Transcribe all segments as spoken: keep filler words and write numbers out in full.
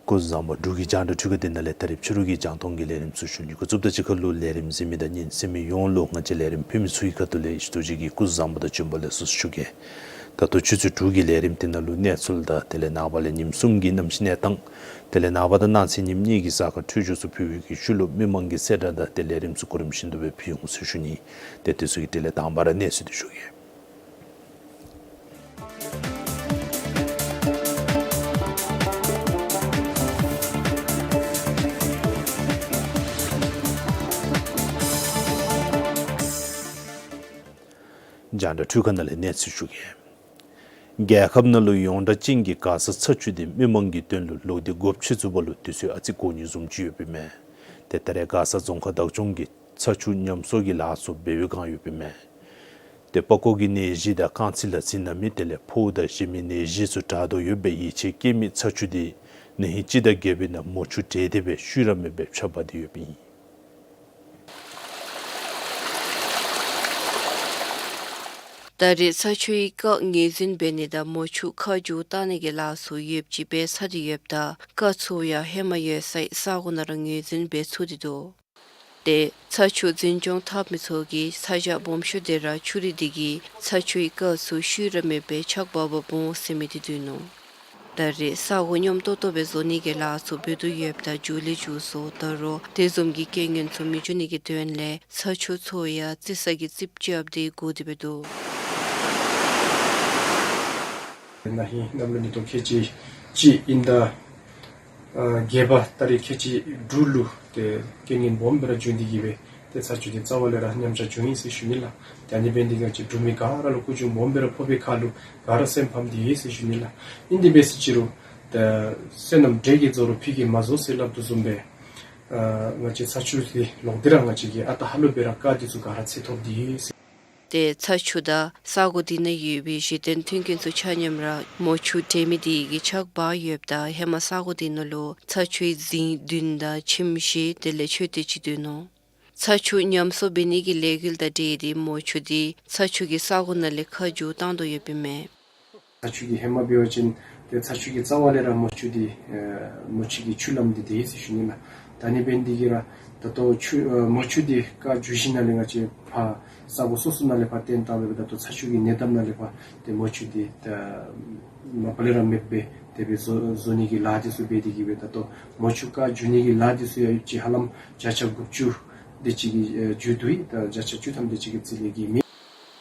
སྐུ་གཟུགས་བཟང་པོ། འབྲུག་གི་རྒྱང་བསྒྲགས་འཕྲུལ་ཁང་འདི་ནང་ལས་ད་རིས་ཕྱི་རུ་གི་རྒྱང་མཐོང་གི་ལས་རིམ་ཚུ་ཞུ་ནི། འགོ་བཙུགསཔ་དང་གཅིག་ཁར་ལུ་ལས་རིམ་གཟིགས་མི་དང་ཉན་གསན་མི་ཡོངས་ལུ་ང་བཅས་ལས་རིམ་ཕུལ་མི་ཚུ་གི་ཁ་ཐུག་ལས་ཨེ་ཤེ་ཡ་རྡོ་རྗེ་གིས་སྐུ་གཟུགས་བཟང་པོ་དང་བྱོན་པ་ལེགས་སོ་ཞུ་གེ། ད་ལྟོ་ཆུ་ཚོད་དྲུག་གི་ལས་རིམ་འདི་ནང་ལུ་གནས་ཚུལ་དང་དེ་ལས་ནངས་པ་ལས་ཉིནམ་གསུམ་གྱི་གནམ་གཤིས་གནས་སྟངས། དེ་ལས་ནངས་པ་དང་གནངས་ཚེ་ཉིནམ་གཉིས་ཀྱི་གཟའ་སྐར་འཕྲོད་སྦྱོར་ཚུ་ཕུལ་བའི་གི་ཤུལ་ལུ་མི་མང་གི་གསལ་བསྒྲགས་དང་དེ་ལས་རིམ་ཚུ་གོ་རིམ་བཞིན་དུ་སྦེ་ཕུལ་འོང་ཟེར་ཞུ་ནི། ཏེ་དེ་ཚུ་གི་དེ་ལས་དང་པ་ར་གནས་ཚུལ་འདི་ཞུ་གེ། རྒྱང་བསྒྲགས་འཕྲུལ་ཁང་ནང་ལས་གནས་ཚུལ་ཞུ་གེ། རྒྱལ་ཁབ་ནང་ལུ་ཡོངས་གྲགས་ཅན་གྱི་མགར་ས་ཚ་ཆུ་འདི་མི་མང་གི་དོན་ལུ་ལོག་སྟེ་སྒོ་ཕྱེ་ཚུགས་པ་ལུ་དུས་ཚོད་ཨ་ཙི་འགོར་ནི་བཟུམ་ཅིག་ཡོདཔ་ཨིན་མས། ཏེ་ད་རེས་མགར་ས་རྫོང་ཁག་བདག་སྐྱོང་གིས་ཚ་ཆུ་ཉམས་གསོ་གི་ལཱ་ཚུ་འབད་བའི་བསྒང་ཡོདཔ་ཨིན་མས། ཏེ་པགས་ཀོ་གི་ནད་གཞི་དང་རྐང་ཚིགས་ལ་ཚིགས་ན་མི་དེ་ལས་ཕོཝ་དང་གཞན་མི་ནད་གཞི་ཚུ་དྲག་དོ་ཡོད་པའི་ཡིད་ཆེས་བསྐྱེད་མི་ཚ་ཆུ་འདི་ན་ཧིང་སྤྱི་ཟླ་བརྒྱད་པའི་ནང་མོ་ཆུ་བྲལ་ཏེ་སྦེ་ཤུལ་ར་མེདཔ་སྦེ་ཆགས་འབག་སྟེ་ཡོདཔ་ཨིན། ད་རེས་ཚ་ཆུའི་རྐ་ངོས་འཛིན་འབད་ནི་དང་མོ་ཆུ་ཁ་རྒྱུ་བཏང་ནི་གི་ལཱ་ཚུ་ཡོདཔ་ཅིག་སྦེ་ཚར་ཏེ་ཡོདཔ་ད་རྐ་ཚུ་ཡང་ཧེ་མ་ཡོད་སའི་ས་གོ་ནང་ར་ངོས་འཛིན་འབད་ཚུགས་ཏེ་འདུག། ཏེ་ཚ་ཆུ་འཛིན་སྐྱོང་འཐབ་མི་ཚུ་གིས་ཚ་གྱང་སྦོམ་ཤོས་དེ་ར་ཆུ་རུད་འདི་གིས་ཚ་ཆུའི་རྐ་ཚུ་ཤུལ་ར་མེདཔ་སྦེ་ཆགས་འབག་འབགཔ་འོང་ཟེར་མི་འདི་འདུག་ནུག། ད་རེས་ས་གོ་སྙོམས་ཏོག་ཏོ་སྦེ་བཟོ་ནི་གི་ལཱ་ཚུ་འབད་དོ་ཡོདཔ་ད་མཇུག་ལས་མཇུག་སོང་ད་རུང་དེ་བཟུམ་གྱི་རྐྱེན་ངན་ཚུ་མི་འབྱུང་ནི་གི་དོན་ལས་ཚ་ཆུ་ཚུ་ཡང་རྩི་ས་གིས་རྩིགཔ་རྐྱབ་སྟེ་བསྒོར་ཏེ་སྦེ་འདུག། ན་ཧིང་གནམ་ལོ་ཉིས་སྟོང་ཁལ་གཅིག་གཅིག་དབྱིན་ཟླ་ཨ་བརྒྱད་པ་ཏ་རིག་ཁལ་གཅིག་དྲུག་ལུ་ཏེ་རྐྱེན་ངན་སྦོམ་སྦེ་ར་བྱུང་སྟེ་གིས་སྦེ་ཏེ་ཚ་ཆུ་འདི་རྩ་བ་ལས་ར་ཉམས་ཆག་བྱུང་ཡི་ཟེར་ཞུ་ནི་ལགས། ད་ཨ་ནི་འབད་ནི་འདི་གིས་ང་བཅས་འབྲུག་མི་ག་ར་ལུ་སྐུ་གྱོང་སྦོམ་སྦེ་ར་ཕོག་པའི་ཁར་ལུ་ག་ར་སེམས་ཕམ་སྟེ་ཡོད་ཟེར་ཞུ་ནི་ལགས། ཨིན་དེ་འབད་ཟེར་ཅི་རུང་ད་བསོད་ནམས་འབྲས་ཀྱིས་རྫོགས་རུང་ཕུད་ཀྱིས་མ་རྫོགས་ཟེར་སླབ་དོ་བཟུམ་སྦེ་ཨ་ང་བཅས་ཚ་ཆུ་འདི་ལོག་སྟེ་ར་ང་བཅས་ཀྱིས་ཨ་རྟག་ཧ་ལུགས་སྦེ་ར་རྐ་འདི་ཚུ་ག་ར་འཚོལ་ཐོབ་སྟེ་ཡོད་ཟེར། ཏེ་ཚ་ཆུ་དང་ས་གོ་འདི་ནང་ཡོད་པའི་གཞི་རྟེན་མཐུན་རྐྱེན་ཚུ་ཆ་མཉམ་ར་མོ་ཆུ་བྲལ་མི་འདི་གིས་ཆགས་འབག་ཡོདཔ་ད་ཧེ་མ་ས་གོ་འདི་ནང་ལུ་ཚ་ཆུའི་རྫིང་བདུན་དང་ཁྱིམ་བཞི་དེ་ལས་མཆོད་རྟེན་ཅིག་འདུག་ནུག། ཚ་ཆུ་ཉམས་གསོ་འབད་ནི་གི་ལས་འགུལ་དང་འབྲེལ་ཏེ་མོ་ཆུ་འདི་ཚ་ཆུ་གི་ས་གོ་ནང་ལས་ཁ་བསྒྱུར་བཏང་དོ་ཡོདཔ་ཨིན་མས། ཚ་ཆུ་གི་ཧེ་མ་འབད་བ་ཅིན་ཏེ་ཚ་ཆུ་གི་རྩ་བ་ལས་ར་མོ་ཆུ་འདི་ཨེ་མོ་ཆུ་གི་ཆུ་ལམ་འདི་འདུག་ཟེར་ཞུ་ནི་ལགས། ད་ཨ་ནི་འབད་ནི་འདི་གིས་ར་ད་ལྟོ་ཆུ་ཨེ་མོ་ཆུ་འདི་རྐ་བསྒྱུར་ཞིནམ་ལས་ང་བཅས་ཕར་ས་གོ་སོ་སོ་ནང་ལས་ཕར་བཏོན་བཏང་སྦེ་ད་ལྟོ་ཚ་ཆུ་གི་ཉེ་འདབས་ནང་ལས་ཕར་ཏེ་མོ་ཆུ་འདི་ད་མ་པ་ལས་ར་མེདཔ་སྦེ་དེ་སྦེ་བཟོ་བཟོ་ནི་གི་ལཱ་འདི་ཚུ་འབད་དེ་གིས་སྦེ་ད་ལྟོ་མོ་ཆུ་རྐ་བསྒྱུར་ནི་གི་ལཱ་འདི་ཚུ་ཡང་ཡོདཔ་ཅིག་ཧ་ལམ་བརྒྱ་ཆ་དགུ་བཅུ་དེ་ཅིག་གི་ཨེ་མཇུག་བསྡུ་ཡི། ད་བརྒྱ་ཆ་བཅུ་ཐམ་དེ་ཅིག་གི་རྩིས་ལས་བརྒལ་མེད།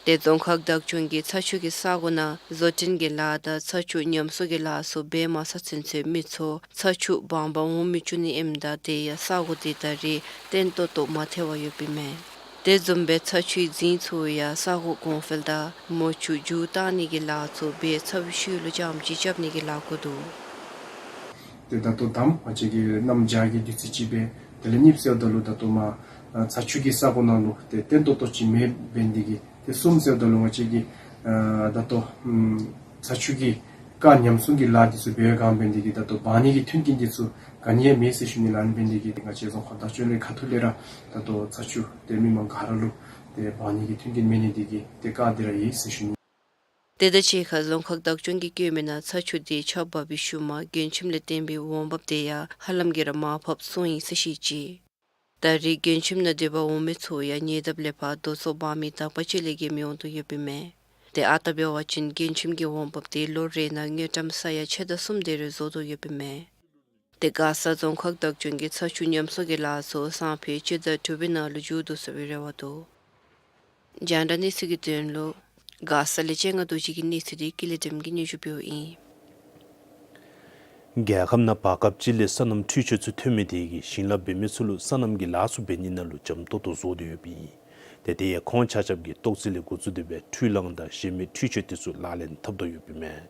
ཏེ་རྫོང་ཁག་བདག་སྐྱོང་གིས་ཚ་ཆུ་གི་ས་གོ་ནང་བཟོ་སྐྲུན་གྱི་ལཱ་དང་ཚ་ཆུ་ཉམས་གསོ་གི་ལཱ་ཚུ་འབད་མ་ཚར་ཚུན་ཚོད་མི་ཚུ་ཚ་ཆུ་སྦང་པར་འོང་མི་བཅུག་ནི་ཨིནམ་ད་དེ་ཡང་ས་གོ་འདི་ད་རེས་བརྟན་ཏོག་ཏོ་མ་ཐལ་བར་ཡོདཔ་ཨིན་མས། དེ་བཟུམ་སྦེ་ཚ་ཆུའི་རྫིང་ཚུ་ཡང་ས་གོ་གོང་འཕེལ་དང་མོ་ཆུ་བསྒྱུར་བཏང་ནི་གི་ལཱ་ཚུ་འབད་ཚར་བའི་ཤུལ་ལུ་རྐྱངམ་ཅིག་རྐྱབ་ནི་གི་ལཱ་འགོ་འདུག། ཏེ་ད་ལྟོ་དམ་ང་བཅས་ཀྱི་གནམ་བྱཱར་གྱི་དུས་ཚོད་ཅིག་སྦེ་དེ་ལས་གཉིས་ཟེརཝ་ད་ལུ་ད་ལྟོ་མར་ཨ་ཚ་ཆུ་གི་ས་གོ་ནང་ལུ་ཏེ་བརྟན་ཏོག་ཏོ་ཅིག་མེདཔ་འབད་ནི་འདི་གིས། ཏེ་གསུམ་ཟེརཝ་ད་ལུ་ང་བཅས་ཀྱི་ཨ་ད་ལྟོ་ཨམ་ཚ་ཆུ་གི་ བཀག་ཉམས་སྲུང་གི་ལཱ་འདི་ཚུ་འབད་བའི་སྒང་འབད་ནི་འདི་གིས་ད་ལྟོ་འབག་ནི་གི་མཐུན་རྐྱེན་འདི་ཚུ་ག་ནི་ཡང་མེད་ཟེར་ཞུ་ནི་ལགས། ཨ་ནི་འབད་ནི་འདི་གིས་ང་བཅས་རྫོང་ཁག་བདག་སྐྱོང་ལས་ཁ་ཐུག་ལས་ར་ད་ལྟོ་ཚ་ཆུ་དེ་མི་མང་ག་ར་ལུ་དེ་འབག་ནི་གི་མཐུན་རྐྱེན་མེད་ནི་འདི་གིས་དེ་བཀག་སྟེ་ར་ཡོད་ཟེར་ཞུ་ནི། དེ་དང་གཅིག་ཁར་རྫོང་ཁག་བདག་སྐྱོང་གིས་བཀོད་མི་ནང་ཚ་ཆུ་དེ་ཆརཔ་འབབ་པའི་ཤུལ་མ་མགྲོན་ཁྱིམ་ལས་བརྟེན་པའི་འོང་འབབ་དེ་ཡང་ཧ་ལམ་གྱིས་ར་མར་ཕབ་སོང་ཡི་ཟེར་བཤད་ཅི། ད་རེས་མགྲོན་ཁྱིམ་ནང་སྡོད་པར་འོང་མི་ཚུ་ཡང་ཉེ་འདབས་ལས་ཕར་རྡོ་བཙོག་འབག་མི་དག་པ་ཅིག་ལས་བརྒལ་མི་འོང་དོ་ཡོདཔ་ཨིན་མས། དེ་ཨ་རྟག་འབད་བ་ཅིན་མགྲོན་ཁྱིམ་གྱི་འོང་འབབ་དེ་ལོ་རེ་ནང་དངུལ་ཀྲམ་ས་ཡ་ཕྱེད་དང་གསུམ་དེ་རེ་བཟོ་དོ་ཡོདཔ་ཨིན་མས། དེ་མགར་ས་རྫོང་ཁག་བདག་སྐྱོང་གིས་ཚ་ཆུ་ཉམས་གསོ་གི་ལཱ་ཚུ་སང་ཕོད་སྤྱི་ཟླ་དྲུག་པའི་ནང་ལུ་མཇུག་བསྡུ་ཚུགས་པའི་རེ་བ་འདུག། རྒྱང་བསྒྲགས་གནས་ཚུལ་གྱི་དོན་ལུ་མགར་ས་ལས་སྤྱན་སྔ་རྡོ་རྗེ་གི་གནས་ཚུལ་དེ་ཀུན་ལེགས་སྒྲོལམ་གིས་སྙན་ཞུ་འབདཝ་ཨིན། རྒྱལ་ཁབ་ནང་བར་སྐབས་ཅིག་ལས་སོ་ནམ་འཕྲུལ་ཆས་ཚུ་ཐོན་མི་དེ་གིས་ཞིང་ལཱ་འབད་མི་ཚུ་ལུ་སོ་ནམ་གྱི་ལཱ་ཚུ་འབད་ནི་ནང་ལུ་འཇམ་ཏོང་ཏོ་བཟོ་དོ་ཡོདཔ་ཨིན། ཏེ་དེ་ཡང་ཁོང་ཆ་ཁྱབ་ཀྱིས་ཏོག་ཙི་ལས་འགོ་བཙུགས་ཏེ་སྦེ་འཕྲུལ་གླང་དང་གཞན་མི་འཕྲུལ་ཆས་དེ་ཚུ་ལག་ལེན་འཐབ་དོ་ཡོདཔ་ཨིན་མས།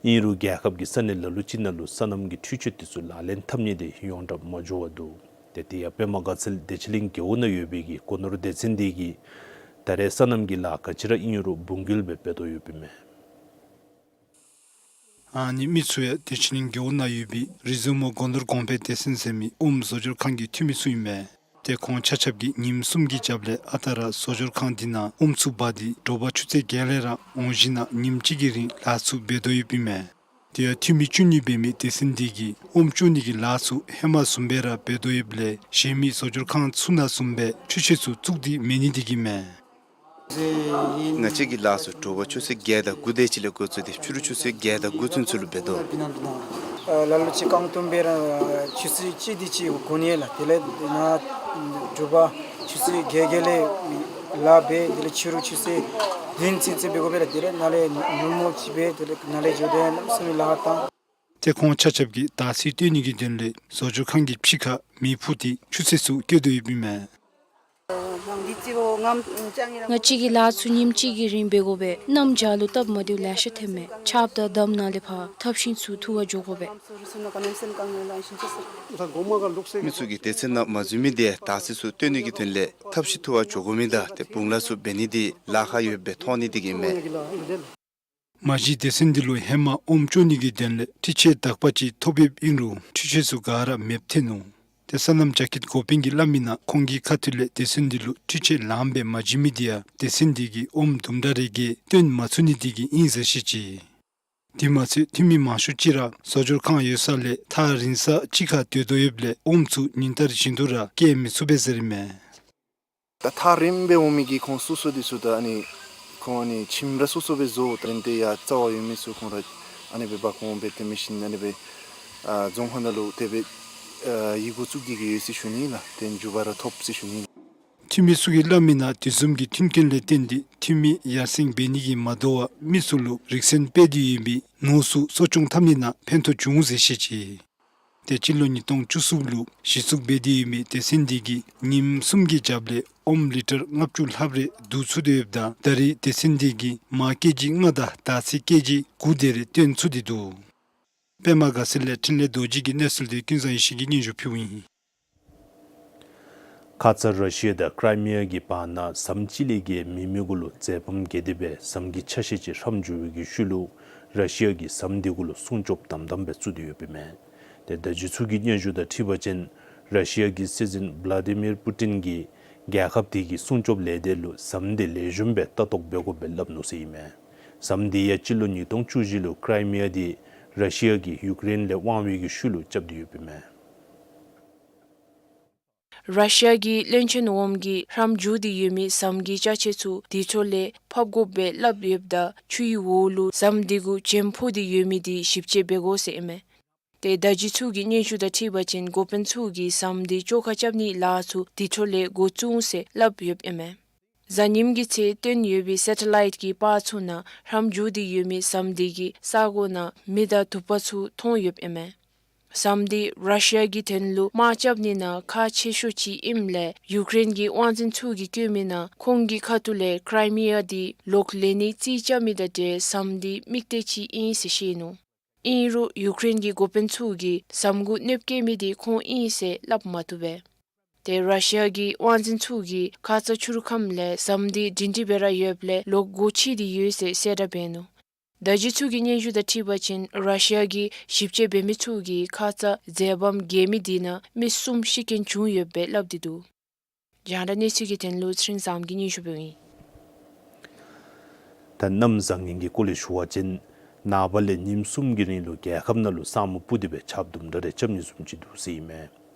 ཨིན་རུང་རྒྱལ་ཁབ་ཀྱི་ས་གནས་ལ་ལུ་ཅིག་ནང་ལུ་སོ་ནམ་གྱི་འཕྲུལ་ཆས་དེ་ཚུ་ལག་ལེན་འཐབ་ནི་དེ་ཡོངས་གྲགས་མ་འགྱོ་བར་འདུག། ཏེ་དེ་ཡང་པདྨ་དགའ་ཚལ་བདེ་ཆེན་གླིང་རྒེད་འོག་ནང་ཡོད་པའི་གི་སྒོ་ནོར་སྡེ་ཚན་དེ་གིས་ད་རེས་སོ་ནམ་གྱི་ལཱ་ག་ཅི་ར་ཨིན་རུང་བུང་འགུལ་སྦེ་འབད་དོ་ཡོདཔ་ཨིན་མས། ཨ་ནི་མི་ཚུ་ཡང་བདེ་ཆེན་གླིང་རྒེད་འོག་ནང་ཡོད་པའི་རི་བཟུམ་མོ་སྒོ་ནོར་གོང་འཕེལ་སྡེ་ཚན་ཟེར་མི་ཨོམ་བཟོ་སྦྱོར་ཁང་གི་འཐུས་མི་ཚུ་ཨིན་མས། ཏེ་ཁོང་ཆ་ཁྱབ་ཀྱིས་ཉིནམ་གསུམ་གྱི་རྒྱབ་ལས་ཨ་རྟག་ར་བཟོ་སྦྱོར་ཁང་འདི་ནང་ཨོམ་ཚུ་འབག་སྟེ་དྲོ་པ་ཆུ་ཚོད་བརྒྱད་ལས་ར་འོང་བཞིན་ན་ཉིནམ་གཅིག་གི་རིང་ལཱ་ཚུ་འབད་དོ་ཡོདཔ་ཨིན་མས། དེ་ཡང་འཐུས་མི་བཅུ་གཉིས་འབད་མི་སྡེ་ཚན་འདི་གིས་ཨོམ་བཙོང་ནི་གི་ལཱ་ཚུ་ཧེ་མ་བཟུམ་སྦེ་ར་འབད་དོ་ཡོདཔ་ལས་གཞན་མི་བཟོ་སྦྱོར་ཁང་ཚུ་ནང་བཟུམ་སྦེ་འཕྲུལ་ཆས་ཚུ་བཙུགས་ཏེ་མེད་ནི་འདི་གིས་མས། ང་བཅས་ཀྱི་ལཱ་ཚུ་དྲོ་པ་ཆུ་ཚོད་བརྒྱད་དང་དགུ་དེ་ཅིག་ལས་འགོ་བཙུགས་ཏེ་ཕྱི་རུ་ཆུ་ཚོད་བརྒྱད་དང་དགུ་ཚུན་ཚོད་ལུ་འབད་དོ། ཨ་ལ་ལུ་ཅིག་རྐང་སྟོང་སྦེ་ར་ཆུ་ཚོད་གཅིག་དེ་ཅིག་འགོར་ནི་ལགས། དེ་ལས་ནཱ་དྲོ་པ་ཆུ་ཚོད་བརྒྱད་བརྒྱད་ལས་ལཱ་འབད། དེ་ལས་ཕྱི་རུ་ཆུ་ཚོད་བདུན་ཚུན་ཚོད་འབད་དགོ་པས་ལགས། དེ་ལས་ནཱ་ལས་ནུབ་མོ་ཅིག་འབད། དེ་ལས་ནཱ་ལས་འགྱོ་དེ་གནམ་མེད་ས་མེད་ལཱ་བཏང་། ཏེ་ཁོང་ཆ་ཁྱབ་ཀྱིས་དར་ཚི་བཏོན་ནི་གི་དོན་ལས་བཟོ་སྦྱོར་ཁང་གི་ཕྱི་ཁར་མེ་ཕུ་སྟེ་ཆུ་ཚོད་ཚུ་བསྐྱལ་དོ་ཡོདཔ་ཨིན་མས། ང་བཅས་ཀྱི་ལཱ་ཚུ་ཉིནམ་གཅིག་གི་རིང་འབད་དགོ་པས། གནམ་བྱཱར་ལུ་སྟབས་མ་བདེཝ་ལེ་ཤ་ཐོནམ་མས། ཆརཔ་དང་འདམ་ནང་ལས་ཕར་ཐབས་ཤེས་ཚུ་འཐུ་བར་འགྱོ་དགོ་པས། མི་ཚུ་གིས་སྡེ་ཚན་ནང་མ་འཛུལ་མི་དེ་དར་ཚི་ཚུ་བཏོན་ནི་གི་དོན་ལས་ཐབས་ཤེས་འཐུ་བར་འགྱོ་དགོ་མི་དང་ཏེ་བུང་ལཱ་ཚུ་འབད་ནི་དེ་ལཱ་ཁག་ཡོདཔ་སྦེ་མཐོང་ནི་དེ་གིས་མས། མ་གཞི་སྡེ་ཚན་འདི་ལུ་ཧེ་མ་ཨོམ་བཙོང་ནི་གི་དོན་ལས་འཕྲུལ་ཆས་དག་པ་ཅིག་ཐོབ་ཡོདཔ་ཨིན་རུང་འཕྲུལ་ཆས་ཚུ་ག་ར་མེདཔ་ཐོན་ནུག། ཏེ་སོ་ནམ་ཅ་ཀེད་འགོ་དཔོན་གྱིས་སླབ་མི་ནང་ཁོང་གི་ཁ་ཐུག་ལས་སྡེ་ཚན་འདི་ལུ་འཕྲུལ་ཆས་ལངམ་སྦེ་མ་བྱིན་མི་དེ་ཡང་སྡེ་ཚན་འདི་གིས་ཨོམ་དུམ་གྲ་རེ་གིས་བཏོན་མ་ཚུགས་ནི་དེ་གིས་ཨིན་ཟེར་བཤད་ཅི། དེ་མ་ཚད་འཐུས་མི་མང་ཤོས་ཅིག་ར་བཟོ་སྦྱོར་ཁང་ཡོད་ས་ལས་ཐག་རིང་ས་ཅིག་ཁར་སྡོད་དོ་ཡོདཔ་ལས་ཨོམ་ཚུ་ཉིན་ལྟར་བཞིན་དུ་ར་བསྐྱལ་མི་ཚུགས་པས་ཟེར་ཨིན་མས། ད་ཐག་རིངམོ་སྦེ་འོང་མི་གི་ཁོང་སོ་སོ་འདི་ཚུ་ད་ཨ་ནི་ཁོང་ཨ་ནི་ཁྱིམ་ར་སོ་སོ་སྦེ་བཟོ། དེ་ལས་ཏེ་ཡར་རྩ་བར་ཡོད་མི་ཚུ་ཁོང་ར་ཨ་ནི་སྦེ་འབག་འོང་སྦེ་ཏེ་མི་ཤིན་ཨ་ནི་སྦེ་ཨ་རྫོང་ཁག་ནང་ལུ་དེ་སྦེ་ཨ་ཡི་གུ་བཙུགས་ཏེ་གི་ཡོད་ཟེར་ཞུ་ནི་ལགས། ཏེ་མཇུག་བར་ར་ཐོབ་ཟེར་ཞུ་ནི། འཐུས་མི་ཚུ་གིས་སླབ་མི་ནང་དེ་བཟུམ་གྱི་མཐུན་རྐྱེན་ལས་བརྟེན་ཏེ་འཐུས་མི་ཡར་སེང་འབད་ནི་གིས་མ་དོ་བར་མི་ཚུ་ལུ་རིག་ཚན་སྤེལ་ཏེ་ཡོད་མི་ནོར་ཚུ་གསོ་སྐྱོང་འཐབ་ནི་ནང་ཕན་ཐོགས་བྱུང་ཟེར་བཤད་ཅི། ཏེ་སྤྱི་ལོ་ཉིས་སྟོང་བཅུ་གསུམ་ལུ་གཞི་བཙུགས་འབད་དེ་ཡོད་མི་སྡེ་ཚན་འདི་གིས་ཉིནམ་གསུམ་གྱི་རྒྱབ་ལས་ཨོམ་ལི་ཊར་ལྔ་བཅུ་ལྷགཔ་རེ་བསྡུ་ཚུགས་ཏེ་ཡོདཔ་ད་ད་རེས་སྡེ་ཚན་འདི་གིས་མར་ཀེ་ཇི་ལྔ་དང་དར་ཚི་ཀེ་ཇི་དགུ་དེ་རེ་བཏོན་ཚུགས་ཏེ་འདུག། པདྨ་དགའ་ཚལ་ལས་འཕྲིན་ལས་རྡོ་རྗེ་གི་གནས་ཚུལ་དེ་ཀུན་བཟང་ཡེ་ཤེས་ཀྱིས་སྙན་ཞུ་ཕུལཝ་ཨིན། ཁ་ཙ་ར་ཤི་ཡ་དང་ཀྲའི་མི་ཡ་གི་བར་ན་ཟམ་ཅིག་ལས་བརྒལ་མེད་མི་གུ་ལུ་རྫས་ཕམ་བརྒྱབ་སྟེ་སྦེ་ཟམ་གྱི་ཆ་ཤས་ཅིག་ཧྲམ་འགྱོ་བའི་གི་ཤུལ་ལུ་ར་ཤི་ཡ་གིས་ཟམ་དེ་གུ་ལུ་སྲུང་སྐྱོབ་དམ་དམ་སྦེ་བཙུགས་ཏེ་ཡོདཔ་ཨིན་མས། ཏེ་བརྡ་བརྒྱུད་ཚུ་གི་སྙན་ཞུ་དང་འཁྲིལ་བ་ཅིན་ར་ཤི་ཡ་གི་སྲིད་འཛིན་བླ་ཏི་མིར་པུ་ཏིན་གྱིས་རྒྱལ་ཁབ་དེ་གི་སྲུང་སྐྱོབ་ལས་སྡེ་ལུ་ཟམ་དེ་ལེགས་ཤོམ་སྦེ་ལྟ་རྟོག་འབད་དགོཔ་སྦེ་སླབ་ནུག་ཟེར་ཨིན་མས། ཟམ་དེ་ཡང་སྤྱི་ལོ་ཉིས་སྟོང་བཅུ་བཞི་ལུ་ཀྲའི་མི་ཡ་དེ་ར་ཤི་ཡ་གིས་ཡུཀ་རེན་ལས་དབང་བའི་གི་ཤུལ་ལུ་རྐྱབ་སྟེ་ཡོདཔ་ཨིན་མས། ར་ཤི་ཡ་གི་བློན་ཆེན་འོགམ་གིས་ཧྲམ་འགྱོ་སྟེ་ཡོད་མི་ཟམ་གྱི་ཅ་ཆས་ཚུ་དེ་འཕྲོ་ལས་ཕབ་དགོཔ་སྦེ་སླབ་ཡོདཔ་ད་ཆུའི་འོག་ལུ་ཟམ་དེ་གུ་བྱེམ་ཕོག་སྟེ་ཡོད་མི་དེ་ཞིབ་དཔྱད་འབད་དགོ་ཟེར་ཨིན་མས། ཏེ་བརྡ་བརྒྱུད་ཚུ་གི་སྙན་ཞུ་དང་འཁྲིལ་བ་ཅིན་འགོ་དཔོན་ཚུ་གིས་ཟམ་དེ་བཅོ་ཁ་རྐྱབ་ནིའི་ལཱ་ཚུ་དེ་འཕྲོ་ལས་འགོ་བཙུགས་འོང་ཟེར་སླབ་ཡོདཔ་ཨིན་མས། གཟའ་ཉིམ་གྱི་ཚེ་བཏོན་ཡོད་པའི་སེ་ཊ་ལའིཊ་གི་པར་ཚུ་ནང་ཧྲམ་འགྱོ་སྟེ་ཡོད་མི་ཟམ་དེ་གི་ས་གོ་ནང་མེ་དང་དུ་པ་ཚུ་མཐོང་ཡོདཔ་ཨིན་མས། ཟམ་དེ་ར་ཤི་ཡ་གི་དོན་ལུ་དམག་རྐྱབ་ནི་ནང་ཁག་ཆེ་ཤོས་ཅིག་ཨིནམ་ལས་ཡུཀ་རེན་གྱི་དབང་འཛིན་ཚུ་གིས་བཀོད་མི་ནང་ཁོང་གི་ཁ་ཐུག་ལས་ཀྲའི་མི་ཡ་དེ་ལོག་ལེན་ནི་རྩིས་རྐྱབ་མི་དང་འབྲེལ་ཟམ་དེ་དམིགས་གཏད་ཅིག་ཨིན་ཟེར་བཤད་ནུག། ཨིན་རུང་ཡུཀ་རེན་གྱི་འགོ་དཔོན་ཚུ་གིས་ཟམ་གུ་གནོདཔ་བཀལ་མི་དེ་ཁོང་ཨིན་ཟེར་སླབ་མ་བཏུབ་པས། ཏེ་ར་ཤི་ཡ་གི་དབང་འཛིན་ཚུ་གིས་ཁ་ཙ་ཕྱི་རུ་ཁམས་ལས་ཟམ་དེ་སྒྲིང་སྒྲི་སྦེ་ར་ཡོདཔ་ལས་ལོག་སྒོ་ཕྱེ་སྟེ་ཡོད་ཟེར་གསལ་བསྒྲགས་འབད་ནུག། བརྡ་བརྒྱུད་ཚུ་གི་སྙན་ཞུ་དང་འཁྲིལ་བ་ཅིན་ར་ཤི་ཡ་གི་ཞིབ་དཔྱད་འབད་མི་ཚུ་གིས་ཁ་ཙ་མཛེས་བམ་རྒྱས་མི་དེ་ནང་མི་གསུམ་ཤི་རྐྱེན་བྱུང་ཡོདཔ་སྦེ་སླབ་སྟེ་འདུག། རྒྱང་བསྒྲགས་གནས་ཚུལ་གྱི་དོན་ལུ་ཚེ་རིང་བཟངམོ་གིས་སྙན་ཞུ་འབདཝ་ཨིན། ད་གནམ་བཟང་ངན་གྱི་སྐོར་ལས་ཞུ་བ་ཅིན་ནངས་པ་ལས་ཉིནམ་གསུམ་གྱི་རིང་ལུ་རྒྱལ་ཁབ་ནང་ལུ་ས་སྨུག་སྤུབས་ཏེ་སྦེ་ཆརཔ་དུམ་གྲ་རེ་རྐྱབ་ནི་བཟུམ་ཅིག་འདུག་ཟེར་ཨིན་མས།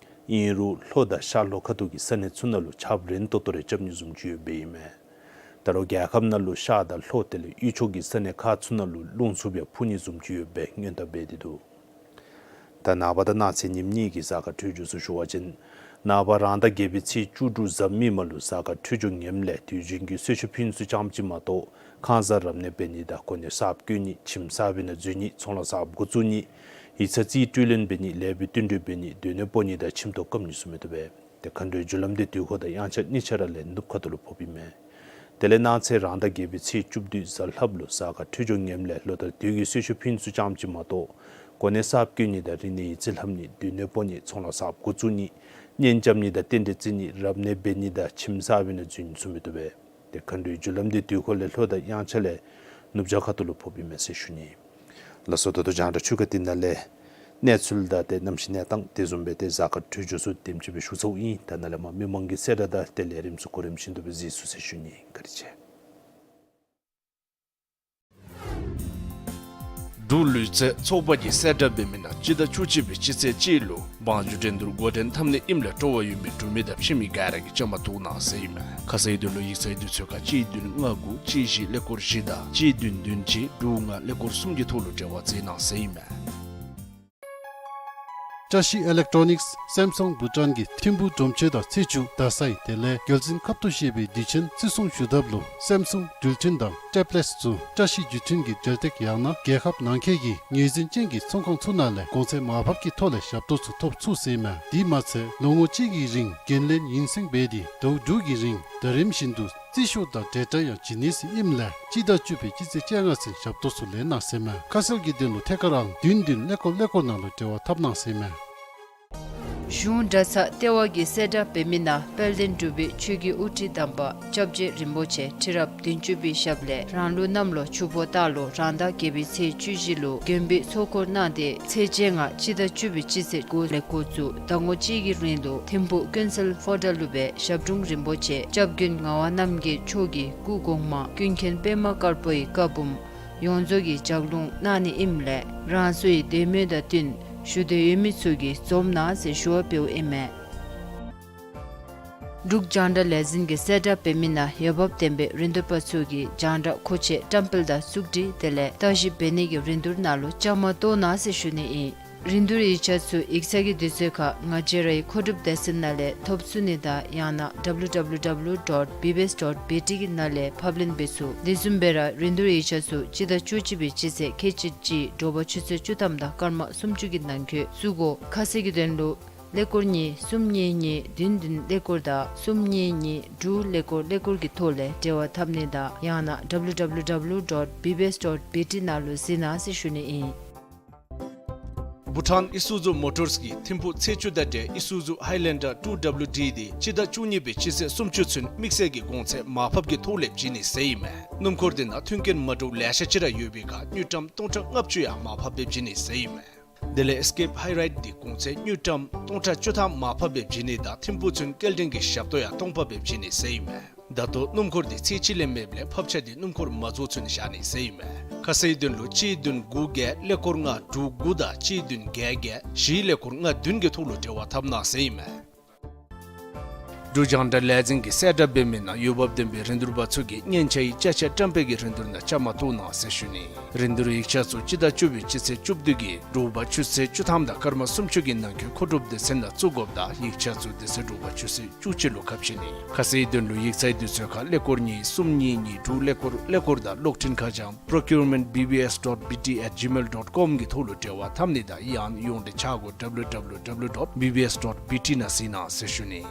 ཨིན་རུང་ལྷོ་དང་ཤར་ལྷོ་ཁ་ཐུག་གི་ས་གནས་ཚུ་ནང་ལུ་ཆརཔ་རན་ཏོག་ཏོ་རེ་རྐྱབ་ནི་བཟུམ་ཅིག་ཡོདཔ་ཨིན་མས། ད་རུང་རྒྱལ་ཁབ་ནང་ལུ་ཤར་དང་ལྷོ་དེ་ལས་དབུས་ཕྱོགས་ཀྱི་ས་གནས་ཁག་ཚུ་ནང་ལུ་རླུང་འཚུབ་ཡང་འཕུ་ནི་བཟུམ་ཅིག་ཡོདཔ་སྦེ་སྔོན་བརྡ་འབད་དེ་འདུག། ད་ནངས་པ་དང་གནངས་ཚེ་ཉིནམ་གཉིས་ཀྱི་གཟའ་སྐར་འཕྲོད་སྦྱོར་ཚུ་ཞུ་བ་ཅིན་ནངས་པ་རང་ཟླ་བརྒྱད་པའི་ཚེས་བཅུ་དྲུག་གཟའ་མིག་དམར་ལུ་གཟའ་སྐར་འཕྲོད་སྦྱོར་ངནམ་ལས་དུས་རྒྱུན་གྱི་གསོལ་མཆོད་ཕུལ་ནི་ཚུ་ཙམ་ཅིག་མ་གཏོགས་ཁང་གསར་རབ་གནས་འབད་ནི་དང་གོ་གནས་གསརཔ་བསྐོ་ནི་ཁྱིམ་གསར་པའི་ནང་འཛུལ་ནི་ཚོང་ལཱ་གསརཔ་འགོ་བཙུགས་ནི་ཡིག་ཚང་རྩིས་སྤྲོད་ལེན་འབད་ནི་ལས་སྦེ་བསྟུན་གྲོས་འབད་ནི་སྡོད་གནས་སྤོ་ནི་དང་ཁྱིམ་ཐོག་བཀབ་ནི་ཚུ་མི་བཏུབ་པས། ཏེ་མཁའ་འགྲོའི་རྒྱུ་ལམ་དེ་དུས་འཁོར་དང་དབྱངས་འཆར་གཉིས་ཆ་ར་ལས་ནུབ་ཁ་ཐུག་ལུ་ཕོགཔ་ཨིན་མས། དེ་ལས་གནངས་ཚེ་རང་ཟླ་བརྒྱད་པའི་ཚེས་བཅུ་བདུན་གཟའ་ལྷགཔ་ལུ་གཟའ་སྐར་འཕྲོད་སྦྱོར་ངནམ་ལས་ལོ་ལྟར་དུས་ཀྱི་གསོལ་མཆོད་ཕུལ་ནི་ཚུ་ཙམ་ཅིག་མ་གཏོགས་གོ་གནས་གསརཔ་བསྐོ་ནི་དང་རིག་གནས་ཡིག་རྩིས་ལྷབ་ནི་སྡོད་གནས་སྤོ་ནི་ཚོང་ལཱ་གསརཔ་འགོ་བཙུགས་ནི་གཉེན་རྐྱབ་ནི་དང་རྟེན་འབྲེལ་བརྩི་ནི་རབ་གནས་འབད་ནི་དང་ཁྱིམ་གསར་པའི་ནང་འཛུལ་ནི་ཚུ་མི་བཏུབ་པས། ཏེ་མཁའ་འགྲོའི་རྒྱུ་ལམ་དེ་དུས་འཁོར་ལས་ལྷོ་དང་དབྱངས་འཆར་ལས་ནུབ་བྱང་ཁ་ཐུག་ལུ་ཕོགཔ་ཨིན་མས་ཟེར་ཞུ་ནི། ལགས་སོ། ད་ལྟོ་རྒྱང་བསྒྲགས་ཆུ་ཁ་ཏི་ནང་ལས་གནས་ཚུལ་དང་ཏེ་གནམ་གཤིས་གནས་སྟངས་དེ་བཟུམ་སྦེ་ཏེ་གཟའ་སྐར་འཕྲོད་སྦྱོར་ཚུ་དེམ་ཅིག་སྦེ་ཞུ་ཚརཝ་ཨིན། ད་ནཱ་ལས་མར་མི་མང་གི་གསལ་བསྒྲགས་དང་ཏེ་ལས་རིམ་ཚུ་གོ་རིམ་བཞིན་དུ་སྦེ་གཟིགས་ཚུགས་ཟེར་ཞུ་ནི། བཀའ་དྲིན་ཆེ། འབྲུག་ལུས་རྩལ་ཚོགས་པ་གིས་གསལ་བསྒྲགས་འབད་མི་ནང་སྤྱི་ཟླ་བཅུ་གཅིག་པའི་སྤྱི་ཚེས་གཅིག་ལུ་བང་རྒྱུག་འགྲན་བསྡུར་འགོ་འདྲེན་འཐབ་ནི་ཨིནམ་ལས་སྤྲོ་བ་ཡོད་མི་འབྲུག་མི་དང་ཕྱི་མི་ག་ར་གིས་བཅའ་མར་གཏོགས་གནང་ཟེར་ཨིན་མས། ཁ་གསལ་གྱི་དོན་ལུ་ཡིག་ཚང་གི་དུས་ཚོད་ཁར་གཅིག་བདུན་ལྔ་དགུ་གཅིག་བཞི་ཀླད་ཀོར་བཞི་དང་གཅིག་བདུན་བདུན་གཅིག་དྲུག་ལྔ་ཀླད་ཀོར་གསུམ་གྱི་ཐོག་ལུ་འབྲེལ་བ་མཛད་གནང་ཟེར་ཨིན་མས། བཀྲ་ཤིས་ཨི་ལེག་ཊོ་ནིགསི་སེམ་སུང་བྷུ་ཊཱན་གྱིས་ཐིམ་ཕུག་སྒྲོམ་ཆེན་དང་ཚེས་བཅུ་རྡ་སའི་དེ་ལས་རྒྱལ་འཛིན་ཁབ་ཏུ་བཞེས་པའི་དུས་ཆེན་བརྩི་སྲུང་ཞུ་ཐབས་ལུ་སེམ་སུང་འགྲུལ་འཕྲིན་དང་ཊེབ་ལེཊསི་ཚུ་བཀྲ་ཤིས་བརྒྱུད་འཕྲིན་གྱི་འབྲེལ་སྟེགས་ཡང་ན་རྒྱལ་ཁབ་ནང་འཁོད་ཀྱི་ངོས་འཛིན་ཅན་གྱི་ཚོང་ཁང་ཚུ་ནང་ལས་གོང་ཚད་མར་ཕབ་ཀྱི་ཐོག་ལས་ཞབས་ཏོག་ཚུ་ཐོབ་ཚུགས་ཟེར་ཨིན་མས། དེ་མ་ཚད་ལོ་ངོ་གཅིག་གི་རིང་འགན་ལེན་ཡུན་སེང་འབད་དེ་ཟླཝ་དྲུག་གི་རིང་ཟླ་རིམ་བཞིན་དུ་རྩིས་ཤོག་དང་འབྲེལ་སྒྲ་ཡང་བྱིན་ནི་ཟེར་ཨིནམ་ལས་སྤྱི་ཟླ་བཅུ་པའི་སྤྱི་ཚེས་བཅོ་ལྔ་ཚུན་ཞབས་ཏོག་ཚུ་ལེན་གནང་ཟེར་ཨིན་མས། ཁ་གསལ་གྱི་དོན་ལུ་ཐད་ཀར་ཨང་བདུན་བདུན་ཀླད་ཀོར་ཀླད་ཀོར་ནང་ལུ་འབྲེལ་བ་འཐབ་གནང་ཟེར་ཨིན་མས། གཞུང་གྲྭ་ཚང་ལྟེ་བ་གིས་གསལ་བསྒྲགས་འབད་མི་ནང་དཔལ་ལྡན་འབྲུག་པའི་ཆོས་ཀྱི་དབུ་ཁྲིད་དམ་པ་སྐྱབས་རྗེ་རིན་པོ་ཆེ་ཁྲི་རབས་བདུན་ཅུ་པའི་ཞབས་ལས་རང་ལུགས་གནམ་ལོ་ཆུ་ཕོ་སྟག་ལོ་རང་ཟླ་བརྒྱད་པའི་ཚེས་བཅུ་བཞི་ལུ་མགོན་པོའི་ཚོགས་འཁོར་གནང་སྟེ་ཚེས་བཅོ་ལྔ་སྤྱི་ཟླ་བཅུ་པའི་སྤྱི་ཚེས་དགུ་ལས་འགོ་བཙུགས་ཟླ་ངོ་གཅིག་གི་རིང་ལུ་ཐིམ་ཕུག་ཀུན་གསལ་ཧོ་ཊེལ་ལུ་སྦེ་ཞབས་དྲུང་རིན་པོ་ཆེ་སྐྱབས་མགོན་ངག་དབང་རྣམ་རྒྱལ་མཆོག་གི་སྐུ་གོང་མ་ཀུན་མཁྱེན་པདྨ་དཀར་པོའི་བཀའ་འབུམ་ཡོངས་རྫོགས་ཀྱི་ལྗགས་ལུང་གནང་ནི་ཨིནམ་ལས་རང་སོའི་འདོད་མོས་དང་བསྟུན་ཞུ་འདོད་ཡོད་མི་ཚུ་གིས་འཛོམས་གནང་ཟེར་ཞུ་བ་འབདཝ་ཨིན་མས། འབྲུག་རྒྱང་བསྒྲགས་ལས་འཛིན་གྱིས་གསལ་བསྒྲགས་འབད་མི་ནང་འོས་འབབ་ལྡན་པའི་རིན་བསྡུར་པ་ཚུ་གིས་རྒྱང་བསྒྲགས་མཁོ་ཆས་བཀྲམ་སྤེལ་དང་བཙུགས་སྒྲིག་དེ་ལས་བརྟག་ཞིབ་འབད་ནི་གི་རིན་བསྡུར་ནང་ལུ་བཅའ་མར་གཏོགས་གནང་ཟེར་ཞུ་ནི་ཨིན། རིན་བསྡུར་ཡིག་ཆ་ཚུ་ཡིག་ཚང་གི་དུས་ཚོད་ཁར་ང་བཅས་རའི་མཁོ་སྒྲུབ་སྡེ་ཚན་ནང་ལས་ཐོབ་ཚུགས་ནི་དང་ཡང་ན་ཌབ་ལུ་ཌབ་ལུ་ཌབ་ལུ་ཌོཊ་བི་བི་ཨེསི་ཌོཊ་བི་ཊི་གི་ནང་ལས་ཕབ་ལེན་འབད་ཚུགས། དེ་བཟུམ་སྦེ་ར་རིན་བསྡུར་ཡིག་ཆ་ཚུ་སྤྱི་ཟླ་བཅུ་གཅིག་པའི་སྤྱི་ཚེས་ཁལ་གཅིག་གཅིག་དྲོ་པ་ཆུ་ཚོད་བཅུ་ཐམ་དང་སྐར་མ་སུམ་ཅུ་གི་ནང་འཁོད་བཙུགས་དགོ། ཁ་གསལ་གྱི་དོན་ལུ་ཀླད་ཀོར་གཉིས་གསུམ་གཉིས་གཉིས་བདུན་བདུན་ཀླད་ཀོར་དང་གསུམ་གཉིས་གཉིས་དྲུག་ཀླད་ཀོར་ཀླད་ཀོར་གྱི་ཐོག་ལས་འབྲེལ་བ་འཐབ་ནི་དང་ཡང་ན་ཌབ་ལུ་ཌབ་ལུ་ཌབ་ལུ་ཌོཊ་བི་བི་ཨེསི་ཌོཊ་བི་ཊི་ནང་ལུ་གཟིགས་གནང་ཟེར་ཞུ་ནི་ཨིན། བྷུ་ཊཱན་ཨི་སུ་ཛུ་མོ་ཊརསི་གིས་ཐིམ་ཕུག་ཚེས་བཅུ་དང་འབྲེལ་ཨི་སུ་ཛུ་ཧའི་ལེན་ཌར་ཊུ་ཌབ་ལུ་ཌི་དེ་སྤྱི་ཟླ་བཅུ་གཉིས་པའི་སྤྱི་ཚེས་སུམ་ཅུ་ཚུན་དམིགས་བསལ་གྱི་གོང་ཚད་མར་ཕབ་ཀྱི་ཐོག་ལས་བྱིན་ནི་ཟེར་ཨིན་མས། སྣུམ་འཁོར་དེ་ནང་མཐུན་རྐྱེན་མ་འདྲཝ་ལེ་ཤ་ཅིག་ར་ཡོད་པའི་ཁར་དངུལ་ཀྲམ་སྟོང་ཕྲག་ལྔ་བཅུ་ཡང་མར་ཕབ་སྦེ་བྱིན་ནི་ཟེར་ཨིན་མས། དེ་ལས་ཨེསི་ཀེབ་ཧའི་རའིཌ་དེ་གོང་ཚད་དངུལ་ཀྲམ་སྟོང་ཕྲག་བཅུ་ཐམ་མར་ཕབ་སྦེ་བྱིན་ནི་དང་ཐིམ་ཕུག་ཚུན་སྐྱེལ་འདྲེན་གྱི་ཞབས་ཏོག་ཡང་སྟོང་ཕབ་སྦེ་བྱིན་ནི་ཟེར་ཨིན་མས། ད་ལྟོ་སྣུམ་འཁོར་དེ་ཚེས་གཅིག་ལས་མེདཔ་ལས་ཕབ་ཆ་དེ་སྣུམ་འཁོར་མ་རྫོགས་ཚུན་བཞག་ནི་ཟེར་ཨིན་མས། ཁ་གསལ་དོན་ལུ་གཅིག་བདུན་དགུ་བརྒྱད་ཀླད་ཀོར་ལྔ་དྲུག་དགུ་དང་གཅིག་བདུན་བརྒྱད་བརྒྱད་བཞི་ཀླད་ཀོར་ལྔ་བདུན་གྱི་ཐོག་ལུ་འབྲེལ་བ་འཐབ་གནང་ཟེར་ཨིན་མས། འབྲུག་རྒྱང་བསྒྲགས་ལས་འཛིན་གྱིས་གསལ་བསྒྲགས་འབད་མི་ནང་འོས་འབབ་ལྡན་པའི་རིན་བསྡུར་པ་ཚུ་གིས་སྙན་ཆ་ཡི་ཅ་ཆས་བཀྲམ་སྤེལ་གྱི་རིན་བསྡུར་ནང་བཅའ་མར་གཏོགས་གནང་ཟེར་ཞུ་ནི། རིན་བསྡུར་ཡིག་ཆ་ཚུ་སྤྱི་ཟླ་བཅུ་པའི་སྤྱི་ཚེས་བཅུ་བདུན་གྱི་དྲོ་པ་ཆུ་ཚོད་བཅུ་ཐམ་དང་སྐར་མ་སུམ་ཅུ་གི་ནང་འཁོད་མཁོ་སྒྲུབ་སྡེ་ཚན་ནང་བཙུགས་དགོཔ་དང་ཡིག་ཆ་ཚུ་དེ་ཚེ་དྲོ་པ་ཆུ་ཚོད་བཅུ་གཅིག་ལུ་ཁ་ཕྱེ་ནི། ཁ་གསལ་དོན་ལུ་ཡིག་ཚང་དུས་ཚོད་ཁར་ཀླད་ཀོར་གཉིས་གསུམ་གཉིས་གཉིས་དྲུག་ཀླད་ཀོར་ཀླད་ཀོར་དང་གློག་འཕྲིན་ཁ་བྱང་པྲོ་ཀིའུར་མེནཊ་བི་བི་ཨེསི་ཌོཊ་བི་ཊི་ཨེཊ་ཇི་མེལ་ཌོཊ་ཀོམ་གྱི་ཐོག་ལུ་འབྲེལ་བ་འཐབ་ནི་དང་ཡང་ཡོངས་འབྲེལ་ཆ་བགོས་ཌབ་ལུ་ཌབ་ལུ་ཌབ་ལུ་ཌོཊ་བི་བི་ཨེསི་ཌོཊ་བི་ཊི་ནང་གཟིགས་གནང་ཟེར་ཞུ་ནི།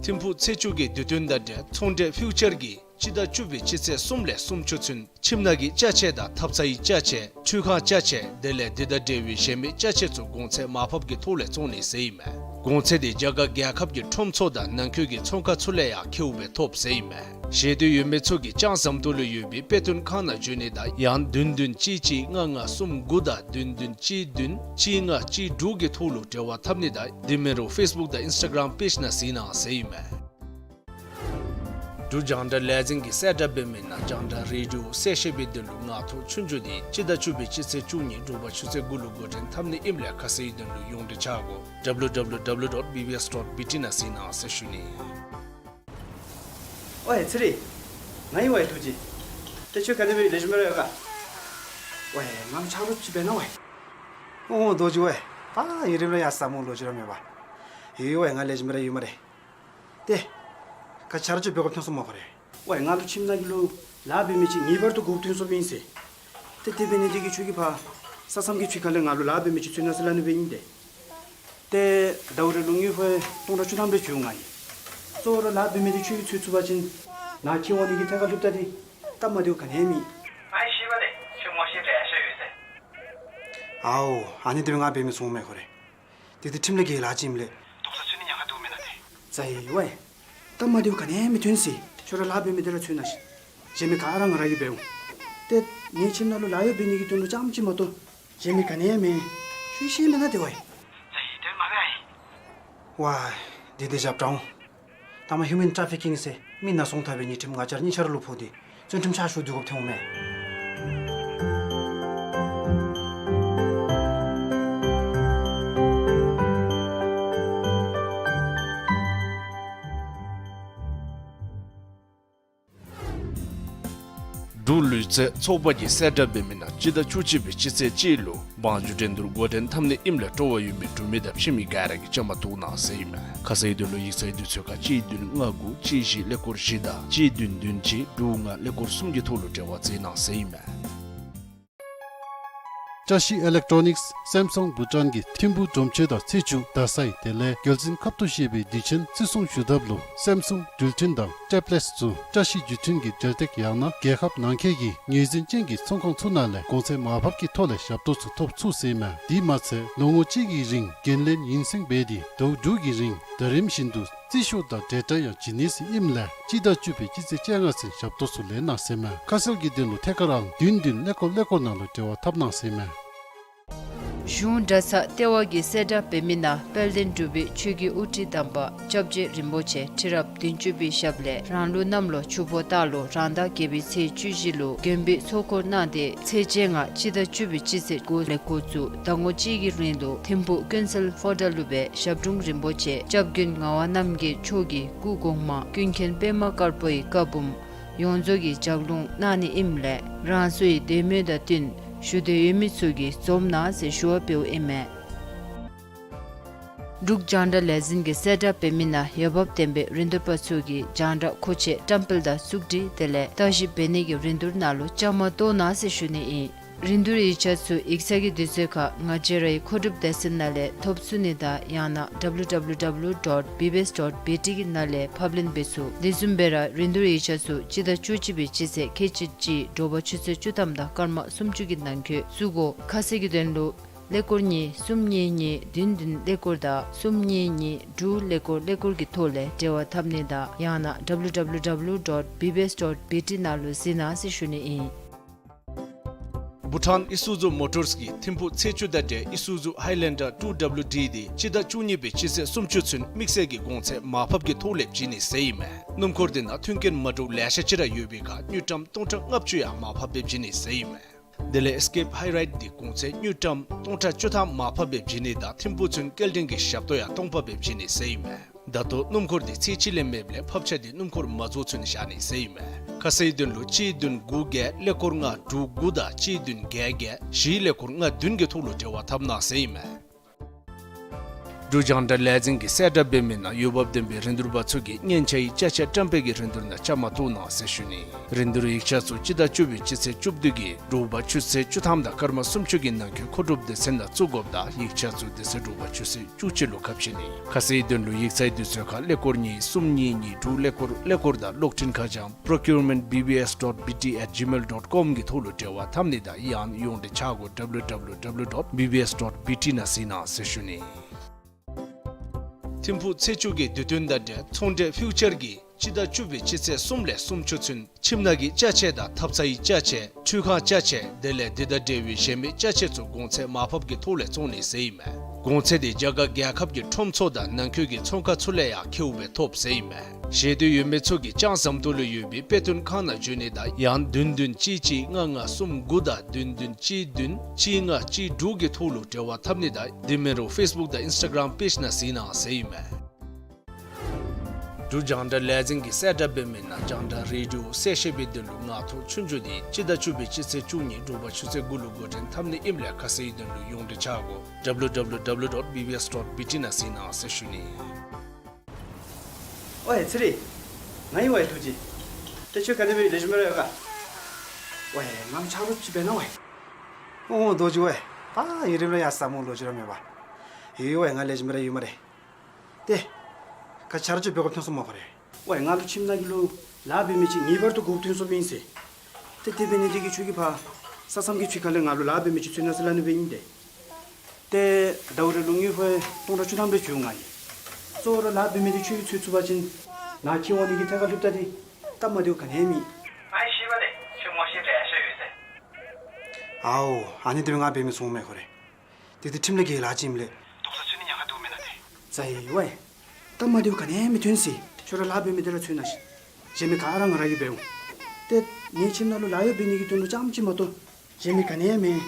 ཐིམ་ཕུག་ཚེས་བཅུ་གི་དུས་སྟོན་དང་འབྲེལ་ཚོང་འབྲེལ་ཕིའུ་ཅར་གྱིས་ སྤྱི་ཟླ་བཅུ་པའི་སྤྱི་ཚེས་གསུམ་ལས་སུམ་ཅུ་ཚུན་ཁྱིམ་ནང་གི་ཅ་ཆས་དང་ཐབ་ཚང་གི་ཅ་ཆས་འཕྲུལ་ཁང་ཅ་ཆས་དེ་ལས་འདི་དང་འབྲེལ་བའི་གཞན་མི་ཅ་ཆས་ཚུ་གོང་ཚད་མར་ཕབ་ཀྱི་ཐོག་ལས་བཙོང་ནི་ཟེར་ཨིན་མས། གོང་ཚད་དེ་རྒྱ་གར་རྒྱལ་ཁབ་ཀྱི་ཁྲོམ་ཚུ་དང་ནང་འཁོད་ཀྱི་ཚོང་ཁང་ཚུ་ལས་ཡང་ཁེཝ་སྦེ་ཐོབ་ཟེར་ཨིན་མས། ཤེས་འདོད་ཡོད་མི་ཚུ་གིས་ལྕང་ཟམ་ཏོག་ལུ་ཡོད་པའི་དཔེ་སྟོན་ཁང་ནང་འབྱོན་ནི་དང་ཡང་བདུན་བདུན་གཅིག་གཅིག་ལྔ་ལྔ་གསུམ་དགུ་དང་བདུན་བདུན་གཅིག་བདུན་གཅིག་ལྔ་གཅིག་དྲུག་གི་ཐོག་ལུ་འབྲེལ་བ་འཐབ་ནི་དང་དེ་མིན་རུང་ཕེསི་བུཀ་དང་ཨིནསི་ཊ་གརམ་པེཇ་ནང་གཟིགས་གནང་ཟེར་ཨིན་མས། འབྲུག་རྒྱང་བསྒྲགས་ལས་འཛིན་གྱིས་གསལ་བསྒྲགས་འབད་མི་ནང་རྒྱང་བསྒྲགས་རེ་ཌིའོ་གསལ་བཤད་པའི་དོན་ལུ་ངང་ཐོག་ཆོས་རྒྱུགས་དེ་སྤྱི་ཟླ་བཅུ་པའི་སྤྱི་ཚེས་བཅུ་གཉིས་དྲོ་པ་ཆུ་ཚོད་དགུ་ལུ་འགོ་འདྲེན་འཐབ་ནི་ཨིནམ་ལས་ཁ་གསལ་གྱི་དོན་ལུ་ཡོངས་འབྲེལ་ཆ་བགོས། www dot bbs dot bt ནང་གཟིགས་གནང་ཟེར་ཞུ་ནི། ཝའེ་ཚེ་རིང་། ང་ཨིན་ཝའེ་རྡོ་རྗེ། ཏེ་ཁྱོད་ག་དེ་སྦེ་ལེགས་ཤོམ་ར་ཡོད་ག། ཝའེ་ང་ཆ་རོགས་ཅིག་འབད་ན་ཝའེ། ཨོ་རྡོ་རྗེ་ཝའེ། ད་ཡུན་རིངམོ་ར་ཡར་ས་མོ་ལོ་རྒྱུས་ར་མེད་པ། ཡོད་ཝའེ་ང་ལེགས་ཤོམ་ར་ཡོད་སྨ་རེ། ཏེ། ག་ཆ་རོགས་ཅིག་འབད་དགོཔ་ཐོན་སོང་སྨ་ཁོ་རེ། ཝའེ་ང་ལུ་ཁྱིམ་ནང་གི་ལུ་ལཱ་འབད་མི་ཅིག་ངེས་པར་དུ་དགོཔ་ཐོན་སོངམ་ཨིན་ཟེར། ཏེ་དེ་འབད་ནི་དེ་གིས་ཁྱོད་ཀྱིས་ཕར་ས་མཚམས་ཀྱི་ཕྱི་ཁ་ལས་ང་ལུ་ལཱ་འབད་མི་ཅིག་འཚོལ་གནང་ཟེར་སླབ་ནི་སྦེ་ཨིན་ཏེ། ཏེ་ཟླཝ་རེ་ལུ་དངུལ་ཕོན་སྟོང་ཕྲག་བཅུ་ཐམ་རེ་འབྱོར་ཡོད་ང་ཨིན། གཙོ་བོ་ར་ལཱ་འབད་མི་དེ་ཁྱོད་ཀྱིས་འཚོལ་ཚུགས་པ་ཅིན་ནཱ་འཁྱིད་འོང་ནི་གི་ཐད་ཁར་ལྷོདཔ་ད་དེ་སྟབས་མ་བདེཝ་ག་ནི་ཡང་མེད། ཨའི་ཤེས་པ་ལས་ཁྱོད་ངོ་ཤེས་འདྲ་ཡང་ཤ་ཡོད་ཟེར། ཨའོ་ཨ་ནི་དེ་སྦེ་ང་འབད་མི་ཚུགས་སྨ་ཁོ་རེ། དེ་དེ་ཁྲིམས་ལས་འགལ་ལཱ་ཅིག་ཨིནམ་ལས། དོགས་ས་ཚུད་ནི་ཉེན་ཁ་འདུག་མེན་ན་ཏེ། ཙ་ཡི་ཝའེ། སྟབས་མ་བདེཝ་ག་ནི་ཡང་མི་ཐོན་ཟེར། ཁྱོད་ར་ལཱ་འབད་མི་དེ་ར་འཚོལ་གནང་ཤིག། གཞན་མི་ག་ར་ང་ར་གིས་འབད་འོང་། ཏེ་ངེའི་ཁྱིམ་ནང་ལུ་ལཱ་གཡོག་འབད་ནི་གི་དོན་ལུ་རྐྱངམ་ཅིག་མ་གཏོགས་གཞན་མི་ག་ནི་ཡང་མེད། ཁྱོད་ཤེས་མེན་ན་ཏེ་ཝའེ། ཙ་ཡི་དེ་མ་འབད་ཨའི། ཝའེ། དེ་དེ་རྒྱབ་དྲངས་འོང་། ད་མ་ཧིའུ་མེན་ཊ་ཕི་ཀིང་ཟེར་མི་ནང་སོང་ཐབས་པའི་ཉེས་ཁྲིམས་ང་བཅས་ར་གཉིས་ཆ་ར་ལུ་ཕོག་སྟེ་བཙོན་ཁྲིམས་ཆ་ཞུ་སྡོད་དགོཔ་ཐོན་འོང་མས། འབྲུག་ལུས་རྩལ་ཚོགས་པ་གིས་གསལ་བསྒྲགས་འབད་མི་ནང་སྤྱི་ཟླ་བཅུ་གཅིག་པའི་སྤྱི་ཚེས་གཅིག་ལུ་བང་རྒྱུག་འགྲན་བསྡུར་འགོ་འདྲེན་འཐབ་ནི་ཨིནམ་ལས་སྤྲོ་བ་ཡོད་མི་འབྲུག་མི་དང་ཕྱི་མི་ག་ར་གིས་བཅའ་མར་གཏོགས་གནང་ཟེར་ཨིན་མས། ཁ་གསལ་དོན་ལུ་ཡིག་ཚང་དུས་ཚོད་ཁར་གཅིག་བདུན་ལྔ་དགུ་གཅིག་བཞི་ཀླད་ཀོར་བཞི་དང་གཅིག་བདུན་བདུན་གཅིག་དྲུག་ལྔ་ཀླད་ཀོར་གསུམ་གྱི་ཐོག་ལུ་འབྲེལ་བ་མཛད་གནང་ཟེར་ཨིན་མས། བཀྲ་ཤིས་ཨི་ལེག་ཊོ་ནིགསི་སེམ་སུང་བྷུ་ཊཱན་གྱིས་ཐིམ་ཕུག་གྲོང་ཁྱེར་དང་ཚེས་བཅུ་རྡ་སའི་དེ་ལས་རྒྱལ་བཙུན་ཁབ་ཏུ་བཞེས་པའི་དུས་ཆེན་བརྩི་སྲུང་ཞུ་ཐབས་ལུ་སེམ་སུང་འགྲུལ་འཕྲིན་དང་ཊེབ་ལེཊསི་ཚུ་བཀྲ་ཤིས་བརྒྱུད་འཕྲིན་གྱི་འབྲེལ་སྟེགས་ཡང་ན་རྒྱལ་ཁབ་ནང་འཁོད་ཀྱི་ངོས་འཛིན་ཅན་གྱི་ཚོང་ཁང་ཚུ་ནང་ལས་གོང་ཚད་མར་ཕབ་ཀྱི་ཐོག་ལས་ཞབས་ཏོག་ཚུ་ཐོབ་ཚུགས་ཟེར་ཨིན་མས། དེ་མ་ཚད་ལོ་ངོ་གཅིག་གི་རིང་འགན་ལེན་ཡུན་སེང་འབད་དེ་ཟླཝ་དྲུག་གི་རིང་ཟླ་རིམ་བཞིན་དུ་རྩིས་ཤོག་དང་འབྲེལ་སྒྲ་ཡང་བྱིན་ནི་ཟེར་ཨིནམ་ལས་སྤྱི་ཟླ་བཅུ་པའི་སྤྱི་ཚེས་བཅོ་ལྔ་ཚུན་ཞབས་ཏོག་ཚུ་ལེན་གནང་ཟེར་མས། ཁ་གསལ་གྱི་དོན་ལུ་ཐད་ཀར་ཨང་བདུན་བདུན་ཀླད་ཀོར་ཀླད་ཀོར་ནང་ལུ་འབྲེལ་བ་འཐབ་གནང་ཟེར་མས། གཞུང་གྲྭ་ཚང་ལྟེ་བ་གིས་གསལ་བསྒྲགས་འབད་མི་ནང་དཔལ་ལྡན་འབྲུག་པའི་ཆོས་ཀྱི་དབུ་ཁྲིད་དམ་པ་སྐྱབས་རྗེ་རིན་པོ་ཆེ་ཁྲི་རབས་བདུན་ཅུ་པའི་ཞབས་ལས་རང་ལུགས་གནམ་ལོ་ཆུ་ཕོ་སྟག་ལོ་རང་ཟླ་བརྒྱད་པའི་ཚེས་བཅུ་བཞི་ལུ་མགོན་པོའི་ཚོགས་འཁོར་གནང་སྟེ་ཚེས་བཅོ་ལྔ་སྤྱི་ཟླ་བཅུ་པའི་སྤྱི་ཚེས་དགུ་ལས་འགོ་བཙུགས་ཟླ་ངོ་གཅིག་གི་རིང་ལུ་ཐིམ་ཕུག་ཀུན་གསལ་ཧོ་ཊེལ་ལུ་སྦེ་ཞབས་དྲུང་རིན་པོ་ཆེ་སྐྱབས་མགོན་ངག་དབང་རྣམ་རྒྱལ་མཆོག་གི་སྐུ་གོང་མ་ཀུན་མཁྱེན་པདྨ་དཀར་པོའི་བཀའ་འབུམ་ཡོངས་རྫོགས་ཀྱི་ལྗགས་ལུང་གནང་ནི་ཨིནམ་ལས་རང་སོའི་འདོད་མོས་དང་བསྟུན་ཞུ་འདོད་ཡོད་མི་ཚུ་གིས་འཛོམས་གནང་ཟེར་ཞུ་བ་འབདཝ་ཨིན་མས། འབྲུག་རྒྱང་བསྒྲགས་ལས་འཛིན་གྱིས་གསལ་བསྒྲགས་འབད་མི་ནང་འོས་འབབ་ལྡན་པའི་རིན་བསྡུར་པ་ཚུ་གིས་རྒྱང་བསྒྲགས་མཁོ་ཆས་བཀྲམ་སྤེལ་དང་བཙུགས་སྒྲིག་དེ་ལས་བརྟག་ཞིབ་འབད་ནི་གི་རིན་བསྡུར་ནང་ལུ་བཅའ་མར་གཏོགས་གནང་ཟེར་ཞུ་ནི་ཨིན། རིན་བསྡུར་ཡིག་ཆ་ཚུ་ཡིག་ཚང་གི་དུས་ཚོད་ཁར་ང་བཅས་རའི་མཁོ་སྒྲུབ་སྡེ་ཚན་ནང་ལས་ཐོབ་ཚུགས་ནི་དང་ཡང་ན་www dot bbs dot bt གི་ནང་ལས་ཕབ་ལེན་འབད་ཚུགས། དེ་བཟུམ་སྦེ་ར་རིན་བསྡུར་ཡིག་ཆ་ཚུ་སྤྱི་ཟླ་བཅུ་གཅིག་པའི་སྤྱི་ཚེས་ཁལ་གཅིག་གཅིག་དྲོ་པ་ཆུ་ཚོད་བཅུ་ཐམ་དང་སྐར་མ་སུམ་ཅུ་གི་ནང་འཁོད་བཙུགས་དགོ། ཁ་གསལ་གྱི་དོན་ལུ་ཀླད་ཀོར་གཉིས་གསུམ་གཉིས་གཉིས་བདུན་བདུན་ཀླད་ཀོར་དང་གསུམ་གཉིས་གཉིས་དྲུག་ཀླད་ཀོར་ཀླད་ཀོར་གྱི་ཐོག་ལས་འབྲེལ་བ་འཐབ་ནི་དང་ཡང་ན་www dot bbs dot bt ནང་ལུ་གཟིགས་གནང་ཟེར་ཞུ་ནི་ཨིན། བྷུ་ཊཱན་ཨི་སུ་ཛུ་མོ་ཊརསི་གིས་ཐིམ་ཕུག་ཚེས་བཅུ་དང་འབྲེལ་ཨི་སུ་ཛུ་ཧའི་ལེན་ཌར་ཊུ་ཌབ་ལུ་ཌི་དེ་སྤྱི་ཟླ་བཅུ་གཉིས་པའི་སྤྱི་ཚེས་སུམ་ཅུ་ཚུན་དམིགས་བསལ་གྱི་གོང་ཚད་མར་ཕབ་ཀྱི་ཐོག་ལས་བྱིན་ནི་ཟེར་ཨིན་མས། སྣུམ་འཁོར་དེ་ནང་མཐུན་རྐྱེན་མ་འདྲཝ་ལེ་ཤ་ཅིག་ར་ཡོད་པའི་ཁར་དངུལ་ཀྲམ་སྟོང་ཕྲག་ལྔ་བཅུ་ཡང་མར་ཕབ་སྦེ་བྱིན་ནི་ཟེར་ཨིན་མས། དེ་ལས་ཨེསི་ཀེབ་ཧའི་རའིཌ་དེ་གོང་ཚད་དངུལ་ཀྲམ་སྟོང་ཕྲག་བཅུ་ཐམ་མར་ཕབ་སྦེ་བྱིན་ནི་དང་ཐིམ་ཕུག་ཚུན་སྐྱེལ་འདྲེན་གྱི་ཞབས་ཏོག་ཡང་སྟོང་ཕབ་སྦེ་བྱིན་ནི་ཟེར་ཨིན་མས། ད་ལྟོ་སྣུམ་འཁོར་དེ་ཚེས་གཅིག་ལས་མེདཔ་ལས་ཕབ་ཆ་དེ་སྣུམ་འཁོར་མ་རྫོགས་ཚུན་བཞག་ནི་ཟེར་ཨིན་མས། ཁ་གསལ་དོན་ལུ་གཅིག་བདུན་དགུ་བརྒྱད་ཀླད་ཀོར་ལྔ་དྲུག་དགུ་དང་གཅིག་བདུན་བརྒྱད་བརྒྱད་བཞི་ཀླད་ཀོར་ལྔ་བདུན་གྱི་ཐོག་ལུ་འབྲེལ་བ་འཐབ་གནང་ཟེར་ཨིན་མས། འབྲུག་རྒྱང་བསྒྲགས་ལས་འཛིན་གྱིས་གསལ་བསྒྲགས་འབད་མི་ནང་འོས་འབབ་ལྡན་པའི་རིན་བསྡུར་པ་ཚུ་གིས་སྙན་ཆ་ཡི་ཅ་ཆས་བཀྲམ་སྤེལ་གྱི་རིན་བསྡུར་ནང་བཅའ་མར་གཏོགས་གནང་ཟེར་ཞུ་ནི། རིན་བསྡུར་ཡིག་ཆ་ཚུ་སྤྱི་ཟླ་བཅུ་པའི་སྤྱི་ཚེས་བཅུ་བདུན་གྱི་དྲོ་པ་ཆུ་ཚོད་བཅུ་ཐམ་དང་སྐར་མ་སུམ་ཅུ་གི་ནང་འཁོད་མཁོ་སྒྲུབ་སྡེ་ཚན་ནང་བཙུགས་དགོཔ་དང་ཡིག་ཆ་ཚུ་དེ་ཚེ་དྲོ་པ་ཆུ་ཚོད་བཅུ་གཅིག་ལུ་ཁ་ཕྱེ་ནི། ཁ་གསལ་དོན་ལུ་ཡིག་ཚང་དུས་ཚོད་ཁར་ཀླད་ཀོར་གཉིས་གསུམ་གཉིས་གཉིས་དྲུག་ཀླད་ཀོར་ཀླད་ཀོར་དང་གློག་འཕྲིན་ཁ་བྱང་procurement B B S dot B T at gmail dot com གི་ཐོག་ལུ་འབྲེལ་བ་འཐབ་ནི་དང་ཡང་ཡོངས་འབྲེལ་ཆ་སྒོ་W W W dot B B S dot B T ནང་གཟིགས་གནང་ཟེར་ཞུ་ནི། ཐིམ་ཕུག་ཚེས་བཅུ་གི་དུས་སྟོན་དང་འབྲེལ་ཚོང་འབྲེལ་ཕིའུ་ཅར་གྱིས་སྤྱི་ཟླ་བཅུ་པའི་སྤྱི་ཚེས་གསུམ་ལས་སུམ་ཅུ་ཚུན་ཁྱིམ་ནང་གི་ཅ་ཆས་དང་ཐབ་ཚང་ཡི་ཅ་ཆས་ཁྲུས་ཁང་ཅ་ཆས་དེ་ལས་དེ་དང་འབྲེལ་བའི་གཞན་མི་ཅ་ཆས་ཚུ་གོང་ཚད་མར་ཕབ་ཀྱི་ཐོག་ལས་བཙོང་ནི་ཟེར་ཨིན་མས། གོང་ཚད་དེ་རྒྱ་གར་རྒྱལ་ཁབ་ཀྱི་ཁྲོམ་ཚུ་དང་ནང་འཁོད་ཀྱི་ཚོང་ཁང་ཚུ་ལས་ཡང་ཁེཝ་སྦེ་ཐོབ་ཟེར་ཨིན་མས། ཞེ་འདོད་ཡོད་མི་ཚུ་གིས་ལྕང་ཟམ་ཏོག་ལུ་ཡོད་པའི་དཔེ་སྟོན་ཁང་ནང་འབྱོན་ནི་དང་ཡང་བདུན་བདུན་གཅིག་གཅིག་ལྔ་ལྔ་གསུམ་དགུ་དང་བདུན་བདུན་གཅིག་བདུན་གཅིག་ལྔ་གཅིག་དྲུག་གི་ཐོག་ལུ་འབྲེལ་བ་འཐབ་ནི་དང་དེ་མིན་རུང་ཕེསི་བུཀ་དང་ཨིནསི་ཊ་གརམ་པེཇ་ནང་གཟིགས་གནང་ཟེར་ཨིན་མས། འབྲུག་རྒྱང་བསྒྲགས་ལས་འཛིན་གྱིས་གསལ་བསྒྲགས་འབད་མི་ནང་རྒྱང་བསྒྲགས་རེ་ཌི་ཡོ་གསལ་བཤད་པའི་དོན་ལུ་ངག་ཐོག་ཆོས་རྒྱུགས་དེ་སྤྱི་ཟླ་བཅུ་པའི་སྤྱི་ཚེས་བཅུ་གཉིས་དྲོ་པ་ཆུ་ཚོད་དགུ་ལུ་འགོ་འདྲེན་འཐབ་ནི་ཨིནམ་ལས་ཁ་གསལ་དོན་ལུ་ཡོངས་འབྲེལ་ཆ་སྒོ་W W W dot B B S dot B T ནང་གཟིགས་གནང་ཟེར་ཞུ་ནི། ཝའེ་ཚེ་རིང་། ང་ཨིན་ཝའེ་རྡོ་རྗེ། ཏེ་ཁྱོད་ག་དེ་སྦེ་ལེགས་ཤོམ་ར་ཡོད་ག། ཝའེ་ང་ཆ་རོགས་ཅིག་འབད་གནང་ཝའེ། ཨོ་རྡོ་རྗེ་ཝའེ། ད་ཡུན་རིངམོ་ར་ཡར་ས་མོ་ལོ་རྒྱུས་ར་མེད་པ། ཡོད་ཝའེ་ང་ལེགས་ཤོམ་ར་ཡོད་སྨ་རེ། ཏེ་ཁྱོད་ཆ་རོགས་ཅིག་འབད་དགོཔ་ཐོན་སོང་སྨ་ཁོ་རེ། ཝའེ་ང་ལུ་ཁྱིམ་ནང་གི་ལུ་ལཱ་འབད་མི་ཅིག་ངེས་པར་དུ་དགོཔ་ཐོན་སོངམ་ཨིན་ཟེར། ཏེ་དེ་འབད་ནི་དེ་གིས་ཁྱོད་ཀྱིས་ཕར་ས་མཚམས་ཀྱི་ཕྱི་ཁ་ལས་ང་ལུ་ལཱ་འབད་མི་ཅིག་འཚོལ་གནང་ཟེར་སླབ་ནི་སྦེ་ཨིན་ཏེ། ཏེ་ཟླཝ་རེ་ལུ་དངུལ་ཕོན་སྟོང་ཕྲག་བཅུ་ཐམ་རེ་འབྱོར་ང་ཡི། གཙོ་བོ་ར་ལཱ་འབད་མི་དེ་ཁྱོད་ཀྱིས་འཚོལ་ཚུགས་པ་ཅིན་ནཱ་ཁྱིམ་འོང་ནི་གི་ཐད་ཁར་ལྷོདཔ་ད་དེ་སྟབས་མ་བདེཝ་ག་ནི་ཡང་མེད། ཨའི་ཤེས་པ་ལས་ཁྱོད་ངོ་ཤེས་འདྲ་ཡང་ཤེས་ཡོད་ཟེར། ཨའོ་ཨ་ནི་དེ་སྦེ་ང་འབད་མི་ཚུགས་སྨ་ཁོ་རེ། དེ་དེ་ཁྲིམས་ལས་འགལ་ལཱ་ཅིག་ཨིནམ་ལས། དོགས་ས་ཚུད་ནི་ཉེན་ཁ་འདུག་མེན་ན་ཏེ། ཛའི་ཝའེ། སྟབས་མ་བདེཝ་ག་ནི་ཡང་མི་འཐོན་ཟེར། ཁྱོད་ར་ལཱ་འབད་མི་དེ་ར་འཚོལ་གནང་ཤིག། གཞན་མི་ག་ར་ང་ར་གིས་འབདཝ་འོང་། ཏེ་ངེའི་ཁྱིམ་ནང་ལུ་ལཱ་གཡོག་འབད་ནི་གི་དོན་ལུ་རྐྱངམ་ཅིག་མ་གཏོགས་གཞན་མི་ག་ནི་ཡང་མེད།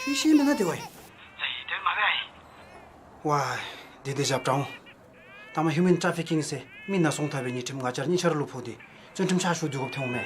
ཁྱོད་ཤེས་མེན་ན་ཏེ་ཝའེ། ཛའི་དོན་མ་འབད་ཨའི། ཝའེ། དེ་དེ་བཞགཔ་དྲག་འོང་། ད་མ་ཧིའུ་མེན་ཊ་ཕི་ཀིང་ཟེར་མི་ནང་སོང་ཐབས་པའི་ཉེས་ཁྲིམས་ང་བཅས་ར་གཉིས་ཆ་ར་ལུ་ཕོག་སྟེ་བཙོན་ཁྲིམས་ཕྱག་ཞུ་སྡོད་དགོཔ་ཐོན་འོང་མས།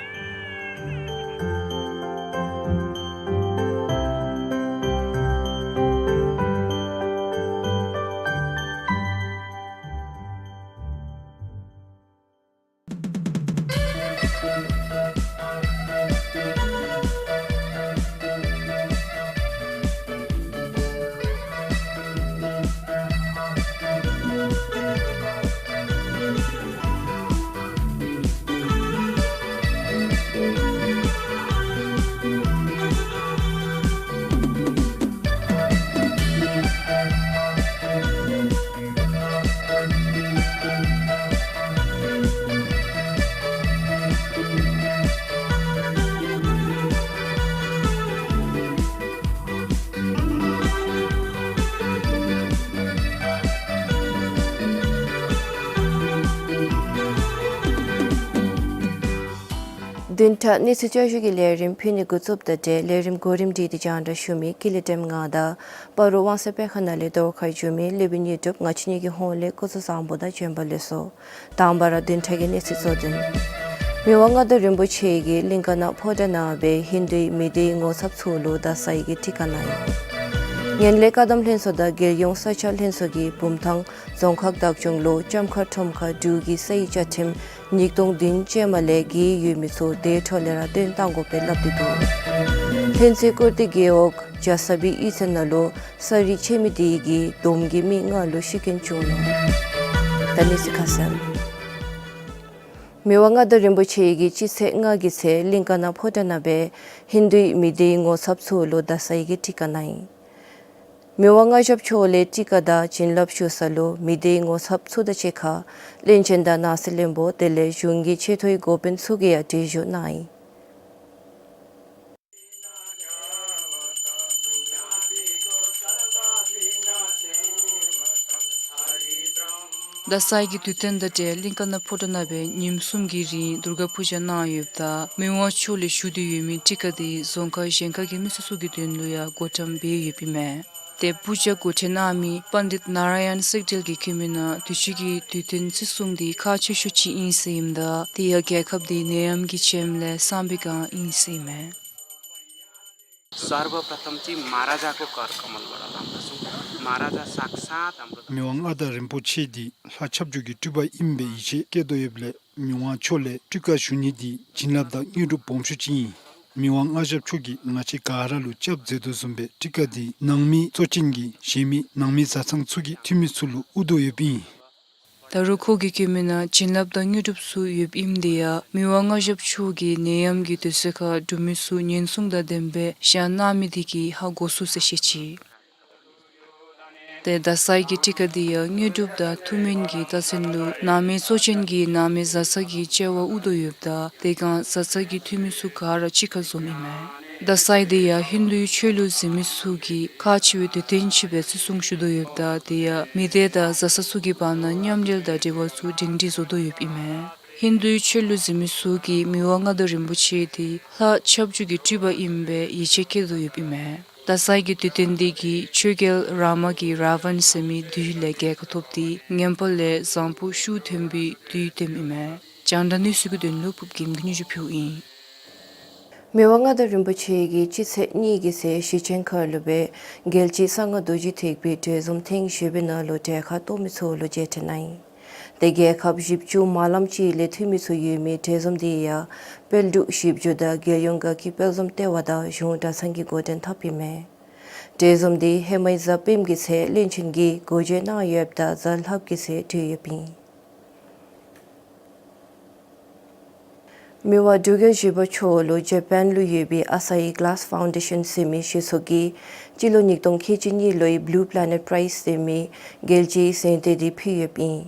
བདུན་ཕྲག་གནས་ཚུལ་བསྐྱར་ཞུ་གི་ལས་རིམ་ཕུལ་ནི་འགོ་བཙུགསཔ་ད་ཏེ་ལས་རིམ་གོ་རིམ་སྒྲིག་སྟེ་རྒྱང་བསྒྲགས་ཞུ་མི་ཀུན་ལེགས་སྒྲོལམ་ང་དང་སྤ་རོ་དབང་གསལ་སྤེལ་ཁང་ནང་ལས་གདོང་ཁར་བྱོན་མི་ལས་བྱེདཔ་གཉིས་གྲུབ་ང་བཅས་གཉིས་ཀྱི་ཧོངས་ལས་སྐུ་གཟུགས་བཟང་པོ་དང་བྱོན་པ་ལེགས་སོ། དང་པ་ར་བདུན་ཕྲག་གི་གནས་ཚུལ་གཙོ་དོན། མི་དབང་མངའ་བདག་རིན་པོ་ཆེ་གིས་གླིང་ཀ་ནང་ཕོ་བྲང་ནང་སྦེ་ཧིན་དུའི་མི་སྡེའི་ངོ་ཚབ་ཚུ་ལུ་ད་སའི་གི་ཊི་ཀ་གནང་ཡི། ངན་ལྷད་བཀག་སྡོམ་ལྷན་ཚོགས་དང་རྒྱལ་ཡོངས་ས་ཆ་ལྷན་ཚོགས་ཀྱིས་བུམ་ཐང་རྫོང་ཁག་བདག་སྐྱོང་ལུ་ལྕམ་མཁར་ཁྲོམ་ཁར་འབྲུག་གི་སའི་བཅའ་ཁྲིམས་ཉིས་སྟོང་བདུན་ཅན་མ་ལས་འགལ་ཡོད་མི་ཚུ་དེ་འཕྲོ་ལས་ར་བཏོན་གཏང་དགོ་པའི་སླབ་སྟེ་འདུག། ལྷུན་རྩེ་ཀུར་སྟོད་རྒེད་འོག་ཇ་ས་བི་གཡུས་ཚན་ནང་ལུ་ས་རུད་ཆད་མི་དེ་གིས་བསྡོམས་ཀྱིས་མི་ལྔ་ལུ་ཤི་རྐྱེན་བྱུང་ནུག། ད་གནས་ཚུལ་ཁ་གསལ། མི་དབང་མངའ་བདག་རིན་པོ་ཆེ་གིས་སྤྱི་ཚེས་ལྔ་གི་ཚེ་གླིང་ཀ་ནང་ཕོ་བྲང་ནང་སྦེ་ཧིན་དུའི་མི་སྡེའི་ངོ་ཚབ་ཚུ་ལུ་ད་སའི་གི་ཊི་ཀ་གནང་ཡི། མི་དབང་མངའ་ཞབས་མཆོག་ལས་ཊི་ཀ་དང་བྱིན་རླབས་ཞུ་ས་ལུ་མི་སྡེའི་ངོ་ཚབ་ཚུ་དང་གཅིག་ཁར་བློན་ཆེན་དང་ནང་སྲིད་བློན་པོ་དེ་ལས་གཞུང་གི་ཆེ་མཐོའི་འགོ་དཔོན་ཚུ་གིས་ཡང་གྲལ་བཞུགས་གནང་ཡི། ད་སའི་གི་དུས་སྟོན་དང་འབྲེལ་གླིང་ཀ་ནང་ཕོ་བྲང་ནང་སྦེ་ཉིནམ་གསུམ་གྱི་རིང་དུརྒ་པུ་ཇ་གནང་ཡོདཔ་ད་མི་དབང་མཆོག་ལས་ཞུ་སྟེ་ཡོད་མི་ཊི་ཀ་དེ་རྫོང་ཁག་གཞན་ཁག་གི་མི་སེར་ཚུ་གི་དོན་ལུ་ཡང་བགོ་བཀྲམ་འབད་ཡོདཔ་ཨིན་མས། ཏེ་པུ་ཇ་བགོ་བཀྲམ་གནང་མི་པཎ་ཌིཏ་ནཱ་ར་ཡཱན་སིག་དེལ་གྱིས་བཀོད་མི་ནང་དུས་ཅི་གི་དུས་སྟོན་ཚེས་གསུམ་དེ་ཁག་ཆེ་ཤོས་ཅིག་ཨིན་ཟེར་ཨིནམ་ད་དེ་ཡང་རྒྱལ་ཁབ་དེ་ནད་ཡམས་ཀྱིས་ཁྱིམ་ལས་སངས་པའི་སྒང་ཨིན་ཟེར་ཨིན་མས། सर्वप्रथम चाहिँ महाराजाको कर कमलबाट लाउँदछु। महाराजा साक्षात हाम्रो མི་དབང་མངའ་བདག་རིན་པོ་ཆེ་འདི་ལྷ་ཁྱབ་འཇུག་གི་སྤྲུལ་པ་ཨིནམ་སྦེ་ཡིད་ཆེས་བསྐྱེད་དོ་ཡོདཔ་ལས་མི་དབང་མཆོག་ལས་སྤྲུལ་བཀའ་ཞུ་ནི་འདི་བྱིན་རླབས་དང་དངོས་གྲུབ་སྦོམ་ཤོས་ཅིག་ཨིན། མི་དབང་མངའ་ཞབས་མཆོག་གིས་ང་བཅས་ག་ར་ལུ་སྐྱབས་མཛད་དོ་བཟུམ་སྦེ་སྤྲུལ་བཀའ་འདི་ནང་མི་གཙོ་ཅན་གྱིས་གཞན་མི་ནང་མི་བཟའ་ཚང་ཚུ་གིས་འཐུས་མི་ཚུ་ལུ་དབུར་དོ་ཡོདཔ་ཨིན། ད་རུང་ཁོ་གིས་བཀོད་མི་ནང་བྱིན་རླབས་དང་དངོས་གྲུབ་ཚུ་ཡོདཔ་ཨིནམ་དེ་ཡང་མི་དབང་མངའ་ཞབས་མཆོག་གིས་ནད་ཡམས་ཀྱི་དུས་ཚོད་ཁར་འབྲུག་མི་ཚུ་ཉེན་སྲུང་དང་ལྡནམ་སྦེ་བཞག་གནང་མི་དེ་གིས་ཧ་གོ་ཚུགས་ཟེར་བཤད་ཅི། ཏེ་ད་སའི་གི་སྤྲུལ་བཀའ་འདི་ཡང་དངོས་གྲུབ་དང་ཐུགས་སྨོན་གྱི་རྟགས་མཚན་ལུ་ནང་མི་གཙོ་ཅན་གྱིས་ནང་མི་བཟའ་ཚང་གི་བཅར་བར་དབུར་དོ་ཡོདཔ་ད་དེ་སྒང་བཟའ་ཚང་གི་འཐུས་མི་ཚུ་ག་ར་གཅིག་ཁར་འཛོམས་ཨིན་མས། ད་སའི་འདི་ཡང་ཧིན་དུའི་ཆོས་ལུགས་འཛིན་མི་ཚུ་གི་ཁག་ཆེ་བའི་དུས་སྟོན་ཅིག་སྦེ་བརྩི་སྲུང་ཞུ་དོ་ཡོདཔ་ད་དེ་ཡང་མི་སྡེ་དང་བཟའ་ཚང་ཚུ་གི་བར་ན་མཉམ་འབྲེལ་དང་འབྲེལ་བ་ཚུ་སྒྲིང་སྒྲི་བཟོ་དོ་ཡོདཔ་ཨིན་མས། ཧིན་དུའི་ཆོས་ལུགས་འཛིན་མི་ཚུ་གིས་མི་དབང་མངའ་བདག་རིན་པོ་ཆེ་འདི་ལྷ་ཁྱབ་འཇུག་གི་སྤྲུལ་པ་ཨིནམ་སྦེ་ཡིད་ཆེས་བསྐྱེད་དོ་ཡོདཔ་ཨིན་མས། ད་སའི་གི་དུས་སྟོན་འདི་གིས་ཆོས་རྒྱལ་རཱ་མ་གིས་རཱ་ཝན་ཟེར་མི་བདུད་ལས་རྒྱལ་ཁ་ཐོབ་སྟེ་ངན་པ་ལས་བཟང་པོ་ཤུགས་ཐོན་པའི་དུས་སྟོནམ་ཨིན་མས། རྒྱང་བསྒྲགས་གནས་ཚུལ་གྱི་དོན་ལུ་ཕུབ་རྒྱལམོ་གིས་སྙན་ཞུ་ཕུལཝ་ཨིན། མི་དབང་མངའ་བདག་རིན་པོ་ཆེ་གིས་སྤྱི་ཚེས་གཉིས་ཀྱི་ཚེ་ཞིང་ཆེན་མཁར་ལུ་སྦེ་རྒྱལ་སྤྱིའི་གསང་སྔགས་རྡོ་རྗེ་ཐེག་པའི་གྲོས་འཛོམས་ཐེངས་བཞི་པའི་ནང་ལུ་གྲལ་ཁར་གཏོགས་མི་ཚུ་ལུ་མཇལ་འཕྲད་གནང་ཡི། ཏེ་རྒྱལ་ཁབ་བཞི་བཅུ་མ་ལམ་ཅིག་ལས་འཐུས་མི་ཚུ་ཡོད་མི་གྲོས་འཛོམས་འདི་ཡང་དཔལ་འབྲུག་བཞི་བཅུ་དང་རྒྱལ་ཡོངས་དགའ་སྐྱིད་དཔལ་འཛོམས་ལྟེ་བ་དང་གཞུང་གྲྭ་ཚང་གིས་འགོ་འདྲེན་འཐབ་ཨིན་མས། གྲོས་འཛོམས་འདི་ཧེ་མའི་གཟའ་སྤེནམ་གྱི་ཚེ་བློན་ཆེན་གྱིས་འགོ་འབྱེད་གནང་ཡོདཔ་ད་གཟའ་ལྷགཔ་གི་ཚེ་གྲོལ་ཡོདཔ་ཨིན། མི་དབང་འབྲུག་རྒྱལ་བཞི་པ་མཆོག་ལུ་ཇ་པཱན་ལུ་ཡོད་པའི་ཨ་ས་ཡི་གླཱས་ཕའུན་ཌེ་ཤཱན་ཟེར་མི་གཞི་ཚོགས་ཀྱིས་སྤྱི་ལོ་ཉིས་སྟོང་ཁལ་གཅིག་གཉིས་ལོའི་བླུ་པི་ལེ་ནེཊ་པི་རའིཛ་ཟེར་མི་རྒྱལ་སྤྱིའི་གཟེངས་རྟགས་འདི་ཕུལ་ཡོདཔ་ཨིན།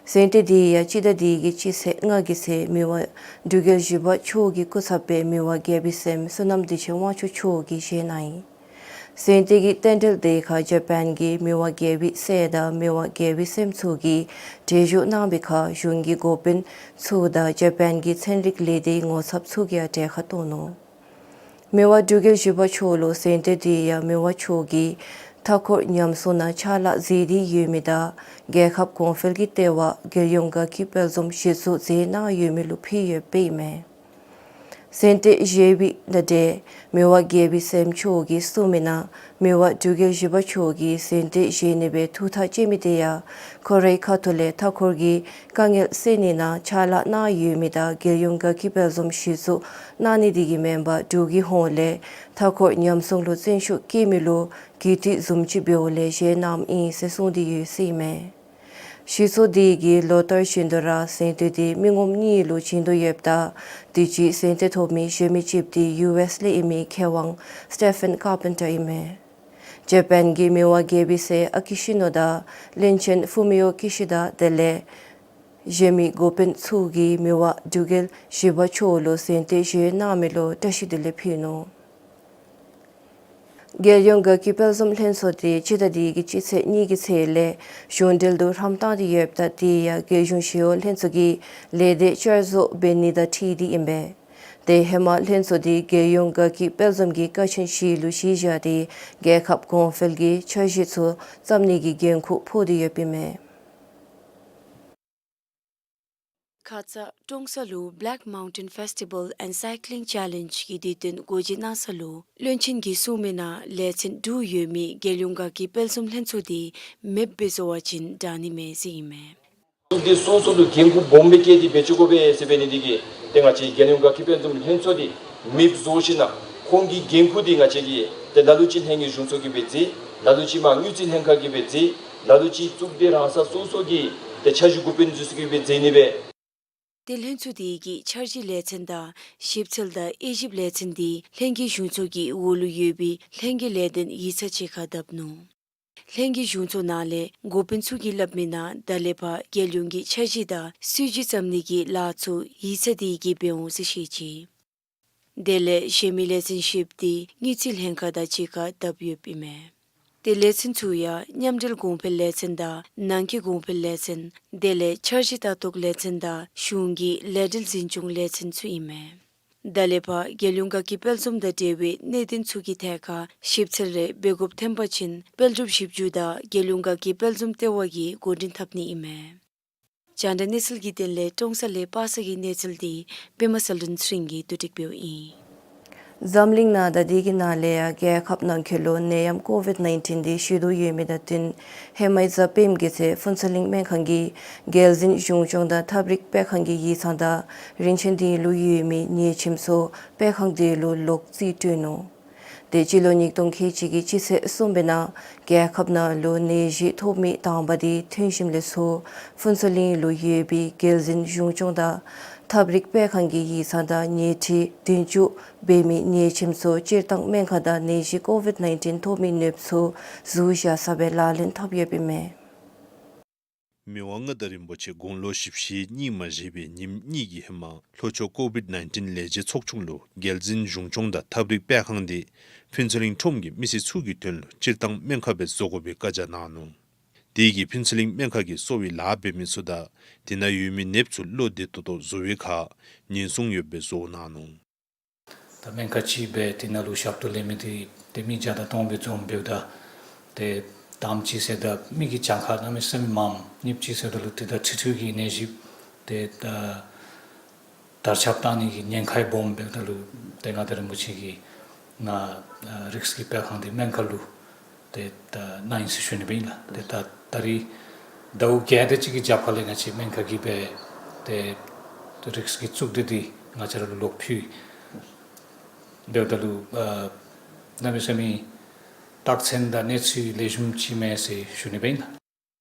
གཟེངས་རྟགས་འདི་ཡང་སྤྱི་ཟླ་འདི་གི་སྤྱི་ཚེས་ལྔ་གི་ཚེ་མི་དབང་འབྲུག་རྒྱལ་བཞི་པ་མཆོག་གི་སྐུ་ཚབ་སྦེ་མི་དབང་རྒྱལ་པོའི་སྲསམོ་བསོད་ནམས་བདེ་ཆེན་དབང་ཕྱུག་མཆོག་གིས་བཞེས་གནང་ཡི། གཟེངས་རྟགས་ཀྱི་རྟེན་འབྲེལ་དེ་ཁར་ཇ་པཱན་གྱི་མི་དབང་རྒྱལ་པོའི་སྲས་དང་མི་དབང་རྒྱལ་པོའི་སྲསམོ་ཚུ་གིས་གྲལ་བཞུགས་གནང་བའི་ཁར་གཞུང་གི་འགོ་དཔོན་ཚུ་དང་ཇ་པཱན་གྱི་ཚན་རིག་ལས་སྡེའི་ངོ་ཚབ་ཚུ་གིས་ཡང་གྲལ་ཁར་གཏོགས་ནུག། མི་དབང་འབྲུག་རྒྱལ་བཞི་པ་མཆོག་ལུ་གཟེངས་རྟགས་དེ་ཡང་མི་དབང་མཆོག་གིས་མཐའ་འཁོར་ཉམས་སྲུང་ནང་ཕྱག་ལཱ་མཛད་དེ་ཡོད་མི་དང་རྒྱལ་ཁབ་གོང་འཕེལ་གྱི་ལྟེ་བ་རྒྱལ་ཡོངས་དགའ་སྐྱིད་དཔལ་འཛོམས་གཞི་བཙུགས་མཛད་གནང་ཡོད་མི་ལུ་ཕུལ་ཡོདཔ་ཨིན་མས། གཟེངས་རྟགས་བཞེས་པའི་ནང་འདི་མི་དབང་རྒྱལ་པོའི་སྲསམོ་མཆོག་གིས་གསུངས་མི་ནང་མི་དབང་འབྲུག་རྒྱལ་བཞི་པ་མཆོག་གིས་གཟེངས་རྟགས་བཞེས་ནི་སྦེ་ཐུགས་ཐག་བཅད་མི་དེ་ཡང་ཁོ་རའི་ཁ་ཐུག་ལས་མཐའ་འཁོར་གྱི་དཀའ་ངལ་སེལ་ནི་ནང་ཕྱག་ལཱ་གནང་ཡོད་མི་དང་རྒྱལ་ཡོངས་དགའ་སྐྱིད་དཔལ་འཛོམས་གཞི་བཙུགས་གནང་ནི་དེ་གིས་མེན་པར་འབྲུག་གི་ཧོངས་ལས་མཐའ་འཁོར་ཉམས་སྲུང་ལུ་བརྩོན་ཤུགས་བསྐྱེད་མི་ལུ་གུས་བཏུད་བཟུམ་ཅིག་འབདཝ་ལས་བཞེས་གནངམ་ཨིན་ཟེར་གསུངས་ཏེ་ཡོད་ཟེར་ཨིན་མས། གཞི་ཚོགས་དེ་གིས་ལོ་ལྟར་བཞིན་དུ་ར་གཟེངས་རྟགས་དེ་མི་ངོམ་གཉིས་ལུ་བྱིན་དོ་ཡོདཔ་ད་དུས་ཅི་གཟེངས་རྟགས་ཐོབ་མི་གཞན་མི་གཅིག་དེ་ཡུ་ཨེསི་ལས་ཨིན་མི་མཁས་དབང་སི་ཊེ་ཕེན་ཀར་པེན་ཊར་ཨིན་མས། ཇ་པཱན་གྱི་མི་དབང་རྒྱལ་པོའི་སྲས་ཨ་ཀི་ཤི་ནོ་དང་བློན་ཆེན་ཕུ་མི་ཡོ་ཀི་ཤི་དཱ་དེ་ལས་གཞན་མི་འགོ་དཔོན་ཚུ་གིས་མི་དབང་འབྲུག་རྒྱལ་བཞི་པ་མཆོག་ལུ་གཟེངས་རྟགས་བཞེས་གནང་མི་ལུ་བཀྲ་ཤིས་བདེ་ལེགས་ཕུལ་ནུག། རྒྱལ་ཡོངས་དགའ་སྐྱིད་དཔལ་འཛོམས་ལྷན་ཚོགས་དེ་སྤྱི་ཟླ་འདི་གི་སྤྱི་ཚེས་གཉིས་ཀྱི་ཚེ་ལས་གཞུང་འབྲེལ་དུ་ཧྲམ་བཏང་སྟེ་ཡོདཔ་ད་དེ་ཡང་རྒྱལ་གཞུང་ཞི་གཡོག་ལྷན་ཚོགས་ཀྱི་ལས་སྡེ་བསྐྱར་བཟོ་འབད་ནི་དང་འཁྲིལ་ཏེ་ཨིན་པས། ཏེ་ཧེ་མ་ལྷན་ཚོགས་དེ་རྒྱལ་ཡོངས་དགའ་སྐྱིད་དཔལ་འཛོམས་ཀྱི་ཀ་ཆེན་བཞི་ལུ་གཞི་བཞག་སྟེ་རྒྱལ་ཁབ་གོང་འཕེལ་གྱི་འཆར་གཞི་ཚུ་བརྩམ་ནི་གི་འགན་ཁུར་ཕོག་སྟེ་ཡོདཔ་ཨིན་མས། ཁ་ཙ་ཀྲོང་གསར་ལུ་Black Mountain Festival and Cycling Challenge གི་དུས་སྟོན་འགོ་འབྱེད་གནང་ས་ལུ་བློན་ཆེན་གྱིས་གསུངས་མི་ནང་ལས་ཚན་དྲུག་ཡོད་མི་རྒྱལ་ཡོངས་དགའ་སྐྱིད་དཔལ་འཛོམས་ལྷན་ཚོགས་དེ་མེདཔ་སྦེ་བཟོ་བ་ཅིན་དྲག་ནི་མས་ཟེར་ཨིན་མས། འདི་སོ་སོ་ལུ་འགན་ཁུར་སྦོམ་སྦེ་བཀལ་ཏེ་འབད་བཅུག་དགོ་པས་ཟེར་འབད་ནི་འདི་གིས་ཏེ་ང་བཅས་རྒྱལ་ཡོངས་དགའ་སྐྱིད་དཔལ་འཛོམས་ལྷན་ཚོགས་འདི་མེདཔ་བཟོ་ཞིན་ན་ཁོང་གི་འགན་ཁུར་འདི་ང་བཅས་ཀྱིས་ཏེ་ལ་ལུ་ཅིག་ལྷན་རྒྱས་གཞུང་ཚོགས་ཀྱིས་འབད་མཛད། ལ་ལུ་ཅིག་མར་དངུལ་རྩིས་ལྷན་ཁག་གིས་འབད་མཛད། ལ་ལུ་ཅིག་གཙུག་སྡེ་རང་ས་སོ་སོ་གི་ཏེ་འཆར་གཞི་འགོ་དཔོན་ཚུ་གིས་འབད་མཛད་ནི་སྦེ། ཏེ་ལྷན་ཚོགས་དེ་གི་འཆར་གཞི་ལས་ཚན་དང་ཞིབ་འཚོལ་དང་དབྱེ་ཞིབ་ལས་ཚན་འདི་ལྷན་རྒྱས་གཞུང་ཚོགས་ཀྱི་འོག་ལུ་ཡོད་པའི་ལྷན་རྒྱས་ལས་དོན་ཡིག་ཚང་གཅིག་ཁར་བཏབ་ནུག། ལྷན་རྒྱས་གཞུང་ཚོགས་ནང་ལས་འགོ་དཔོན་ཚུ་གིས་སླབ་མི་ནང་ད་ལས་ཕར་རྒྱལ་ཡོངས་ཀྱི་འཆར་གཞི་དང་སྲིད་བྱུས་བརྩམ་ནི་གི་ལཱ་ཚུ་ཡིག་ཚང་དེ་གིས་འབད་འོང་ཟེར་བཤད་ཅི། དེ་ལས་གཞན་མི་ལས་ཚན་བཞིཔོ་དེ་དངུལ་རྩིས་ལྷན་ཁག་དང་གཅིག་ཁར་བཏབ་ཡོདཔ་ཨིན་མས། ཏེ་ལས་ཚན་ཚུ་ཡང་མཉམ་འབྲེལ་གོང་འཕེལ་ལས་ཚན་དང་ནང་འཁོད་གོང་འཕེལ་ལས་ཚན་དེ་ལས་འཆར་གཞི་ལྟ་རྟོག་ལས་ཚན་དང་གཞུང་གི་ལས་འབྲེལ་འཛིན་སྐྱོང་ལས་ཚན་ཚུ་ཨིན་མས། ད་ལས་ཕར་རྒྱལ་ཡོངས་དགའ་སྐྱིད་དཔལ་འཛོམས་དང་འབྲེལ་བའི་གནད་དོན་ཚུ་གི་ཐད་ཁར་ཞིབ་འཚོལ་རེ་འབད་དགོཔ་ཐོན་པ་ཅིན་དཔལ་འབྲུག་ཞིབ་འཇུག་དང་རྒྱལ་ཡོངས་དགའ་སྐྱིད་དཔལ་འཛོམས་ལྟེ་བ་གིས་འགོ་འདྲེན་འཐབ་ནི་ཨིན་མས། རྒྱང་བསྒྲགས་གནས་ཚུལ་གྱི་དོན་ལས་ཀྲོང་གསར་ལས་པ་སངས་ཀྱི་གནས་ཚུལ་འདི་པདྨ་གསལ་སྒྲོན་ཚེ་རིང་གིས་བསྡུ་སྒྲིག་འབདཝ་ཨིན། འཛམ་གླིང་ནང་དང་དེ་གི་ནང་ལས་ཡང་རྒྱལ་ཁབ་ནང་འཁོད་ལུ་ནད་ཡམས་ཀོ་བིཌ་ནའིན་ཊིན་འདི་ཞི་དོ་ཡོད་མི་དང་བསྟུན་ཧེ་མའི་གཟའ་སྤེནམ་གི་ཚེ་ཕུན་ཚོགས་གླིང་སྨན་ཁང་གིས་རྒྱལ་འཛིན་གཞུང་སྐྱོང་དང་ཐབས་རིག་སྤེལ་ཁང་གི་ཡིག་ཚང་དང་རིན་ཆེན་དེ་ལུ་ཡོད་མི་ཉལ་ཁྱིམ་ཚུ་སྤེལ་ཁང་དེ་ལུ་ལོག་རྩིས་སྤྲོད་ནུག། ཏེ་སྤྱི་ལོ་ཉིས་སྟོང་ཁལ་གཅིག་གི་སྤྱི་ཚེས་གསུམ་པའི་ནང་རྒྱལ་ཁབ་ནང་ལུ་ནད་གཞི་ཐོབ་མི་དང་པ་དེ་ཐོན་ཞིནམ་ལས་ཚུར་ཕུན་ཚོགས་གླིང་ལུ་ཡོད་པའི་རྒྱལ་འཛིན་གཞུང་སྐྱོང་དང་ཐབས་རིག་སྤེལ་ཁང་གི་ཡིག་ཚང་དང་ཉལ་ཁྲི་བདུན་ཅུ་འབད་མི་ཉལ་ཁྱིམ་ཚུ་སྤྱིར་བཏང་སྨན་ཁང་དང་ནད་གཞི་ཀོ་བིཌ་ནའིན་ཊིན་ཐོབ་མི་ནདཔ་ཚུ་ཟུར་བཞག་ས་སྦེ་ལག་ལེན་འཐབ་ཡོདཔ་ཨིན་མས། མི་དབང་མངའ་བདག་རིན་པོ་ཆེ་དགུང་ལོ་བཞི་བཞི་སྙིང་མ་བཞེས་པའི་ཉིནམ་གཉིས་ཀྱི་ཧེ་མ་ལྷོ་ཕྱོགས་ཀོ་བིཌ་ནའིན་ཊིན་ལས་བྱེད་ཚོགས་ཆུང་ལུ་རྒྱལ་འཛིན་གཞུང་སྐྱོང་དང་ཐབས་རིག་སྤེལ་ཁང་དེ་ཕུན་ཚོགས་གླིང་ཁྲོམ་གྱི་མི་སེར་ཚུ་གི་དོན་ལུ་སྤྱིར་བཏང་སྨན་ཁང་སྦེ་བཟོ་དགོ་པའི་བཀའ་རྒྱ་གནང་ནུག། དེ་གིས་ཕུན་ཚོགས་གླིང་སྨན་ཁང་གི་གསོ་བའི་ལཱ་འབད་མི་ཚུ་དང་དེ་ནང་ཡོད་མི་ནདཔ་ཚུ་བློ་བདེ་ཏོག་ཏོ་བཟོ་བའི་ཁར་ཉེན་སྲུང་ཡོདཔ་སྦེ་བཟོ་གནང་ནུག། ད་སྨན་ཁང་ཅིག་སྦེ་དེ་ནང་ལུ་ཞབས་ཏོག་ལེན་མི་དེ་ཏེ་མི་བརྒྱ་དང་སྟོང་སྦེ་འཛོམས་འབདཝ་ད་ཏེ་དང་པ་ཅིག་ཟེརཝ་ད་མི་གི་གྱངས་ཁ་གནམ་མེད་ས་མེད་མངམ། གཉིས་པ་ཅིག་ཟེརཝ་ད་ལུ་ཏེ་ད་འཕྲུལ་འཕྲུལ་གྱི་ནད་གཞི་ཏེ་ད་དར་ཁྱབ་བཏང་ནི་གི་ཉེན་ཁ་སྦོམ་འབདཝ་ད་ལུ་ཏེ་མངའ་བདག་རིན་པོ་ཆེ་གིས་ང་རིགས་ཀྱི་སྤེལ་ཁང་དེ་སྨན་ཁང་ལུ་ཏེ་ད་གནང་ཡི་ཟེར་ཞུ་ནི་སྦེ་ཨིན་ལགས། ཏེ་ད་ད་རིས་ཟླཝ་བརྒྱད་དེ་ཅིག་གི་རྒྱབ་ཁ་ལས་ང་བཅས་སྨན་ཁང་གིས་སྦེ་ཏེ་རིགས་ཀྱི་གཙུག་སྡེ་འདི་ང་བཅས་ར་ལུ་ལོག་ཕུལ། འབདཝ་ད་ལུ་ཨ་གནམ་མེད་ས་མེད་རྟགས་མཚན་དང་གནས་ཚུལ་ལེགས་ཤོམ་ཅིག་མས་ཟེར་ཞུ་ནི་སྦེ་ཨིན་ལགས།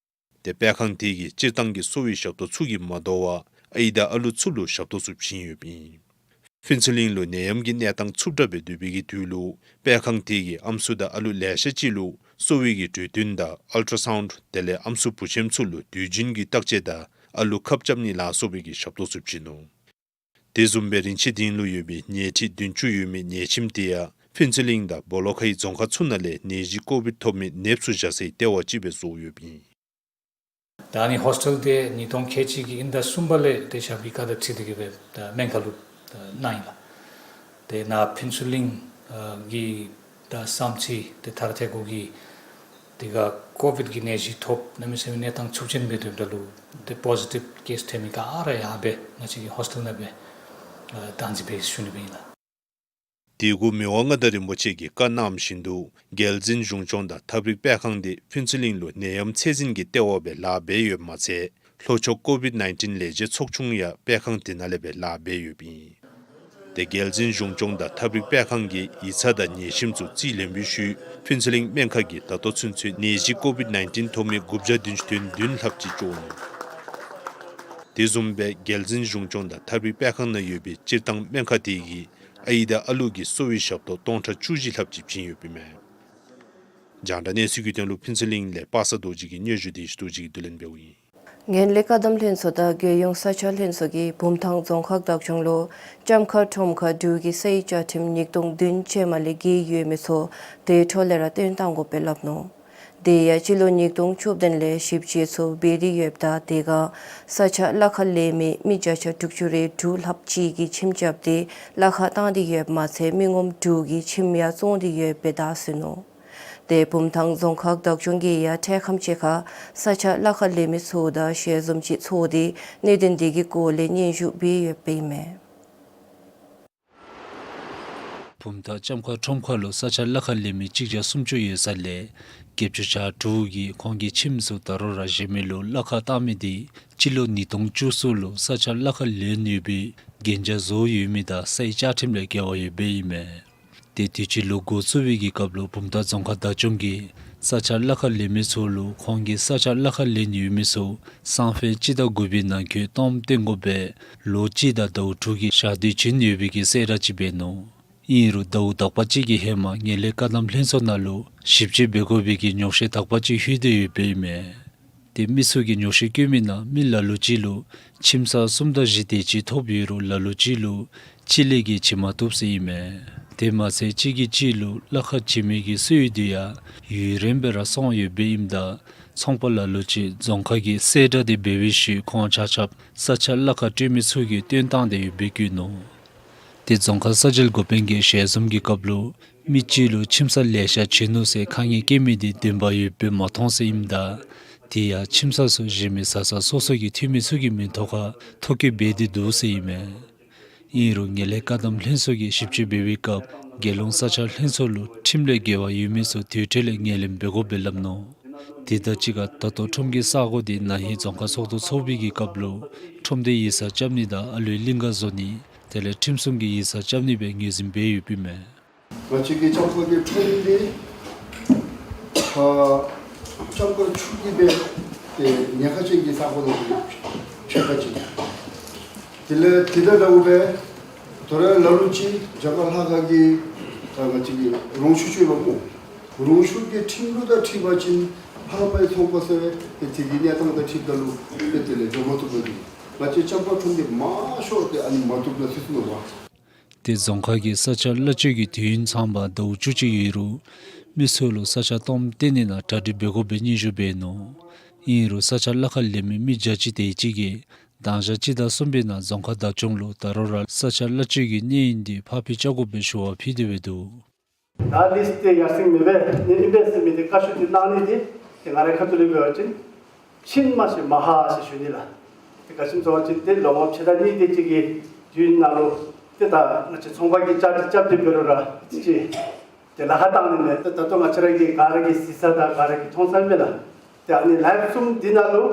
ཏེ་སྤེལ་ཁང་དེ་གིས་སྤྱིར་བཏང་གི་གསོ་བའི་ཞབས་ཏོག་ཚུ་གིས་མ་དོ་བར་ཨའི་དང་ཨ་ལུ་ཚུ་ལུ་ཞབས་ཏོག་ཚུ་བྱིན་ཡོདཔ་ཨིན། ཕུན་ཚོགས་གླིང་ལུ་ནད་ཡམས་ཀྱི་གནས་སྟངས་འཚུབ་དྲགས་སྦེ་སྡོད་པའི་གི་དུས་ལུ་སྤེལ་ཁང་དེ་གིས་ཨམ་སྲུ་དང་ཨ་ལུ་ལེ་ཤ་ཅིག་ལུ་གསོ་བའི་གི་གྲོས་བསྟུན་དང་ཨལ་ཊ་སའུནཌ་དེ་ལས་ཨམ་སྲུ་བུ་ཆེན་ཚུ་ལུ་དུས་རྒྱུན་གྱི་བརྟག་དཔྱད་དང་ཨ་ལུ་ཁབ་རྐྱབ་ནི་ལ་སོགས་པའི་གི་ཞབས་ཏོག་ཚུ་བྱིན་ནུག། དེ་བཟུམ་སྦེ་རིན་ཆེན་སྡིངས་ལུ་ཡོད་པའི་ཉལ་ཁྲི་བདུན་ཅུ་ཡོད་མི་ཉལ་ཁྱིམ་དེ་ཡང་ཕུན་ཚོགས་གླིང་དང་སྦོ་ལོགས་ཁའི་རྫོང་ཁག་ཚུ་ནང་ལས་ནད་གཞི་ཀོ་བིཌ་ཐོབ་མི་ནདཔ་ཚུ་བཞག་སའི་ལྟེ་བ་ཅིག་སྦེ་བཟོ་ཡོདཔ་ཨིན། ད་ཨ་ནི་ཧོསི་ཊེལ་དེ་ཉིས་སྟོང་ཁལ་གཅིག་གི་དབྱིན་ཟླ་གསུམ་པ་ལས་ཏེ་ཞབས་ཀྱིས་བཀའ་དང་འཁྲིལ་ཏེ་གིས་སྦེ་ད་སྨན་ཁང་ལུ་ད་གནང་ཡི་ལགས། ཏེ་ནཱ་ཕུན་ཚོགས་གླིང་ཨ་གི་ད་བསམ་རྩེ་ཏེ་ཐར་ཐེ་གུ་གི་དེ་ཁར་ཀོ་བིཌ་ཀྱི་ནད་གཞི་ཐོབ་གནམ་མེད་ས་མེད་གནས་སྟངས་འཚུབ་ཅན་སྦེ་སྡོདཔ་ད་ལུ་ཏེ་པོ་ཟི་ཊིབ་ཀེསི་ཐོན་མི་ག་ར་ཡར་སྦེ་ང་བཅས་ཀྱི་ཧོསི་ཊེལ་ནང་སྦེ་ཨ་བདག་འཛིན་འབད་ཞུ་ནི་སྦེ་ཨིན་ལགས། དེ་གུ་མི་དབང་མངའ་བདག་རིན་པོ་ཆེ་གིས་བཀའ་གནངམ་བཞིན་དུ་རྒྱལ་འཛིན་གཞུང་སྐྱོང་དང་ཐབས་རིག་སྤེལ་ཁང་དེ་ཕུན་ཚོགས་གླིང་ལུ་ནད་ཡམས་ཚད་འཛིན་གྱི་ལྟེ་བ་སྦེ་ལཱ་འབད་ཡོདཔ་མ་ཚད་ལྷོ་ཕྱོགས་ཀོ་བིཌ་ནའིན་ཊིན་ལས་བྱེད་ཚོགས་ཆུང་ཡང་སྤེལ་ཁང་དེ་ནང་ལས་སྦེ་ལཱ་འབད་ཡོདཔ་ཨིན། ཏེ་རྒྱལ་འཛིན་གཞུང་སྐྱོང་དང་ཐབས་རིག་སྤེལ་ཁང་གིས་ཡིག་ཚང་དང་ཉལ་ཁྱིམ་ཚུ་རྩིས་ལེན་པའི་ཤུལ་ཕུན་ཚོགས་གླིང་སྨན་ཁང་གིས་ད་ལྟོ་ཚུན་ཚོད་ནད་གཞི་ཀོ་བིཌ་ནའིན་ཊིན་ཐོབ་མི་དགུ་བརྒྱ་བདུན་ཅུ་དོན་བདུན་ལྷགཔ་ཅིག་བཅོ་ནུག། དེ་བཟུམ་སྦེ་རྒྱལ་འཛིན་གཞུང་སྐྱོང་དང་ཐབས་རིག་སྤེལ་ཁང་ནང་ཡོད་པའི་སྤྱིར་བཏང་སྨན་ཁང་དེ་གིས་ཨའི་དང་ཨ་ལུ་གི་གསོ་བའི་ཞབས་ཏོག་སྟོང་ཕྲག་བཅུ་བཞི་ལྷགཔ་ཅིག་བྱིན་ཡོདཔ་ཨིན་མས། རྒྱང་བསྒྲགས་གནས་ཚུལ་གྱི་དོན་ལུ་ཕུན་ཚོགས་གླིང་ལས་པ་སངས་རྡོ་རྗེ་གི་སྙན་ཞུ་དེ་ཞུ་དོ་ཅིག་གིས་བསྡུ་ལེན་འབདཝ་ཨིན། ངན་ལྷད་བཀག་སྡོམ་ལྷན་ཚོགས་དང་རྒྱལ་ཡོངས་ས་ཆ་ལྷན་ཚོགས་ཀྱིས་བུམ་ཐང་རྫོང་ཁག་བདག་སྐྱོང་ལུ་ལྕམ་མཁར་ཁྲོམ་ཁ་འབྲུག་གི་སའི་བཅའ་ཁྲིམས་ཉིས་སྟོང་བདུན་ཅན་མ་ལས་འགལ་ཡོད་མི་ཚུ་དེ་འཕྲོ་ལས་ར་བཏོན་གཏང་དགོ་པའི་སླབ་ནུག། དེ་ཡང་སྤྱི་ལོ་ཉིས་སྟོང་བཅུ་བདུན་ལས་ཞིབ་དཔྱད་ཚུ་འབད་དེ་ཡོདཔ་ད་དེ་ཁར་ས་ཆ་གླ་ཁར་ལེན་མི་མི་བརྒྱ་ཆ་དྲུག་ཅུ་རེ་དྲུག་ལྷགཔ་ཅིག་གིས་ཁྱིམ་རྐྱབ་སྟེ་གླ་ཁར་བཏང་སྟེ་ཡོདཔ་མ་ཚད་མི་ངོམ་དྲུག་གིས་ཁྱིམ་ཡང་བཙོང་སྟེ་ཡོདཔ་སྦེ་བརྡ་སོན་ནུག། ཏེ་བུམ་ཐང་རྫོང་ཁག་བདག་སྐྱོང་གིས་ཡང་འཕྲལ་ཁམས་ཅིག་ཁར་ས་ཆ་གླ་ཁར་ལེན་མི་ཚུ་དང་ཞལ་འཛོམས་ཅིག་ཚོགས་ཏེ་གནད་དོན་དེ་གི་སྐོར་ལས་སྙན་ཞུ་འབད་ཡོདཔ་ཨིན་མས། བུམ་ཐང་ལྕམ་མཁར་ཁྲོམ་ཁ་ལུ་ས་ཆ་གླ་ཁར་ལེན་མི་གཅིག་བརྒྱ་སུམ་ཅུ་ཡོད་ས་ལས་བརྒྱད་ཅུ་གྱ་དྲུག་གིས་ཁོང་གི་ཁྱིམ་ཚུ་ད་རུང་ར་གཞན་མི་ལུ་གླ་ཁར་བཏང་མི་དེ་སྤྱི་ལོ་ཉིས་སྟོང་བཅུ་གསུམ་ལུ་ས་ཆ་གླ་ཁར་ལེན་ཡོད་པའི་གན་རྒྱ་བཟོ་ཡོད་མི་དང་སའི་བཅའ་ཁྲིམས་ལས་འགལ་བ་ཡོདཔ་ཨིན་མས། ཏེ་དུས་ཅི་ལོ་འགོ་བཙུགས་པའི་གི་སྐབས་ལུ་བུམ་ཐང་རྫོང་ཁག་བདག་སྐྱོང་གིས་ས་ཆ་གླ་ཁར་ལེན་མི་ཚུ་ལུ་ཁོང་གིས་ས་ཆ་གླ་ཁར་ལེན་ཡོད་མི་ཚུ་སང་ཕོད་སྤྱི་ཟླ་དགུ་པའི་ནང་འཁོད་སྟོངམ་བཏོན་དགོ་པའི་ལོ་གཅིག་དང་ཟླཝ་དྲུག་གི་ཞག་དུས་བྱིན་ཡོད་པའི་གི་གསལ་བསྒྲགས་ཅིག་འབད་ནུག། ཨིན་རུང་ཟླཝ་དག་པ་ཅིག་གི་ཧེ་མ་ངན་ལྷད་བཀག་སྡོམ་ལྷན་ཚོགས་ནང་ལུ་ཞིབ་དཔྱད་འབད་དགོ་པའི་གི་ཉོགས་བཤད་དག་པ་ཅིག་ལྷོད་དེ་ཡོདཔ་ཨིན་མས། ཏེ་མི་ཚུ་གིས་ཉོགས་བཤད་བཀོད་མི་ནང་མི་ལ་ལུ་ཅིག་ལུ་ཁྱིམ་ཚང་གསུམ་དང་བཞི་དེ་ཅིག་ཐོབ་ཡོད་རུང་ལ་ལུ་ཅིག་ལུ་གཅིག་ལས་བརྒལ་བྱིན་མ་བཏུབ་ཟེར་ཨིན་མས། དེ་མ་ཚད་གཅིག་གིས་གཅིག་ལུ་གླ་ཁར་བྱིན་མི་གི་སྲོལ་ཡོད་དེ་ཡང་ཡུན་རིངམོ་སྦེ་ར་སོང་ཡོདཔ་ཨིནམ་ད་ཚོང་པ་ལ་ལུ་ཅིག་རྫོང་ཁག་གིས་གསལ་བསྒྲགས་དེ་འབད་བའི་ཤུལ་ཁོང་ཆ་ཁྱབ་ས་ཆ་གླ་ཁར་སྤྲོད་མི་ཚུ་གིས་བཏོན་བཏང་སྟེ་ཡོདཔ་སྦེ་བཀོད་ནུག། ཏེ་རྫོང་ཁག་ས་འཇལ་འགོ་དཔོན་གྱིས་ཞལ་འཛོམས་ཀྱི་སྐབས་ལུ་མི་གཅིག་ལུ་ཁྱིམ་ཚང་ལེ་ཤ་བྱིན་ནུག་ཟེར་ཁ་ངན་བཀལ་མི་དེ་བདེན་པ་ཡོདཔ་སྦེ་མ་མཐོང་ཟེར་ཨིནམ་ད་དེ་ཡང་ཁྱིམ་ཚང་ཚུ་གཞན་མི་བཟའ་ཚང་སོ་སོ་གི་འཐུས་མི་ཚུ་གི་མིང་ཐོག་ཁར་ཐོ་བཀོད་འབད་དེ་འདུག་ཟེར་ཨིན་མས། ཨིན་རུང་ངན་ལྷད་བཀག་སྡོམ་ལྷན་ཚོགས་ཀྱིས་ཞིབ་དཔྱད་འབད་བའི་སྐབས་ རྒྱལ་ཡོངས་ས་ཆ་ལྷན་ཚོགས་ལུ་ཁྲིམས་ལས་འགལ་བ་ཡོད་མི་ཚུ་དེ་འཕྲལ་ལས་ངོས་ལེན་འབད་དགོ་པས་སླབ་ནུག། དེ་དང་གཅིག་ཁར་ད་ལྟོ་ཁྲོམ་གྱི་ས་གོ་འདི་ན་ཧིང་རྫོང་ཁག་ཚོགས་འདུ་ཚོགས་པའི་གི་སྐབས་ལུ་ཁྲོམ་སྡེ་ཡིག་ཚང་རྐྱབ་ནི་དང་ཨ་ལུའི་གླིང་ག་བཟོ་ནི་དེ་ལས་ཁྲིམས་སྲུང་གི་ཡིག་ཚང་རྐྱབ་ནི་སྦེ་ངོས་འཛིན་འབད་ཡོདཔ་ཨིན་མས། ང་བཅས་ཀྱི་ལྕམ་མཁར་གྱི་ཁྲོམ་འདི་ཨ་ལྕམ་མཁར་ཆུ་གི་སྦེ་ཏེ་ཉེན་ཁ་ཅན་གྱི་ས་གོ་ནང་ཕྱེད་ཀ་ཅིག། དེ་ལས་དེ་དང་འདྲཝ་སྦེ་དོ་རུང་ལ་ལུ་ཅིག་རྒྱ་གར་ལྷ་ཁང་གི་ད་ང་བཅས་ཀྱི་རོང་ཆུ་ཆུ་ལུ་སྨོ། རོང་ཆུ་གི་ཁྲིམས་ལུགས་དང་འཁྲིལ་བ་ཅིན་ལྷག་པའི་ཚོང་པ་ཟེར་ཏེ་དེ་གི་གནས་སྟངས་དང་འཁྲིལཝ་ད་ལུ་ཏེ་དེ་ལས་འགྱོ་མ་བཏུབ་པ་འདི་ང་བཅས་ལྕམ་མཁར་ཁྲོམ་འདི་མང་ཤོས་ཏེ་ཨ་ནི་མ་བཏུབ་ལ་ཚུད་སོ་ནུག་པ། ཏེ་རྫོང་ཁག་གི་ས་ཆ་གླ་སྤྱོད་ཀྱི་དུས་ཡུན་ཚངམ་ཟླཝ་བཅུ་གཅིག་ཡོད་རུང་མི་ཚུ་ལུ་ས་ཆ་སྟོངམ་སྟེར་ནི་ནང་གྲ་སྒྲིག་འབད་དགོ་པའི་སྙན་ཞུ་འབད་ནུག། ཨིན་རུང་ས་ཆ་གླ་ཁར་ལེན་མི་མི་བརྒྱ་ཅིག་དེ་ཅིག་གིས་དང་ཞག་གཅིག་དང་གསུམ་པའི་ནང་རྫོང་ཁག་བདག་སྐྱོང་ལུ་ད་རུང་ར་ས་ཆ་གླ་སྤྱོད་ཀྱི་གནས་ཡུན་འདི་ཕར་འགྱངས་རྐྱབ་དགོ་པའི་ཞུ་བ་ཕུལ་ཏེ་འབད་འདུག། ད་ལིསཊ་འདི་ཡར་སེང་མེད་པས་ནི་ཨིན་པས་ཟེར་མི་འདི་བཀའ་ཤོག་འདི་གནང་ནི་འདི་ཏེ་ང་རའི་ཁ་ཐུག་ལས་འབད་བ་ཅིན་ཕྱིན་མ་ཤེས་མ་ཧ་ཟེར་ཞུ་ནི་ལགས། ཏེ་ག་ཅི་སྨོ་ཟེར་བ་ཅིན་ཏེ་ལོ་ངོ་ཕྱེད་དང་གཉིས་དེ་ཅིག་གི་དུས་ཡུན་ནང་ལུ་ཏེ་ད་ང་བཅས་ཚོང་པ་གིས་བཅའ་སྒྲིག་རྐྱབ་སྟེ་འབད་རུང་ར་ཅིག་ཏེ་ལཱ་ཁག་བཏང་ནི་མས། ཏེ་ད་ལྟོ་ང་བཅས་ར་གིས་ག་ར་གིས་གཟིགས་ས་དང་ག་ར་གིས་མཐོང་ས་མས་ལགས། ཏེ་ཨ་ནི་ལེབ་གསུམ་འདི་ནང་ལུ་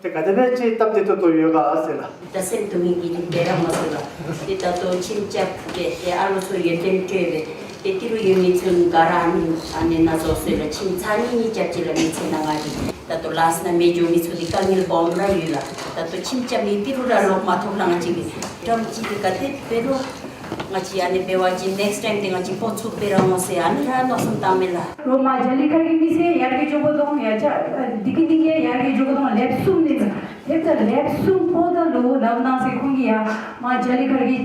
ཏེ་ག་དེ་སྦེ་ཅིག་སྟབས་བདེ་ཏོག་ཏོ་ཡོད་ག་ཟེར་ལགས། ད་སེམས་སྡུག་བའི་གི་རིགས་འབད་ར་མ་ཚུགས་ལགས། ཏེ་ད་ལྟོ་ཁྱིམ་རྐྱབ་སྦེ་ཏེ་ཨ་ལོ་ཚུ་ཡོན་ཏན་སྤྲོད་སྦེ་ཏེ་ཏི་རུ་ཡོད་མི་ཚུ་ག་ར་ཨ་ནི་ཨ་ནི་ནང་འཛུལ་སོང་ཡི་ལགས། ཁྱིམ་ཚར་གཉིས་གཉིས་རྐྱབ་ཅི་ལགས་མི་ཚེ་ནང་ང་གི། ད་ལྟོ་ལཱ་ས་ནང་མི་འགྱོ་མི་ཚུ་འདི་དཀའ་ངལ་སྦོམ་ར་ཡོད་ལགས། ད་ལྟོ་ཁྱིམ་རྐྱབ་མི་ཏི་རུ་ར་ལོག་མ་ཐོབ་ལགས། ང་བཅས་ཀྱི་འགྲམ་ཅིག་འདི་ག་དེ་འབད་རུང་ང་བཅས་ཨ་ནི་འབད་བ་ཅིན་ནེགསི་ཊའིམ་འདི་ང་བཅས་ཕོག་ཚུགསཔ་སྦེ་ར་འོང་ཟེར་ཨ་ནི་ར་མནོ་བསམ་བཏངམ་མས་ལགས། རོགས་མར་རྒྱ་གླིང་ཁ་གི་མི་སེར་ཡར་གི་འགྱོ་དགོཔ་དང་ཡར་ཅ་ཨ་འདི་གི་འདི་གི་ཡར་གི་འགྱོ་དགོཔ་དང་ལེབ་གསུམ་ཨིན་ལགས། ཏེ་ད་ལེབ་གསུམ་ཕོགཔ་ད་ལུ་ལམ་ནང་ཟེར་ཁོང་གིས་ཡར་མར་རྒྱ་གླིང་ཁ་གི་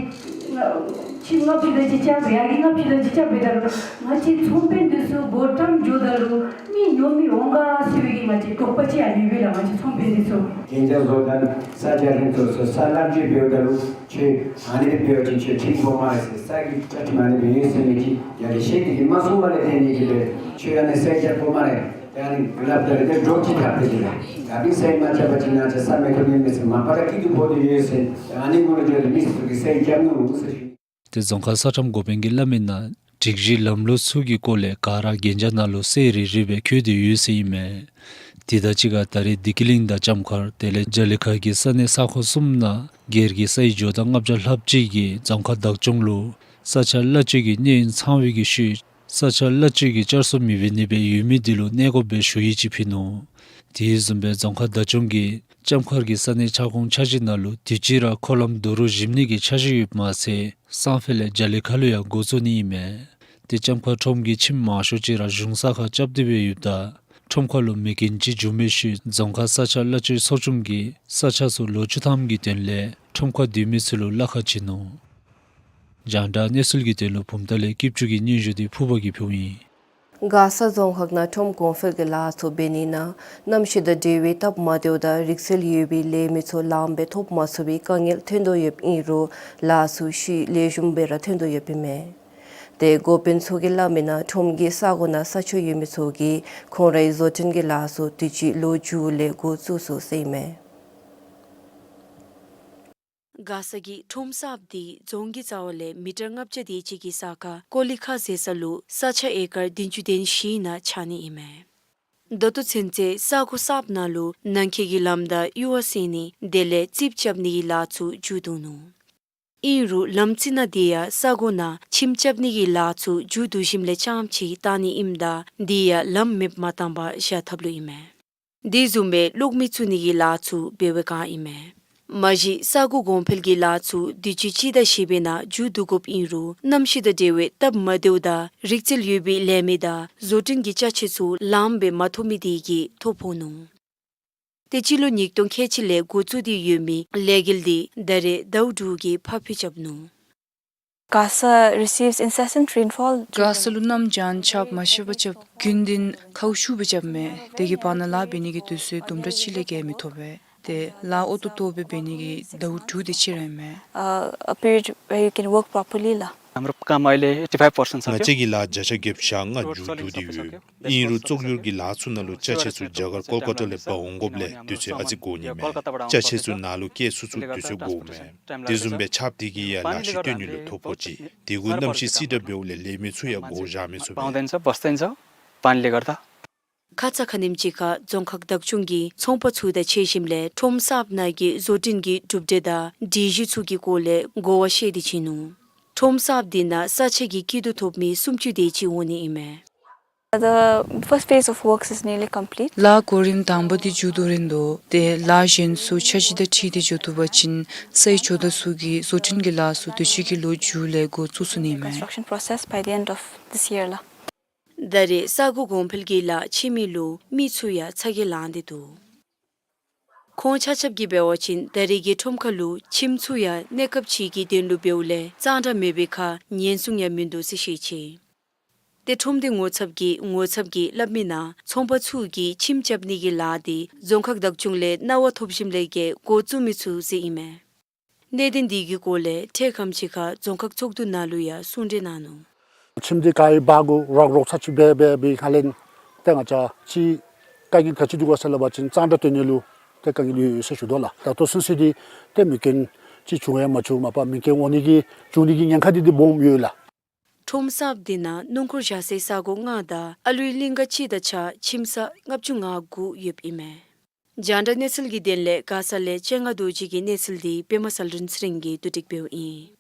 ཁྱིམ་ལྔ་བཅུ་དང་གཅིག་རྐྱབ་ཡར་གི་ལྔ་བཅུ་དང་གཅིག་རྐྱབ་འབདཝ་ད་ལུ་ང་བཅས་ཚོང་དཔོན་འདི་ཚུ་སྒོ་འགྲམ་འགྱོཝ་ད་ལུ་མི་ཉོ་མི་འོང་ག་ཟེར་བའི་གི་ང་བཅས་དོགས་པ་ཅིག་ཡང་ཡོད་པས་ལགས། ང་བཅས་ཚོང་དཔོན་འདི་ཚུ་གན་རྒྱ་བཟོ་དང་ས་ཆ་ལྷན་ཚོགས་ཚུ་ས་ལམ་ཅིག་འབདཝ་ད་ལུ་ཁྱོད་ཨ་ནི་སྦེ་འབད་བ་ཅིན་ཁྱོད་ཁྲིམས་དགོ་སྨ་རེ་ཟེར་ས་གི་བཅའ་ཁྲིམས་ཨ་ནི་སྦེ་ཡོད་ཟེར་མི་ཅིག་ཡར་ལས་བཤད་དེ་གིས་མ་གསུངས་པ་ལས་བརྟེན་ནི་གིས་སྦེ་ཁྱོད་ཨ་ནི་ས་རྒྱག་དགོ་སྨ་རེ། ཏེ་ཨ་ནི་སླབ་ད་རེས་འདི་འདྲོག་ཅིག་ཐག་པས་ཏེ་ལགས། ད་འདི་ས་མ་རྐྱབ་པ་ཅིན་ང་བཅས་ས་མི་ཐོབ་ནི་མས་ཟེར་མ་པ་ར་སྐྱིད་སྡུག་ཕོག་སྟེ་ཡོད་ཟེར། ཨ་ནི་གུ་ལུ་འགྱོ་སྟེ་མི་ཚུ་གིས་ས་རྐྱབ་ནུག་ཟེར་ཞུ། ཏེ་རྫོང་ཁག་ས་ཁྲམ་འགོ་དཔོན་གྱིས་སླབ་མིའི་ནང་སྒྲིག་གཞི་ལམ་ལུགས་ཚུ་གི་སྐོར་ལས་ག་ར་གན་རྒྱ་ནང་ལུ་གསལ་རི་རི་སྦེ་བཀོད་དེ་ཡོད་ཟེར་ཨིན་མས། དེ་དང་གཅིག་ཁར་ད་རེས་བདེ་སྐྱིད་གླིང་དང་ལྕམ་མཁར་དེ་ལས་རྒྱ་གླིང་ཁ་གི་ས་གནས་ས་ཁོངས་གསུམ་ནང་སྒེར་གྱི་ས་ཡི་ཇོ་བདག་ལྔ་བརྒྱ་ལྷགཔ་ཅིག་གིས་རྫོང་ཁག་བདག་སྐྱོང་ལུ་ས་ཆ་གླ་སྤྱོད་ཀྱི་གནས་ཡུན་ཚང་བའི་གི་ཤུལ་ས་ཆ་གླ་སྤྱོད་ཀྱི་བསྐྱར་གསོ་མི་འབད་ནི་སྦེ་ཡོད་མི་འདི་ལུ་གནས་སྒོ་སྦེ་ཞུ་ཡིག་ཅིག་ཕུལ་ནུག། དེ་བཟུམ་སྦེ་རྫོང་ཁག་བདག་སྐྱོང་གིས་ལྕམ་མཁར་གྱི་ས་གནས་ཁྱབ་ཁོངས་འཆར་གཞི་ནང་ལུ་དུས་ཅི་ར་འཁོར་ལམ་རྡོ་རུག་བཞིབ་ནི་གི་འཆར་གཞི་ཡོདཔ་མ་ཚད་སང་ཕོད་ལས་རྒྱ་གླིང་ཁ་ལུ་ཡང་འགོ་བཙུགས་ནི་ཨིན་མས། ཏེ་ལྕམ་མཁར་ཁྲོམ་གྱི་ཁྱིམ་མང་ཤོས་ཅིག་ར་གཞུང་ས་ཁར་རྐྱབ་སྟེ་སྦེ་ཡོདཔ་ད་ཁྲོམ་ཁ་ལུ་མེ་རྐྱེན་ཅིག་བྱུང་མི་ཤུལ་རྫོང་ཁག་ས་ཆ་གླ་སྤྱོད་ཚོགས་ཆུང་གིས་ས་ཆ་ཚུ་ལོ་བཅུ་ཐམ་གྱི་དོན་ལས་ཁྲོམ་ཁར་སྡོད་མི་ཚུ་ལུ་གླ་ཁར་བྱིན་ནུག། རྒྱང་བསྒྲགས་གནས་ཚུལ་གྱི་དོན་ལུ་བུམ་ཐང་ལས་སྐྱིད་ཆུ་གི་སྙན་ཞུ་འདི་ཕུར་པ་གིས་ཕུལཝ་ཨིན། མགར་ས་རྫོང་ཁག་ནང་ཁྲོམ་གོང་འཕེལ་གྱི་ལཱ་ཚུ་འབད་ནི་ནང་གནམ་གཤིས་དང་འབྲེལ་བའི་སྟབས་མ་བདེཝ་དང་རིག་རྩལ་ཡོད་པའི་ལས་མི་ཚུ་ལངམ་སྦེ་ཐོབ་མ་ཚུགས་པའི་དཀའ་ངལ་ཐོན་དོ་ཡོདཔ་ཨིན་རུང་ལཱ་ཚུ་ཤུལ་ལེགས་ཤོམ་སྦེ་ར་ཐོན་དོ་ཡོདཔ་ཨིན་མས། ཏེ་འགོ་དཔོན་ཚུ་གིས་སླབ་མིའི་ནང་ཁྲོམ་གྱི་ས་གོ་ནང་ས་ཆ་ཡོད་མི་ཚུ་གིས་ཁོང་རའི་བཟོ་སྐྲུན་གྱི་ལཱ་ཚུ་དུས་ཅི་ལོ་མཇུག་ལས་འགོ་བཙུགས་ཚུགས་ཟེར་ཨིན་མས། མགར་ས་གི་ཁྲོམ་གསརཔ་འདི་རྫོང་གི་རྩ་བ་ལས་མི་ཊར་ལྔ་བརྒྱ་དེ་ཅིག་གི་ས་ཁར་ཀོ་ལི་ཁ་ཟེར་ས་ལུ་ས་ཆ་ཨེ་ཀར་བདུན་ཅུ་དོན་བཞི་ནང་ཆགས་ནི་ཨིན་མས། ད་ལྟོ་ཚུན་ཚོད་ས་གོ་གསརཔ་ནང་ལུ་ནང་འཁོད་ཀྱི་ལམ་དང་ཡུར་བ་བསལ་ནི་དེ་ལས་རྩིགཔ་རྐྱབ་ནི་གི་ལཱ་ཚུ་མཇུག་བསྡུ་ནུག། ཨིན་རུང་ལམ་རྩེ་ནང་དེ་ཡང་ས་གོ་ནང་ཁྱིམ་རྐྱབ་ནི་གི་ལཱ་ཚུ་མཇུག་བསྡུ་ཞིནམ་ལས་རྐྱངམ་ཅིག་བཏང་ནི་ཨིནམ་ད་དེ་ཡང་ལམ་མེདཔ་མ་བཏང་པར་བཞག་ཐབས་ལུ་ཨིན་མས། དེ་བཟུམ་སྦེ་གློག་མེ་བཙུགས་ནི་གི་ལཱ་ཚུ་འབད་བའི་བསྒང་ཨིན་མས། མ་གཞི་ས་གོ་གོང་འཕེལ་གྱི་ལཱ་ཚུ་དུས་ཅི་སྤྱི་ཟླ་བཞི་པའི་ནང་མཇུག་བསྡུ་དགོཔ་ཨིན་རུང་གནམ་གཤིས་དང་འབྲེལ་བའི་སྟབས་མ་བདེཝ་དང་རིག་རྩལ་ཡོད་པའི་ལས་མི་དང་བཟོ་སྐྲུན་གྱི་ཅ་ཆས་ཚུ་ལངམ་སྦེ་མ་ཐོབ་མི་དེ་གིས་ཐོ་ཕོག་ནུག། ཏེ་སྤྱི་ལོ་ཉིས་སྟོང་ཁལ་གཅིག་ལས་འགོ་བཙུགས་ཏེ་ཡོད་མི་ལས་འགུལ་འདི་ད་རེས་ཟླཝ་དྲུག་གི་ཕར་འགྱངས་རྐྱབ་ནུག། Gasa receives incessant rainfall. མགར་ས་ལུ་གནམ་གྱང་ཆརཔ་མ་ཤེས་པར་རྐྱབ། རྒྱུན་ལྡན་ཁའུ་ཤུགས་སྦེ་རྐྱབ་མས། དེ་གི་བར་ན་ལཱ་འབད་ནི་གི་དུས་ཚོད་དུམ་གྲ་ཅིག་ལས་བརྒལ་མི་ཐོབ་པས། ཏེ་ལཱ་ཨོ་ཏོ་ཏོ་སྦེ་འབད་ནི་གི་ཟླཝ་དྲུག་དེ་ཅིག་ར་ཨིན་མས། Uh, a period where you can work properly, la. हाम्रो काम अहिले eighty five percent छ। ང་བཅས་ཀྱི་ལཱ་བརྒྱ་ཆ་བརྒྱད་ཅུ་གྱ་ལྔ་མཇུག་བསྡུ་སྟེ་ཡོད། ཨིན་རུང་བཙོག་གྱུར་གྱི་ལཱ་ཚུ་ནང་ལུ་ཅ་ཆས་ཚུ་རྒྱ་གར་ཀོལ་ཀ་ཏ་ལས་འབག་འོང་དགོཔ་ལས་དུས་ཚོད་ཨ་ཙི་འགོར་ནི་མས། ཅ་ཆས་ཚུ་ནང་ལུ་བསྐྱལ་ཚུན་ཚོད་དུས་ཚོད་འགོརཝ་མས། དེ་བཟུམ་སྦེ་ཆརཔ་དེ་གིས་ཡང་ལཱ་ཤུལ་བཏོན་ནི་ལུ་ཐོ་ཕོག་ཅི། དེ་གུ་གནམ་གཤིས་བསིལ་དྲགས་འབདཝ་ལས་ལས་མི་ཚུ་ཡང་སྒོ་བཞག་མི་ཚུགས་པས། पाउँदैन छ, बस्दैन छ, पानीले गर्दा। ཁ་ཙ་ཁ་ཉིནམ་ཅིག་ཁར་རྫོང་ཁག་བདག་སྐྱོང་གིས་ཚོང་པ་ཚུ་དང་ཕྱད་ཞིནམ་ལས་ཁྲོམ་གསརཔ་ནང་གི་བཟོ་སྐྲུན་གྱི་གྲུབ་འབྲས་དང་སྒྲིག་གཞི་ཚུ་གི་སྐོར་ལས་གོ་བ་བཤད་དེ་བྱིན་ནུག། ཁྲོམ་གསརཔ་དེ་ནང་ས་ཆ་གི་སྐྱིད་སྡུག་ཐོབ་མི་སུམ་ཅུ་དེ་ཅིག་འོང་ནི་ཨིན་མས། The first phase of works is nearly complete. ལཱ་གོ་རིམ་དང་པ་དེ་མཇུག་བསྡུ་རན་དོ། ཏེ་ལཱ་གཞན་ཚུ་འཆར་གཞི་དང་འཁྲིལ་ཏེ་འགྱོ་བཏུབ་པ་ཅིན་སའི་ཇོ་བདག་ཚུ་གིས་བཟོ་སྐྲུན་གྱི་ལཱ་ཚུ་དུས་ཅི་གི་ལོ་མཇུག་ལས་འགོ་བཙུགས་ཚུགས་ནི་མས། Construction process by the end of this year ལགས། ད་རེས་ས་གོ་གོང་འཕེལ་གྱི་ལཱ་ཆད་མི་ལུ་མི་ཚུ་ཡང་ཚ་གྱང་ལང་སྟེ་འདུག། ཁོང་ཆ་ཁྱབ་ཀྱིས་འབད་བ་ཅིན་ད་རེས་ཀྱི་ཁྲོམ་ཁ་ལུ་ཁྱིམ་ཚུ་ཡང་གནས་སྐབས་ཅིག་གི་དོན་ལུ་འབདཝ་ལས་གཙང་སྦྲ་མེད་པའི་ཁར་ཉེན་སྲུང་ཡང་མིན་འདུག་ཟེར་བཤད་ཅི། ཏེ་ཁྲོམ་སྡེ་ངོ་ཚབ་ཀྱིས་ངོ་ཚབ་ཀྱིས་སླབ་མི་ནང་ཚོང་པ་ཚུ་གིས་ཁྱིམ་རྐྱབ་ནི་གི་ལཱ་དེ་རྫོང་ཁག་བདག་སྐྱོང་ལས་གནང་བ་ཐོབ་ཞིནམ་ལས་བརྒལ་འགོ་བཙུགས་མི་ཚུགས་ཟེར་ཨིན་མས། གནད་དོན་དེ་གི་སྐོར་ལས་འཕྲལ་ཁམས་ཅིག་ཁར་རྫོང་ཁག་ཚོགས་འདུ་ནང་ལུ་ཡང་གསུང་གྲོས་གནང་ནུག། ཁྱིམ་དེ་ག་ཡི་བར་གུ་རོག་རོག་ཚར་ཅིག་འབད་འབད་འབད་ཁ་ལས་ཏེ་ང་བཅས་ཅིག་དཀའ་ངལ་ག་ཅི་འདུག་ག་ཟེར་སླབ་པ་ཅིན་གཙང་སྦྲ་བཏོན་ནི་ལུ་ཏེ་དཀའ་ངལ་ཡོད་ཡོད་ཟེར་ཞུ་དོ་ལགས། ད་ལྟོ་ཚུན་ཚོད་འདི་ཏེ་མེ་རྐྱེན་ཅིག་བྱུང་ཡང་མ་བྱུང་མ་པ་མེ་རྐྱེན་འོང་ནི་གི་བྱུང་ནི་གི་ཉེན་ཁ་འདི་འདི་སྦོམ་ཡོད་ལགས། ཁྲོམ་གསརཔ་དེ་ནང་སྣུམ་འཁོར་བཞག་སའི་ས་གོ་ལྔ་དང་ཨ་ལུའི་གླིང་ག་གཅིག་དང་གཅིག་ཁར་ཁྱིམ་ས་ལྔ་བཅུ་ང་དགུ་ཡོདཔ་ཨིན་མས། རྒྱང་བསྒྲགས་གནས་ཚུལ་གྱི་དོན་ལས་མགར་ས་ལས་སྤྱན་སྔ་རྡོ་རྗེ་གི་གནས་ཚུལ་དེ་པདྨ་གསལ་སྒྲོན་ཚེ་རིང་གིས་བསྡུ་སྒྲིག་འབདཝ་ཨིན།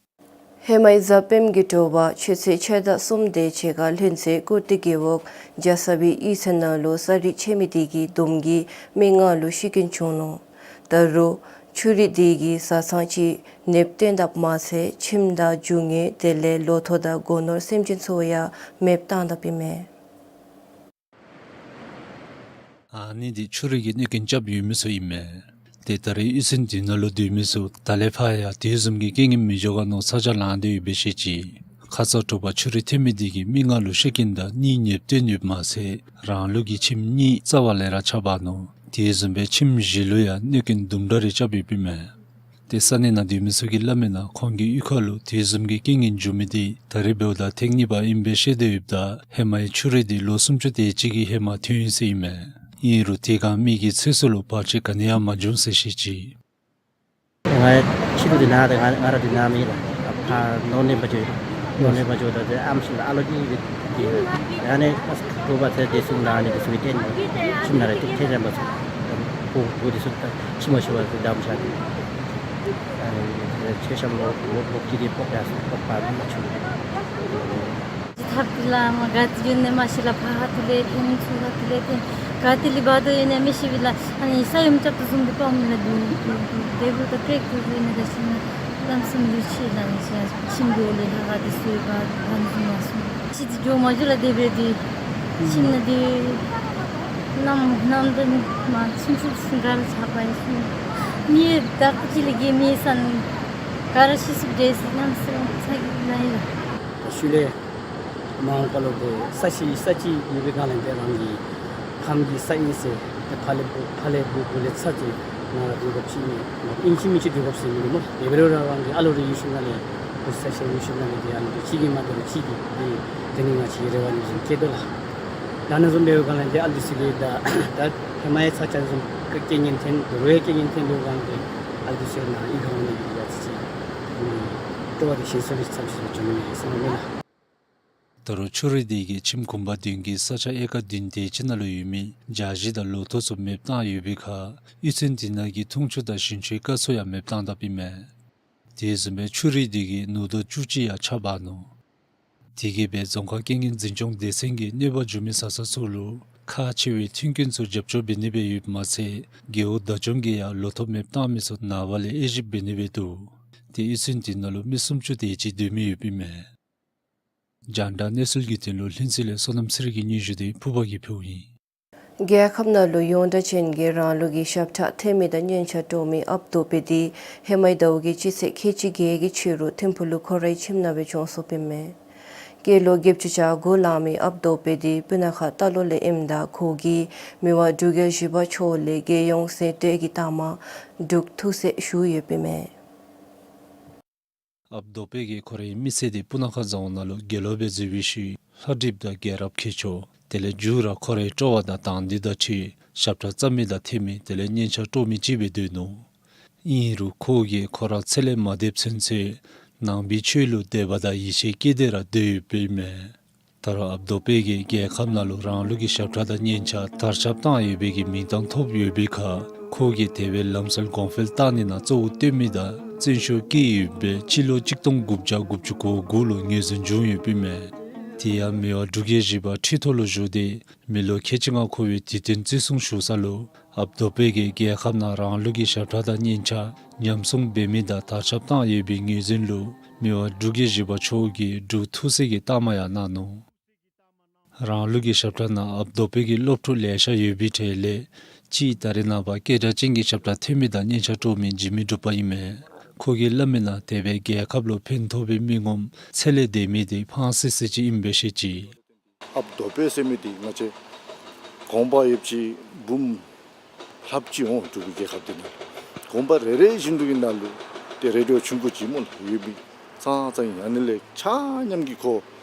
ཧེ་མའི་གཟའ་སྤེནམ་གྱི་དྲོ་པ་ཆུ་ཚོད་ཕྱེད་དང་གསུམ་དེ་ཅིག་ཁར་ལྷུན་རྩེ་ཀུར་སྟོད་རྒེད་འོག་རྒྱ་ཚ་པའི་གཡུས་ཚན་ནང་ལུ་ས་རུད་ཆད་མི་དེ་གིས་དུམ་གྱིས་མི་ལྔ་ལུ་ཤི་རྐྱེན་བྱུང་ནུག། ད་རུང་ཆུ་རུད་དེ་གིས་བཟའ་ཚང་ཅིག་ནདཔ་བཏོན་དཔ་མ་ཚད་ཁྱིམ་དང་རྒྱུ་དངོས་དེ་ལས་ལོ་ཐོག་དང་སྒོ་ནོར་སེམས་ཅན་ཚུ་ཡང་མེདཔ་བཏང་དཔ་ཨིན་མས། ཨ་ནི་འདི་ཆུ་རུད་ཀྱི་གནོད་རྐྱེན་རྐྱབ་ཡོད་མི་ཚུ་ཨིན་མས། ཏེ་ད་རེས་གཡུས་ཚན་དེ་ནང་ལུ་སྡོད་མི་ཚུ་ད་ལས་ཕར་ཡང་དེ་བཟུམ་གྱི་རྐྱེན་ངན་མི་འགྱོ་ག་མནོ་ཚ་གྱང་ལང་སྟེ་ཡོདཔ་སྦེ་བཤད་ཅི། ཁ་ཙ་དྲོ་པ་ཆུ་རུད་ཐོན་མི་དེ་གིས་མི་ལྔ་ལུ་ཤི་རྐྱེན་དང་གཉིས་ནདཔ་བཏོན་ཡོདཔ་མ་ཚད་རང་ལུགས་ཀྱི་ཁྱིམ་གཉིས་རྩ་བ་ལས་ར་ཆག་འབག་ནུག། དེ་བཟུམ་སྦེ་ཁྱིམ་བཞི་ལུ་ཡང་གནོད་རྐྱེན་དུམ་གྲ་རེ་རྐྱབ་ཡོདཔ་ཨིན་མས། ཏེ་ས་གནས་ནང་སྡོད་མི་ཚུ་གིས་སླབ་མི་ནང་ཁོང་གི་གཡུས་ཁ་ལུ་དེ་བཟུམ་གྱི་རྐྱེན་ངན་བྱུང་མི་དེ་ད་རེས་འབདཝ་ད་ཐེངས་གཉིས་པ་ཨིནམ་སྦེ་བཤད་དེ་ཡོདཔ་ད་ཧེ་མའི་ཆུ་རུད་དེ་ལོ་སུམ་ཅུ་དེ་ཅིག་གི་ཧེ་མ་ཐོན་ཡི་ཟེར་ཨིན་མས། ཨིན་རུང་དེ་སྒང་མི་གི་ཚེ་སྲོག་ལུ་བར་ཆད་ག་ནི་ཡང་མ་བྱུང་ཟེར་བཤད་ཅི། ང་ཕྱི་རུ་འདི་ནང་དེ་ང་ང་ར་འདི་ནང་མེད་ལགས། ཕར་ནོར་གནས་པ་འགྱོ་ཡི། ནོར་གནས་པ་འགྱོཝ་ད་ཏེ་ཨམ་སྲུ་དང་ཨ་ལོ་གཉིས་ཡོད་དེ། ཨ་ནི་ཨ་ཁུ་བ་ཚེ་བདེ་སྲུང་དང་ཨ་ནི་འདི་ཚུ་གིས་བརྟེན་ཁྱིམ་ནང་ར་ཏེ་ཐེ་ཚོམ་པ་ཚུ་བུ་བུ་འདི་ཚུ་ད་ཁྱིམ་མ་ཤི་བར་ཏེ་བསྡམས་བཞག་སྟེ། ཨ་ནི་མཆོད་བཤམ་ལོག་ལོག་ལོག་ཅིག་འདི་ཕོག་ཡར་སོང་། ཕོག་པར་མ་བྱུང་། ཐབས་དེ་ལས་མ་ག་ཏེ་འགྱོ་ནི་མ་ཤེས་ལགས། ཕར་ཧ་ཏུ་ལས་འཐེན་ཚུར་ཧ་ཏུ་ལས་འཐེན། ག་ཏེ་ལས་འབག་དོ་ཡོད་ནི་མི་ཤེས་པས་ལགས། ཨ་ནི་ས་ཡོམ་རྐྱབ་དོ་བཟུམ་སྦེ་དཔའ་མི་ལ་འདུག་འདུག་འདུག་དེ་འབདཝ་ད་ཏེ་ཀུ་ཟུ་ནི་ག་ཤེས་ན་གནམ་མེད་ས་མེད་ལུ་ཆེ་ལགས། ཨ་ནི་ཁྱིམ་གྱི་འོག་ལས་ལྷ་ཁང་འདི་ཚུ་ཡང་འབག་འབག་ནི་བཟུམ་མ་སོང་། ཅིག་འདི་འགྱོ་མ་འགྱོ་ལགས། དེ་སྦེ་འདི་ཁྱིམ་ནང་འདི་གནམ་གནམ་དུས་མ་ཆུང་ཆུང་སུ་འགར་ཆགས་པ་ཡི་སོང་། མི་བདག་པོ་ཅིག་ལས་བརྒལ་མེད་ས་ནི་ག་ར་ཤི་སོངམ་འདྲས་ཟེར་གནམ་མེད་ས་མེད་ཚ་གྱང་ལང་ཡི་ལགས། ད་ཤུལ་ལས་མ་འོངས་པ་ལུ་ཏེ་ས་ཞིང་ས་ཅིག་ཡོད་པའི་སྒང་ལས་ཏེ་རང་གི་ཕམ་གྱི་ས་ཨིན་ཟེར་ཏེ་ཕར་ལས་བུ་ཕར་ལས་བུ་བུ་ལས་ཚ་ཏེ་ནཱ་ར་སྡོད་དགོཔ་ཅིག་མེད། ཨིན་ཅི་མིན་ཅི་སྡོད་དགོཔ་ཟེར་མི་འདུག་སྨོ། དེ་འབད་རུང་ར་རང་གི་ཨ་ལོ་རེ་ཡོད་ཞིནམ་ལས་བུ་ཚ་ཞིང་ཡོད་ཞིནམ་ལས་ཏེ་ཨ་ནི་གཅིག་གིས་མ་དོ་རུང་གཅིག་གིས་ཏེ་དེ་ནི་ང་བཅས་རེ་བ་ནི་བཟུམ་བསྐྱེད་དོ་ལགས། ད་ནཱ་བཟུམ་འབད་བའི་སྒང་ལས་ཏེ་ཨ་ལུ་འདི་ཚུ་གིས་ད་ད་ཧེ་མ་ཡང་ཚ་གྱང་བཟུམ་རྐྱེན་ངན་ཐོན་དོ་རུང་ཡང་རྐྱེན་ངན་ཐོན་འབད་བའི་སྒང་ལས་ཨ་ལུ་འདི་ཚུ་ནཱ་གཡུས་ཁར་འོང་ནི་གི་ཡ་ཙི་ཅིག་སྤྲོ་བ་འདི་ཞན་སུ་ལས་ཙམ་ཞིག་འབྱུང་ནི་མས་བསམ་མས་ལགས། ད་རུང་ཆུ་རུད་དེ་གིས་ཁྱིམ་གུང་པ་བདུན་གྱི་ས་ཆ་ཨེ་ཀར་བདུན་དེ་ཅིག་ནང་ལུ་ཡོད་མི་རྒྱ་གཞི་དང་ལོ་ཐོག་ཚུ་མེདཔ་བཏང་ཡོད་པའི་ཁར་གཡུས་ཚན་དེ་ནང་གི་འཐུང་ཆུ་དང་ཞིང་ཆུའི་རྐ་ཚུ་ཡང་མེདཔ་བཏང་དཔ་ཨིན་མས། དེ་བཟུམ་སྦེ་ཆུ་རུད་དེ་གིས་ནོར་དུང་བཅུ་གཅིག་ཡང་ཆག་འབག་ནུག། དེ་གིས་སྦེ་རྫོང་ཁག་རྐྱེན་ངན་འཛིན་སྐྱོང་སྡེ་ཚན་གྱིས་གནོད་པ་བྱུང་མི་བཟའ་ཚང་ཚུ་ལུ་ཁག་ཆེ་བའི་མཐུན་རྐྱེན་ཚུ་རྒྱབ་སྐྱོར་འབད་ནི་སྦེ་ཡོདཔ་མ་ཚད་རྒེད་འོག་བདག་སྐྱོང་གིས་ཡང་ལོ་ཐོག་མེདཔ་བཏང་མི་ཚུ་ནངས་པ་ལས་དབྱེ་ཞིབ་འབད་ནི་སྦེ་འདུག། ཏེ་གཡུས་ཚན་དེ་ནང་ལུ་མི་སུམ་ཅུ་དེ་ཅིག་སྡོད་མི་ཡོདཔ་ཨིན་མས། རྒྱང་བསྒྲགས་གནས་ཚུལ་གྱི་དོན་ལུ་ལྷུན་རྩེ་ལས་བསོད་ནམས་ཚེ་རིང་གི་སྙན་ཞུ་དེ་ཕུར་པ་གིས་ཕུལཝ་ཨིན། རྒྱལ་ཁབ་ནང་ལུ་ཡོངས་གྲགས་ཅན་གྱི་རང་ལུགས་ཀྱི་ཞབས་ཁྲ་འཐེན་མི་དང་སྙན་ཆ་དཀྲོག་མི་ཨཔ་རྡོ་པེ་དེ་ཧེ་མའི་ཟླཝ་གི་སྤྱི་ཚེས་ཁལ་གཅིག་བརྒྱད་ཀྱི་ཕྱི་རུ་ཐིམ་ཕུག་ལུ་ཁོ་རའི་ཁྱིམ་ནང་སྦེ་བྱོན་སོཔ་ཨིན་མས། སྐྱེས་ལོ་བརྒྱད་ཅུ་གྱ་དགུ་ལང་མི་ཨཔ་རྡོ་པེ་དེ་སྤུ་ན་ཁ་རྟ་ལོག་ལས་ཨིནམ་ད་ཁོ་གིས་མི་དབང་འབྲུག་རྒྱལ་བཞི་པ་མཆོག་ལས་རྒྱལ་ཡོངས་གཟེངས་བསྟོད་ཀྱི་རྟགས་མ་འབྲུག་ཐུགས་སྲས་ཞུ་ཡོདཔ་ཨིན་མས། ཨཔ་རྡོ་པེ་གིས་ཁོ་རའི་མི་ཚེ་འདི་སྤུ་ན་ཁ་རྫོང་ནང་ལུ་དགེ་སློང་སྦེ་འཛུལ་བའི་ཤུལ་ལྷ་བྲིཔ་དང་རྒྱལ་རབས་མཁས་མཆོག་དེ་ལས་མཇུག་ར་ཁོ་རའི་སྤྲོ་བ་དང་དང་འདོད་དང་འཁྲིལ་ཞབས་ཁྲ་རྩོམ་མི་དང་འཐེན་མི་དེ་ལས་སྙན་ཆ་དཀྲོག་མི་ཅིག་སྦེ་སྡོད་ནུག། ཨིན་རུང་ཁོ་གིས་ཁོ་ར་ཚེ་ལས་མ་འདས་ཚུན་ཚོད་ནང་པའི་ཆོས་ལུ་དད་པ་དང་ཡིད་ཆེས་བསྐྱེད་དེ་ར་སྡོད་ཡོདཔ་ཨིན་མས། ད་རུང་ཨཔ་རྡོ་པེ་གིས་རྒྱལ་ཁབ་ནང་ལུ་རང་ལུགས་ཀྱི་ཞབས་ཁྲ་དང་སྙན་ཆ་དར་ཁྱབ་བཏང་ཡོད་པའི་གི་མིང་གཏམ་ཐོབ་ཡོད་པའི་ཁར་ཁོ་གིས་དེ་སྦེ་ལམ་སྲོལ་གོང་འཕེལ་བཏང་ནི་ནང་གཙོ་བོ་བཏོན་མི་དང་བརྩོན་ཤུགས་བསྐྱེད་ཡོདཔ་སྦེ་སྤྱི་ལོ་གཅིག་སྟོང་དགུ་བརྒྱ་དགུ་བཅུ་གོ་དགུ་ལུ་ངོས་འཛིན་བྱུང་ཡོདཔ་ཨིན་མས། དེ་ཡང་མི་དབང་འབྲུག་རྒྱལ་བཞི་པ་ཁྲི་ཐོག་ལུ་བཞུགས་ཏེ་མི་ལོ་ཁལ་གཅིག་ལྔ་འཁོར་བའི་དུས་སྟོན་བརྩི་སྲུང་ཞུ་ས་ལུ་ཨཔ་རྡོ་པེ་གིས་རྒྱལ་ཁབ་ནང་རང་ལུགས་ཀྱི་ཞབས་ཁྲ་དང་སྙན་ཆ་ཉམས་སྲུང་འབད་མི་དང་དར་ཁྱབ་བཏང་ཡོད་པའི་ངོས་འཛིན་ལུ་མི་དབང་འབྲུག་རྒྱལ་བཞི་པ་མཆོག་གིས་འབྲུག་ཐུགས་སྲས་ཀྱི་རྟགས་མ་ཡང་གནང་ནུག། རང་ལུགས་ཀྱི་ཞབས་ཁྲ་ནང་ཨཔ་རྡོ་པེ་གི་སློབ་ཕྲུག་ལེ་ཤ་ཡོད་པའི་གྲས་ལས་གཅིག་ད་རེས་ནངས་པ་སྐད་གྲགས་ཅན་གྱི་ཞབས་ཁྲ་འཐེན་མི་དང་སྙན་ཆ་དཀྲོག་མི་འཇིགས་མེད་འབྲུག་པ་ཨིན་མས། ཁོ་གིས་སླབ་མི་ནང་དེ་སྦེ་རྒྱལ་ཁབ་ལུ་ཕན་ཐོགས་པའི་མི་ངོམ་ཚེ་ལས་འདས་མི་དེ་ཕངས་སི་སི་ཅིག་ཨིནམ་སྦེ་བཤད་ཅི། ཨཔ་རྡོ་པེ་ཟེར་མི་དེ་ང་བཅས་གོང་པ་ཡོདཔ་ཅིག་འབུམ་ལྷགཔ་ཅིག་འོང་འབྲུག་པའི་རྒྱལ་ཁབ་འདི་ནང་ལུ། དགོན་པ་རེ་རེ་བཞིན་དུ་གི་ནང་ལུ་ཏེ་རེ་ཌི་ཡོ་ཆུང་ཀུ་ཅིག་སྨོ་ལགས་ཡོད་མི་ཙང་ཙང་ཨིན། ཨ་ནི་ལས་ཆ་མཉམ་གྱིས་ཁོ་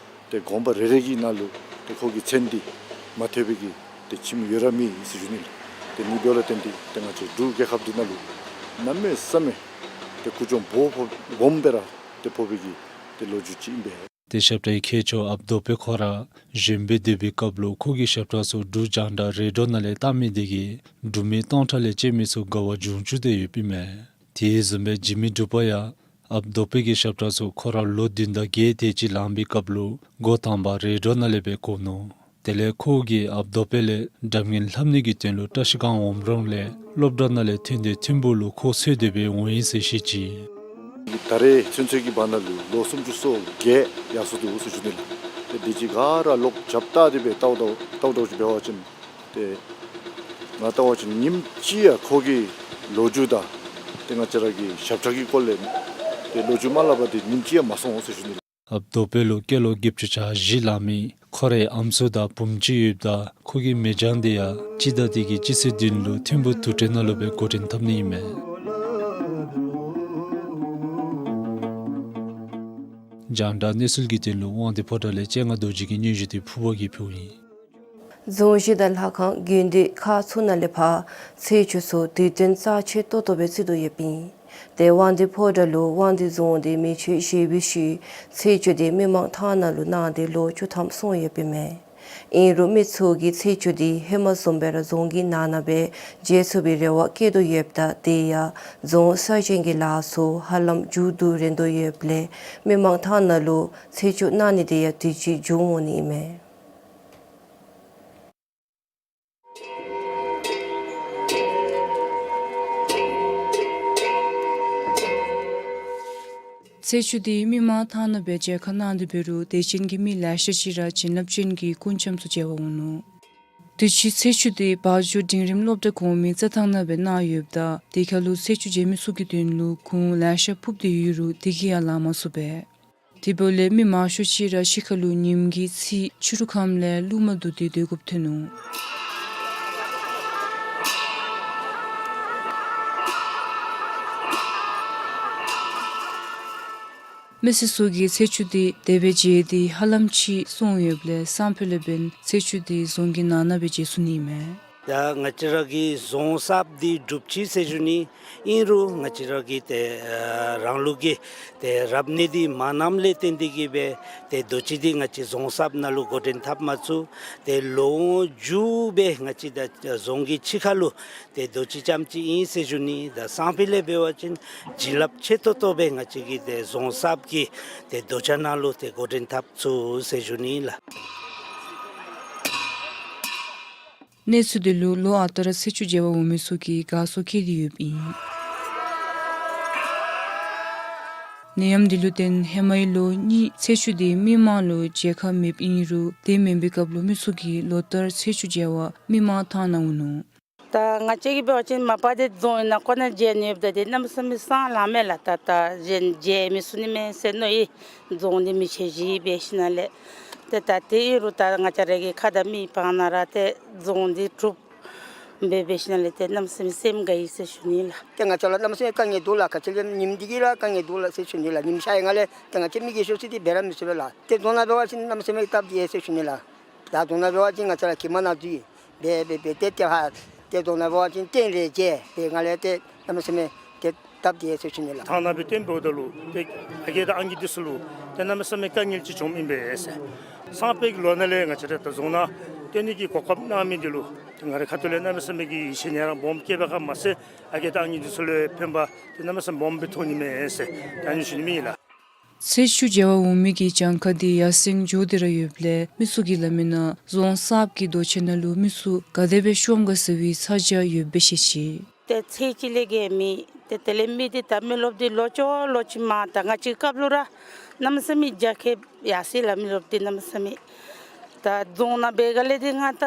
ཏེ་དགོན་པ་རེ་རེ་གི་ནང་ལུ་ཏེ་ཁོ་གི་མཚན་འདི་མ་ཐོས་པའི་གི་ཏེ་ཁྱིམ་ཡོད་ར་མེད་ཟེར་ཞུ་ནི་ལགས། ཏེ་ཨ་ནི་འབདཝ་ལས་བརྟེན་ཏེ་ཏེ་ང་བཅས་འབྲུག་རྒྱལ་ཁབ་འདི་ནང་ལུ་གནམ་མེད་ས་མེད་ཏེ་ཀུ་ཅོ་སྦོམ་སྦོམ་སྦེ་ར་ཏེ་ཕོག་པའི་གི་ཏེ་ལོ་རྒྱུས་ཅིག་ཨིན་པས། ཏེ་ཞབས་ཁྲའི་མཁས་མཆོག་ཨཔ་རྡོ་པེ་ཁོ་ར་གཞོནམ་སྦེ་སྡོད་པའི་སྐབས་ལུ་ཁོ་གི་ཞབས་ཁྲ་ཚུ་འབྲུག་རྒྱང་བསྒྲགས་རེ་ཌི་ཡོ་ནང་ལས་བཏང་མི་དེ་གིས་འབྲུག་མི་སྟོང་ཕྲག་ལས་བཅད་མི་ཚུ་དགའ་བ་འབྱུང་བཅུག་སྟེ་ཡོདཔ་ཨིན་མས། དེ་བཟུམ་སྦེ་འཇིགས་མེད་འབྲུག་པ་ཡང་ཨཔ་རྡོ་པེ་གི་ཞབས་ཁྲ་ཚུ་ཁོ་ར་ལོ་བདུན་དང་བརྒྱད་དེ་ཅིག་ལང་པའི་སྐབས་ལུ་འགོ་དང་པ་རེ་ཌི་ཡོ་ནང་ལས་སྦེ་གོ་ནུག། དེ་ལས་ཁོ་གིས་ཨཔ་རྡོ་པེ་ལས་སྒྲ་སྙན་ལྷབ་ནི་གི་དོན་ལུ་བཀྲ་ཤིས་སྒང་འོང་རུང་ལས་སློབ་གྲྭ་ནང་ལས་ཐོན་ཏེ་ཐིམ་ཕུག་ལུ་ཁོ་འཚོལ་ཏེ་སྦེ་འོང་ཡི་ཟེར་བཤད་ཅི། ད་རེས་ཚུན་ཚོད་ཀྱི་བར་ན་ལུ་ལོ་སུམ་ཅུ་སོ་བརྒྱད་ཡར་སོ་ནུག་ཟེར་ཞུ་ནི་ལགས། ཏེ་དེ་ཅིག་ག་ར་ལོག་རྒྱབ་བལྟ་སྟེ་སྦེ་ལྟཝ་ད་ལྟཝ་ད་ཅིག་འབད་བ་ཅིན་ཏེ་ང་ལྟ་བ་ཅིན་ཉིནམ་གཅིག་ཡང་ཁོ་གི་ལོ་རྒྱུས་དང་ཏེ་ང་བཅས་ར་གི་ཞབས་ཁྲ་གི་སྐོར་ལས་ཏེ་ལོ་རྒྱུས་མ་སླབ་པར་ཏེ་ཉིནམ་གཅིག་ཡང་མ་སོང་ཟེར་ཞུ་ནི་ལགས། ཨཔ་རྡོ་པེ་ལུ་སྐྱེས་ལོ་བརྒྱད་ཅུ་གྱ་བཞི་ལང་མི་ཁོ་རའི་ཨམ་སྲུ་དང་བུམོ་ཅིག་ཡོདཔ་ད་ཁོ་གི་མི་རྐྱང་དེ་ཡང་སྤྱི་ཟླ་འདི་གི་སྤྱི་ཚེས་བདུན་ལུ་ཐིམ་ཕུག་དུར་ཁྲོད་ནང་ལུ་སྦེ་འགོ་འདྲེན་འཐབ་ནི་ཨིན་མས། རྒྱང་བསྒྲགས་གནས་ཚུལ་གྱི་དོན་ལུ་དབང་འདུས་ཕོ་བྲང་ལས་སྤྱན་སྔ་རྡོ་རྗེ་གི་སྙན་ཞུ་དེ་ཕུར་པ་གིས་ཕུལཝ་ཨིན། རྫོང་གཞི་དང་ལྷ་ཁང་དགོན་སྡེ་ཁག་ཚུ་ནང་ལས་ཕར་ཚེས་བཅུ་ཚུ་དུས་སྟོན་རྩ་ཆེ་ཏོག་ཏོ་སྦེ་བརྩི་དོ་ཡོདཔ་ཨིན། ཏེ་དབང་འདུས་ཕོ་བྲང་ལུ་དབང་འདུས་རྫོང་འདི་མེ་མཆོད་བཞེས་པའི་ཤུལ་ཚེས་བཅུ་འདི་མི་མང་ཐང་ནང་ལུ་གནང་སྟེ་ལོ་བཅུ་ཐམ་སོང་ཡོདཔ་ཨིན་མས། ཨིན་རུང་མི་ཚུ་གིས་ཚེས་བཅུ་འདི་ཧེ་མ་བཟུམ་སྦེ་ར་རྫོང་གི་ནང་ན་སྦེ་མཇལ་ཚུགས་པའི་རེ་བ་བསྐྱེད་དོ་ཡོདཔ་ད་དེ་ཡང་རྫོང་གསར་བཞེངས་ཀྱི་ལཱ་ཚུ་ཧ་ལམ་མཇུག་བསྡུ་རན་དོ་ཡོདཔ་ལས་མི་མང་ཐང་ནང་ལུ་ཚེས་བཅུ་གནང་ནི་དེ་ཡང་དུས་ཅི་མཇུག་འོང་ནི་ཨིན་མས། ཚེས་བཅུ་འདི་མི་མང་ཐང་ནང་སྦེ་མཇལ་ཁ་གནང་སྟེ་འབད་རུང་དད་ཅན་གྱི་མི་ལེ་ཤ་ཅིག་ར་བྱིན་རླབས་ཅན་གྱི་སྐུ་འཆམ་ཚུ་མཇལ་བར་འོང་ནུག། དུས་ཅི་ཚེས་བཅུ་འདི་བ་འཇོ་འབྲིང་རིམ་སློབ་གྲྭ་གོང་མའི་རྩྭ་ཐང་ནང་སྦེ་གནང་ཡོདཔ་ད་དེ་ཁར་ལུ་ཚེས་བཅུ་མཇལ་མི་ཚུ་གི་དོན་ལུ་གུར་ལེ་ཤ་ཕུབ་སྟེ་ཡོད་རུང་དེ་གིས་ཡང་ལང་མ་ཚུགས་པས། དེ་འབདཝ་ལས་མི་མང་ཤོས་ཅིག་ར་ཕྱི་ཁ་ལུ་ཉིམ་གི་ཚིག་ཕྱི་རུ་ཁམས་ལས་རླུང་མ་བསྡུ་སྟེ་སྡོད་དགོཔ་ཐོན་ནུག། མི་སེར་ཚུ་གིས་ཚེས་བཅུ་འདི་དེ་སྦེ་མཇལ་ཏེ་ཧ་ལམ་ཅིག་སོང་ཡོདཔ་ལས་སང་ཕོད་ལས་འབདན་ཚེས་བཅུ་འདི་རྫོང་གི་ནང་ན་སྦེ་མཇལ་ཚུགས་ནི་ཨིན་མས། ད་ང་བཅས་ར་གི་རྫོང་གསརཔ་འདི་གྲུབ་ཅི་ཟེར་ཞུ་ནི། ཨིན་རུང་ང་བཅས་ར་གི་ཏེ་ཨ་རང་ལུགས་ཀྱི་ཏེ་རབ་གནས་འདི་མ་གནངམ་ལས་བརྟེན་ཏེ་གིས་སྦེ་ཏེ་དུས་ཅི་འདི་ང་བཅས་རྫོང་གསརཔ་ནང་ལུ་འགོ་འདྲེན་འཐབ་མ་ཚུགས། ཏེ་ལོ་མཇུག་སྦེ་ང་བཅས་ད་རྫོང་གི་ཕྱི་ཁ་ལུ་ཏེ་དུས་ཅི་ཙམ་ཅིག་ཨིན་ཟེར་ཞུ་ནི། ད་སང་ཕོད་ལས་འབད་བ་ཅིན་བྱིན་རླབས་ཆེ་ཏོག་ཏོ་སྦེ་ང་བཅས་ཀྱི་ཏེ་རྫོང་གསརཔ་གི་ཏེ་དུས་ཅི་ནང་ལུ་ཏེ་འགོ་འདྲེན་འཐབ་ཚུགས་ཟེར་ཞུ་ནི་ལགས། གནས་ཚུལ་འདི་ལུ་ལོ་ཨ་རྟག་ར་ཚེས་བཅུ་མཇལ་བར་འོང་མི་ཚུ་གིས་དགའ་ཚོར་བསྐྱེད་དེ་ཡོདཔ་ཨིན། ནད་ཡམས་འདི་ལུ་བརྟེན་ཧེ་མའི་ལོ་གཉིས་ཚེས་བཅུ་འདི་མི་མང་ལུ་མཇལ་ཁ་མེདཔ་ཨིན་རུང་དེ་མེན་པའི་སྐབས་ལུ་མི་ཚུ་གིས་ལོ་ལྟར་ཚེས་བཅུ་མཇལ་བར་མི་མང་ཐང་ནང་འོང་ནུག། ད་ང་བཅས་ཀྱིས་འབད་བ་ཅིན་མ་པ་འདི་རྫོང་ནང་ཁོ་ན་མཇལ་ནི་ཡོདཔ་ད་འདི་གནམ་མེད་ས་མེད་སང་ལང་མས་ལགས། ད་ད་གཞན་མཇལ་མི་ཚུགས་ནི་མས་ཟེར་མནོ་ཡི། རྫོང་འདི་མེ་མཆོད་བཞེས་སྦེ་ཞིནམ་ལས་ཏེ་ད་དེ་ཨིན་རུང་ད་ང་བཅས་ར་གི་ཁ་དང་མིག་དཔང་ནང་ར་ཏེ་རྫོང་འདི་གྲུབ་ འབད་འབད་ཞིནམ་ལས་ཏེ་གནམ་མེད་ས་མེད་སེམས་དགའ་ཡི་ཟེར་ཞུ་ནི་ལགས། ཏེ་ང་བཅས་ལུ་གནམ་མེད་ས་མེད་དཀའ་ངལ་འདུག་ལགས། ག་ཅི་ལས་ཉིམ་འདི་གིས་ར་དཀའ་ངལ་འདུག་ལགས་ཟེར་ཞུ་ནི་ལགས། ཉིམ་ཤར་ཡི་ང་ལས་ཏེ་ང་བཅས་མི་རྒས་ཤོས་ཅིག་འདི་འབད་ར་མི་ཚུགས་པས་ལགས། ཏེ་རྫོང་ནང་འབད་བ་ཅིན་གནམ་མེད་ས་མེད་སྟབས་བདེ་ཟེར་ཞུ་ནི་ལགས། ད་རྫོང་ནང་འབད་བ་ཅིན་ང་བཅས་ར་གྱིབ་མ་ནང་འཛུལ་ཡི། འབད་འབད་འབད་ཏེ་ཏེ་ཧ་ཏེ་རྫོང་ནང་འབད་བ་ཅིན་སྟེང་ལས་མཇལ་སྦེ་ང་ལས་ཏེ་གནམ་མེད་ས་མེད་ཏེ་སྟབས་བདེ་ཟེར་ཞུ་ནི་ལགས། ཐང་ནང་སྦེ་བཏོན་འབདཝ་ད་ལུ་ཏེ་ཨ་རྒས་དང་ཨང་རྒས་འདི་ཚུ་ལུ་ཏེ་གནམ་མེད་ས་མེད་དཀའ་ངལ་ཅིག་བྱུངམ་ཨིན་པས་ཟེར། སང་ཕོད་ཀྱི་ལོ་ནང་ལས་ང་བཅས་ར་ད་རྫོང་ནང་བཏོན་ནི་གི་གོ་སྐབས་གནང་མི་འདི་ལུ་ཏེ་ང་རའི་ཁ་ཐུག་ལས་གནམ་མེད་ས་མེད་ཀྱི་ཡིད་ཆེས་ཡི་རངས་སྦོམ་བསྐྱེདཔ་ཁར་མ་ཚད་ཨ་རྒས་དང་ཨང་རྒས་འདི་ཚུ་ལུ་ཕན་པ་ཏེ་གནམ་མེད་ས་མེད་སྦོམ་སྦེ་ཐོན་ནི་མས་ཟེར་ད་ཨ་ནི་ཞུ་ནི་ཨིན་ལགས། ཚེས་བཅུ་མཇལ་བར་འོང་མི་གི་གྱངས་ཁ་འདི་ཡར་སེང་འགྱོ་སྟེ་ར་ཡོདཔ་ལས་མི་ཚུ་གིས་སླབ་མི་ནང་རྫོང་གསརཔ་གི་རྡོ་གཅལ་ནང་ལུ་མི་ཚུ་ག་དེ་སྦེ་ཤོངམ་ག་ཟེར་བའི་ཚ་གྱང་ཡོདཔ་སྦེ་བཤད་ཅི། ཏེ་ཚེས་གཅིག་ལས་རྐྱབ་མི་ཏེ་དེ་ལས་མི་འདི་ད་མི་རློབས་འདི་ལོ་ཅོག་ལོ་ཅིག་མ་ད་ང་བཅས་སྐབས་ལུ་ར་གནམ་མེད་ས་མེད་རྒྱ་ཁྱབ་ཡར་སོ་ཡི་ལགས། མི་རློབས་འདི་གནམ་མེད་ས་མེད། ད་རྫོང་ནང་འབད་ག་ལས་འདི་ང་ད་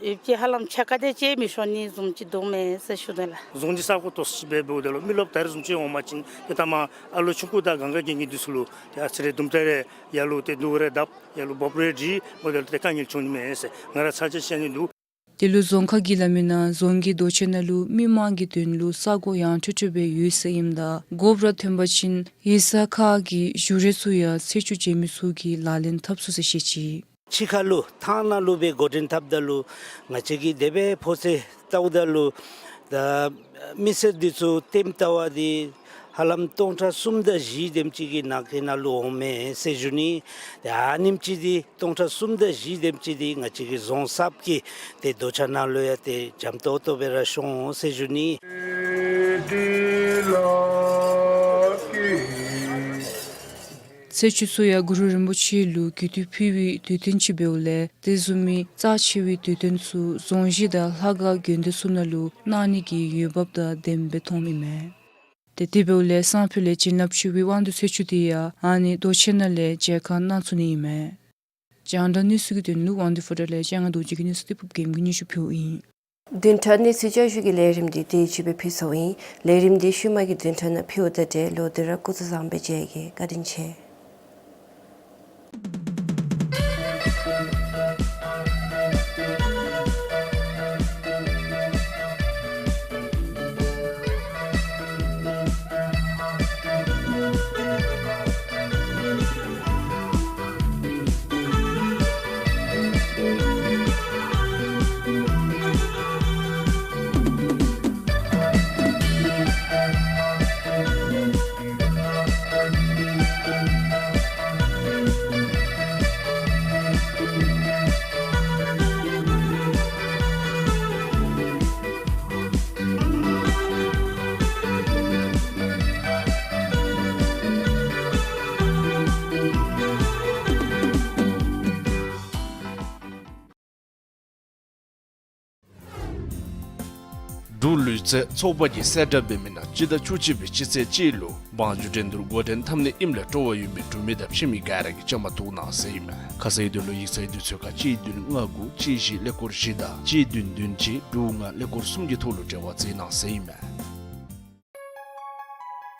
ཡོདཔ་ཅིག་ཧ་ལམ་ཕྱེད་ཀ་དེ་ཅིག་མི་ཤོང་ནི་བཟུམ་ཅིག་འདུག་མས་ཟེར་ཞུ་ནི་ལགས། རྫོང་འདི་ས་གོ་ཏོག་ཙམ་ཅིག་སྦེ་འབདཝ་ད་ལུ་མི་རློབས་ད་རེས་བཟུམ་ཅིག་འོང་པ་ཅིན་ཏེ་ད་མ་ཨ་ལོ་ཆུང་ཀུ་དང་གང་ག་གི་ངེ་འདི་ཚུ་ལུ་ཏེ་ཨ་ཙི་རེ་དུམ་གྲ་རེ་ཡར་ལུ་ཏེ་སྡུག་རུ་བརྡབ་ཡར་ལུ་འབོབ་རེ་འདི་འབདཝ་ད་ལུ་ཏེ་དཀའ་ངལ་བྱུང་ནི་མས་ཟེར་ང་ར་ཚ་གྱང་བཤད་ནི་འདུག། དེ་ལུ་རྫོང་ཁག་གིས་སླབ་མི་ནང་རྫོང་གི་རྡོ་གཅལ་ནང་ལུ་མི་མང་གི་དོན་ལུ་ས་གོ་ཡངས་ཁྲོ་ཁྲོ་སྦེ་ཡོད་ཟེར་ཨིནམ་ད་དགོཔ་ར་ཐོན་པ་ཅིན་ཡིག་ཚང་ཁག་གི་ཞུ་རེ་ཚུ་ཡང་ཚེས་བཅུ་མཇལ་མི་ཚུ་གིས་ལག་ལེན་འཐབ་ཚུགས་ཟེར་བཤད་ཅི། ཕྱི་ཁ་ལུ་ཐང་ནང་ལུ་སྦེ་འགོ་འདྲེན་འཐབ་ད་ལུ་ང་བཅས་ཀྱིས་དེ་སྦེ་ཕོ་ཚོད་བལྟཝ་ད་ལུ་ད་མི་སེར་འདི་ཚུ་ལྟདམོ་བལྟ་བ་འདི་ཧ་ལམ་སྟོང་ཕྲག་གསུམ་དང་བཞི་དེམ་ཅིག་གི་ནང་འཁོད་ནང་ལུ་འོང་མས་ཟེར་ཞུ་ནི། ཏེ་ཨ་ནེམ་ཅིག་འདི་སྟོང་ཕྲག་གསུམ་དང་བཞི་དེམ་ཅིག་འདི་ང་བཅས་ཀྱི་རྫོང་གསརཔ་གི་ཏེ་རྡོ་གཅལ་ནང་ལུ་ཡང་ཏེ་འཇམ་ཏོང་ཏོ་སྦེ་ར་ཤོང་འོང་ཟེར་ཞུ་ནི། ཚེས་བཅུ་ཚུ་ཡང་གུ་རུ་རིན་པོ་ཆེ་ལུ་གུས་བཏུད་ཕུལ་བའི་དུས་སྟོན་ཅིག་འབདཝ་ལས་དེ་བཟུམ་མའི་རྩ་ཆེ་བའི་དུས་སྟོན་ཚུ་རྫོང་གཞི་དང་ལྷ་ཁང་དགོན་སྡེ་ཚུ་ནང་ལུ་གནང་ནི་གི་འོས་འབབ་དང་ལྡནམ་སྦེ་མཐོངམ་ཨིན་མས། ཏེ་དེ་འབདཝ་ལས་སང་ཕོད་ལས་བྱིན་རླབས་ཆེ་བའི་དབང་འདུས་ཚེས་བཅུ་འདི་ཡང་ཨ་ནི་རྡོ་གཅལ་ནང་ལས་མཇལ་ཁ་གནང་ཚུགས་ནི་ཨིན་མས། རྒྱང་བསྒྲགས་གནས་ཚུལ་གྱི་དོན་ལུ་དབང་འདུས་ཕོ་བྲང་ལས་ལྕང་ང་རྡོ་རྗེ་གི་གནས་ཚུལ་ཏེ་ཕུབ་རྒྱལམ་གྱིས་སྙན་ཞུ་ཕུལཝ་ཨིན། བདུན་ཕྲག་གནས་ཚུལ་བསྐྱར་ཞུ་གི་ལས་རིམ་འདི་དེ་ཅིག་སྦེ་ཕུལ་སོང་ཡི། ལས་རིམ་འདི་ཤུལ་མ་གི་བདུན་ཕྲག་ནང་ཕུལཝ་ད་ཏེ་ལོག་སྟེ་ར་སྐུ་གཟུགས་བཟང་པོ་སྦེ་མཇལ་གེ། བཀའ་དྲིན་ཆེ། འབྲུག་ལུས་རྩལ་ཚོགས་པ་གིས་གསལ་བསྒྲགས་འབད་མི་ནང་སྤྱི་ཟླ་བཅུ་གཅིག་པའི་སྤྱི་ཚེས་གཅིག་ལུ་འབངས་བརྒྱུད་འགྲན་བསྡུར་འགོ་འདྲེན་འཐབ་ནི་ཨིནམ་ལས་སྤྲོ་བ་ཡོད་མི་འབྲུག་མི་དང་ཕྱི་མི་ག་ར་གིས་བཅའ་མར་གཏོགས་གནང་ཟེར་ཨིན་མས། ཁ་གསལ་དོན་ལུ་ཡིག་ཚང་དུས་ཚོད་ཁར་གཅིག་བདུན་ལྔ་དགུ་གཅིག་བཞི་ཀླད་ཀོར་བཞི་དང་གཅིག་བདུན་བདུན་གཅིག་དྲུག་ལྔ་ཀླད་ཀོར་གསུམ་གྱི་ཐོག་ལུ་འབྲེལ་བ་མཛད་གནང་ཟེར་ཨིན་མས།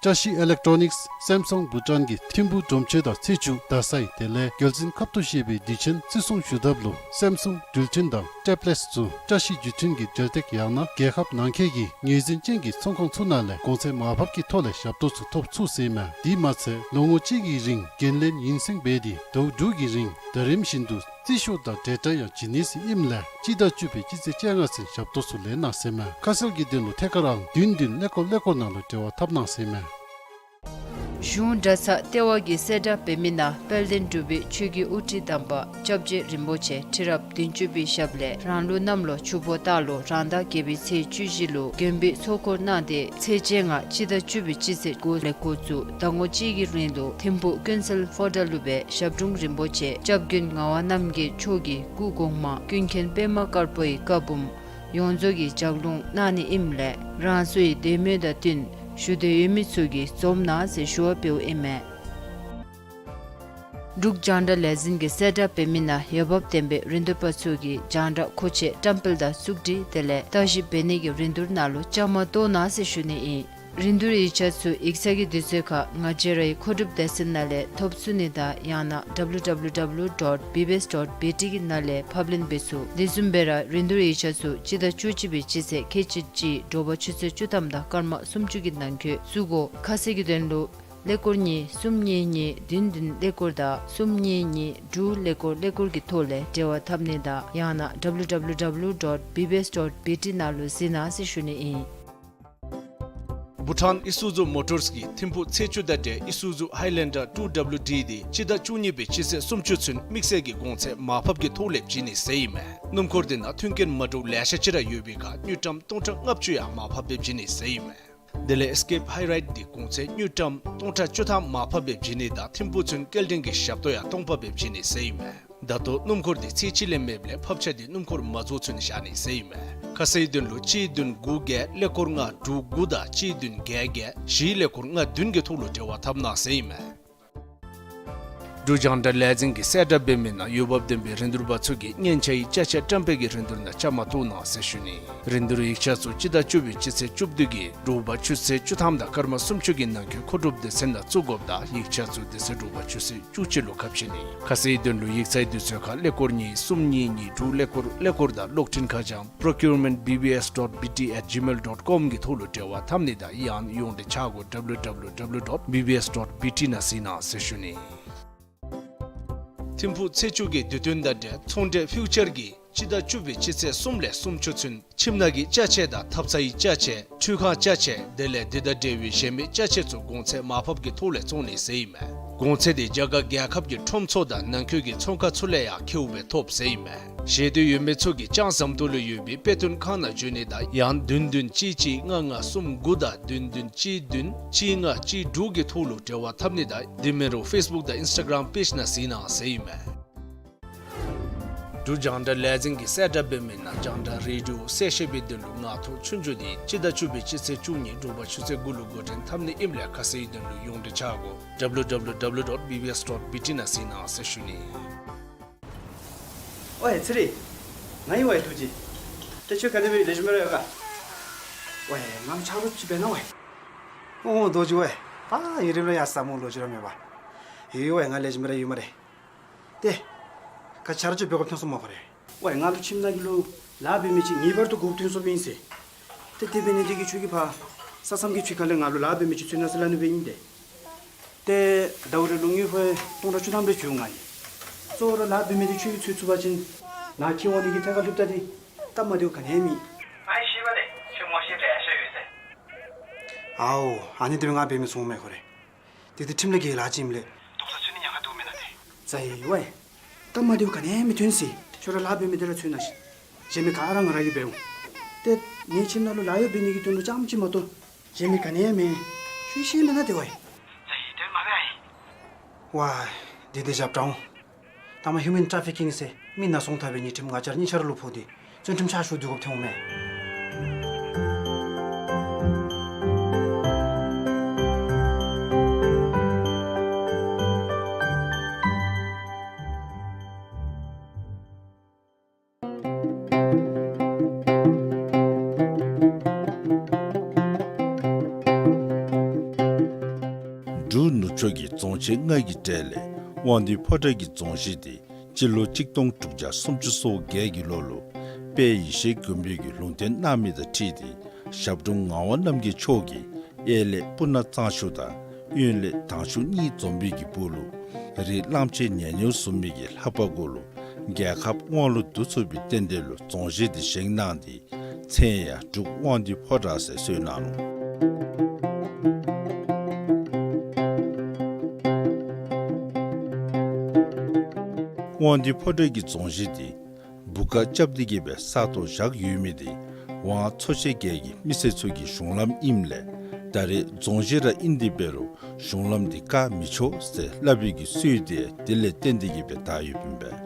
བཀྲ་ཤིས་ཨི་ལེག་ཊོ་ནིཀསི་སེམ་སུང་བྷུ་ཊཱན་གྱི་ཐིམ་ཕུག་སྒྲོམ་ཆེན་དང་ཚེས་བཅུ་རྡ་སའི་དེ་ལས་རྒྱལ་བཙུན་ཁབ་ཏུ་བཞེས་པའི་དུས་ཆེན་བརྩི་སྲུང་ཞུ་ཐབས་ལུ་སེམ་སུང་འགྲུལ་འཕྲིན་དང་ཊེབ་ལེཊསི་ཚུ་བཀྲ་ཤིས་བརྒྱུད་འཕྲིན་གྱི་འབྲེལ་སྟེགས་ཡང་ན་རྒྱལ་ཁབ་ནང་འཁོད་ཀྱི་ངོས་འཛིན་ཅན་གྱི་ཚོང་ཁང་ཚུ་ནང་ལས་གོང་ཚད་མར་ཕབ་ཀྱི་ཐོག་ལས་ཞབས་ཏོག་ཚུ་ཐོབ་ཚུགས་ཟེར་ཨིན་མས། དེ་མ་ཚད་ལོ་ངོ་གཅིག་གི་རིང་འགན་ལེན་ཡུན་སེང་འབད་དེ་ཟླཝ་དྲུག་གི་རིང་ཟླ་རིམ་བཞིན་དུ་རྩིས་ཤོག་དང་འབྲེལ་སྒྲ་ཡང་བྱིན་ནི་ཟེར་ཨིནམ་ལས་སྤྱི་ཟླ་བཅུ་པའི་སྤྱི་ཚེས་བཅོ་ལྔ་ཚུན་ཞབས་ཏོག་ཚུ་ལེན་གནང་ཟེར་ཨིན་མས། ཁ་གསལ་གྱི་དོན་ལུ་ཐད་ཀར་ཨང་བདུན་བདུན་ཀླད་ཀོར་ཀླད་ཀོར་ནང་ལུ་འབྲེལ་བ་འཐབ་གནང་ཟེར་ཨིན་མས། གཞུང་གྲྭ་ཚང་ལྟེ་བ་གིས་གསལ་བསྒྲགས་འབད་མི་ནང་དཔལ་ལྡན་འབྲུག་པའི་ཆོས་ཀྱི་དབུ་ཁྲིད་དམ་པ་སྐྱབས་རྗེ་རིན་པོ་ཆེ་ཁྲི་རབས་བདུན་ཅུ་པའི་ཞབས་ལས་རང་ལུགས་གནམ་ལོ་ཆུ་ཕོ་སྟག་ལོ་རང་ཟླ་བརྒྱད་པའི་ཚེས་བཅུ་བཞི་ལུ་དགོན་པའི་ཚོགས་འཁོར་གནང་སྟེ་ཚེས་བཅོ་ལྔ་སྤྱི་ཟླ་བཅུ་པའི་སྤྱི་ཚེས་དགུ་ལས་འགོ་བཙུགས་ཟླ་ངོ་གཅིག་གི་རིང་ལུ་ཐིམ་ཕུག་ཀུན་གསལ་ཕོ་བྲང་ལུ་སྦེ་ཞབས་དྲུང་རིན་པོ་ཆེ་སྐྱབས་མགོན་ངག་དབང་རྣམ་རྒྱལ་མཆོག་གི་སྐུ་གོང་མ་ཀུན་མཁྱེན་པདྨ་དཀར་པོའི་བཀའ་འབུམ་ཡོངས་རྫོགས་ཀྱི་ལྗགས་ལུང་གནང་ནི་ཨིནམ་ལས་རང་སོའི་འདོད་མོས་དང་བསྟུན་ཞུ་འདོད་ཡོད་མི་ཚུ་གིས་འཛོམས་གནང་ཟེར་ཞུ་བ་འབདཝ་ཨིན་མས། འབྲུག་རྒྱང་བསྒྲགས་ལས་འཛིན་གྱིས་གསལ་བསྒྲགས་འབད་མི་ནང་འོས་འབབ་ལྡན་པའི་རིན་བསྡུར་པ་ཚུ་གིས་རྒྱང་བསྒྲགས་མཁོ་ཆས་བཀྲམ་སྤེལ་དང་བཙུགས་སྒྲིག་དེ་ལས་བརྟག་ཞིབ་འབད་ནི་གི་རིན་བསྡུར་ནང་ལུ་བཅའ་མར་གཏོགས་གནང་ཟེར་ཞུ་ནི་ཨིན། རིན་བསྡུར་ཡིག་ཆ་ཚུ་ཡིག་ཚང་གི་དུས་ཚོད་ཁར་ང་བཅས་རའི་མཁོ་སྒྲུབ་སྡེ་ཚན་ནང་ལས་ཐོབ་ཚུགས་ནི་དང་ཡང་ན་W W W dot B B S dot B T གི་ནང་ལས་ཕབ་ལེན་འབད་ཚུགས། དེ་བཟུམ་སྦེ་ར་རིན་བསྡུར་ཡིག་ཆ་ཚུ་སྤྱི་ཟླ་བཅུ་གཅིག་པའི་སྤྱི་ཚེས་ཁལ་གཅིག་གཅིག་དྲོ་པ་ཆུ་ཚོད་བཅུ་ཐམ་དང་སྐར་མ་སུམ་ཅུ་གི་ནང་འཁོད་བཙུགས་དགོ། ཁ་གསལ་གྱི་དོན་ལུ་ཀླད་ཀོར་གཉིས་གསུམ་གཉིས་གཉིས་བདུན་བདུན་ཀླད་ཀོར་དང་གསུམ་གཉིས་གཉིས་དྲུག་ཀླད་ཀོར་ཀླད་ཀོར་གྱི་ཐོག་ལས་འབྲེལ་བ་འཐབ་ནི་དང་ཡང་ན་W W W dot B B S dot B T ནང་ལུ་གཟིགས་གནང་ཟེར་ཞུ་ནི་ཨིན། བྷུ་ཊཱན་ཨི་སུ་ཛུ་མོ་ཊརས་ཀྱིས་ཐིམ་ཕུག་ཚེས་བཅུ་དང་འབྲེལ་ཨི་སུ་ཛུ་ཧའི་ལེན་ཌར་two W D དེ་སྤྱི་ཟླ་བཅུ་གཉིས་པའི་སྤྱི་ཚེས་སུམ་ཅུ་ཚུན་དམིགས་བསལ་གྱི་གོང་ཚད་མར་ཕབ་ཀྱི་ཐོག་ལས་བྱིན་ནི་ཟེར་ཨིན་མས། སྣུམ་འཁོར་དེ་ནང་མཐུན་རྐྱེན་མ་འདྲཝ་ལེ་ཤ་ཅིག་ར་ཡོད་པའི་ཁར་དངུལ་ཀྲམ་སྟོང་ཕྲག་ལྔ་བཅུ་ཡང་མར་ཕབ་སྦེ་བྱིན་ནི་ཟེར་ཨིན་མས། དེ་ལས་ཨེས་ཀེབ་ཧའི་རའིཌ་དེ་གོང་ཚད་དངུལ་ཀྲམ་སྟོང་ཕྲག་བཅུ་ཐམ་མར་ཕབ་སྦེ་བྱིན་ནི་དང་ཐིམ་ཕུག་ཚུན་སྐྱེལ་འདྲེན་གྱི་ཞབས་ཏོག་ཡང་སྟོང་ཕབ་སྦེ་བྱིན་ནི་ཟེར་ཨིན་མས། ད་ལྟོ་སྣུམ་འཁོར་དེ་ཚེས་གཅིག་ལས་མེདཔ་ལས་ཕབ་ཆ་དེ་སྣུམ་འཁོར་མ་རྫོགས་ཚུན་བཞག་ནི་ཟེར་ཨིན་མས། ཁ་གསལ་དོན་ལུ་གཅིག་བདུན་དགུ་བརྒྱད་ཀླད་ཀོར་ལྔ་དྲུག་དགུ་དང་གཅིག་བདུན་བརྒྱད་བརྒྱད་བཞི་ཀླད་ཀོར་ལྔ་བདུན་གྱི་ཐོག་ལུ་འབྲེལ་བ་འཐབ་གནང་ཟེར་ཨིན་མས། འབྲུག་རྒྱང་བསྒྲགས་ལས་འཛིན་གྱིས་གསལ་བསྒྲགས་འབད་མི་ནང་འོས་འབབ་ལྡན་པའི་རིན་བསྡུར་པ་ཚུ་གིས་སྔན་ཆད་ཀྱི་ཅ་ཆས་བཀྲམ་སྤེལ་གྱི་རིན་བསྡུར་ནང་བཅའ་མར་གཏོགས་གནང་ཟེར་ཞུ་ནི། རིན་བསྡུར་ཡིག་ཆ་ཚུ་སྤྱི་ཟླ་བཅུ་པའི་སྤྱི་ཚེས་བཅུ་བདུན་གྱི་དྲོ་པ་ཆུ་ཚོད་བཅུ་ཐམ་དང་སྐར་མ་སུམ་ཅུ་གི་ནང་འཁོད་མཁོ་སྒྲུབ་སྡེ་ཚན་ནང་བཙུགས་དགོཔ་དང་ཡིག་ཆ་ཚུ་དེ་ཚེ་དྲོ་པ་ཆུ་ཚོད་བཅུ་གཅིག་ལུ་ཁ་ཕྱེ་ནི། ཁ་གསལ་དོན་ལུ་ཡིག་ཚང་དུས་ཚོད་ཁར་ཀླད་ཀོར་གཉིས་གསུམ་གཉིས་གཉིས་དྲུག་ཀླད་ཀོར་ཀླད་ཀོར་དང་གློག་འཕྲིན་ཁ་བྱང་procurement B B S dot B T at gmail dot com གི་ཐོག་ལུ་འབྲེལ་བ་འཐབ་ནི་དང་ཡང་ཡོངས་འབྲེལ་ཆ་སྒོ་W W W dot B B S dot B T ནང་གཟིགས་གནང་ཟེར་ཞུ་ནི། ཐིམ་ཕུག་ཚེས་བཅུ་གི་དུས་སྟོན་དང་འབྲེལ་ཚོང་འབྲེལ་ཕིའུ་ཅར་གྱིས་སྤྱི་ཟླ་བཅུ་པའི་སྤྱི་ཚེས་གསུམ་ལས་སུམ་ཅུ་ཚུན་ཁྱིམ་ནང་གི་ཅ་ཆས་དང་ཐབ་ཚང་གི་ཅ་ཆས་ཁྲུས་ཁང་ཅ་ཆས་དེ་ལས་དེ་དང་འབྲེལ་བའི་གཞན་མི་ཅ་ཆས་ཚུ་གོང་ཚད་མར་ཕབ་ཀྱི་ཐོག་ལས་བཙོང་ནི་ཟེར་ཨིན་མས། གོང་ཚད་དེ་རྒྱ་གར་རྒྱལ་ཁབ་ཀྱི་ཁྲོམ་ཚུ་དང་ནང་འཁོད་ཀྱི་ཚོང་ཁང་ཚུ་ལས་ཡང་ཁེཝ་སྦེ་ཐོབ་ཟེར་ཨིན་མས། ཞེ་འདོད་ཡོད་མི་ཚུ་གིས་ལྕང་ཟམ་ཏོག་ལུ་ཡོད་པའི་དཔེ་སྟོན་ཁང་ནང་འབྱོན་ནི་དང་ཡང་བདུན་བདུན་གཅིག་གཅིག་ལྔ་ལྔ་གསུམ་དགུ་དང་བདུན་བདུན་གཅིག་བདུན་གཅིག་ལྔ་གཅིག་དྲུག་གི་ཐོག་ལུ་འབྲེལ་བ་འཐབ་ནི་དང་དེ་མིན་རུང་ཕེསི་བུཀ་དང་ཨིནསི་ཊ་གརམ་པེཇ་ནང་གཟིགས་གནང་ཟེར་ཨིན་མས། འབྲུག་རྒྱང་བསྒྲགས་ལས་འཛིན་གྱིས་གསལ་བསྒྲགས་འབད་མི་ནང་རྒྱང་བསྒྲགས་རེ་ཌི་ཡོ་གསལ་བཤད་པའི་དོན་ལུ་ངག་ཐོག་ཆོས་རྒྱུགས་དེ་སྤྱི་ཟླ་བཅུ་པའི་སྤྱི་ཚེས་བཅུ་གཉིས་དྲོ་པ་ཆུ་ཚོད་དགུ་ལུ་འགོ་འདྲེན་འཐབ་ནི་ཨིནམ་ལས་ཁ་གསལ་དོན་ལུ་ཡོངས་འབྲེལ་ཆ་སྒོ་W W W dot B B S dot B T ནང་གཟིགས་གནང་ཟེར་ཞུ་ནི། ཝའེ་ཚེ་རིང་། ང་ཨིན་ཝའེ་རྡོ་རྗེ། ཏེ་ཁྱོད་ག་དེ་སྦེ་ལེགས་ཤོམ་ར་ཡོད་ག། ཝའེ་ང་ལུ་ཆ་རོགས་ཅིག་འབད་གནང་ཝའེ། ཨོ་རྡོ་རྗེ་ཝའེ། ད་ཡུན་རིངམོ་ལས་ཡར་ས་མོ་ལོ་རྒྱུས་ར་མེད་པ། ཡོད་ཝའེ་ང་ལེགས་ཤོམ་ར་ཡོད་སྨ་རེ། ཏེ་ག་ཆ་རོགས་ཅིག་འབད་དགོཔ་ཐོན་སོང་སྨ་ཁོ་རེ། ཝའེ་ང་ལུ་ཁྱིམ་ནང་གི་ལུ་ལཱ་འབད་མི་ཅིག་ངེས་པར་དུ་དགོཔ་ཐོན་སོངམ་ཨིན་ཟེར། ཏེ་དེ་འབད་ནི་དེ་གིས་ཁྱོད་ཀྱིས་ཕར་ས་མཚམས་ཀྱི་ཕྱི་ཁ་ལས་ང་ལུ་ལཱ་འབད་མི་ཅིག་འཚོལ་གནང་ཟེར་སླབ་ནི་སྦེ་ཨིན་ཏེ། ཏེ་ཟླཝ་རེ་ལུ་དངུལ་ཕོན་སྟོང་ཕྲག་བཅུ་ཐམ་རེ་འབྱོར་གནང་ཡི། གཙོ་བོ་ར་ལཱ་འབད་མི་དེ་ཁྱོད་ཀྱིས་འཚོལ་ཚུགས་པ་ཅིན་ནཱ་ཁྱིད་འོང་ནི་གི་ཐད་ཁར་ལྷོདཔ་ད་དེ་སྟབས་མ་བདེཝ་ག་ནི་ཡང་མེད། ཨའི་ཤེས་པ་ལས་ཁྱོད་ངོ་ཤེས་འདྲ་ཡང་ཤ་ཡོད་ཟེར། ཨའོ་ཨ་ནི་དེ་སྦེ་ང་འབད་མི་ཚུགས་སྨ་ཁོ་རེ། དེ་དེ་ཁྲིམས་ལས་འགལ་ལཱ་ཅིག་ཨིནམ་ལས། རྡོག་རྩ་འཚོལ་ནི་ཉེན་ཁ་འདུག་མེན་ན་ཏེ། ཛའི་ཝའེ། སྟབས་མ་བདེཝ་ག་ནི་ཡང་མི་འཐོན་ཟེར། ཁྱོད་ར་ལཱ་འབད་མི་དེ་ར་འཚོལ་གནང་ཤིག། གཞན་མི་ག་ར་ང་ར་གིས་འབད་འོང་། ཏེ་ངེའི་ཁྱིམ་ནང་ལུ་ལཱ་གཡོག་འབད་ནི་གི་དོན་ལུ་རྐྱངམ་ཅིག་མ་གཏོགས་གཞན་མི་ག་ནི་ཡང་མེད། ཁྱོད་ཤེས་མེན་ན་ཏེ་ཝའེ། ཛའི་དོན་མ་འབད་ཨའི། ཝའེ་དེ་དེ་རྒྱབ་དྲང་འོང་། ད་མ་ཧིའུ་མེན་ཊ་ཕི་ཀིང་ཟེར་མི་ནང་སོང་ཐབས་པའི་ཉེས་ཁྲིམས་ང་བཅས་ར་གཉིས་ཆ་ར་ལུ་ཕོག་སྟེ་བཙོན་ཁྲིམས་ཆ་ཞུ་སྡོད་དགོཔ་ཐོན་འོང་མས། འབྲུག་ནུབ་ཕྱོགས་ཀྱི་རྫོང་ཆེན་ལྔ་གི་གྲས་ལས་དབང་འདུས་ཕོ་བྲང་གི་རྫོང་གཞིས་དེ་སྤྱི་ལོ་གཅིག་སྟོང་དྲུག་བརྒྱ་སུམ་ཅུ་སོ་བརྒྱད་ཀྱི་ལོ་ལུ་དཔལ་ཡེ་ཤེས་མགོན་པོ་གིས་ལུང་བསྟན་གནང་མི་དང་འཁྲིལ་ཏེ་ཞབས་དྲུང་ངག་དབང་རྣམ་རྒྱལ་མཆོག་གིས་གཡས་ལས་སྤུ་ན་གཙང་ཆུ་དང་གཡོན་ལས་དྭངས་ཆུ་གཉིས་འཛོམས་པའི་གི་སྦུག་ལུ་རི་གླང་ཆེན་ཉ་ནེར་བཟུང་མི་གི་ལྷ་པ་གུ་ལུ་རྒྱལ་ཁབ་དབང་ལུ་བསྡུ་ཚུགས་པའི་རྟེན་འབྲེལ་ལུ་རྫོང་གཞིས་དེ་བཞེངས་གནང་སྟེ་མཚན་ཡང་འབྲུག་དབང་འདུས་ཕོ་བྲང་ཟེར་གསོལ་གནང་ནུག། དབང་འདུས་ཕོ་བྲང་གི་རྫོང་གཞིས་དེ་སྦུག་ཁར་རྐྱབ་སྟེ་གི་སྦེ་ས་སྟོང་བཞག་ཡོད་མི་དེ་ཝང་ཚོ་ཆེན་བརྒྱད་ཀྱི་མི་སེར་ཚུ་གི་གཞུང་ལམ་ཨིནམ་ལས་ད་རེས་རྫོང་གཞིས་ར་ཨིན་ཏེ་འབད་རུང་གཞུང་ལམ་དེ་བཀག་མི་ཆོག་ཟེར་སླབ་པའི་གི་སྲོལ་དེ་དེ་ལས་བརྟེན་ཏེ་གི་སྦེ་དར་ཡོདཔ་ཨིན་པས།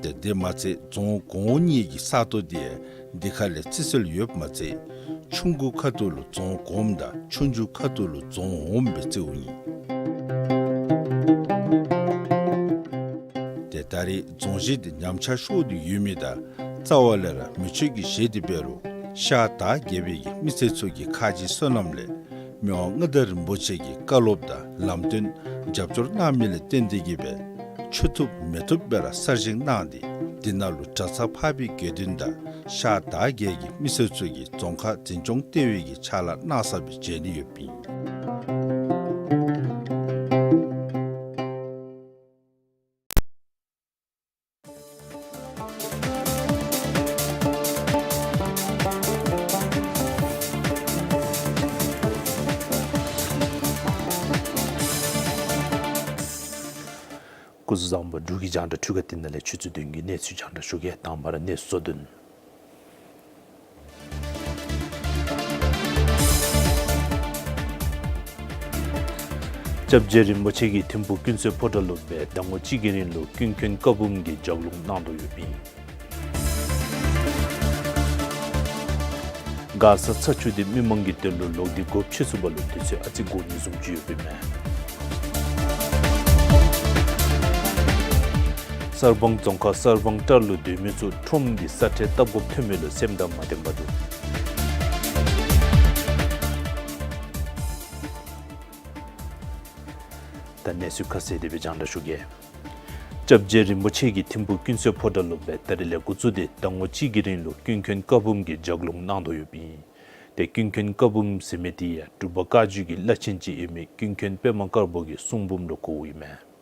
དེ་དེ་མ་ཚད་རྫོང་གོང་འོག་གཉིས་ཀྱི་ས་སྟོང་དེ་དེ་ཁ་ལས་བརྩི་སྲོལ་ཡོདཔ་མ་ཚད་ཆུང་ཀུ་ཁ་ཐུག་ལུ་རྫོང་གོངམ་དང་ཆུང་ཆུང་ཁ་ཐུག་ལུ་རྫོང་འོགམ་སྦེ་བརྩིཝ་ཨིན། དེ་ ད་རེས་རྫོང་གཞི་འདི་ཉམས་ཆག་ཤོར་ཏེ་ཡོད་མི་དང་རྩ་བ་ལས་ར་མེ་མཆོད་ཀྱི་བཞེས་ཏེ་འབད་རུང་ཤར་དར་བརྒྱད་པའི་གི་མི་སེར་ཚུ་གི་ཁ་རྗེ་བསོད་ནམས་ལས་མི་དབང་མངའ་བདག་རིན་པོ་ཆེ་གི་བཀའ་སློབ་དང་ལམ་སྟོན་རྒྱབ་སྐྱོར་གནང་མི་ལས་བརྟེན་ཏེ་གིས་སྦེ་མཆོད་ཐུབ་མེད་ཐུབ་སྦེ་ར་གསར་བཞེངས་གནང་སྟེ་འདི་ནང་ལུ་གྲྭ་ཚང་འཕགས་པའི་དགེ་འདུན་དང་ཤར་དར་བརྒྱད་ཀྱི་མི་སེར་ཚུ་གིས་རྫོང་ཁག་འཛིན་སྐྱོང་ལྟེ་བའི་གི་ཕྱག་ལཱ་གནང་ས་སྦེ་མཇལ་ནི་ཡོདཔ་ཨིན། སྐུ་གཟུགས་བཟང་པོ། འབྲུག་གི་རྒྱང་བསྒྲགས་འཕྲུལ་ཁང་འདི་ནང་ལས་ཆུ་ཚོད་བདུན་གྱི་གནས་ཚུལ་རྒྱང་བསྒྲགས་ཞུ་གེ། དང་པ་ར་གནས་ཚུལ་གཙོ་དོན། སྐྱབས་རྗེ་རིན་པོ་ཆེ་གིས་ཐིམ་ཕུག་ཀུན་གསལ་ཕོ་བྲང་ལུ་སྦེ་ཟླ་ངོ་གཅིག་གི་རིང་ལུ་ཀུན་མཁྱེན་བཀའ་འབུམ་གྱི་ལྗགས་ལུང་གནང་དོ་ཡོདཔ་ཨིན། མགར་ས་ཚ་ཆུ་འདི་མི་མང་གི་དོན་ལུ་ལོག་སྟེ་སྒོ་ཕྱེ་ཚུགས་པ་ལུ་དུས་ཚོད་ཨ་ཙི་འགོར་ནི་བཟུམ་ཅིག་ཡོདཔ་ཨིན་མས། གསར་སྤང་རྫོང་ཁག་གསར་སྤང་བྲག་ལུ་སྡོད་མི་ཚུ་ཁྲོམ་གྱི་ས་ཁྲལ་བཏབ་དགོཔ་ཐོན་མི་ལུ་སེམས་ཁར་མ་བདེན་པ་འདུག། ད་གནས་ཚུལ་ཁ་གསལ་དེ་སྦེ་རྒྱང་བསྒྲགས་ཞུ་གེ། སྐྱབས་རྗེ་རིན་པོ་ཆེ་གིས་ཐིམ་ཕུག་ཀུན་གསལ་ཕོ་བྲང་ལུ་སྦེ་ད་རིས་ལས་འགོ་བཙུགས་ཏེ་ཟླ་ངོ་གཅིག་གི་རིང་ལུ་ཀུན་མཁྱེན་བཀའ་འབུམ་གྱི་ལྗགས་ལུང་གནང་དོ་ཡོདཔ་ཨིན། ཏེ་ཀུན་མཁྱེན་བཀའ་འབུམ་ཟེར་མི་འདི་ཡང་འབྲུག་པ་བཀའ་བརྒྱུད་ཀྱི་བླ་ཆེན་ཅིག་ཨིན་མི་ཀུན་མཁྱེན་པདྨ་དཀར་པོ་གི་གསུང་འབུམ་ལུ་གོཝ་ཨིན་མས།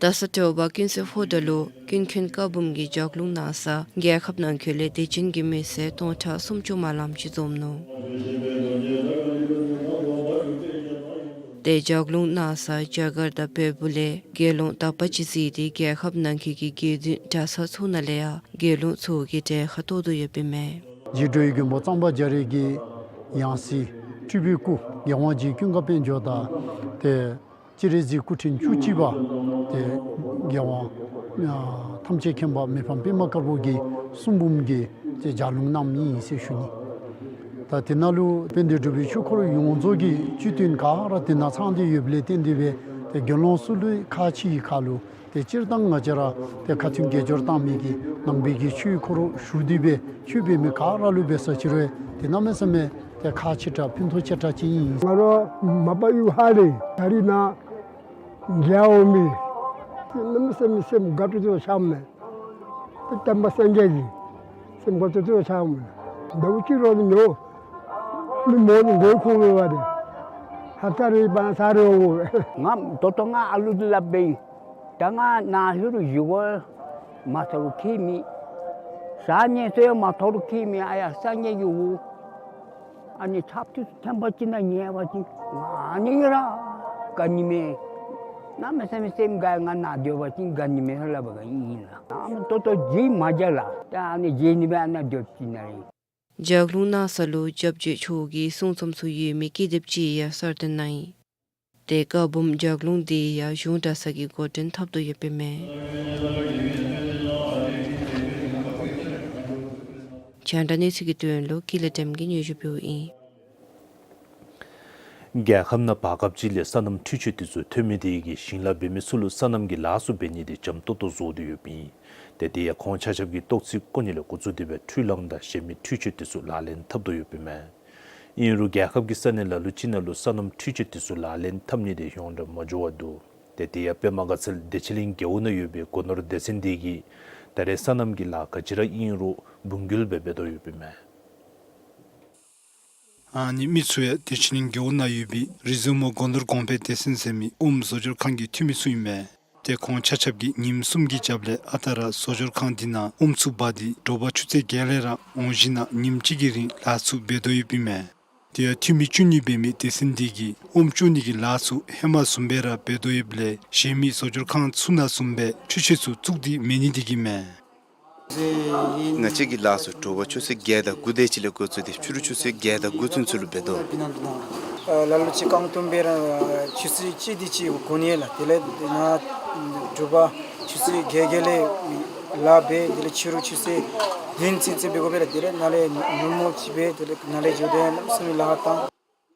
རྡ་ས་ཐེ་བོ་པ་ཀུན་གསལ་ཕོ་བྲང་ལུ་ཀུན་མཁྱེན་བཀའ་འབུམ་གྱི་ལྗགས་ལུང་གནང་སར་རྒྱལ་ཁབ་ནང་འཁོད་ལས་དད་ཅན་གྱི་མི་སེར་སྟོང་ཕྲག་སུམ་ཅུ་མ་ལངམ་ཅིག་འཛོམས་ནུག། ཏེ་ལྗགས་ལུང་གནང་སར་རྒྱ་གར་དང་བལ་པོ་ལས་དགེ་སློང་དག་པ་ཅིག་གཟིགས་ཏེ་རྒྱལ་ཁབ་ནང་འཁོད་ཀྱི་དགེ་འདུན་གྲྭ་ཚང་ཚུ་ནང་ལས་ཡང་དགེ་སློང་ཚུ་གིས་གྲལ་ཁར་གཏོགས་དོ་ཡོདཔ་ཨིན་མས། རྗེ་འགྲོ་བའི་མགོན་པོ་གཙང་པ་རྒྱ་རས་ཀྱི་ཡང་སྲིད་སྤྲུལ་པའི་སྐུ་རྒྱལ་དབང་རྗེ་ཀུན་དགའ་དཔལ་འབྱོར་དང་ཏེ་སྤྱན་རས་གཟིགས་སྐུ་ཕྲེང་བཅུ་གཅིག་པ་ཏེ་རྒྱལ་དབང་ཨ་ཐམས་ཅད་མཁྱེན་པ་མི་ཕམ་པདྨ་དཀར་པོ་གི་གསུང་འབུམ་གྱི་ཏེ་ལྗགས་ལུང་གནངམ་ཨིན་ཟེར་ཞུ་ནི། ད་དེ་ནང་ལུ་དཔལ་ལྡན་འབྲུག་པའི་ཆོས་འཁོར་ཡོངས་རྫོགས་ཀྱི་སྤྱི་དོན་ག་ར་དེ་ནང་ཚང་སྟེ་ཡོདཔ་ལས་བརྟེན་ཏེ་སྦེ་ཏེ་དགེ་སློང་ཚུ་ལུ་ཁག་ཆེ་བའི་ཁར་ལུ་ཏེ་སྤྱིར་བཏང་ང་བཅས་ར་ཏེ་ཁ་ཐུན་དགེ་སྦྱོར་བཏང་མི་གི་ནང་པའི་གི་ཆོས་འཁོར་ཞུ་སྟེ་སྦེ་ཆོས་འབད་མི་ག་ར་ལུ་འབད་ས་ཅིག་རུང་ཏེ་གནམ་མེད་ས་མེད་ཏེ་ཁག་ཆེ་དྲགས་ཕན་ཐོགས་ཆེ་དྲགས་ཅིག་ཨིན། ང་ར་མ་པ་ཡུལ་ཧཱ་ལས་ད་རིས་ནཱ་མཇལ་འོང་མི་གནམ་མེད་ས་མེད་སེམས་དགའ་སྤྲོ་སྟེ་ཆགསཔ་མས། སྟོན་པ་སངས་རྒྱས་ཀྱི་སེམས་དགའ་སྤྲོ་སྟེ་ཆགསཔ་མས། ཟླཝ་གཅིག་རོགས་ནི་ཉོ་མི་མོ་ནི་འདི་ཁོ་འབད་བ་དེ་ཧབ་ཏ་རེ་བ་ན་ས་རེ་འོང་། ང་ད་ལྟོ་ང་ཨ་ལུ་འདི་ལཱ་འབད་ཡི། ད་ང་ནཱ་ལྷོད་རུང་ཡུལ་སྒོ་མ་ཐོབ་རུང་ཁྱད་མེད། ཟ་ཉལ་ཚུ་ཡང་མ་ཐོབ་རུང་ཁྱད་མེད། ཨ་ཡ་སངས་རྒྱས་ཀྱི་འོག་ཨ་ནི་ཆརཔ་ཐུན་ཐེངས་པ་ཅིག་ནང་ཉལ་བ་ཅིན་ང་ཨ་ནི་ར་དགའ་ནི་མས། གནམ་མེད་ས་མེད་སེམས་དགའ། ང་ནཱ་སྡོད་པ་ཅིན་དགའ་ནི་མས་ལགས། སླབ་པ་ག་ཨིན་ལགས། ཨ་ནི་ད་ལྟོ་ཅིག་མ་མཇལ་ལགས། ད་ཨ་ནི་མཇལ་ནི་སྦེ་ཨ་ནཱ་སྡོད་ཅི་ན་རེ། ལྗགས་ལུང་གནང་ས་ལུ་སྐྱབས་རྗེ་མཆོག་གི་གསུང་རྩོམ་ཚུ་ཡོད་མི་ཀི་དེབ་ཅིག་ཡང་གསར་བཏོན་གནང་ཡི། ཏེ་བཀའ་འབུམ་ལྗགས་ལུང་འདི་ཡང་གཞུང་གྲྭ་ཚང་གིས་འགོ་འདྲེན་འཐབ་དོ་ཡོདཔ་ཨིན་མས། རྒྱང་བསྒྲགས་གནས་ཚུལ་གྱི་དོན་ལུ་ཀུན་ལེགས་བདེམ་གིས་སྙན་ཞུ་ཕུལཝ་ཨིན། རྒྱལ་ཁབ་ནང་བར་སྐབས་ཅིག་ལས་སོ་ནམ་འཕྲུལ་ཆས་འདི་ཚུ་ཐོན་མི་དེ་གིས་ཞིང་ལཱ་འབད་མི་ཚུ་ལུ་སོ་ནམ་གྱི་ལཱ་ཚུ་འབད་ནི་དེ་འཇམ་ཏོག་ཏོ་བཟོ་སྟེ་ཡོདཔ་ཨིན། ཏེ་དེ་ཡང་ཁོང་ཆ་ཁྱབ་ཀྱིས་ཏོག་ཙི་དཀོན་ནི་ལས་འགོ་བཙུགས་ཏེ་སྦེ་འཕྲུལ་གླང་དང་གཞན་མི་འཕྲུལ་ཆས་འདི་ཚུ་ལག་ལེན་འཐབ་དོ་ཡོདཔ་ཨིན་མས། ཨིན་རུང་རྒྱལ་ཁབ་ཀྱི་ས་གནས་ལ་ལུ་ཅིག་ནང་ལུ་སོ་ནམ་འཕྲུལ་ཆས་འདི་ཚུ་ལག་ལེན་འཐབ་ནི་དེ་ཡོངས་གྲགས་མ་འགྱོ་བར་འདུག། ཏེ་དེ་ཡང་པདྨ་དགའ་ཚལ་བདེ་ཆེན་གླིང་རྒེད་འོག་ནང་ཡོད་པའི་སྒོ་ནོར་སྡེ་ཚན་དེ་གིས་ད་རེས་སོ་ནམ་གྱི་ལཱ་ག་ཅི་ར་ཨིན་རུང་འབུམ་འགུལ་སྦེ་འབད་དོ་ཡོདཔ་ཨིན་མས། ཨ་ནི་མི་ཚུ་ཡང་བདེ་ཆེན་གླིང་རྒེད་འོག་ནང་ཡོད་པའི་རི་ཟུར་མོ་སྒོ་ནོར་གོང་འཕེལ་སྡེ་ཚན་ཟེར་མི་ཨོམ་བཟོ་སྦྱོར་ཁང་གི་འཐུས་མི་ཚུ་ཨིན་མས། ཏེ་ཁོང་ཆ་ཁྱབ་ཀྱིས་ཉིནམ་གསུམ་གྱི་རྒྱབ་ལས་ཨ་རྟག་ར་བཟོ་སྦྱོར་ཁང་འདི་ནང་ཨོམ་ཚུ་འབག་སྟེ་དྲོ་པ་ཆུ་ཚོད་བརྒྱད་ལས་ར་འོང་བཞིན་ནཱ་ཉིནམ་གཅིག་གི་རིང་ལཱ་ཚུ་འབད་དོ་ཡོདཔ་ཨིན་མས། དེ་ཡང་འཐུས་མི་བཅུ་གཉིས་འབད་མི་སྡེ་ཚན་འདི་གིས་ཨོམ་བཙུགས་ནི་གི་ལཱ་ཚུ་ཧེ་མ་བཟུམ་སྦེ་ར་འབད་དོ་ཡོདཔ་ལས་གཞན་མི་བཟོ་སྦྱོར་ཁང་ཚུ་ནང་བཟུམ་སྦེ་འཕྲུལ་ཆས་ཚུ་བཙུགས་ཏེ་མེད་ནི་དེ་གིས་མས། ང་བཅས་ཀྱི་ལཱ་ཚུ་དྲོ་པ་ཆུ་ཚོད་བརྒྱད་དང་དགུ་དེ་ཅིག་ལས་འགོ་བཙུགས་ཏེ་ཕྱི་རུ་ཆུ་ཚོད་བརྒྱད་དང་དགུ་ཚུན་ཚོད་ལུ་འབད་དོ། ལ་ལུ་ཅིག་རྐང་སྟོང་སྦེ་ར་ཆུ་ཚོད་གཅིག་དེ་ཅིག་འགོར་ནི་ལགས། དེ་ལས་ནཱ་དྲོ་པ་ཆུ་ཚོད་བརྒྱད་བརྒྱད་ལས་ལཱ་འབད། དེ་ལས་ཕྱི་རུ་ཆུ་ཚོད་བདུན་ཚུན་ཚོད་འབད་དགོ་པས་ལགས། དེ་ལས་ནཱ་ལས་ཉོན་མོངས་ཅིག་འབད། དེ་ལས་ནཱ་ལས་འགྱོ་དེ་གནམ་མེད་ས་མེད་ལཱ་བཏང་།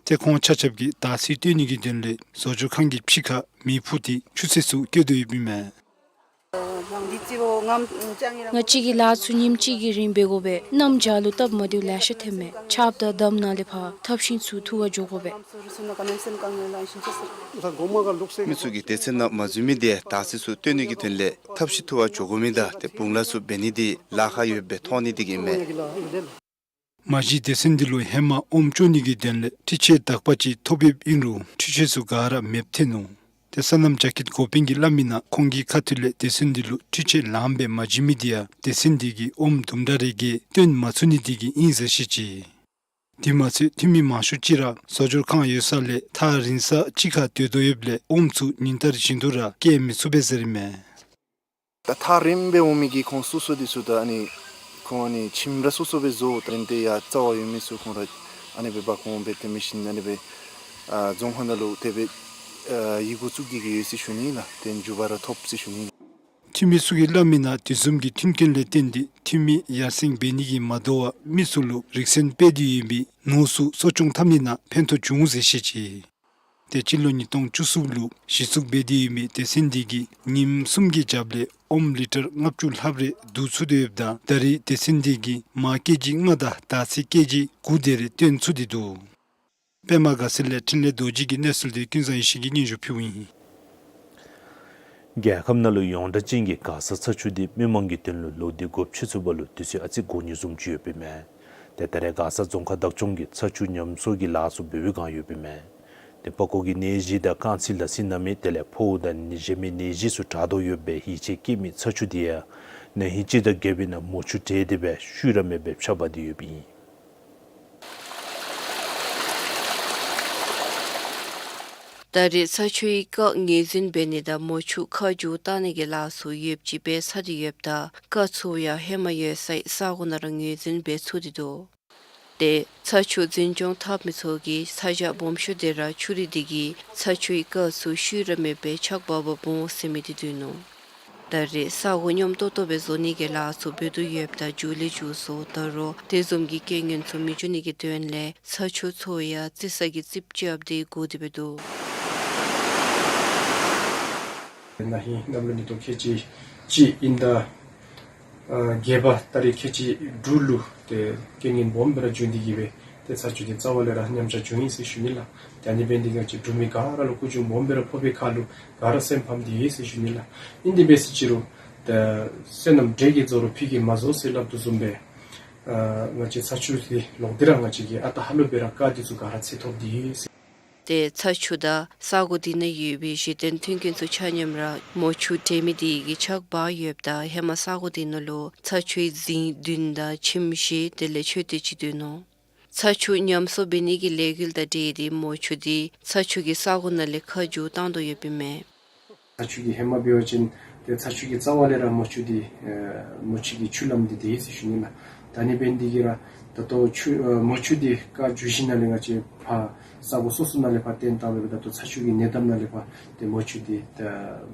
ཏེ་ཁོང་ཆ་ཁྱབ་ཀྱིས་དར་ཚིལ་བཏོན་ནི་གི་དོན་ལས་བཟོ་བཅོས་ཁང་གི་ཕྱི་ཁར་མེ་ཕུ་སྟེ་ཆུ་ཚོད་ཚུ་བསྐྱོད་དོ་ཡོདཔ་ཨིན་མས། ང་བཅས་ཀྱི་ལཱ་ཚུ་ཉིནམ་གཅིག་གི་རིང་འབད་དགོ་པས། གནམ་བྱཱར་ལུ་སྟབས་མ་བདེཝ་ལེ་ཤ་ཐོནམ་མས། ཆརཔ་དང་འདམ་ནང་ལས་ཕར་ཐབས་ཤེས་ཚུ་འཐུ་བར་འགྱོ་དགོ་པས། མི་ཚུ་གིས་སྡེ་ཚན་ནང་མ་འཛུལ་མི་དེ་དར་ཚིལ་ཚུ་བཏོན་ནི་གི་དོན་ལས་ཐབས་ཤེས་འཐུ་བར་འགྱོ་དགོ་མི་དང་ཏེ་བུང་ལཱ་ཚུ་འབད་ནི་དེ་ལཱ་ཁག་ཡོདཔ་སྦེ་མཐོང་ནི་དེ་གིས་ཨིན་མས། མ་གཞི་སྡེ་ཚན་འདི་ལུ་ཧེ་མ་ཨོམ་བཙོང་ནི་གི་དོན་ལས་འཕྲུལ་ཆས་དག་པ་ཅིག་ཐོབ་ཡོདཔ་ཨིན་རུང་འཕྲུལ་ཆས་ཚུ་ག་ར་མེདཔ་ཐོན་ནུག། ཏེ་སོ་ནམ་ཅ་ཀིད་འགོ་དཔོན་གྱིས་སླབ་མི་ནང་ཁོང་གི་ཁ་ཐུག་ལས་སྡེ་ཚན་འདི་ལུ་འཕྲུལ་ཆས་ལངམ་སྦེ་མ་བྱིན་མི་དེ་ཡང་སྡེ་ཚན་འདི་གིས་ཨོམ་དུམ་གྲ་རེ་གིས་བཏོན་མ་ཚུགས་ནི་དེ་གིས་ཨིན་ཟེར་བཤད་ཅི། དེ་མ་ཚད་འཐུས་མི་མང་ཤོས་ཅིག་ར་བཟོ་བཅོས་ཁང་ཡོད་ས་ལས་ཐག་རིང་ས་ཅིག་ཁར་སྡོད་དོ་ཡོདཔ་ལས་ཨོམ་ཚུ་ཉིན་ལྟར་བཞིན་དུ་ར་སྐྱེལ་མི་ཚུགས་པས་ཟེར་ཨིན་མས། ད་ཐག་རིངམ་སྦེ་འོང་མི་གི་ཁོང་སོ་སོ་འདི་ཚུ་ད་ཨ་ནི་ཁོང་ཨ་ནི་ཁྱིམ་ར་སོ་སོ་སྦེ་བཟོ། ད་རིན་ཏེ་ཡར་རྩ་བར་ཡོད་མི་ཚུ་ཁོང་ར་ཨ་ནི་སྦེ་འབག་འོང་སྦེ་དེ་མི་ཤིན་ཨ་ནི་སྦེ་ཨ་རྫོང་ཁག་ནང་ལུ་དེ་སྦེ་ཨ་ཡི་གུ་བཙུགས་ཏེ་གི་ཡོད་ཟེར་ཞུ་ནི་ལགས། དེ་འགྱུར་བ་ར་ཐོབ་ཟེར་ཞུ་ནི། འཐུས་མི་ཚུ་གིས་སླབ་མི་ནང་དེ་བཟུམ་གྱི་མཐུན་རྐྱེན་ལས་བརྟེན་ཏེ་འཐུས་མི་ཡར་སེང་འབད་ནི་གིས་མ་དོ་བར་མི་ཚུ་ལུ་རིག་ཚན་སྤེལ་ཏེ་ཡོད་པའི་ནོར་ཚུ་གསོ་སྐྱོང་འཐབ་ནི་ནང་ཕན་ཐོགས་བྱུང་ཟེར་བཤད་ཅི། ཏེ་སྤྱི་ལོ་ཉིས་སྟོང་བཅུ་གསུམ་ལུ་གཞི་བཙུགས་འབད་དེ་ཡོད་མི་སྡེ་ཚན་འདི་གིས་ཉིནམ་གསུམ་གྱི་རྒྱབ་ལས་ཨོམ་ལི་ཊར་ལྔ་བཅུ་ལྷགཔ་རེ་བསྡུ་ཚུགས་ཏེ་ཡོདཔ་ད་ད་རེས་སྡེ་ཚན་འདི་གིས་མར་ཀེ་ཇི་ལྔ་དང་དར་ཚིལ་ཀེ་ཇི་དགུ་དེ་རེ་བཏོན་ཚུགས་ཏེ་འདུག། པདྨ་དགའ་ཚལ་ལས་འཕྲིན་ལས་རྡོ་རྗེ་གི་གནས་ཚུལ་དེ་ཀུན་བཟང་ཡེ་ཤེས་ཀྱིས་སྙན་ཞུ་ཕུལཝ་ཨིན། རྒྱལ་ཁབ་ནང་ལུ་ཡོངས་གྲགས་ཅན་གྱི་མགར་ས་ཚ་ཆུ་དེ་མི་མང་གི་དོན་ལུ་ལོག་སྟེ་སྒོ་ཕྱེ་ཚུགས་པ་ལུ་དུས་ཚོད་ཨ་ཙི་འགོར་ནི་བཟུམ་ཅིག་ཡོདཔ་ཨིན་མས། ཏེ་ད་རེས་མགར་ས་རྫོང་ཁག་བདག་སྐྱོང་གིས་ཚ་ཆུ་ཉམས་གསོ་གི་ལཱ་ཚུ་འབད་བའི་བསྒང་ཡོདཔ་ཨིན་མས། ཏེ་པགས་ཀོ་གི་ནད་གཞི་དང་རྐང་ཚིགས་ལ་སྲིན་ན་མེད་དེ་ལས་ཕོཝ་དང་གཞན་མི་ནད་གཞི་ཚུ་དྲག་དོ་ཡོདཔ་སྦེ་ཡིད་ཆེས་བསྐྱེད་མི་ཚ་ཆུ་དེ་ཡང་ན་ཧིང་སྤྱི་ཟླ་བརྒྱད་པའི་ནང་མོ་ཆུ་བྲལ་ཏེ་སྦེ་ཤུལ་ར་མེདཔ་སྦེ་ཆག་འབག་སྟེ་ཡོདཔ་ཨིན། ད་རེས་ཚ་ཆུའི་རྐ་ངོས་འཛིན་འབད་ནི་དང་མོ་ཆུ་རྐ་མཇུག་བཏགས་ནི་གི་ལཱ་ཚུ་ཡོདཔ་ཅིག་འབད་ཚར་ཏེ་ཡོདཔ་ད་རྐ་ཚུ་ཡང་ཧེ་མ་ཡོད་སའི་ས་གོ་ནང་ར་ངོས་འཛིན་འབད་ཚུགས་ཏེ་འདུག། ཏེ་ཚ་ཆུ་འཛིན་སྐྱོང་འཐབ་མི་ཚུ་གིས་ཚ་གྱང་སྦོམ་ཤོས་དེ་ར་ཆུ་རུད་དེ་གིས་ཚ་ཆུའི་རྐ་ཚུ་ཤུལ་ར་མེདཔ་སྦེ་ཆག་འབག་འབགཔ་འོང་ཟེར་མི་དེ་འདུག་ནུག། ད་རེས་ས་གོ་སྙོམས་ཏོག་ཏོ་སྦེ་བཟོ་ནི་གི་ལཱ་ཚུ་འབད་དོ་ཡོདཔ་ད་མཇུག་ལས་མཇུག་སུ་ད་རུང་དེ་བཟུམ་གྱི་རྐྱེན་ངན་ཚུ་མི་འབྱུང་ནི་གི་དོན་ལས་ཚ་ཆུ་ཚུ་ཡང་བརྩི་ས་གི་རྩིགཔ་རྐྱབ་སྟེ་བསྒོར་ཏེ་སྦེ་འདུག། ན་ཧིང་གནམ་ལོ་ཉིས་སྟོང་ཁལ་གཅིག་གཅིག་དབྱིན་ཟླ་ཨ་བརྒྱད་པ་ཏ་རིག་ཁལ་གཅིག་དྲུག་ལུ་ཏེ་རྐྱེན་ངན་སྦོམ་སྦེ་ར་བྱུང་སྟེ་གིས་སྦེ་ཏེ་ཚ་ཆུ་དེ་རྩ་བ་ལས་ར་ཉམས་ཆག་བྱུང་ཡི་ཟེར་ཞུ་ནི་ལགས། ད་ཨ་ནི་འབད་ནི་དེ་གིས་ང་བཅས་འབྲུག་མི་ག་ར་ལུ་སྐུ་གྱོང་སྦོམ་སྦེ་ར་ཕོག་པའི་ཁར་ལུ་ག་ར་སེམས་ཕམ་སྟེ་ཡོད་ཟེར་ཞུ་ནི་ལགས། ཨིན་དེ་འབད་ཟེར་ཅི་རུང་ད་བསོད་ནམས་འབྲས་ཀྱིས་རྫོགས་རུང་ཕས་ཀྱིས་མ་རྫོགས་ཟེར་སླབ་དོ་བཟུམ་སྦེ་ཨ་ང་བཅས་ཚ་ཆུ་དེ་ལོག་སྟེ་ར་ང་བཅས་ཀྱིས་ཨ་རྟག་ཧ་ལུགས་སྦེ་ར་རྐ་དེ་ཚུ་ག་ར་འཚོལ་ཐོབ་སྟེ་ཡོད་ཟེར། ཏེ་ཚ་ཆུ་དང་ས་གོ་དེ་ནང་ཡོད་པའི་གཞི་རྟེན་མཐུན་རྐྱེན་ཚུ་ཆ་མཉམ་ར་མོ་ཆུ་བྲལ་མི་དེ་གིས་ཆག་འབག་ཡོདཔ་ད་ཧེ་མ་ས་གོ་དེ་ནང་ལུ་ཚ་ཆུའི་རྫིང་བདུན་དང་ཁྱིམ་བཞི་དེ་ལས་མཆོད་རྟེན་ཅིག་འདུག་ནུག། ཚ་ཆུ་ཉམས་གསོ་འབད་ནི་གི་ལས་འགུལ་དང་འབྲེལ་ཏེ་མོ་ཆུ་དེ་ཚ་ཆུ་གི་ས་གོ་ནང་ལས་རྐ་མཇུག་བཏང་དོ་ཡོདཔ་ཨིན་མས། ཚ་ཆུ་གི་ཧེ་མ་འབད་བ་ཅིན་ཏེ་ཚ་ཆུ་གི་རྩ་བ་ལས་ར་མོ་ཆུ་དེ་ཨེ་མོ་ཆུ་གི་ཆུ་ལམ་དེ་དེ་ཨིན་ཟེར་ཞུ་ནི་ལགས། ད་ཨ་ནི་འབད་ནི་དེ་གིས་ར་ད་ལྟོ་ཆུ་ཨེ་མོ་ཆུ་དེ་རྐ་མཇུག་ཞིནམ་ལས་ང་བཅས་ཕར་ས་གོ་སོ་སོ་ནང་ལས་ཕར་བཏོན་བཏང་སྦེ་ད་ལྟོ་ཚ་ཆུ་གི་ཉེ་འདབས་ནང་ལས་ཕར་ཏེ་མོ་ཆུ་དེ་ད་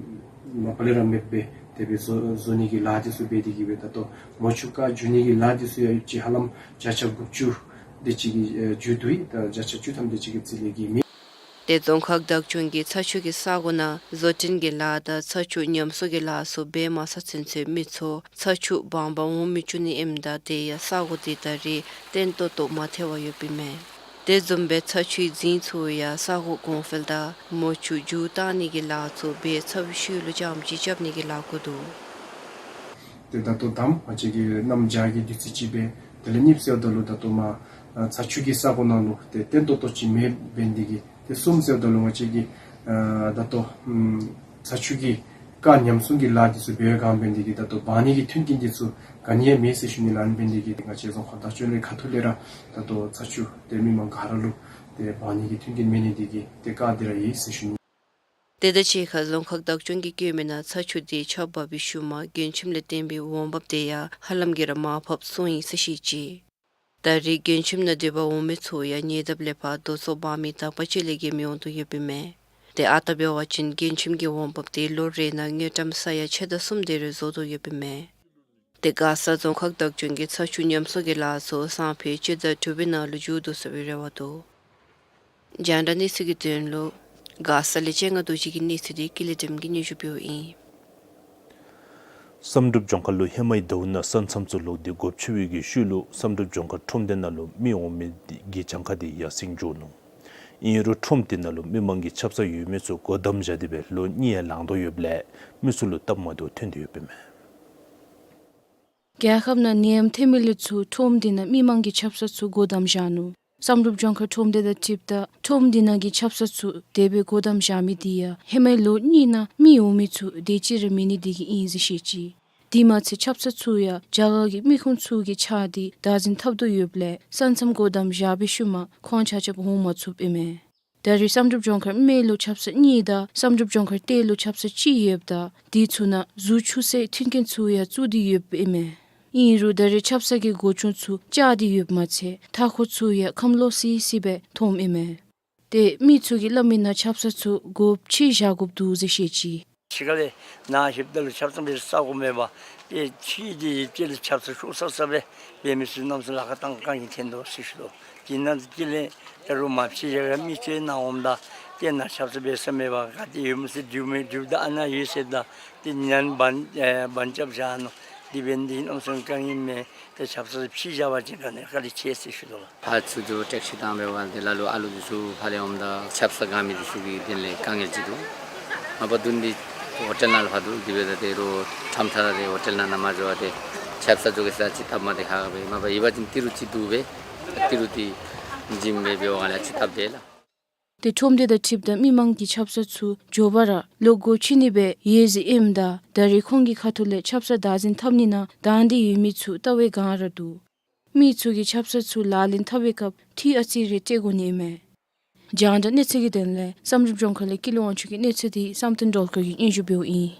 མ་པ་ལས་ར་མེདཔ་སྦེ་དེ་སྦེ་བཟོ་བཟོ་ནི་གི་ལཱ་དེ་ཚུ་འབད་དེ་གིས་སྦེ་ད་ལྟོ་མོ་ཆུ་རྐ་མཇུག་ནི་གི་ལཱ་དེ་ཚུ་ཡང་ཡོད་ཅི། ཧ་ལམ་བརྒྱ་ཆ་དགུ་བཅུ་དེ་ཅིག་གི་ཨེ་མཇུག་བསྡུ་ཡི། ད་བརྒྱ་ཆ་བཅུ་ཐམ་དེ་ཅིག་གི་རྩིས་ལས་བརྒལ་མེད། ཏེ་རྫོང་ཁག་བདག་སྐྱོང་གིས་ཚ་ཆུ་གི་ས་གོ་ནང་བཟོ་སྐྲུན་གྱི་ལཱ་དང་ཚ་ཆུ་ཉམས་གསོ་གི་ལཱ་ཚུ་འབད་མ་ཚར་ཚུན་ཚོད་མི་ཚུ་ཚ་ཆུ་སྦང་པར་འོང་མི་བཅུག་ནི་ཨིནམ་ད་དེ་ཡང་ས་གོ་དེ་ད་རེས་བརྟན་ཏོག་ཏོ་མ་ཐལ་བར་ཡོདཔ་ཨིན་མས། དེ་བཟུམ་སྦེ་ཚ་ཆུའི་རྫིང་ཚུ་ཡང་ས་གོ་གོང་འཕེལ་དང་མོ་ཆུ་མཇུག་བཏགས་ནི་གི་ལཱ་ཚུ་འབད་ཚར་བའི་ཤུལ་ལུ་རྐྱངམ་ཅིག་རྐྱབ་ནི་གི་ལཱ་འགོ་འདུག། ཏེ་ད་ལྟོ་དམ་ང་བཅས་ཀྱི་གནམ་བྱཱར་གྱི་དུས་ཚོད་ཅིག་སྦེ་དེ་ལས་གཉིས་ཟེརཝ་ད་ལུ་ད་ལྟོ་མར་ཨ་ཚ་ཆུ་གི་ས་གོ་ནང་ལུ་ཏེ་བརྟན་ཏོག་ཏོ་ཅིག་མེདཔ་འབད་ནི་དེ་གིས། ཏེ་གསུམ་ཟེརཝ་ད་ལུ་ང་བཅས་ཀྱི་ཨ་ད་ལྟོ་ཨམ་ཚ་ཆུ་གི་རྐ་ཉམས་སྲུང་གི་ལཱ་འདི་ཚུ་འབད་བའི་བསྒང་འབད་ནི་དེ་གིས་ད་ལྟོ་འབག་ནི་གི་མཐུན་རྐྱེན་འདི་ཚུ་ག་ནི་ཡང་མེད་ཟེར་ཞུ་ནི་ལགས། ཨ་ནི་འབད་ནི་དེ་གིས་ང་བཅས་རྫོང་ཁག་བདག་སྐྱོང་ལས་ཁ་ཐུག་ལས་ར་ད་ལྟོ་ཚ་ཆུ་ཏེ་མི་མང་ག་ར་ལུ་ཏེ་འབག་ནི་གི་མཐུན་རྐྱེན་མེད་ནི་དེ་གིས་ཏེ་རྐ་འདི་ར་ཡོད་ཟེར་ཞུ་ནི། དེ་དང་གཅིག་ཁར་རྫོང་ཁག་བདག་སྐྱོང་གིས་བཀོད་མི་ནང་ཚ་ཆུ་དེ་ཆག་འབག་པའི་ཤུལ་མ་མགྲོན་ཁྱིམ་ལས་བརྟེན་པའི་འོང་འབབ་དེ་ཡང་ཧ་ལམ་གྱིས་ར་མར་ཕབ་སོང་ཡི་ཟེར་བཤད་ཅི། ད་རེས་མགྲོན་ཁྱིམ་ནང་སྡོད་པར་འོང་མི་ཚུ་ཡང་ཉེ་འདབས་ལས་ཕར་རྡོ་བཙོག་འབག་མི་དག་པ་ཅིག་ལས་བརྒལ་མི་འོང་དོ་ཡོདཔ་ཨིན་མས། ཏེ་ཨ་རྟག་འབད་བ་ཅིན་མགྲོན་ཁྱིམ་གྱི་འོང་འབབ་དེ་ལོ་རེ་ནང་དངུལ་ཀྲམ་ས་ཡ་ཕྱེད་དང་གསུམ་དེ་རེ་བཟོ་དོ་ཡོདཔ་ཨིན་མས། ཏེ་མགར་ས་རྫོང་ཁག་བདག་སྐྱོང་གིས་ཚ་ཆུ་ཉམས་གསོ་གི་ལཱ་ཚུ་སང་ཕོད་སྤྱི་ཟླ་དྲུག་པའི་ནང་ལུ་མཇུག་བསྡུ་ཚུགས་པའི་རེ་བ་འདུག། རྒྱང་བསྒྲགས་གནས་ཚུལ་གྱི་དོན་ལུ་མགར་ས་ལས་སྤྱན་སྔ་རྡོ་རྗེ་གི་གནས་ཚུལ་འདི་ཀུན་ལེགས་སྒྲོལ་མ་གིས་སྙན་ཞུ་འབདཝ་ཨིན། བསམ་གྲུབ་ལྗོངས་མཁར་ལུ་ཧེ་མའི་ཟླཝ་ནང་ས་མཚམས་ཚུ་ལོག་སྟེ་སྒོ་ཕྱེ་བའི་གི་ཤུལ་ལུ་བསམ་གྲུབ་ལྗོངས་མཁར་ཁྲོམ་སྡེ་ནང་ལུ་མི་འོང་མི་གི་གྱངས་ཁ་འདི་ཡར་སེང་འགྱོ་ནུག། ཨིན་རུང་ཁྲོམ་དེ་ནང་ལུ་མི་མང་གིས་ཆབ་གསང་ཡོད་མི་ཚུ་སྒོ་བསྡམས་བཞག་སྟེ་སྦེ་ལོ་གཉིས་ཡང་ལང་དོ་ཡོདཔ་ལས་མི་ཚུ་ལུ་སྟབས་མ་བདེཝ་ཐོན་ཏེ་ཡོདཔ་ཨིན་མས། རྒྱལ་ཁབ་ནང་ནད་ཡམས་ཐོན་མི་ལས་ཚུར་ཁྲོམ་དེ་ནང་མི་མང་གིས་ཆབ་གསང་ཚུ་སྒོ་བསྡམས་བཞག་ནུག། བསམ་གྲུབ་ལྗོངས་མཁར་ཁྲོམ་སྡེ་དང་འཁྲིལཝ་ད་ཁྲོམ་དེ་ནང་གི་ཆབ་གསང་ཚུ་དེ་སྦེ་སྒོ་བསྡམས་བཞག་མི་འདི་ཡང་ཧེ་མའི་ལོ་གཉིས་ནང་མི་འོང་མི་ཚུ་དེ་ཅིག་ར་མེད་ནི་དེ་གིས་ཨིན་ཟེར་བཤད་ཅི། དེ་མ་ཚད་ཆབ་གསང་ཚུ་ཡང་རྒྱ་གར་གྱི་མི་ཁོང་ཚུ་གིས་ཆགས་ཏེ་བདག་འཛིན་འཐབ་དོ་ཡོདཔ་ལས་ས་མཚམས་སྒོ་བསྡམས་བཞག་པའི་ཤུལ་མ་ཁོང་ཆ་ཁྱབ་འོང་མ་ཚུགསཔ་ཨིན་མས། ད་རེས་བསམ་གྲུབ་ལྗོངས་མཁར་དམེ་ལུ་ཆབ་གསང་གཉིས་དང་བསམ་གྲུབ་ལྗོངས་མཁར་སྟོད་ལུ་ཆབ་གསང་གཅིག་ཡོདཔ་ད་དེ་ཚུ་ནང་གཟུགས་ཆུ་སེར་མཐུན་རྐྱེན་ཚུ་ཡང་བཙུགས་ཏེ་ཡོདཔ་ཨིན་མས། ཨིན་རུང་ད་རེས་ཆབ་གསང་གི་སྒོ་ཅུང་ཚུ་བཅག་སྟེ་ཡོདཔ་མ་ཚད་མཐའ་འཁོར་ཚུ་ཡང་ཁམས་ལོག་སི་སི་སྦེ་མཐོངམ་ཨིན་མས། ཏེ་མི་ཚུ་གིས་སླབ་མིའི་ནང་ཆབ་གསང་ཚུ་སྒོ་ཕྱེ་བཞག་དགོཔ་འདུག་ཟེར་བཤད་ཅི། ཕྱི་ཁ་ལས་ནཱ་ལྷོདཔ་ད་ལུ་ཆབ་གསང་འབད་ས་སྒོ་མེད་པར་ཏེ་ཕྱི་འདི་ཡིབ་ཅི་ལས་ཆབ་གསང་ཤོར་ས་ས་སྦེ་འབད་མི་ཚུ་གནམ་མེད་ས་མེད་ལཱ་ཁག་གཏང་དཀའ་ངལ་ཐོན་དོ་ཟེར་ཞུ་དོ། དེ་ནང་དེ་ལས་ད་རུང་མ་ཕྱེ་བཞག་པར་མི་ཚུ་ནཱ་འོངམ་ད་ཏེ་ནཱ་ཆབ་གསང་འབད་ས་མེད་པར་ག་ཏེ་ཡོད་མི་ཚུ་འདྲིཝ་མས། འདྲིཝ་ད་ཨ་ནཱ་ཡོད་ཟེརཝ་ད་ཏེ་ནཱ་བང་ཨེ་བང་རྐྱབ་བཞག་ནུག། དེ་འབད་ནི་འདི་གནམ་མེད་ས་མེད་དཀའ་ངལ་མས། ཏེ་ཆབ་གསང་ཕྱེ་བཞག་པ་ཅིན་ག་ནི་དཀའ་ལས་ཆེ་ཟེར་ཞུ་དོ་ལགས། ཕར་ཚུར་དུ་ཏེ་ཤི་བཏང་འབད་བ་དེ་ལ་ལུ་ཨ་ལུ་འདི་ཚུ་ཕར་ལས་འོངམ་ད་ཆབ་གསང་དགའ་མི་འདི་ཚུ་གི་དོན་ལས་དཀའ་ངལ་ཅིག་འདུག། མ་པ་དུན་འདི་ཧོ་ཊེལ་ནང་ལུ་ཕར་འདུག། དེ་འབདཝ་ད་ཏེ་རོགས་ཁྲམ་ཐ་ར་ཏེ་ཧོ་ཊེལ་ནང་ན་མ་འགྱོ་བར་ཏེ་ཆབ་གསང་འགྱོ་གེ་ཟེར་ཅིག་སྟབས་མ་བདེ་ཧ་གོ་པས། མ་པ་ཡོད་པ་ཅིན་ཏི་རུ་ཅིག་འདུག་པས། ཏི་རུ་འདི་བྱིནམ་སྦེ་འབད་བ་ག་ལས་ཅིག་སྟབས་བདེ་ལགས། ཏེ་ཁྲོམ་སྡེ་དང་འཁྲིལཝ་ད་མི་མང་གིས་ཆབ་གསང་ཚུ་མགྱོགས་པ་ར་ལོག་སྒོ་ཕྱེ་ནི་སྦེ་ཡོད་ཟེར་ཨིནམ་ད་ད་རེས་ཁོང་གི་ཁ་ཐུག་ལས་ཆབ་གསང་བདག་འཛིན་འཐབ་ནི་ནང་དང་འདོད་ཡོད་མི་ཚུ་ལྟ་བའི་སྒང་ར་འདུག། མི་ཚུ་གིས་ཆབ་གསང་ཚུ་ལག་ལེན་འཐབ་པའི་སྐབས་ཁྲལ་ཨ་ཙི་རེ་སྤྲོད་དགོ་ནི་ཨིན་མས། རྒྱང་བསྒྲགས་གནས་ཚུལ་གྱི་དོན་ལས་བསམ་གྲུབ་ལྗོངས་མཁར་ལས་ཀུན་ལེགས་དབང་ཕྱུག་གི་གནས་ཚུལ་འདི་བསམ་གཏན་སྒྲོལ་དཀར་གྱིས་སྙན་ཞུ་འབདཝ་ཨིན།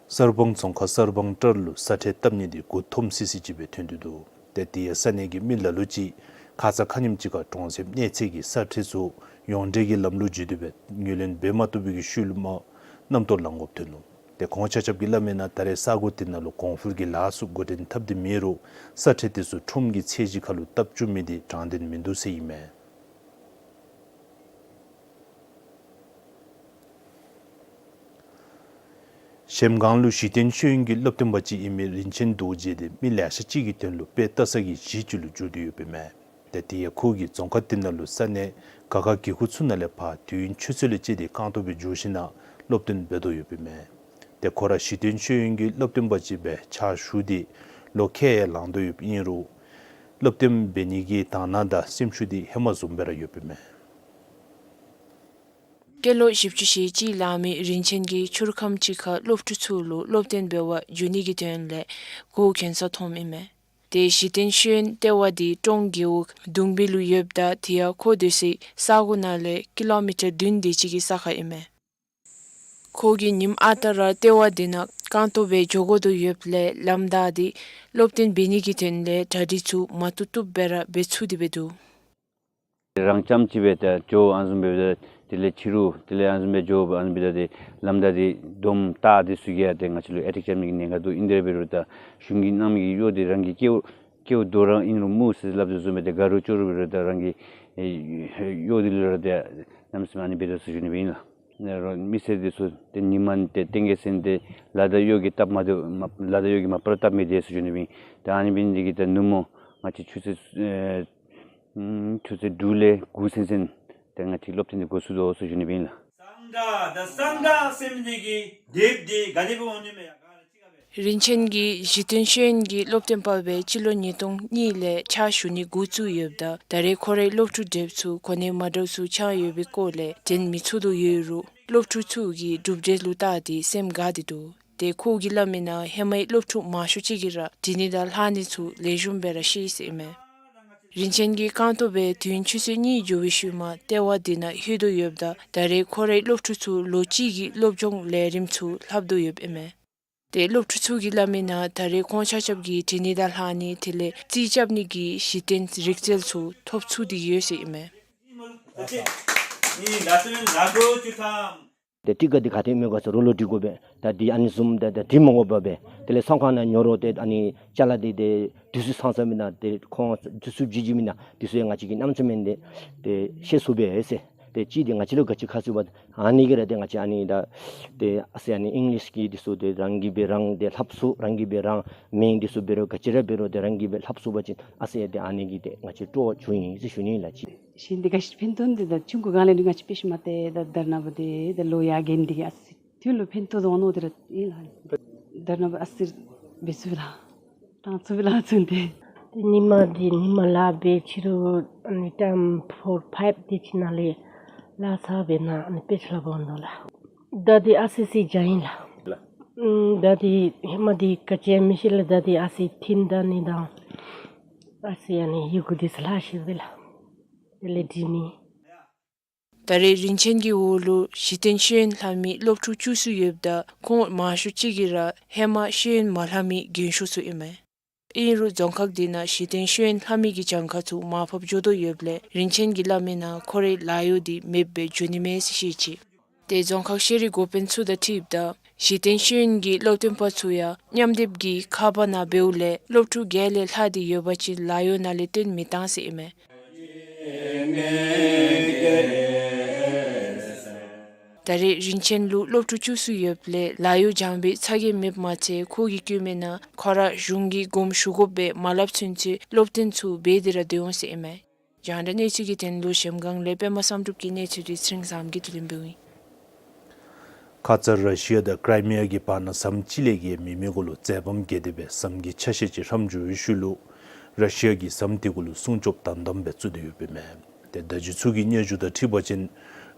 གསར་སྤང་རྫོང་ཁག་གསར་སྤང་བྲག་ལུ་ས་ཁྲལ་བཏབ་ནི་འདི་མགུ་འཐོམ་སི་སི་ཅིག་སྦེ་ཐོན་ཏེ་འདུག། ཏེ་དེ་ཡང་ས་གནས་ཀྱི་མི་ལ་ལུ་ཅིག་ཁ་ཙ་ཁ་ཉིནམ་ཅིག་ཁར་གྲོང་གསེབ་གནས་ཚད་ཀྱི་ས་ཁྲལ་ཚུ་ཡོངས་འབྲེལ་གྱི་ལམ་ལུགས་བརྒྱུད་དེ་སྦེ་ངོས་ལེན་འབད་མ་བཏུབ་པའི་གི་ཤུལ་མ་རྣམ་རྟོག་ལང་དགོཔ་ཐོན་ནུག། ཏེ་ཁོང་ཆ་ཁྱབ་ཀྱིས་སླབ་མིའི་ནང་ད་རེས་ས་གོ་དེ་ནང་ལུ་གོང་འཕེལ་གྱི་ལཱ་ཚུ་འགོ་འདྲེན་འཐབ་སྟེ་མེད་རུང་ས་ཁྲལ་དེ་ཚུ་ཁྲོམ་གྱི་ཚད་གཞི་ཁར་ལུ་བཏབ་བཅུག་མི་འདི་དྲང་བདེན་མིན་འདུག་ཟེར་ཨིན་མས། གཞལམ་སྒང་ལུ་གཞི་རྟེན་ཤེས་ཡོན་གྱི་སློབ་སྟོན་པ་ཅིག་ཨིན་མི་རིན་ཆེན་རྡོ་རྗེ་འདི་མི་ལེ་ཤ་ཅིག་གི་དོན་ལུ་དཔེ་ལྟ་ས་གི་གཞི་ཅིག་ལུ་གྱུར་ཏེ་ཡོདཔ་ཨིན་མས། ཏེ་དེ་ཡང་ཁོ་གིས་རྫོང་ཁག་དེ་ནང་ལུ་ས་གནས་ག་ག་གི་ཁུག་ཚུ་ནང་ལས་ཕར་དུས་ཡུན་ཆུ་ཚོད་ལས་བཅད་དེ་རྐང་སྟོང་སྦེ་འགྱོ་ཞིནམ་ལས་སློབ་སྟོན་འབད་དོ་ཡོདཔ་ཨིན་མས། ཏེ་ཁོ་ར་གཞི་རྟེན་ཤེས་ཡོན་གྱི་སློབ་སྟོན་པ་ཅིག་སྦེ་ཕྱག་ཞུ་སྟེ་ལོ་ཁལ་ཡང་ལང་དོ་ཡོདཔ་ཨིན་རུང་སློབ་སྟོན་འབད་ནི་གི་དང་བླངས་དང་སེམས་ཤུགས་འདི་ཧེ་མ་བཟུམ་སྦེ་ར་ཡོདཔ་ཨིན་མས། སྐྱེས་ལོ་བཞི་བཅུ་ཞེ་གཅིག་ལང་མི་རིན་ཆེན་གྱིས་ཆུར་ཁམས་ཅིག་ཁར་སློབ་ཕྲུག་ཚུ་ལུ་སློབ་སྟོན་འབད་བར་འགྱོ་ནི་གི་དོན་ལས་སྒོ་གྱོན་ས་མཐོངམ་ཨིན་མས། ཏེ་གཞི་རྟེན་ཤེས་ཡོན་ལྟེ་བ་འདི་ཀྲོང་རྒེད་འོག་གདུང་སྦིས་ལུ་ཡོདཔ་ད་དེ་ཡང་ཁོ་སྡོད་སའི་ས་གོ་ནང་ལས་ཀི་ལོ་མི་ཊར་བདུན་དེ་ཅིག་གི་ས་ཁར་ཨིན་མས། ཁོ་གིས་ཉིནམ་ཨ་རྟག་ར་ལྟེ་བ་འདི་ནང་རྐང་སྟོང་སྦེ་འགྱོ་དགོ་དོ་ཡོདཔ་ལས་ལམ་བདའ་སྟེ་སློབ་སྟོན་འབད་ནི་གི་དོན་ལས་གྲ་སྒྲིག་ཚུ་མ་བཏུབ་བཏུབ་སྦེ་ར་འབད་ཚུགས་ཏེ་སྦེ་འདུག། རང་རྐྱངམ་ཅིག་སྦེ་ད་འགྱོ་ཨ་ནི་བཟུམ་སྦེ་ད་དེ་ལས་ཕྱི་རུ་དེ་ལས་ཨ་ནི་བཟུམ་སྦེ་འགྱོ་ཨ་ནི་སྦེ་ད་ཏེ་ལམ་བདའ་སྟེ་དོམ་སྟག་འདི་ཚུ་གིས་ཡང་ཏེ་ང་བཅས་ལུ་ཨེ་ཊེཀ་རྐྱབ་ནི་གི་ཉེན་ཁ་འདུག། ཨིན་དེ་འབད་རུང་ད་གཞུང་གིས་གནང་མི་གི་གཡོག་འདི་རང་གི་སྐལཝ་སྐལཝ་དོ་རང་ཨིན་རུང་མུ་ཟེར་སླབ་དོ་བཟུམ་སྦེ་ཏེ་དགའ་རུང་སྐྱོ་རུང་འབད་རུང་ད་རང་གི་ཨེ་གཡོག་འདི་ལུ་ར་ཏེ་གནམ་མེད་ས་མེད་ཨ་ནི་འབད་དོ་ཟེར་ཞུ་ནི་སྦེ་ཨིན་ལགས། ནཱ་རོགས་མི་སེར་འདི་ཚུ་ཏེ་ཉིན་མ་ཏེ་གཏན་འཁེལ་ཟེར་ཏེ་ལཱ་དང་གཡོག་གི་སྟབས་མ་བདེཝ་མ་ལཱ་དང་གཡོག་གི་མ་པ་ར་སྟབས་མི་བདེ་ཟེར་ཞུ་ནི་སྦེ་ཨིན། ད་ཨ་ནི་འབད་ནི་འདི་གིས་ད་ནུབ་མོ་ང་བཅས་ཆུ་ཚོད་ཨེ་ཨམ་ཆུ་ཚོད་དྲུག་ལས་དགུ་ཚུན་ཚོད་ཏེ་ང་བཅས་སློབ་སྟོན་འདི་འགོ་བཙུགས་དོ་ཟེར་ཞུ་ནི་སྦེ་ཨིན་ལགས། སངས་རྒྱས་དང་སངས་རྒྱས་སེམས་ཅན་གྱི་དེབ་འདི་ག་དེ་སྦེ་འོང་ནི་མས་ཡ་ག་ར་ཅིག་ཁར་སྦེ། རིན་ཆེན་གྱིས་གཞི་རྟེན་ཤེས་ཡོན་གྱི་སློབ་སྟོན་པ་སྦེ་སྤྱི་ལོ་ཉིས་སྟོང་གཉིས་ལས་ཕྱག་ཞུ་ནི་འགོ་བཙུགས་ཡོདཔ་ད་ད་རེས་ཁོ་རའི་སློབ་ཕྲུག་དེ་ཚུ་གོ་གནས་མ་འདྲཝ་ཚུ་ཆགས་ཡོད་པའི་སྐོར་ལས་དྲན་མི་ཚུགས་དོ་ཡོད་རུང་སློབ་ཕྲུག་ཚུ་གིས་གྲུབ་འབྲས་ལུ་བལྟ་སྟེ་སེམས་དགའ་སྟེ་འདུག། ཏེ་ཁོ་གིས་སླབ་མིའི་ནང་ཧེ་མའི་སློབ་ཕྲུག་མང་ཤོས་ཅིག་གིས་ར་འབྲི་ནི་དང་ལྷག་ནི་ཚུ་ལེགས་ཤོམ་སྦེ་ར་ཤེས་ཟེར་ཨིན་མས། རིན་ཆེན་གྱིས་རྐང་སྟོང་སྦེ་དུས་ཡུན་ཆུ་ཚོད་གཉིས་འགྱོ་བའི་ཤུལ་མ་ལྟེ་བ་འདི་ནང་ལྷོད་དོ་ཡོདཔ་ད་ད་རེས་ཁོ་རའི་སློབ་ཕྲུག་ཚུ་ལོ་གཅིག་གི་སློབ་སྦྱོང་ལས་རིམ་ཚུ་ལྷབ་དོ་ཡོདཔ་ཨིན་མས། ཏེ་སློབ་ཕྲུག་ཚུ་གིས་སླབ་མིའི་ནང་ད་རེས་ཁོང་ཆ་ཁྱབ་ཀྱིས་འབྲི་ནི་དང་ལྷག་ནི་དེ་ལས་རྩིས་རྐྱབ་ནི་གི་གཞི་རྟེན་རིག་རྩལ་ཚུ་ཐོབ་ཚུགས་ཏེ་ཡོད་ཟེར་ཨིན་མས། ཏེ་ཊི་ཀཊ་འདི་ག་ཏེ་མེད་ག་ཟེར་རོགས་ལུ་དྲི་དགོ་པས། ད་འདི་ཨ་ནི་བཟུམ་ད་ད་དྲི་མ་དགོ་པར་སྦེ་དེ་ལས་ཚོང་ཁང་ནང་ཉོ་རོགས་ཏེ་ཨ་ནི་ཅ་ལ་འདི་ཏེ་དུས་ཚོད་ཚང་ཚང་མེན་ན་ཏེ་ཁོང་དུས་ཚོད་བརྗེ་བརྗེཝ་མེན་ན་དུས་ཚོད་ང་བཅས་ཀྱིས་ནམ་ཚོད་མེན་ཏེ་ཏེ་ཤེས་ཚུགས་པས་ཟེར། ཏེ་གཅིག་འདི་ང་བཅས་ལུ་ག་ཅི་ཁ་ཚུད་པ་ཨ་ནི་གི་ར་ཏེ་ང་བཅས་ཨ་ནི་ད་ཏེ་ཨ་ཙི་ཨ་ནི་ཨིང་ལིཤ་གི་འདི་ཚུ་ཏེ་རང་གིས་སྦེ་རང་ཏེ་ལྷབ་ཚུགས། རང་གིས་སྦེ་རང་མིང་འདི་ཚུ་འབད་རུང་ག་ཅི་ར་འབད་རུང་ཏེ་རང་གིས་སྦེ་ལྷབ་ཚུགས་པ་ཅིན་ཨ་ཙི་ཏེ་ཨ་ནི་གི་ཏེ་ང་བཅས་སྤྲོ་བ་བྱུང་ཡི་ཟེར་ཞུ་ནི་ལགས། ཅིག་གཞན་འདི་ག་ཅི་ཕན་ཐོགས་འདི་ད་ཆུང་ཀུ་སྒང་ལས་འདི་ང་བཅས་དཔེ་ཤེས་མ་སྟེར། ད་དྷར་ན་པ་འདི་ད་ལོ་ཡར་རྒྱས་ནི་འདི་གིས་ཨ་ཙི་དོན་ལུ་ཕན་ཐོགས་འོང་མནོ་སྟེ་ར་ཨིན་ལགས། དྷར་ན་པ་ཨ་ཙི་འབད་ཚུགས་ལགས། དྲང་ཚུགས་པའི་ལཱ་ཚུ་འདི། ཏེ་ཉིན་མ་འདི་ཉིན་མ་ལཱ་འབད་ཕྱི་རུ་ཨ་ནི་ཊའིམ་ཕོར་ཕའིབ་དེ་ཅིག་ནང་ལས་ལཱ་ཚར་བའི་ནང་ཨ་ནི་དཔེ་ཆ་ལྷབ་འོང་དོ་ལགས། ད་འདི་ཨ་ཙི་ཙི་འགྱངས་ཡི་ལགས། ཨམ་ད་འདི་ཧེ་མ་འདི་ག་ཅི་མི་ཤེས་ལགས། ད་འདི་ཨ་ཙི་ཐིམ་ད་ནི་དང་ཨ་ཙི་ཨ་ནི་ཡི་གུ་འདི་ཚུ་ལྷག་ཤེས་པས་ལགས། དེ་ལས་འབྲི་ནི། ད་རེས་རིན་ཆེན་གྱི་འོག་ལུ་གཞི་རྟེན་ཤེས་ཡོན་ལྷབ་མི་སློབ་ཕྲུག་བཅུ་ཙམ་ཡོདཔ་ད་ཁོང་མང་ཤོས་ཅིག་གིས་ར་ཧེ་མ་ཤེས་ཡོན་མ་ལྷབ་མི་རྒན་ཤོས་ཚུ་ཨིན་མས། ཨིན་རུང་རྫོང་ཁག་འདི་ནང་གཞི་རྟེན་ཤེས་ཡོན་ལྷབ་མི་གི་གྱངས་ཁ་ཚུ་མར་ཕབ་འགྱོ་དོ་ཡོདཔ་ལས་རིན་ཆེན་གྱིས་སླབ་མིའི་ནང་ཁོ་རའི་ལཱ་གཡོག་འདི་མེདཔ་སྦེ་འགྱོ་ནི་མས་ཟེར་བཤད་ཅི། ཏེ་རྫོང་ཁག་ཤེས་རིག་འགོ་དཔོན་ཚུ་དང་འཁྲིལཝ་ད་གཞི་རྟེན་ཤེས་ཡོན་གྱི་སློབ་སྟོན་པ་ཚུ་ཡང་མཉམ་སྡེབ་ཀྱི་ཁ་པར་ནང་འབདཝ་ལས་སློབ་ཕྲུག་བརྒྱ་ལས་ལྷག་སྟེ་ཡོད་པ་ཅིན་ལཱ་གཡོག་ནང་ལས་བཏོན་མི་བཏང་ཟེར་ཨིན་མས། ད་རེས་རིན་ཆེན་ལུ་སློབ་ཕྲུག་བཅུ་ཙམ་ཡོདཔ་ལས་ལཱ་གཡོག་སྦྱང་བའི་ཚ་གྱང་མེདཔ་མ་ཚད་ཁོ་གིས་བཀོད་མིའི་ནང་ཁོ་ར་གཞུང་གི་དགོངསམ་ཞུ་དགོཔ་སྦེ་མ་སླབ་ཚུན་ཚོད་སློབ་སྟོན་ཚུ་འབད་དེ་ར་སྡོད་འོང་ཟེར་ཨིན་མས། རྒྱང་བསྒྲགས་གནས་ཚུལ་གྱི་དོན་ལུ་གཞལམ་སྒང་ལས་པདྨ་བསམ་གྲུབ་ཀྱི་གནས་ཚུལ་འདི་ཚེ་རིང་བཟངམོ་གིས་བསྡུ་ལེན་འབདཝ་ཨིན། ཁ་ཙ་ར་ཤི་ཡ་དང་ཀྲའི་མི་ཡ་གི་བར་ན་ཟམ་ཅིག་ལས་བརྒལ་མེད་མི་གུ་ལུ་འཛེམ་བམ་བརྒལ་ཏེ་སྦེ་ཟམ་གྱི་ཆ་ཤས་ཅིག་ཧྲམ་འགྱོ་བའི་ཤུལ་ལུ་ར་ཤི་ཡ་གིས་ཟམ་དེ་གུ་ལུ་སྲུང་སྐྱོབ་དམ་དམ་སྦེ་བཙུགས་ཏེ་ཡོདཔ་ཨིན་མས། ཏེ་བརྡ་བརྒྱུད་ཚུ་གིས་སྙན་ཞུ་དང་འཁྲིལ་བ་ཅིན་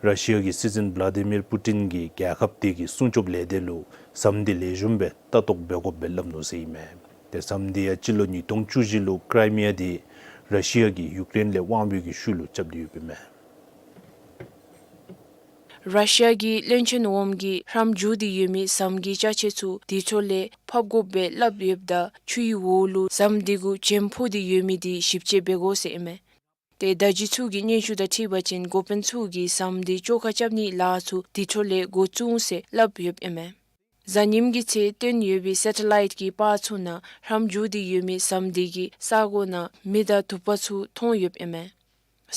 ར་ཤི་ཡ་གི་སྲིད་འཛིན་བླ་དི་མིར་པུ་ཏིན་གྱིས་རྒྱལ་ཁབ་དེ་གི་སྲུང་སྐྱོབ་ལས་སྡེ་ལུ་ཟམ་དེ་ལེགས་ཤོམ་སྦེ་ལྟ་རྟོག་འབད་དགོཔ་སྦེ་སླབ་ནུག་ཟེར་ཨིན་མས། ཏེ་ཟམ་དེ་ཡང་སྤྱི་ལོ་ཉིས་སྟོང་བཅུ་བཞི་ལུ་ཀྲའི་མི་ཡ་དེ་ར་ཤི་ཡ་གིས་ཡུཀ་རེན་ལས་དབང་བའི་གི་ཤུལ་ལུ་རྐྱབ་སྟེ་ཡོདཔ་ཨིན་མས། ར་ཤི་ཡ་གི་བློན་ཆེན་འོགམ་གིས་ཧྲམ་འགྱོ་སྟེ་ཡོད་མི་ཟམ་གྱི་ཅ་ཆས་ཚུ་དེ་ཕྱོགས་ལས་ཕབ་དགོཔ་སྦེ་སླབ་ཡོདཔ་ད་ཆུའི་འོག་ལུ་ཟམ་དེ་གུ་བྱེམ་ཕོག་སྟེ་ཡོད་མི་དེ་ཞིབ་དཔྱད་འབད་དགོ་ཟེར་ཨིན་མས། ཏེ་བརྡ་བརྒྱུད་ཚུ་གི་སྙན་ཞུ་དང་འཁྲིལ་བ་ཅིན་འགོ་དཔོན་ཚུ་གིས་ཟམ་དེ་བཅོ་ཁ་རྐྱབ་ནིའི་ལཱ་ཚུ་དེ་ཕྱོགས་ལས་འགོ་བཙུགས་འོང་ཟེར་སླབ་ཡོདཔ་ཨིན་མས། གཟའ་ཉིམ་གྱི་ཚེ་བཏོན་ཡོད་པའི་སེ་ཊ་ལའིཊ་གི་པར་ཚུ་ནང་ཧྲམ་འགྱོ་སྟེ་ཡོད་མི་ཟམ་དེ་གི་ས་གོ་ནང་མེ་དང་དུ་པ་ཚུ་མཐོང་ཡོདཔ་ཨིན་མས།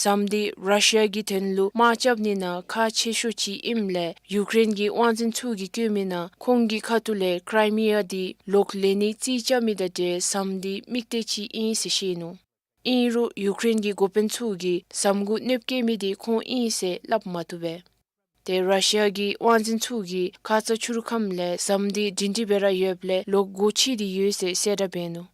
ཟམ་དེ་ར་ཤི་ཡ་གི་དོན་ལུ་དམག་རྐྱབ་ནི་ནང་ཁག་ཆེ་ཤོས་ཅིག་ཨིནམ་ལས་ཡུཀ་རེན་གྱི་དབང་འཛིན་ཚུ་གིས་བཀོད་མིའི་ནང་ཁོང་གི་ཁ་ཐུག་ལས་ཀྲའི་མི་ཡ་དེ་ལོག་ལེན་ནི་རྩིས་རྐྱབ་མི་དང་འབྲེལ་ཟམ་དེ་དམིགས་གཏད་ཅིག་ཨིན་ཟེར་བཤད་ནུག། ཨིན་རུང་ཡུཀ་རེན་གྱི་འགོ་དཔོན་ཚུ་གིས་ཟམ་གུ་གནོདཔ་བཀལ་མི་དེ་ཁོང་ཨིན་ཟེར་སླབ་མ་བཏུབ་པས། ཏེ་ར་ཤི་ཡ་གི་དབང་འཛིན་ཚུ་གིས་ཁ་ཙ་ཕྱི་རུ་ཁམས་ལས་ཟམ་དེ་སྒྲིང་སྒྲི་སྦེ་ར་ཡོདཔ་ལས་ལོག་སྒོ་ཕྱེ་སྟེ་ཡོད་ཟེར་གསལ་བསྒྲགས་འབད་ནུག།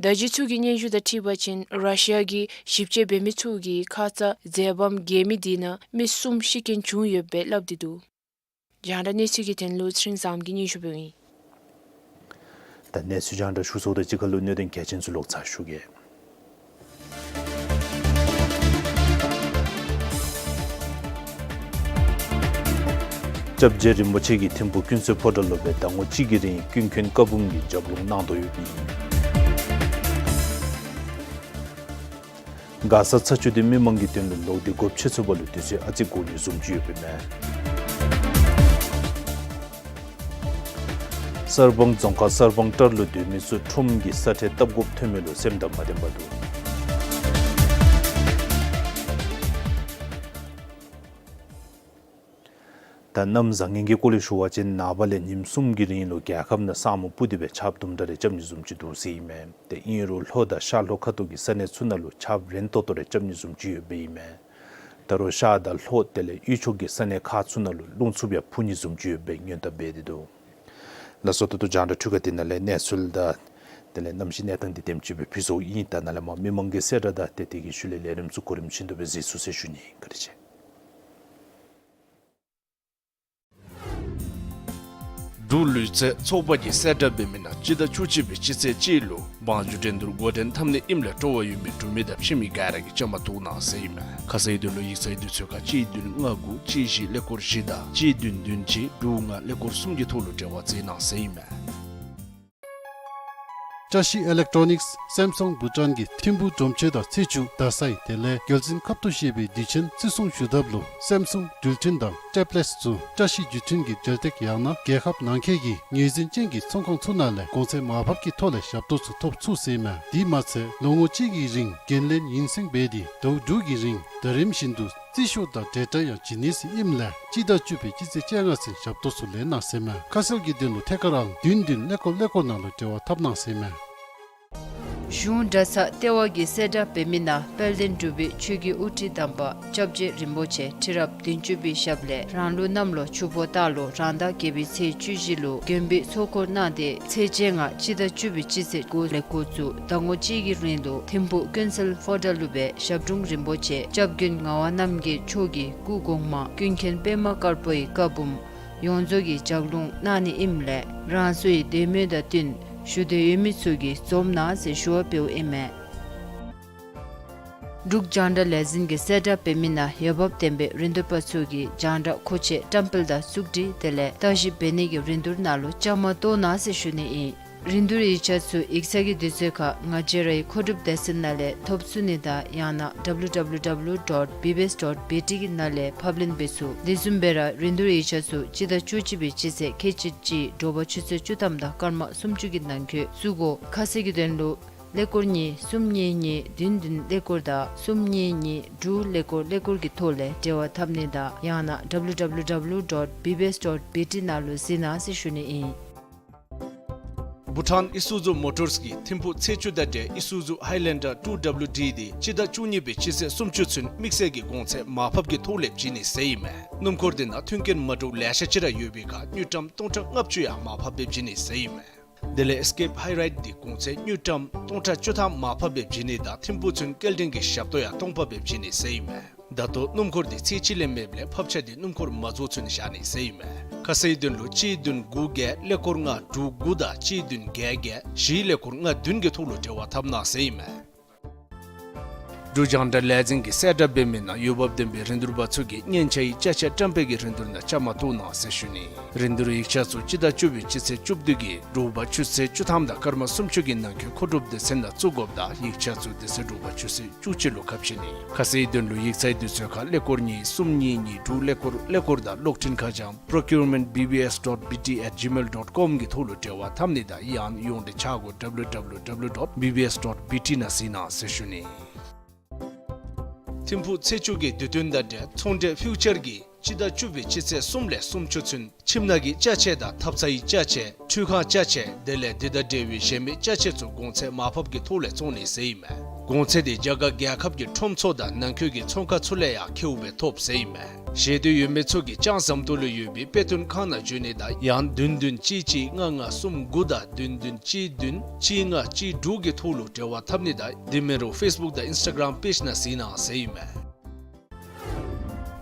བརྡ་བརྒྱུད་ཚུ་གི་སྙན་ཞུ་དང་འཁྲིལ་བ་ཅིན་ར་ཤི་ཡ་གི་ཞིབ་དཔྱད་འབད་མི་ཚུ་གིས་ཁ་ཙ་འཛེམ་བམ་བརྒལ་མི་དེ་ནང་མི་གསུམ་ཤི་རྐྱེན་བྱུང་ཡོདཔ་སྦེ་སླབ་སྟེ་འདུག། རྒྱང་བསྒྲགས་གནས་ཚུལ་གྱི་དོན་ལུ་ཚེ་རིང་བཟངམོ་གིས་སྙན་ཞུ་འབདཝ་ཨིན། ད་གནས་ཚུལ་རྒྱང་བསྒྲགས་ཞུ་ཚརཝ་དང་གཅིག་ཁར་ལུ་གནད་དོན་གལ་ཆེན་ཚུ་ལོག་ཚར་ཞུ་གེ། སྐྱབས་རྗེ་རིན་པོ་ཆེ་གིས་ཐིམ་ཕུག་ཀུན་གསལ་ཕོ་བྲང་ལུ་སྦེ་ཟླ་ངོ་གཅིག་གི་རིང་ཀུན་མཁྱེན་བཀའ་འབུམ་གྱི་རྒྱབ་ལོགས་གནང་དོ་ཡོདཔ་ཨིན། མགར་ས་ཚ་ཆུ་དེ་མི་མང་གི་དོན་ལུ་ལོག་སྟེ་སྒོ་ཕྱེ་ཚུགས་པ་ལུ་དུས་ཚོད་ཨ་ཙི་འགོར་ནི་བཟུམ་ཅིག་ཡོདཔ་ཨིན་མས། གསར་སྤང་རྫོང་ཁག་གསར་སྤང་བྲག་ལུ་སྡོད་མི་ཚུ་ཁྲོམ་གྱི་ས་ཁྲལ་བཏབ་དགོཔ་ཐོན་མི་ལུ་སེམས་དང་མ་ལྡན་པ་འདུག། ད་གནམ་བཟང་ངན་གྱི་སྐོར་ལས་ཞུ་བ་ཅིན་ནངས་པ་ལས་ཉིནམ་གསུམ་གྱི་རིང་ལུ་རྒྱལ་ཁབ་ནང་ས་སྨུག་སྤུབས་ཏེ་སྦེ་ཆརཔ་དུམ་གྲ་རེ་རྐྱབ་ནི་བཟུམ་ཅིག་འདུག་ཟེར་ཨིན་མས། ཏེ་ཨིན་རུང་ལྷོ་དང་ཤར་ལྷོ་ཁ་ཐུག་གི་ས་གནས་ཚུ་ནང་ལུ་ཆརཔ་རན་ཏོག་ཏོ་རེ་རྐྱབ་ནི་བཟུམ་ཅིག་ཡོདཔ་ཨིན་མས། ད་རུང་ཤར་དང་ལྷོ་དེ་ལས་དབུས་ཕྱོགས་ཀྱི་ས་གནས་ཁག་ཚུ་ནང་ལུ་རླུང་འཚུབ་ཡང་འཕུ་ནི་བཟུམ་ཅིག་ཡོདཔ་སྦེ་སྔོན་བརྡ་འབད་དེ་འདུག། ལགས་སོ། ད་ལྟོ་རྒྱང་བསྒྲགས་འཕྲུལ་ཁང་འདི་ནང་ལས་གནས་ཚུལ་དང་དེ་ལས་གནམ་གཤིས་གནས་སྟངས་འདི་དེམ་ཅིག་སྦེ་ཕུལ་ཚརཝ་ཨིན། ད་ནཱ་ལས་མར་མི་མང་གི་གསལ་བསྒྲགས་དང་ཏེ་དེ་གི་ཤུལ་ལས་ལས་རིམ་ཚུ་གོ་རིམ་བཞིན་དུ་སྦེ་གཟིགས་ཚུགས་ཟེར་ཞུ་ནི། བཀའ་དྲིན་ཆེ། འབྲུག་ལུས་རྩལ་ཚོགས་པ་གིས་གསལ་བསྒྲགས་འབད་མི་ནང་སྤྱི་ཟླ་བཅུ་གཅིག་པའི་སྤྱི་ཚེས་གཅིག་ལུ་བང་རྒྱུག་འགྲན་བསྡུར་འགོ་འདྲེན་འཐབ་ནི་ཨིནམ་ལས་སྤྲོ་བ་ཡོད་མི་འབྲུག་མི་དང་ཕྱི་མི་ག་ར་གིས་བཅའ་མར་གཏོགས་གནང་ཟེར་ཨིན་མས། ཁ་གསལ་ཡི་དོན་ལུ་ཡིག་ཚང་གི་དུས་ཚོད་ཁར་གཅིག་བདུན་ལྔ་དགུ་གཅིག་བཞི་ཀླད་ཀོར་བཞི་དང་གཅིག་བདུན་བདུན་གཅིག་དྲུག་ལྔ་ཀླད་ཀོར་གསུམ་གྱི་ཐོག་ལུ་འབྲེལ་བ་མཛད་གནང་ཟེར་ཨིན་མས། བཀྲ་ཤིས་ཨི་ལེག་ཊོ་ནིགསི་སེམ་སུང་བྷུ་ཊཱན་གྱིས་ཐིམ་ཕུག་སྒྲོམ་ཆེན་དང་ཚེས་བཅུ་རྡ་སའི་དེ་ལས་རྒྱལ་འཛིན་ཁབ་ཏུ་བཞེས་པའི་དུས་ཆེན་བརྩི་སྲུང་ཞུ་ཐབས་ལུ་སེམ་སུང་འགྲུལ་འཕྲིན་དང་ཊེབ་ལེཊསི་ཚུ་བཀྲ་ཤིས་བརྒྱུད་འཕྲིན་གྱི་འབྲེལ་སྟེགས་ཡང་ན་རྒྱལ་ཁབ་ནང་འཁོད་ཀྱི་ངོས་འཛིན་ཅན་གྱི་ཚོང་ཁང་ཚུ་ནང་ལས་གོང་ཚད་མར་ཕབ་ཀྱི་ཐོག་ལས་ཞབས་ཏོག་ཚུ་ཐོབ་ཚུགས་ཟེར་ཨིན་མས། དེ་མ་ཚད་ལོ་ངོ་གཅིག་གི་རིང་འགན་ལེན་ཡུན་སེང་འབད་དེ་ཟླཝ་དྲུག་གི་རིང་ཟླ་རིམ་བཞིན་དུ་རྩིས་ཤོག་དང་འབྲེལ་སྒྲ་ཡང་བྱིན་ནི་ཟེར་ཨིནམ་ལས་སྤྱི་ཟླ་བཅུ་པའི་སྤྱི་ཚེས་བཅོ་ལྔ་ཚུན་ཞབས་ཏོག་ཚུ་ལེན་གནང་ཟེར་ཨིན་མས། ཁ་གསལ་གྱི་དོན་ལུ་ཐད་ཀར་ཨང་བདུན་བདུན་ཀླད་ཀོར་ཀླད་ཀོར་ནང་ལུ་འབྲེལ་བ་འཐབ་གནང་ཟེར་ཨིན་མས། གཞུང་གྲྭ་ཚང་ལྟེ་བ་གིས་གསལ་བསྒྲགས་འབད་མི་ནང་དཔལ་ལྡན་འབྲུག་པའི་ཆོས་ཀྱི་དབུ་ཁྲིད་དམ་པ་སྐྱབས་རྗེ་རིན་པོ་ཆེ་ཁྲི་རབས་བདུན་ཅུ་པའི་ཞབས་ལས་རང་ལུགས་གནམ་ལོ་ཆུ་ཕོ་སྟག་ལོ་རང་ཟླ་བརྒྱད་པའི་ཚེས་བཅུ་བཞི་ལུ་མགོན་པོའི་ཚོགས་འཁོར་གནང་སྟེ་ཚེས་བཅོ་ལྔ་སྤྱི་ཟླ་བཅུ་པའི་སྤྱི་ཚེས་དགུ་ལས་འགོ་བཙུགས་ཟླ་ངོ་གཅིག་གི་རིང་ལུ་ཐིམ་ཕུག་ཀུན་གསལ་ཧོ་ཊེལ་ལུ་སྦེ་ཞབས་དྲུང་རིན་པོ་ཆེ་སྐྱབས་མགོན་ངག་དབང་རྣམ་རྒྱལ་མཆོག་གི་སྐུ་གོང་མ་ཀུན་མཁྱེན་པདྨ་དཀར་པོའི་བཀའ་འབུམ་ཡོངས་རྫོགས་ཀྱི་ལྗགས་ལུང་གནང་ནི་ཨིནམ་ལས་རང་སོའི་འདོད་མོས་དང་བསྟུན་ཞུ་འདོད་ཡོད་མི་ཚུ་གིས་འཛོམས་གནང་ཟེར་ཞུ་བ་འབདཝ་ཨིན་མས། འབྲུག་རྒྱང་བསྒྲགས་ལས་འཛིན་གྱིས་གསལ་བསྒྲགས་འབད་མི་ནང་འོས་འབབ་ལྡན་པའི་རིན་བསྡུར་པ་ཚུ་གིས་རྒྱང་བསྒྲགས་མཁོ་ཆས་བཀྲམ་སྤེལ་དང་བཙུགས་སྒྲིག་དེ་ལས་བརྟག་ཞིབ་འབད་ནི་གི་རིན་བསྡུར་ནང་ལུ་བཅའ་མར་གཏོགས་གནང་ཟེར་ཞུ་ནི་ཨིན། རིན་བསྡུར་ཡིག་ཆ་ཚུ་ཡིག་ཚང་གི་དུས་ཚོད་ཁར་ང་བཅས་རའི་མཁོ་སྒྲུབ་སྡེ་ཚན་ནང་ལས་ཐོབ་ཚུགས་ནི་དང་ཡང་ན་www dot bbs dot bt གི་ནང་ལས་ཕབ་ལེན་འབད་ཚུགས། དེ་བཟུམ་སྦེ་ར་རིན་བསྡུར་ཡིག་ཆ་ཚུ་སྤྱི་ཟླ་བཅུ་གཅིག་པའི་སྤྱི་ཚེས་ཁལ་གཅིག་གཅིག་དྲོ་པ་ཆུ་ཚོད་བཅུ་ཐམ་དང་སྐར་མ་སུམ་ཅུ་གི་ནང་འཁོད་བཙུགས་དགོ། ཁ་གསལ་གྱི་དོན་ལུ་ཀླད་ཀོར་གཉིས་གསུམ་གཉིས་གཉིས་བདུན་བདུན་ཀླད་ཀོར་དང་གསུམ་གཉིས་གཉིས་དྲུག་ཀླད་ཀོར་ཀླད་ཀོར་གྱི་ཐོག་ལས་འབྲེལ་བ་འཐབ་ནི་དང་ཡང་ན་www dot bbs dot bt ནང་ལུ་གཟིགས་གནང་ཟེར་ཞུ་ནི་ཨིན། བྷུ་ཊཱན་ཨི་སུ་ཛུ་མོ་ཊརསི་གིས་ཐིམ་ཕུག་ཚེས་བཅུ་དང་འབྲེལ་ཨི་སུ་ཛུ་ཧའི་ལེན་ཌར་ཊུ་ཌབ་ལུ་ཌི་དེ་སྤྱི་ཟླ་བཅུ་གཉིས་པའི་སྤྱི་ཚེས་སུམ་ཅུ་ཚུན་དམིགས་བསལ་གྱི་གོང་ཚད་མར་ཕབ་ཀྱི་ཐོག་ལས་བྱིན་ནི་ཟེར་ཨིན་མས། སྣུམ་འཁོར་དེ་ནང་མཐུན་རྐྱེན་མ་འདྲཝ་ལེ་ཤ་ཅིག་ར་ཡོད་པའི་ཁར་དངུལ་ཀྲམ་སྟོང་ཕྲག་ལྔ་བཅུ་ཡང་མར་ཕབ་སྦེ་བྱིན་ནི་ཟེར་ཨིན་མས། དེ་ལས་ཨེས་ཀེབ་ཧའི་རའིཌ་དེ་གོང་ཚད་དངུལ་ཀྲམ་སྟོང་ཕྲག་བཅུ་ཐམ་མར་ཕབ་སྦེ་བྱིན་ནི་དང་ཐིམ་ཕུག་ཚུན་སྐྱེལ་འདྲེན་གྱི་ཞབས་ཏོག་ཡང་སྟོང་པ་སྦེ་བྱིན་ནི་ཟེར་ཨིན་མས། ད་ལྟོ་སྣུམ་འཁོར་དེ་ཚེས་གཅིག་ལས་མེདཔ་ལས་ཕབ་ཆ་དེ་སྣུམ་འཁོར་མ་རྫོགས་ཚུན་བཞག་ནི་ཟེར་ཨིན་མས། ཁ་གསལ་དོན་ལུ་གཅིག་བདུན་དགུ་བརྒྱད་ཀླད་ཀོར་ལྔ་དྲུག་དགུ་དང་གཅིག་བདུན་བརྒྱད་བརྒྱད་བཞི་ཀླད་ཀོར་ལྔ་བདུན་གྱི་ཐོག་ལུ་འབྲེལ་བ་འཐབ་གནང་ཟེར་ཨིན་མས། འབྲུག་རྒྱང་བསྒྲགས་ལས་འཛིན་གྱིས་གསལ་བསྒྲགས་འབད་མི་ནང་འོས་འབབ་ལྡན་པའི་རིན་བསྡུར་པ་ཚུ་གིས་མཉེན་ཆས་ཀྱི་ཅ་ཆས་བཀྲམ་སྤེལ་གྱི་རིན་བསྡུར་ནང་བཅའ་མར་གཏོགས་གནང་ཟེར་ཞུ་ནི། རིན་བསྡུར་ཡིག་ཆ་ཚུ་སྤྱི་ཟླ་བཅུ་པའི་སྤྱི་ཚེས་བཅུ་བདུན་གྱི་དྲོ་པ་ཆུ་ཚོད་བཅུ་ཐམ་དང་སྐར་མ་སུམ་ཅུ་གི་ནང་འཁོད་མཁོ་སྒྲུབ་སྡེ་ཚན་ནང་བཙུགས་དགོཔ་དང་ཡིག་ཆ་ཚུ་དེ་ཚེ་དྲོ་པ་ཆུ་ཚོད་བཅུ་གཅིག་ལུ་ཁ་ཕྱེ་ནི། ཁ་གསལ་དོན་ལུ་ཡིག་ཚང་དུས་ཚོད་ཁར་ཀླད་ཀོར་གཉིས་གསུམ་གཉིས་གཉིས་དྲུག་ཀླད་ཀོར་ཀླད་ཀོར་དང་གློག་འཕྲིན་ཁ་བྱང་procurement B B S dot B T at gmail dot com གི་ཐོག་ལུ་འབྲེལ་བ་འཐབ་ནི་དང་ཡང་ཡོངས་འབྲེལ་ཆ་སྒོ་W W W dot B B S dot B T ནང་གཟིགས་གནང་ཟེར་ཞུ་ནི། ཐིམ་ཕུག་ཚེས་བཅུ་གི་དུས་སྟོན་དང་འབྲེལ་ཚོང་འབྲེལ་ཕིའུ་ཅར་གྱིས་སྤྱི་ཟླ་བཅུ་པའི་སྤྱི་ཚེས་གསུམ་ལས་སུམ་ཅུ་ཚུན་ཁྱིམ་ནང་གི་ཅ་ཆས་དང་ཐབ་ཚང་གི་ཅ་ཆས་ཁྲུས་ཁང་ཅ་ཆས་དེ་ལས་དེ་དང་འབྲེལ་བའི་གཞན་མི་ཅ་ཆས་ཚུ་གོང་ཚད་མར་ཕབ་ཀྱི་ཐོག་ལས་བཙོང་ནི་ཟེར་ཨིན་མས། གོང་ཚད་དེ་རྒྱ་གར་རྒྱལ་ཁབ་ཀྱི་ཁྲོམ་ཚུ་དང་ནང་འཁོད་ཀྱི་ཚོང་ཁང་ཚུ་ལས་ཡང་ཁེཝ་སྦེ་ཐོབ་ཟེར་ཨིན་མས། ཤེས་འདོད་ཡོད་མི་ཚུ་གིས་ལྕང་ཟམ་ཏོག་ལུ་ཡོད་པའི་དཔེ་སྟོན་ཁང་ནང་འབྱོན་ནི་དང་ཡང་བདུན་བདུན་གཅིག་གཅིག་ལྔ་ལྔ་གསུམ་དགུ་དང་བདུན་བདུན་གཅིག་བདུན་གཅིག་ལྔ་གཅིག་དྲུག་གི་ཐོག་ལུ་འབྲེལ་བ་འཐབ་ནི་དང་དེ་མིན་རུང་ཕེསི་བུཀ་དང་ཨིནསི་ཊ་གརམ་པེཇ་ནང་གཟིགས་གནང་ཟེར་ཨིན་མས།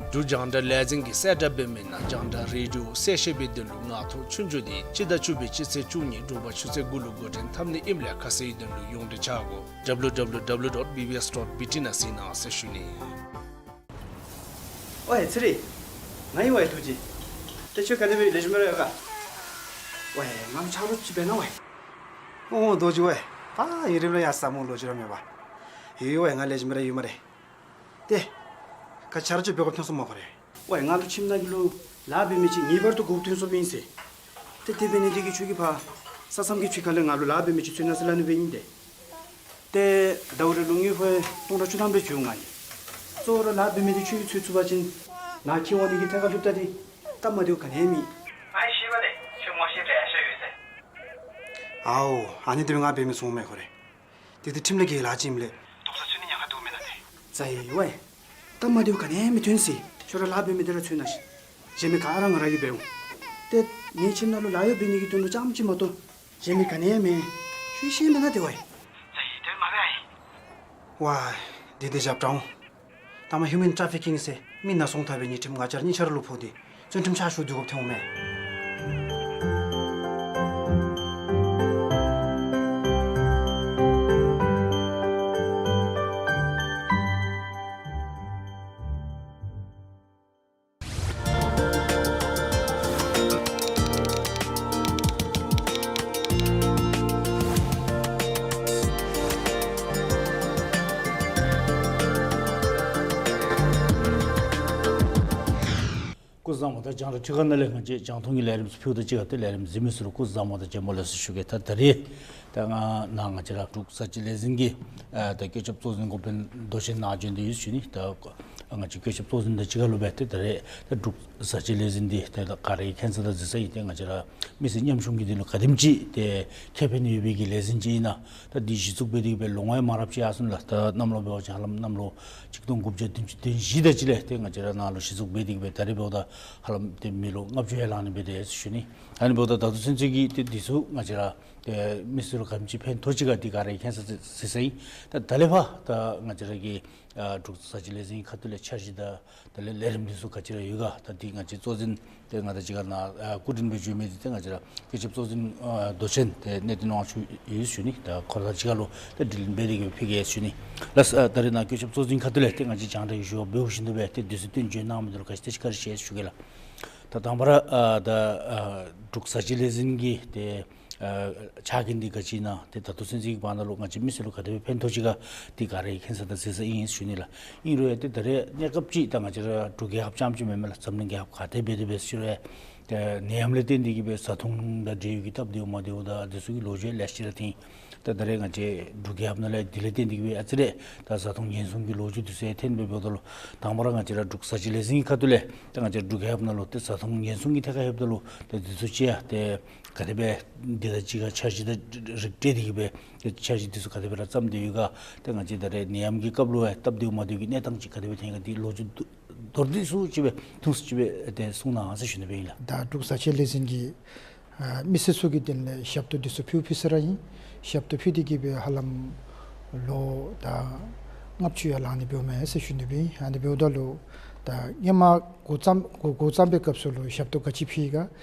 འབྲུག་རྒྱང་བསྒྲགས་ལས་འཛིན་གྱིས་གསལ་བསྒྲགས་འབད་མི་ནང་རྒྱང་བསྒྲགས་རེ་ཌི་ཡོ་གསལ་བཤད་པའི་དོན་ལུ་ངང་ཐོག་ཆོས་རྒྱུགས་དེ་སྤྱི་ཟླ་བཅུ་པའི་སྤྱི་ཚེས་བཅུ་གཉིས་དྲོ་པ་ཆུ་ཚོད་དགུ་ལུ་འགོ་འདྲེན་འཐབ་ནི་ཨིནམ་ལས་ཁ་གསལ་དོན་ལུ་ཡོངས་འབྲེལ་ཆ་སྒོ་W W W dot B B S dot B T ནང་གཟིགས་གནང་ཟེར་ཞུ་ནི། ཝའེ་ཚེ་རིང་། ང་ཨིན་ཝའེ་ཐུགས་རྗེ། ཏེ་ཁྱོད་ག་དེ་སྦེ་ལེགས་ཤོམ་ར་ཡོད་ག། ཝའེ་ང་ལུ་ཆ་རོགས་ཅིག་འབད་གནང་ཝའེ། ཨོ་རྡོ་རྗེ་ཝའེ། ད་ཡུན་རིངམོ་ར་ཡར་ས་མོ་ལོ་རྒྱུས་ར་མེད་པར། ཡོད་ཝའེ་ང་ལེགས་ཤོམ་ར་ཡོད་སྨ་རེ། ཏེ། ག་ཅི་ཆ་རོགས་ཅིག་འབད་དགོཔ་ཐོན་སོང་སྨ་ཁོ་རེ། ཝའེ་ང་ལུ་ཁྱིམ་ནང་གི་ལུ་ལཱ་འབད་མི་ཅིག་ངེས་པར་དུ་དགོཔ་ཐོན་སོངམ་ཨིན་ཟེར། ཏེ་དེ་འབད་ནི་དེ་གིས་ཁྱོད་ཀྱིས་ཕར་ས་མཚམས་ཀྱི་ཕྱི་ཁ་ལས་ང་ལུ་ལཱ་འབད་མི་ཅིག་འཚོལ་གནང་ཟེར་སླབ་ནི་སྦེ་ཨིན་ཏེ། ཏེ་ཟླཝ་རེ་ལུ་དངུལ་ཕོན་སྟོང་ཕྲག་བཅུ་ཐམ་རེ་བྱིན་འོང་ང་གིས། གཙོ་བོ་ར་ལཱ་འབད་མི་དེ་ཁྱོད་ཀྱིས་འཚོལ་ཚུགས་པ་ཅིན་ནཱ་འཁྱིད་འོང་ནི་གི་ཐད་ཁར་ལྷོདཔ་ད་དེ་སྟབས་མ་བདེཝ་ག་ནི་ཡང་མེད། ཨའི་ཤེས་པ་ལས་ཁྱོད་ངོ་ཤེས་འདྲ་ཡ་ཤ་ཡོད་ཟེར། ཨའོ་ཨ་ནི་དེ་སྦེ་ང་འབད་མི་ཚུགས་སྨ་ཁོ་རེ། དེ་དེ་ཁྲིམས་ལས་འགལ་ལཱ་ཅིག་ཨིནམ་ལས། དོགས་ས་ཚུད་ནི་ཉེན་ཁ་འདུག་མེན་ན་ཏེ། ཙ་ཡི་ཝའེ། སྟབས་མ་བདེཝ་ག་ནི་ཡང་མི་ཐོན་ཟེར། ཁྱོད་ར་ལཱ་འབད་མི་དེ་ར་འཚོལ་གནང་ཤིག། གཞན་མི་ག་ར་ང་ར་གིས་འབད་འོང་། ཏེ་ངེའི་ཁྱིམ་ནང་ལུ་ལཱ་གཡོག་འབད་ནི་གི་དོན་ལུ་རྐྱངམ་ཅིག་མ་གཏོགས་གཞན་མི་ག་ནི་ཡང་མེད། ཁྱོད་ཤེས་མེན་ན་ཏེ་ཝའེ། ཙ་ཡི་དོན་མ་འབད་ཨའི། ཝའེ། དེ་དེ་རྒྱབ་དྲངས་འོང་། ད་མ་ཧིའུ་མེན་ཊ་ཕི་ཀིང་ཟེར་མི་ནང་སོང་ཐབས་པའི་ཉེས་ཁྲིམས་ང་བཅས་ར་གཉིས་ཆ་ར་ལུ་ཕོག་སྟེ་བཙོན་ཁྲིམས་ཕྱག་ཞུ་སྡོད་དགོཔ་ཐོན་འོང་མས། བཟང་པོ། ད་རྒྱང་བསྒྲགས་ཁྲི་ཁ་ནང་ལས་ང་བཅས་རྒྱང་མཐོང་གི་ལས་རིམ་ཚུ་ཕུལཝ་དང་གཅིག་ཁར་ཏེ་ལས་རིམ་གཟིགས་མི་ཚུ་ལུ་སྐུ་གཟུགས་བཟང་པོ་དང་བདེ་མོ་ལེགས་སོ་ཞུ་གེ། ད་ད་རེས་ད་ང་ནཱ་ང་བཅས་ར་འབྲུག་གསར་བརྗེ་ལས་འཛིན་གྱི་ཨ་ད་བཀོད་ཁྱབ་གཙོ་འཛིན་འགོ་དཔོན་མདོ་ཆེན་ནཱ་བྱོན་ཏེ་ཡོད་ཟེར་ཞུ་ནི། ད་ང་བཅས་བཀོད་ཁྱབ་གཙོ་འཛིན་དང་གཅིག་ཁར་ལུ་སྦེ་ཏེ་ད་རེས་ད་འབྲུག་གསར་བརྗེ་ལས་འཛིན་འདི་ཏེ་ད་ག་ར་གིས་མཁྱེན་གསལ་དང་གཟིགས་གསལ་ཨིན། ཏེ་ང་བཅས་ར་མི་སེར་ཉམ་ཆུང་གི་དོན་ལུ་ག་དེམ་ཅིག་ཏེ་ཁེ་ཕན་ཡོད་པའི་གི་ལས་འཛིན་ཅིག་ཨིན་ན། ད་འདི་གཞི་བཙུགས་འབད་དེ་གི་སྦེ་ལོ་ངོ་ཡང་མ་རབས་ཅིག་ཡར་སོང་ལགས། ད་གནམ་ལོ་འབད་བ་ཅིན་ཧ་ལམ་གནམ་ལོ་ཆིག་སྟོང་དགུ་བརྒྱ་བདུན་ཅུ་དོན་བཞི་དེ་ཅིག་ལས་ཏེ་ང་བཅས་ར་ནཱ་ལུ་གཞི་བཙུགས་འབད་དེ་གི་སྦེ་ད་རེས་འབདཝ་ད་ཧ་ལམ་ཏེ་མི་ལོ་ལྔ་བཅུ་ཡར་ལངས་ནི་སྦེ་ཏེ་ཞུ་ནི། ཨ་ནི་འབདཝ་ད་ད་ལྟོ་ཚུན་ཚོད་ཀྱི་ཏེ་འདི་ཚུ་ང་བཅས་ར་ཏེ་མི་སེར་ལུ་ག་དེམ་ཅིག་ཕན་ཐོགས་ཅི་ག་འདི་ག་ར་གིས་མཁྱེན་གསལ་གཟིགས་གསལ་ཨིན། ད་ད་ལས་ཕར་ད་ང་བཅས་ར་གི་ཨ་འབྲུག་གསར་བརྗེ་ལས་འཛིན་ཁ་ཐུག་ལས་འཆར་གཞི་དང་དེ་ལས་ལས་རིམ་འདི་ཚུ་ག་ཅི་ར་ཡོད་ག། ད་འདི་ང་བཅས་གཙོ་འཛིན་ཏེ་ང་དང་གཅིག་ཁར་ནཱ་ཨ་སྐུ་མགྲོན་སྦེ་བྱོན་མི་འདི་ཏེ་ང་བཅས་ར་བཀོད་ཁྱབ་གཙོ་འཛིན་ཨ་མདོ་ཆེན་ཏེ་གནས་བརྟན་དབང་ཕྱུག་ཡོད་ཟེར་ཞུ་ནི། ད་ཁོ་དང་གཅིག་ཁར་ལུ་ཏེ་དྲི་ལན་འབད་དེ་གི་སྦེ་ཕུལ་གེ་ཟེར་ཞུ་ནི་ལགས། ཨ་ད་རེས་ནཱ་བཀོད་ཁྱབ་གཙོ་འཛིན་ཁ་ཐུག་ལས་ཏེ་ང་བཅས་རྒྱང་བསྒྲགས་ཀྱི་ཞུ་བ་འབདཝ་བཞིན་དུ་སྦེ་ཏེ་དུས་ཚོད་བཏོན་བྱོན་གནང་མི་འདི་ལུ་ག་ཅི་ཏེ་ཅིག་བཀའ་དྲིན་ཆེ་ཟེར་ཞུ་གེ་ལགས། ད་དང་པ་ར་ཨ་ད་ཨ་འབྲུག་གསར་བརྗེ་ལས་འཛིན་གྱི་ཏེ་ཨ་ཕྱག་འགན་འདི་ག་ཅི་ཨིན་ན། ཏེ་ད་ལྟོ་ཚུན་ཚོད་ཀྱི་བར་ན་ལུ་ང་བཅས་མི་སེར་ལུ་ག་དེ་སྦེ་ཕན་ཐོགས་ཅི་ག་འདི་ག་ར་གིས་མཁྱེན་གསལ་དང་གཟིགས་གསལ་ཨིན་ཟེར་ཞུ་ནི་ལགས། ཨིན་རུང་ཡང་ཏེ་ད་རེས་གནས་སྐབས་ཅིག་ད་ང་བཅས་ར་འབྲུག་རྒྱལ་ཁབ་རྐྱངམ་ཅིག་མེན་མས་ལགས། འཛམ་གླིང་རྒྱལ་ཁབ་ག་ཏེ་འབད་དེ་འབད་ཟེར་རུང་ཡང་ཏེ་ནད་ཡམས་ལས་བརྟེན་ཏེ་གི་སྦེ་བཟའ་འཐུང་དང་འབྲེལ་ཡོད་ཀྱི་སྟབས་བདེཝ་མ་བདེཝ་དང་འདི་ཚུ་གི་ལོ་རྒྱུས་ལེ་ཤ་ར་ཐོན། ད་ད་རེས་ང་བཅས་འབྲུག་རྒྱལ་ཁབ་ནང་ལས་འདི་ལས་བརྟེན་ཏེ་གི་སྦེ་ཨ་ཙི་རེ་ད་བཟའ་འཐུང་ཉེན་སྲུང་གི་ལོ་རྒྱུས་འདི་ཚུ་ཡང་ཐོན་སྦེ་འབདཝ་ད་ལུ་དང་པ་ར་ང་བཅས་ར་འབྲུག་གསར་བརྗེ་ལས་འཛིན་གྱི་ཁ་ཐུག་ལས་ད་ང་བཅས་འབྲུག་རྒྱལ་ཁབ་ནང་ལུ་ཏེ་བཟའ་འཐུང་ཉེན་སྲུང་གི་ཐད་ཁར་ལྷོདཔ་ད་ལུ་ཏེ་འདི་ཚུ་ཅིག་ཡང་ཏེ་ག་དེ་སྦེ་འདི་དང་གཅིག་ཁར་འཆར་གཞི་དང་རིགས་བསྒྲེས་ཏེ་གི་སྦེ་ཏེ་འཆར་གཞི་འདི་ཚུ་ག་དེ་སྦེ་ར་བརྩམས་ཏེ་ཡོད་ག། ཏེ་ང་བཅས་ད་རེས་ནད་ཡམས་ཀྱི་སྐབས་ལུ་ཡང་སྟབས་བདེཝ་མ་བདེཝ་གི་གནས་སྟངས་ཅིག་ག་དེ་སྦེ་ཐོན་ཡི་ག་འདི་ལོ་རྒྱུས་མདོར་བསྡུས་སུ་ཅིག་སྦེ་ཐུང་སུ་ཅིག་སྦེ་ཏེ་གསུང་གནང་ཟེར་ཞུ་ནི་སྦེ་ཨིན་ལགས། ད་འབྲུག་གསར་བརྗེ་ལས་འཛིན་གྱིས་ཨ་མི་སེར་ཚུ་གི་དོན་ལས་ཞབས་ཏོག་འདི་ཚུ་ཕུལ་ཕུལ་ས་ར་ཨིན། ཞབས་ཏོག་ཕུལ་ཏེ་གི་སྦེ་ཧ་ལམ་ལོ་ད་ལྔ་བཅུ་ཡར་ལངས་ནི་འབདཝ་མས་ཟེར་ཞུ་ནི་སྦེ་ཨིན། ཨ་ནི་འབདཝ་ད་ལུ་ད་སྔོན་མ་འགོ་བརྩམས་འགོ་འགོ་བརྩམས་པའི་སྐབས་སུ་ལུ་ཞབས་ཏོག་ག་ཅི་ཕུལ་ཡི་ག་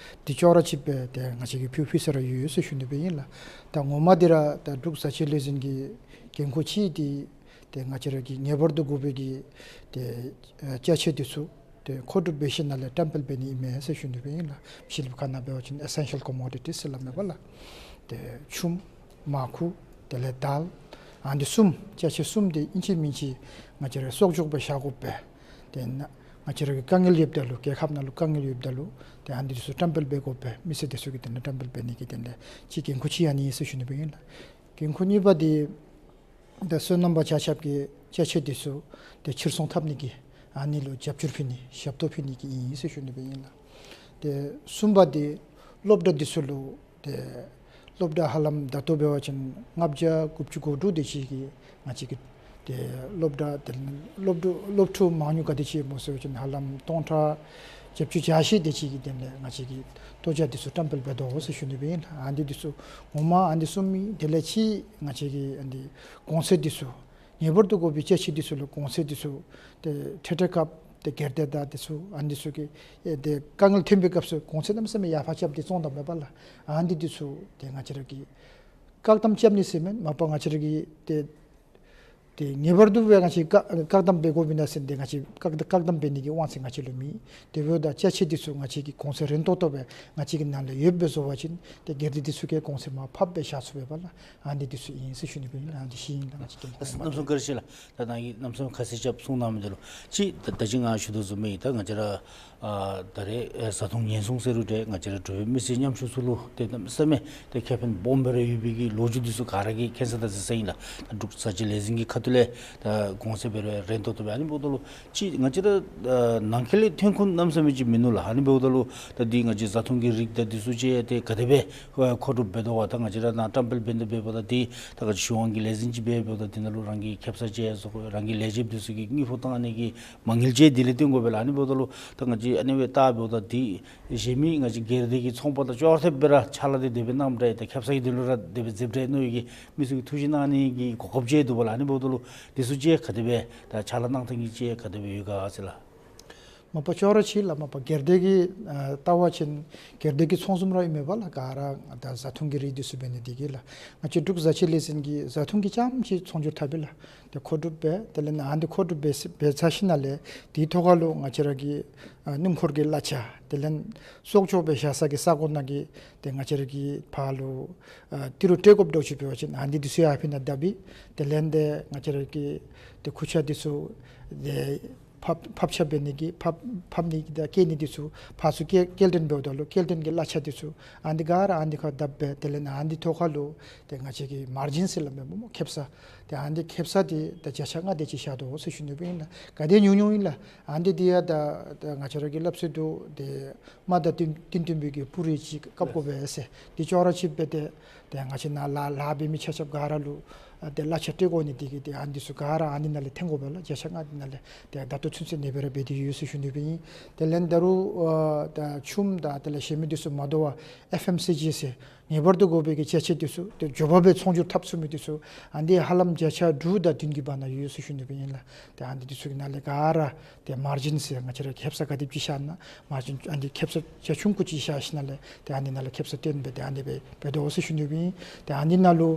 འདི་ཅོག་ར་གཅིག་སྦེ་ཏེ་ང་བཅས་ཀྱིས་ཕུལ་ཕུལ་ས་ར་ཡོད་ཟེར་ཞུ་ནི་སྦེ་ཨིན་ལགས། ད་ངོ་མ་འདི་ར་ད་འབྲུག་གསར་བརྗེ་ལས་འཛིན་གྱི་འགན་ཁུར་ཅིག་འདི་ཏེ་ང་བཅས་ར་གི་ངེས་པར་དུ་དགོ་པའི་གི་ཏེ་ཨ་ཅ་ཆས་འདི་ཚུ་ཏེ་མཁོ་སྒྲུབ་འབད་ཞིནམ་ལས་བཀྲམ་སྤེལ་འབད་ནི་ཨིན་མས་ཟེར་ཞུ་ནི་སྦེ་ཨིན་ལགས། ཕྱི་གླིངཔ་ཁ་ནང་འབད་བ་ཅིན་ཨེ་སེན་ཤལ་ཀོ་མོ་ཌི་ཊིས་ཟེར་སླབ་མས་པ་ལགས། ཏེ་ཆུམ་མར་ཁུ་དེ་ལས་དཱལ་ཨ་ནི་གསུམ་ཅ་ཆས་གསུམ་འདི་ཨིན་ཅི་མིན་ཅི་ང་བཅས་ར་གསོག་འཇོག་སྦེ་བཞག་དགོ་པས། ཏེ་ན་ང་བཅས་ར་གི་དཀའ་ངལ་ཡོདཔ་ད་ལུ་རྒྱལ་ཁབ་ནང་ལུ་དཀའ་ངལ་ཡོདཔ་ད་ལུ་ཏེ་ཨ་ནི་འདི་ཚུ་བཀྲམ་སྤེལ་འབད་དགོ་པས། མི་སེར་འདི་ཚུ་གི་དོན་ལས་བཀྲམ་སྤེལ་འབད་ནི་གི་དོན་ལས་ཅིག་འགན་ཁུར་ཅིག་ཨ་ནི་ཨིན་ཟེར་ཞུ་ནི་སྦེ་ཨིན་ལགས། འགན་ཁུར་གཉིས་པ་འདི་ད་སོ་ནམ་པ་ཆ་ཁྱབ་ཀྱི་ཅ་ཆས་འདི་ཚུ་ཏེ་ཕྱིར་ཚོང་འཐབ་ནི་གི་ཨ་ནི་ལུ་རྒྱབ་སྐྱོར་ཕུལ་ནི་ཞབས་ཏོག་ཕུལ་ནི་གི་ཨིན་ཟེར་ཞུ་ནི་སྦེ་ཨིན་ལགས། ཏེ་གསུམ་པ་འདི་སློབ་གྲྭ་འདི་ཚུ་ལུ་ཏེ་སློབ་གྲྭ་ཧ་ལམ་ད་ལྟོ་འབད་བ་ཅིན་ལྔ་བརྒྱ་དགུ་བཅུ་གོ་དྲུག་དེ་ཅིག་གི་ང་བཅས་ཀྱི་ཏེ་སློབ་གྲྭ་ཏེ་སློབ་ཕྲུག་སློབ་ཕྲུག་མང་ཉུང་ག་དེ་ཅིག་སྨོ་ཟེར་བ་ཅིན་ཧ་ལམ་སྟོང་ཕྲག་བརྒྱད་ཅུ་གྱ་བཞི་དེ་ཅིག་གི་དོན་ལས་ང་བཅས་ཀྱིས་ལྟོ་ཆས་འདི་ཚུ་བཀྲམ་སྤེལ་འབད་དོ་ཟེར་ཞུ་ནི་སྦེ་ཨིན་ལགས། ཨ་ནི་འདི་ཚུ་ངོ་མ་ཨ་ནི་འདི་གསུམ་ཨིན། དེ་ལས་ཅིག་ང་བཅས་ཀྱི་ཨ་ནི་གོང་ཚད་འདི་ཚུ་ངེས་པར་དུ་དགོ་པའི་ཅ་ཆས་འདི་ཚུ་ལུ་གོང་ཚད་འདི་ཚུ་ཏེ་འཕྲལ་འཕྲལ་སྐབས་ཏེ་སྒེར་སྡེ་དང་འདི་ཚུ་ཨ་ནི་འདི་ཚུ་གི་ཨེ་ཏེ་དཀའ་ངལ་ཐོན་པའི་སྐབས་སུ་གོང་ཚད་གནམ་མེད་ས་མེད་ཡར་འཕར་རྐྱབ་སྟེ་བཙོང་དོ་མས་པ་ལགས། ཨ་ནི་འདི་ཚུ་ཏེ་ང་བཅས་ར་གིས་བཀག་དམ་རྐྱབ་ནི་ཟེར་མེན། མ་པ་ང་བཅས་ར་གིས་ཏེ་ཏེ་ངེས་པར་དུ་སྦེ་ང་བཅས་བཀག་བཀག་དམ་འབད་དགོཔ་ཨིན་ན་ཟེར་ཏེ་ང་བཅས་བཀག་བཀག་དམ་འབད་ནི་གི་དབང་ཚད་ང་བཅས་ལུ་མེད། དེ་འབདཝ་ད་ཅ་ཆས་འདི་ཚུ་ང་བཅས་ཀྱིས་གོང་ཚད་རན་ཏོག་ཏོ་སྦེ་ང་བཅས་ཀྱི་ནང་ལས་ཡོདཔ་སྦེ་བཟོ་བ་ཅིན་ཏེ་སྒེར་སྡེ་འདི་ཚུ་གིས་གོང་ཚད་མར་ཕབ་སྦེ་བཞག་ཚུགས་པས་པ་ལགས། ཨ་ནི་འདི་ཚུ་ཨིན་ཟེར་ཞུ་ནི་སྦེ་ཨིན་ལགས། ཨ་ནི་འདི་ཅིག་ཨིན་ལགས། ང་བཅས་ཀྱི་གནམ་མེད་ས་མེད་བཀའ་དྲིན་ཆེ་ལགས། ད་ནཱ་གིས་གནམ་མེད་ས་མེད་ཁ་གསལ་རྐྱབ་གསུང་གནང་མི་འདི་ལུ་ཅིག་ད་ད་ཅི་ང་ཞུ་དོ་བཟུམ་སྦེ་ད་ང་བཅས་ར་ཨ་ད་རེས་ཨེ་བཟའ་འཐུང་ཉེན་སྲུང་ཟེར་རུང་འདྲ་ང་བཅས་ར་འབྲུག་པའི་མི་སེར་ཉམ་ཆུང་ཚུ་ལུ་ཏེ་གནམ་མེད་ས་མེད་ཏེ་ཁེ་ཕན་སྦོམ་སྦེ་ར་ཡོད་པའི་གི་ལོ་རྒྱུས་འདི་ཚུ་ག་ར་གིས་མཁྱེན་གསལ་དང་གཟིགས་གསལ་ཨིན་ལགས། ད་འབྲུག་གསར་བརྗེ་ལས་འཛིན་གྱི་ཁ་ཐུག་ལས་ད་གོང་ཚད་འབད་རུང་རན་ཏོག་ཏོ་སྦེ་ཨ་ནི་འབདཝ་ད་ལུ་ཅིག་ང་བཅས་ར་ཨ་ནང་འཁོད་ལས་ཐོན་ཁུངས་གནམ་མེད་ས་མེད་ཅིག་མིན་ནུག་ལགས། ཨ་ནི་འབདཝ་ད་ལུ་ད་འདི་ང་བཅས་བཟའ་འཐུང་གི་རིགས་དང་འདི་ཚུ་ཅིག་ཏེ་ག་དེ་སྦེ་མཁོ་སྒྲུབ་འབད་དོ་ག། ད་ང་བཅས་ར་ནཱ་བཀྲམ་སྤེལ་འབད་ནི་འབདཝ་ད་འདི་ད་ག་ཅི་གཞུང་དབང་གི་ལས་འཛིན་ཅིག་འབད་འབདཝ་ད་འདི་ནང་ལུ་རང་གི་ཁེབ་ས་ཅིག་བཟོ་དགོ། རང་གི་ལས་བྱེདཔ་འདི་ཚུ་གི་དངུལ་ཕོགས་བཏང་ནི་གི་མ་དངུལ་ཅིག་འདི་ལས་བཏོན་དགོ་པས་ལགས། ཨ་ནི་འབདཝ་ད་ལུ་ད་ང་བཅས་ཨ་ནི་སྦེ་བལྟ་འབདཝ་ད་འདི་གཞན་མི་ང་བཅས་སྒེར་སྡེ་གི་ཚོང་པ་དང་ཅོག་ར་འཐདཔ་སྦེ་ར་ཕྱག་ལཱ་འདི་དེ་སྦེ་གནངམ་འདྲ། ད་ཁེབ་ས་གི་དོན་ལུ་ར་དེ་སྦེ་མཛདཔ་འདྲ་མནོ་བའི་གི་མི་ཚུ་གིས་ཐུགས་བཞེད་གནང་ནི་གི་གོ་སྐབས་ཅིག་འདུག་པ་ལགས། ཨ་ནི་འབདཝ་ད་ལུ་འདི་ཚུ་ཅིག་ག་དེ་སྦེ་ད་ཕྱག་ལཱ་གནང་ཐངས་ཀྱི་ཅིག་ག་དེ་སྦེ་ཡོད་ག་ཟེར་ལགས། མ་པ་ཅོག་ར་ཅིག་ལགས། མ་པ་སྒེར་སྡེ་གི་ཨ་བལྟ་བ་ཅིན་སྒེར་སྡེ་གི་ཚོང་ཟོགམ་ར་ཨིན་མས་པ་ལགས། ག་ར་ད་བཟའ་འཐུང་གི་རིགས་འདི་ཚུ་འབད་ནི་འདི་གིས་ལགས། ང་བཅས་འབྲུག་བཟའ་ཆས་ལས་འཛིན་གྱིས་བཟའ་འཐུང་གི་རྐྱངམ་ཅིག་ཚོང་སྒྱུར་འཐབ་པས་ལགས། ཏེ་མཁོ་སྒྲུབ་འབད་དེ་ལས་ནཱ་འདི་མཁོ་སྒྲུབ་འབད་འབད་ཚར་ཞིནམ་ལས་དེའི་ཐོག་ཁར་ལུ་ང་བཅས་ར་གི་ཨ་སྣུམ་འཁོར་གྱི་གླ་ཆ་དེ་ལས་གསོག་འཇོག་འབད་བཞག་ས་གི་ས་གོ་ནང་གི་ཏེ་ང་བཅས་ར་གི་ཕར་ལུ་ཨ་ཏི་རུ་སྤྲོད་དགོཔ་འདྲཝ་ཅིག་འབད་བ་ཅིན་ཨ་ནི་འདི་ཚུ་ཡང་ཨ་ཕི་ནང་བརྡབ་ཡི། དེ་ལས་ཏེ་ང་བཅས་ར་གི་ཏེ་ཁུར་ཆ་འདི་ཚུ་ཏེ་ ཕབ་ཕབ་ཆ་འབད་ནི་གི་ཕབ་ཕབ་ནི་གི་དང་སྐྱེལ་ནི་འདི་ཚུ་ཕར་ཚུར་སྐྱེལ་སྐྱེལ་འདྲེན་འབདཝ་ད་ལུ་སྐྱེལ་འདྲེན་གྱི་གླ་ཆ་འདི་ཚུ་ཨ་ནི་ག་ར་ཨ་ནི་ཁར་བརྡབ་སྦེ་དེ་ལས་ཨ་ནི་ཐོག་ཁར་ལུ་ཏེ་ང་བཅས་ཀྱི་མར་ཇིན་ཟེར་སླབ་མས་སྨོ། ཁེབ་ས། ཏེ་ཨ་ནི་ཁེབ་ས་འདི་ད་བརྒྱ་ཆ་ལྔ་དེ་ཅིག་བཞག་དོ་ཟེར་ཞུ་ནི་སྦེ་ཨིན་ལགས། ག་དེ་ཉུང་ཉུང་ཨིན་ལགས། ཨ་ནི་འདི་ཡང་ད་ད་ང་བཅས་ར་གིས་སླབ་སྲོལ་འདུག། ཏེ་དམའ་དང་བཏུན་བཏུན་བཏུན་པའི་གི་སྤུ་རིས་ཅིག་བཀབ་དགོ་པས་ཟེར། འདི་ཅོག་ར་གཅིག་སྦེ་ཏེ་ཏེ་ང་བཅས་ནཱ་ལཱ་ལཱ་འབད་མི་ཆ་ཁྱབ་ག་ར་ལུ་ཨ་ཏེ་གླ་ཆ་སྤྲོད་དགོ་ནི་འདི་གིས་ཏེ་ཨ་ནི་འདི་ཚུ་ག་ར་ཨ་ནི་ནང་ལས་འཐེན་དགོ་པས་ལགས། བརྒྱ་ཆ་ལྔ་འདི་ནང་ལས་ཏེ་ད་ལྟོ་ཚུན་ཚོད་ཨ་ནི་སྦེ་ར་འབད་དེ་ཡོད་ཟེར་ཞུ་ནི་སྦེ་ཨིན། དེ་ལས་ད་རུང་ཨ་ད་ཆུམ་དང་དེ་ལས་གཞན་མི་འདི་ཚུ་མ་དོ་བར་ཨེཕ་ཨེམ་སི་ཇི་ཟེར་ངེས་པར་དུ་དགོ་པའི་གི་ཅ་ཆས་འདི་ཚུ་ཏེ་མགྱོགས་པ་སྦེ་ཚོང་སྒྱུར་འཐབ་ཚུགས་མི་འདི་ཚུ་ཨ་ནི་ཧ་ལམ་བརྒྱ་ཆ་དྲུག་དང་བདུན་གྱི་བར་ན་ཡོད་ཟེར་ཞུ་ནི་སྦེ་ཨིན་ལགས། ཏེ་ཨ་ནི་འདི་ཚུ་གི་ནང་ལས་ག་ར་ཏེ་མར་ཇིན་ཟེར་ང་བཅས་ར་ཁེབ་ས་ག་དེམ་ཅིག་བཞག་ན་མར་ཇིན་ཨ་ནི་ཁེབ་ས་རྒྱ་ཆུང་ཀུ་ཅིག་བཞག་ཞིནམ་ལས་ཏེ་ཨ་ནི་ནང་ལས་ཁེབ་ས་བཏོན་སྦེ་ཏེ་ཨ་ནི་སྦེ་འབད་དོ་ཟེར་ཞུ་ནི་སྦེ་ཨིན། ཏེ་ཨ་ནི་ནང་ལུ་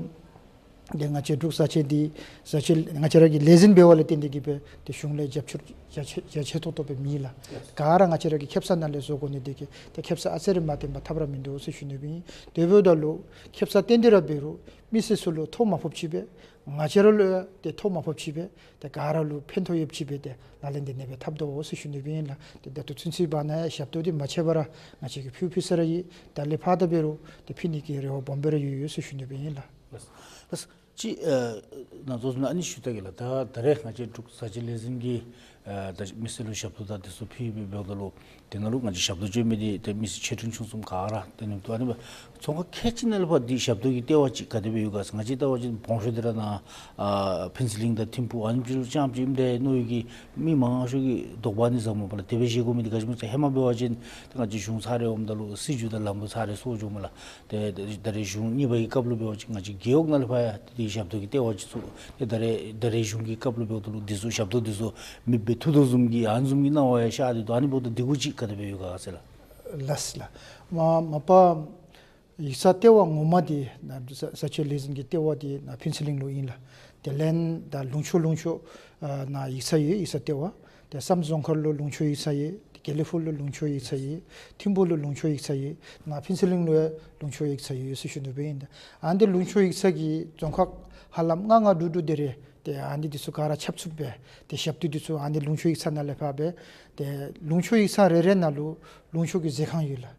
ཏེ་ང་བཅས་འབྲུག་བཟའ་ཆས་འདི་བཟའ་ཆས་ང་བཅས་ར་གིས་ལས་འཛིན་འབད་བ་ལས་བརྟེན་ཏེ་གིས་སྦེ་ཏེ་གཞུང་ལས་རྒྱབ་སྐྱོར་རྒྱ་ཆེ་རྒྱ་ཆེ་ཏོག་ཏོ་སྦེ་མེད་ལགས། ག་ར་ང་བཅས་ར་གི་ཁེབ་ས་ནང་ལས་བཟོ་དགོ་ནི་འདི་གིས་ཏེ་ཁེབ་ས་ཨ་ཙི་རེ་མ་བཏོན་པར་ཐབས་ར་མིན་འདུག་ཟེར་ཞུ་ནི་སྦེ་ཨིན། དེ་འབདཝ་ད་ལུ་ཁེབ་ས་བཏོན་ཏེ་ར་འབད་རུང་མི་སེར་ཚུ་ལུ་ཐོ་མ་ཕོགཔ་ཅིག་སྦེ་ང་བཅས་ར་ལུ་ཡང་ཏེ་ཐོ་མ་ཕོགཔ་ཅིག་སྦེ་ཏེ་ག་ར་ལུ་ཕན་ཐོགས་ཡོདཔ་ཅིག་སྦེ་ཏེ་ལག་ལེན་འདི་ཨ་ནི་སྦེ་འཐབ་དོ་ཟེར་ཞུ་ནི་སྦེ་ཨིན་ལགས། ཏེ་ད་ལྟོ་ཚུན་ཚོད་བར་ན་ཡང་ཞབས་ཏོག་འདི་མ་ཆད་པར་ར་ང་བཅས་ཀྱིས་ཕུལ་ཕུལ་ས་ར་ཡོད། ད་ལས་ཕར་ད་འབད་རུང་ཏེ་ཕུལ་ནི་གི་རེ་བ་སྦོམ་སྦེ་ར་ཡོད་ཡོད་ཟེར་ཞུ་ནི་སྦེ་ཨིན་ལགས། ལགས། ལགས། ཅིག་ཨ་ནཱ་ཚོགས་ནང་ཨ་ནི་ཞུ་ད་གེ་ལགས། ད་ད་རེས་ང་བཅས་འབྲུག་བཟའ་ཆས་ལས་འཛིན་གྱི་ཨ་ད་མི་སེར་ལུ་ཞབས་ཏོག་དང་འདི་ཚུ་ཕུལ་སྦེ་འབདཝ་ད་ལུ་དེ་ནང་ལུ་ང་བཅས་ཞབས་ཏོག་སྤྱོད་མི་འདི་ཏེ་མི་སེར་ཆེ་འབྲིང་ཆུང་གསུམ་ག་ར་ཏེ་ཨ་ནི་འདུག། ཨ་ནི་སྦེ་ཚོང་ཁང་ཁལ་གཅིག་ནང་ལས་ཕར་འདི་ཞབས་ཏོག་གི་ལྟེ་བ་ཅིག་ག་དེ་སྦེ་ཡོད་ག་ཟེར། ང་བཅས་ལྟ་བ་ཅིན་བོང་ཤོ་འདི་ར་ནཱ་ཨ་ཕུན་ཚོགས་གླིང་དང་ཐིམ་ཕུག་ཨ་ནི་ཅིག་ལུ་རྐྱངམ་ཅིག་ཨིནམ་འདྲས་མནོ་ཡི་གི། མི་མང་ཤོས་ཀྱིས་དོགས་པ་ཨ་ནི་ཟ་སྨོ་པ་ལགས། དེ་སྦེ་བཞེས་དགོ་མི་འདི་ག་ཅི་སྨོ་ཟེར་ཧེ་མ་འབད་བ་ཅིན་ཏེ་ང་བཅས་གཞུང་ཚར་རེ་འོངམ་ད་ལུ་སྲིད་བྱུས་དང་ལམ་ལུགས་ཚར་རེ་སོར་འགྱོཝ་མས་ལགས། ཏེ་ད་རེས་གཞུང་གཉིས་པ་གི་སྐབས་ལུ་འབད་བ་ཅིན་ང་བཅས་རྒེད་འོག་ནང་ལས་ཕར་ཡང་ཏེ་ཞབས་ཏོག་གི་ལྟེ་བ་ཅིག་བཙུགས། ཏེ་ད་རེས་ད་རེས་གཞུང་གི་སྐབས་ལུ་འབདཝ་ད་ལུ་འདི་ཚུ་ཞབས་ཏོག་འདི་ཚུ་མེདཔ་སྦེ་ཐུག་དོ་བཟུམ་གྱི་ཨ་ནི་བཟུམ་གྱི་སྣང་བ་ཡང་ཤར་ཏེ་འདུག། ཨ་ནི་འབདཝ་ད་འདི་གུ་ཅིག་ག་དེ་སྦེ་ཡོད་ག་ཟེར་ལགས། ལགས་ལགས། མ་མ་པ་ཡིག་ཚང་ལྟེ་བ་ངོ་མ་འདི་ནཱ་བཟའ་བཟའ་ཆས་ལས་འཛིན་གྱི་ལྟེ་བ་འདི་ནཱ་ཕུན་ཚོགས་གླིང་ལུ་ཨིན་ལགས། དེ་ལས་ད་ལུང་ཕྱོགས་ལུང་ཕྱོགས་ཨ་ནཱ་ཡིག་ཚང་ཡོད། ཡིག་ཚང་ལྟེ་བ། ཏེ་བསམ་རྫོང་མཁར་ལུ་ལུང་ཕྱོགས་ཡིག་ཚང་ཡོད། དགེ་ལེགས་ཕུག་ལུ་ལུང་ཕྱོགས་ཡིག་ཚང་ཡོད། ཐིམ་ཕུག་ལུ་ལུང་ཕྱོགས་ཡིག་ཚང་ཡོད། ནཱ་ཕུན་ཚོགས་གླིང་ལུ་ཡང་ལུང་ཕྱོགས་ཡིག་ཚང་ཡོད་ཟེར་ཞུ་ནི་སྦེ་ཨིན། ཨ་ནི་ལུང་ཕྱོགས་ཡིག་ཚང་གི་རྫོང་ཁག་ཧ་ལམ་ལྔ་ལྔ་དྲུག་དྲུག་དེ་རེ་ཏེ་ཨ་ནི་འདི་ཚུ་ག་ར་ཁྱབ་ཚུགསཔ་སྦེ་ཏེ་ཞབས་ཏོག་འདི་ཚུ་ཨ་ནི་ལུང་ཕྱོགས་ཡིག་ཚང་ནང་ལས་ཕར་སྦེ་ཏེ་ལུང་ཕྱོགས་ཡིག་ཚང་རེ་རེ་ནང་ལུ་ལུང་ཕྱོགས་ཀྱི་ཟས་ཁང་ཡོད་ལགས།